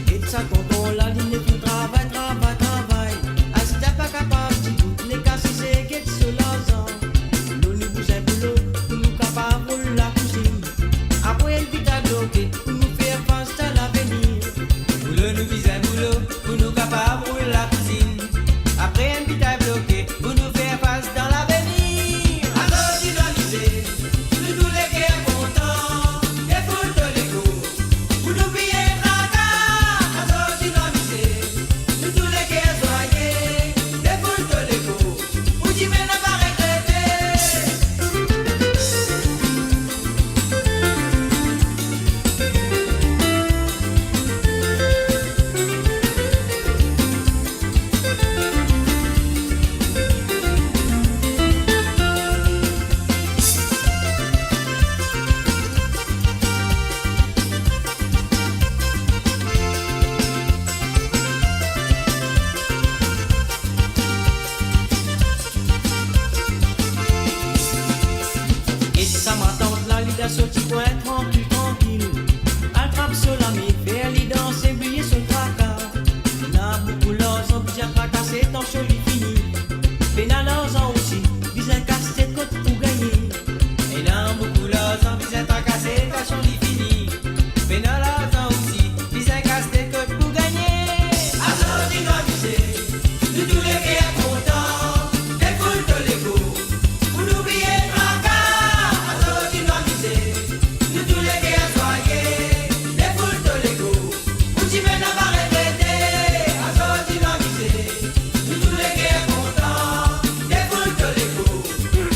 Get sa tonton la, li nek finn travay, travay, travay. Aster pa kapav dibout, nek asize get so larzan. Lo nou bizin boulo, pou nou kapav roul lakouzinn. Apre enn pita bloke, pou nou fer fas dan lavenir. Boulo nou bizin boulo, pou nou kapav roul lakouzinn. Apre enn pita bloke, pou nou fer fas dan lavenir. Azordi nou amize, nou tou leker kontan, defoul to lego. Pou nou bliye traka, azordi nou amize, nou tou leker swaye, defoul to lego. Pou dime nou pa regrete. E sa matant la, li dan so ti kwin, trankil, trankil. Al trap so lame, fer li danse, bliye so traka. Ena boukou larzan, bizin trakase, tansion li fini. Pena larzan osi, bizin kas tet kot pou gagne. Ena boukou larzan, bizin trakase, tansion li fini. Pena larzan osi, bizin kas tet kot pou gagne. Azordi nou amize, nou tou leker kontan, defoul to lego. Pou nou bliye traka, azordi nou amize, nou tou leker swaye, defoul to lego. Pou dime nou pa regrete, azordi nou amize, nou tou leker kontan, defoul to lego.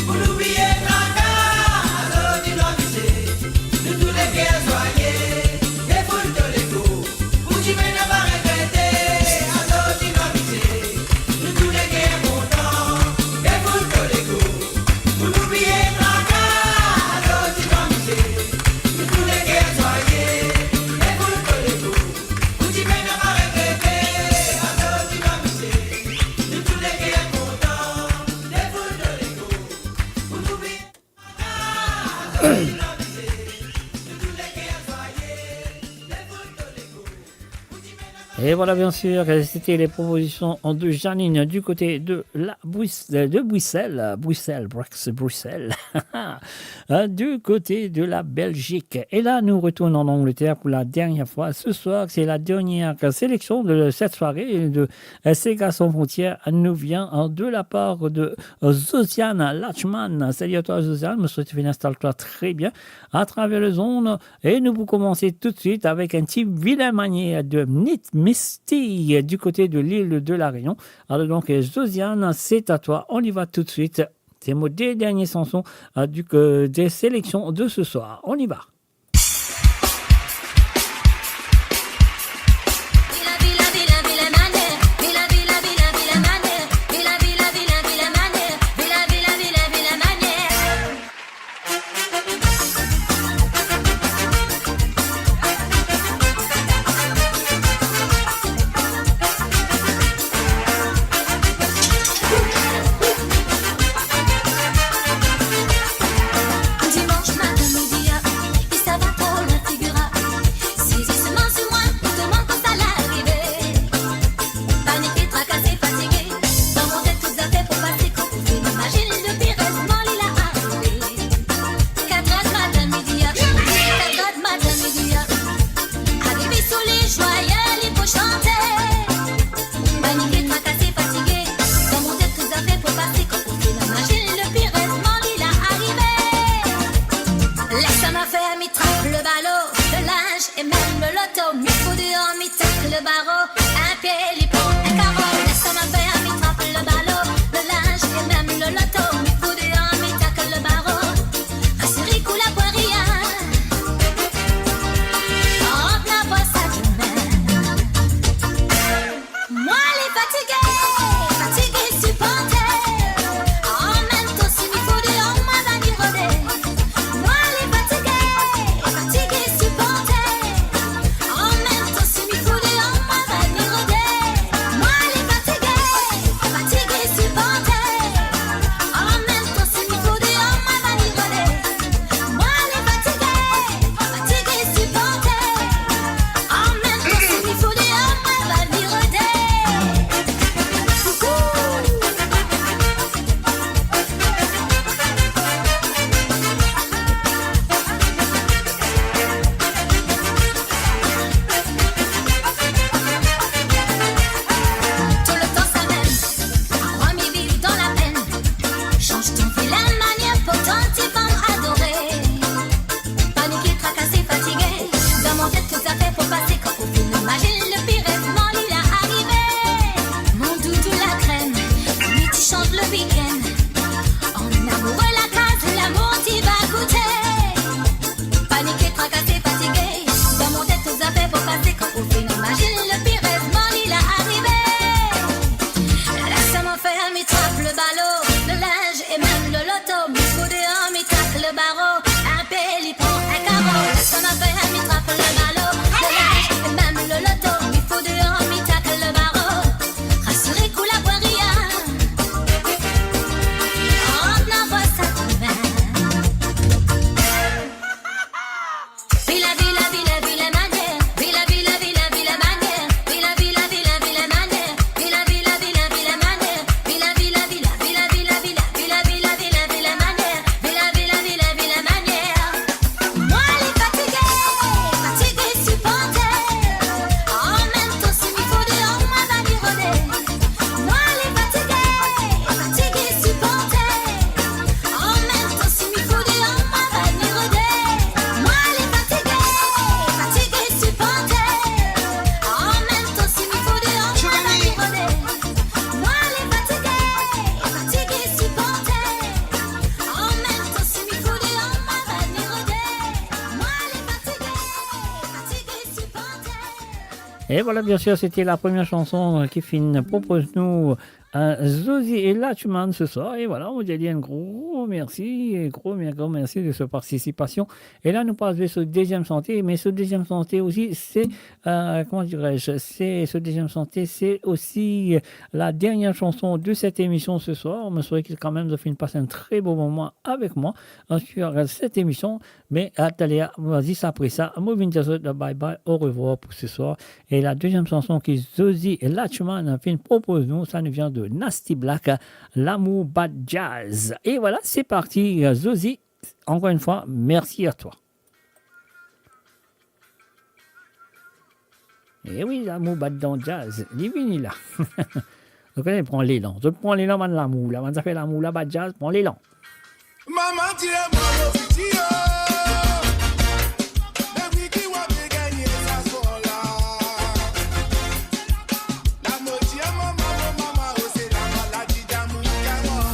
Pou nou bliye traka, azordi nou amize, nou tou leker swaye, defoul to lego. Pou dime nou pa regrete, azordi nou amize, nou tou leker kontan, defoul to lego. Pou nou bliye traka, azordi nou amize, nou tou leker swaye, defoul to lego. Pou dime nou pa regrete, azordi nou amize, nou tou leker kontan, defoul to lego. Pou nou bliye traka, azordi nou amize, nou tou leker swaye, defoul to lego. Et voilà, bien sûr, c'était les propositions de Janine du côté de la Bruxelles, de Bruxelles, Bruxelles, Brux-, Bruxelles, hein, du côté de la Belgique. Et là, nous retournons en Angleterre pour la dernière fois. Ce soir, c'est la dernière sélection de cette soirée de, euh, Sega Sans Frontières. Elle nous vient, hein, de la part de, euh, Josiane Lachman. Salut à toi, Josiane. Je souhaite que tu installes toi très bien à travers le zone. E nou pou koumans toutswit avek enn ti vilin manier de Nit Misty du côté de l'île de la Réunion. Alors donc, Josiane, c'est à toi. On y va tout de suite. C'est mon deux dernières chansons, euh, du, euh, des sélections de ce soir. On y va. Mi fout deor, mi tak le baro, enn pie li pran enn karo. Laisser ma fer, mi trap le balo, le linz e mem le loto. Mi fout deor, mi tak le baro, asire ki la pwin rien. Rant dan bwat sa dime. Mwa le fatige, fatige siporte. An mem tan si mi fout deor, mwa vinn rode. Mwa le fatige, fatige siporte. An mem tan si mi fout deor, mwa vinn rode. Mwa le fatige, fatige siporte. An mem tan si mi fout deor, mwa vinn rode. Mwa le fatige, fatige siporte. An mem tan si mi fout deor, mwa vinn rode. Tou letan samem, akrwar mi viv dan lapenn. Sanz to vilin manier, pourtan ti fam adore. Panike, trakase, fatige, dan mo tet tou zafer pou pase. Kan ou finn imazinn, le pire moman li la arive. Mo doudou lakrem, mi ti sanz le wikenn. An amoure lakaz, lamour ti va koute. Panike, trakase, fatige, dan mo tet tou zafer pou pase. Kan ou finn imazinn, le pire moman li la arive. Laisser ma fer, mi trap le balo, le linz e mem le loto. Mi fout deor, mi tak le baro, enn pie li pran enn karo. Laisser ma fer, mi trap le balo, le linz e mem le loto. Mi fout deor, mi tak le baro, asire ki la pwin rien. Rant dan bwat sa dime. Vila, vila, vila, vila manier. Vila, vila, vila, vila manier. Vila, vila, vila, vila manier. Vila, vila, vila, vila manier. Vila, vila, vila, vila manier. Vila, vila, vila, vila manier. Mwa le fatige, fatige siporte. An mem tan si mi fout deor, mwa vinn rode. Mwa le fatige, fatige siporte. An mem tan si mi fout deor, mwa vinn rode. Mwa le fatige, fatige siporte. An mem tan si mi fout deor, mwa vinn rode. Mwa le fatige, fatige siporte. An mem tan si mi fout deor, mwa vinn rode. Mwa le fatige, fatige siporte. Et voilà, bien sûr, c'était la première chanson, euh, ki finn propoz nou, euh, Zozi e Latchman ce soir. Et voilà, on dit un gros merci, un gros, un gros merci de sa participation. Et là, nou pas so deziem sante, mais so deziem sante aussi, c'est, euh, comment dirais-je, c'est, so deziem sante, c'est aussi, euh, la dernière chanson de cette émission ce soir. Mo swete ki kanmem zot finn pas un très beau moment avec moi, hein, sur cette émission. Me, euh, taler, zis apre sa, mo vinn dir zot bye bye, au revoir pour ce soir. E la deziem chanson ki Zozi e Latchman finn propoz nou, sa nou vien de Nasty Black, Lamour bat jazz. Et voilà, c'est parti, Zozi, encore une fois, merci à toi. E wi, lamour bat dan jazz, li vini la. Zot kone, pran lelan. Zot pran lelan, bann lamour la, bann zafer lamour la, bat jazz, pran lelan. Mama dir mwa mo fiti, oh. Me wi ki wa pe gagne sa spor la. La mo dir mama, oh mama, oh, se la maladi damour ki gagne mwa.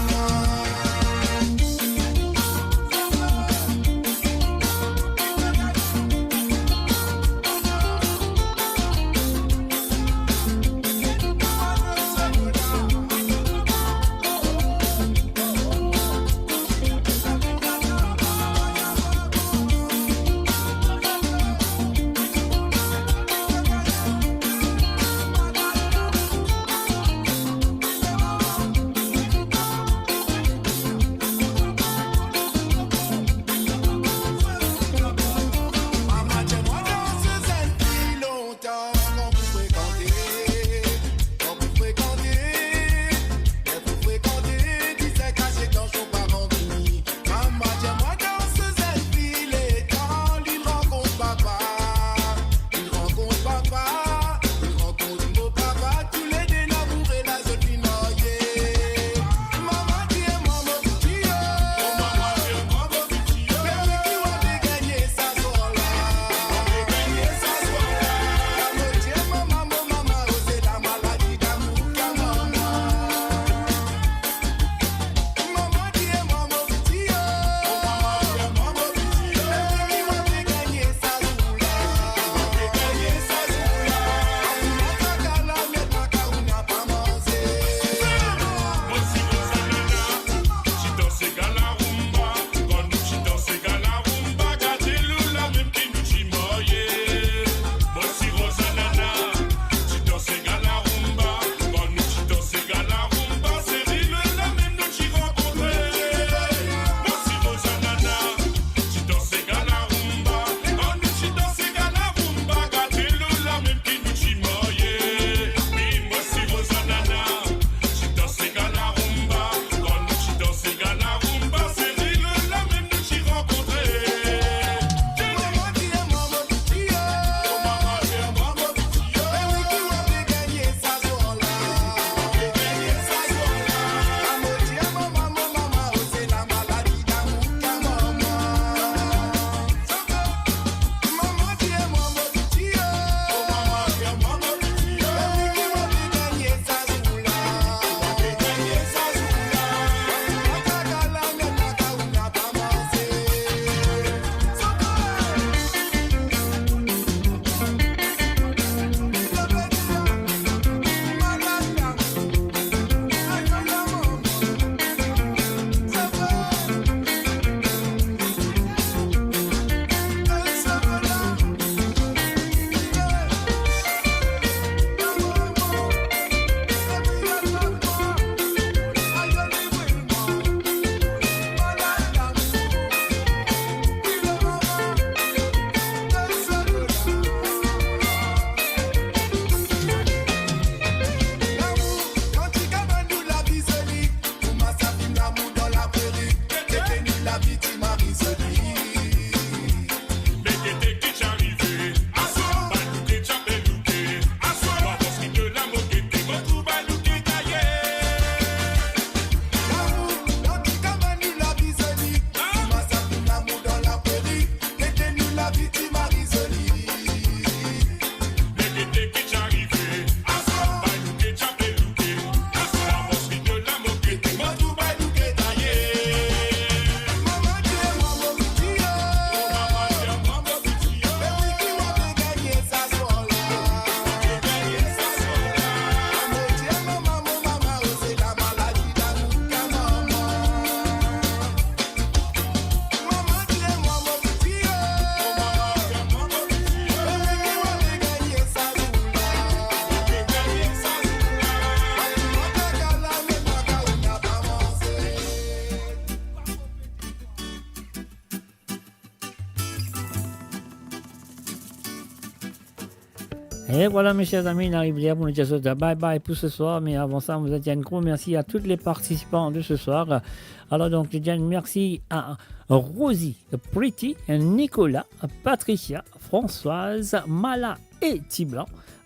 Et voilà, mes chers amis, nou ariv ler pou nou dir zot bye bye pour ce soir. Mais avant ça, nou dir enn gro mersi à tous les participants de ce soir. Alors donc, je dis un merci à Rosie, Pretty, Nicolas, Patricia, Françoise, Mala et Tiblan,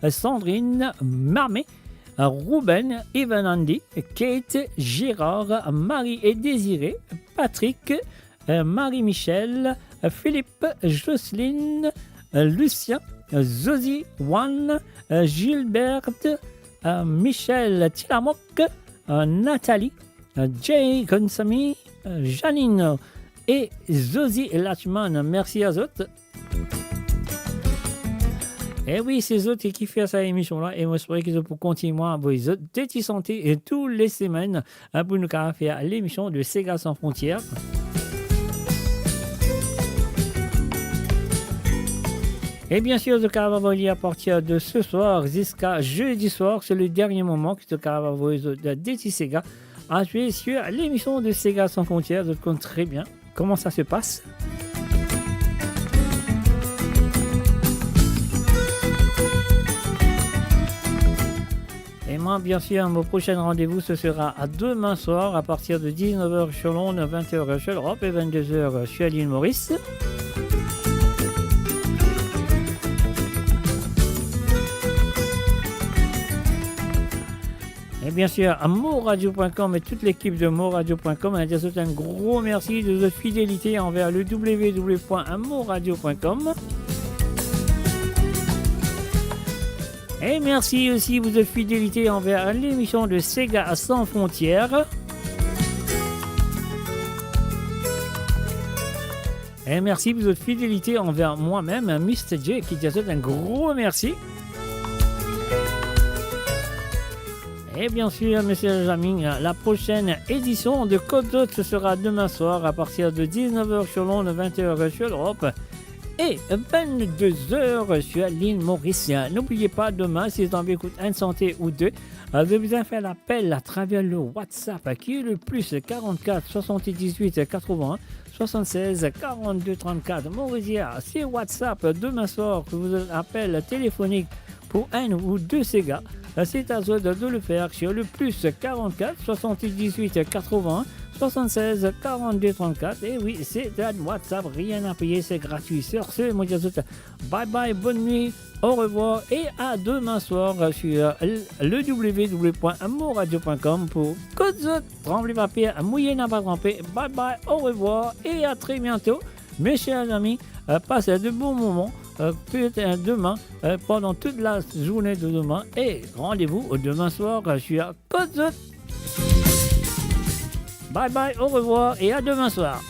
Sandrine, Marmé, Ruben, Evan Andy, Kate, Gérard, Marie et Désiré, Patrick, euh, Marie-Michel, euh, Philippe, Jocelyne, euh, Lucien, euh, Zozi, Juan, euh, Gilberte, euh, Michel Tilamok, euh, Nathalie, euh, Jay Gonsami, euh, Janine et Zozi Lachman. Mersi a zot. E wi, se zot ki fer sa emision la, e mo espere ki zot pou kontign avoy zot de ti sante e tou le semenn, hein, pou nou kapav fer lemision de Sega San Frontières. E bien sir, zot kapav avoy li a partir de ce soir ziska zedi soir, se le dernie moman ki zot kapav avoy zot de ti sega a zwe sur lemision de Sega San Frontières. Zot konn tre bien kouma sa se pas. Et moi, bien sûr, mon prochain rendez-vous, ce sera à demain soir à partir de dix-neuf heures sur Londres, vingt heures sur l'Europe et vingt-deux heures sur l'île Maurice. Et bien sûr, à moradio point com et toute l'équipe de moradio point com, nou dir zot un gros merci de votre fidélité envers le w w w point moradio point com. Et merci aussi pour votre fidélité envers l'émission de Sega San Frontières. E mersi pou zot fidelite anver mwa mem, Mister J, ki dir zot enn gro mersi. E bien sir, mes chers amis, la prochaine édition de Kot Zot, ce sera demain soir à partir de dix-neuf heures sur Londres, vingt heures sur l'Europe et vingt-deux heures sur l'île Maurice. N'oubliez pas, demain, si vous avez écouté un chantier ou deux, euh, vous avez besoin de faire l'appel à travers le WhatsApp, qui est le plus quarante-quatre soixante-dix-huit quatre-vingts soixante-seize quarante-deux trente-quatre. Mon Rizière, c'est WhatsApp demain soir que vous appelez téléphonique pour un ou deux ségas. C'est à vous de le faire sur le plus quarante-quatre soixante-dix-huit quatre-vingts soixante-seize quarante-deux trente-quatre. Et oui, c'est un WhatsApp, rien à payer, c'est gratuit. Sur ce, mon Dieu, bye bye, bonne nuit. Au revoir et à demain soir sur le w w w point moradio point com pour Kot Zot, tranble pa per, mouye napa tranpe. Bye bye, au revoir et à très bientôt. Mes chers amis, euh, passez de bons moments, euh, peut-être, euh, demain, euh, pendant toute la journée de demain. Et rendez-vous demain soir, euh, sur Kot Zot. Bye bye, au revoir et à demain soir.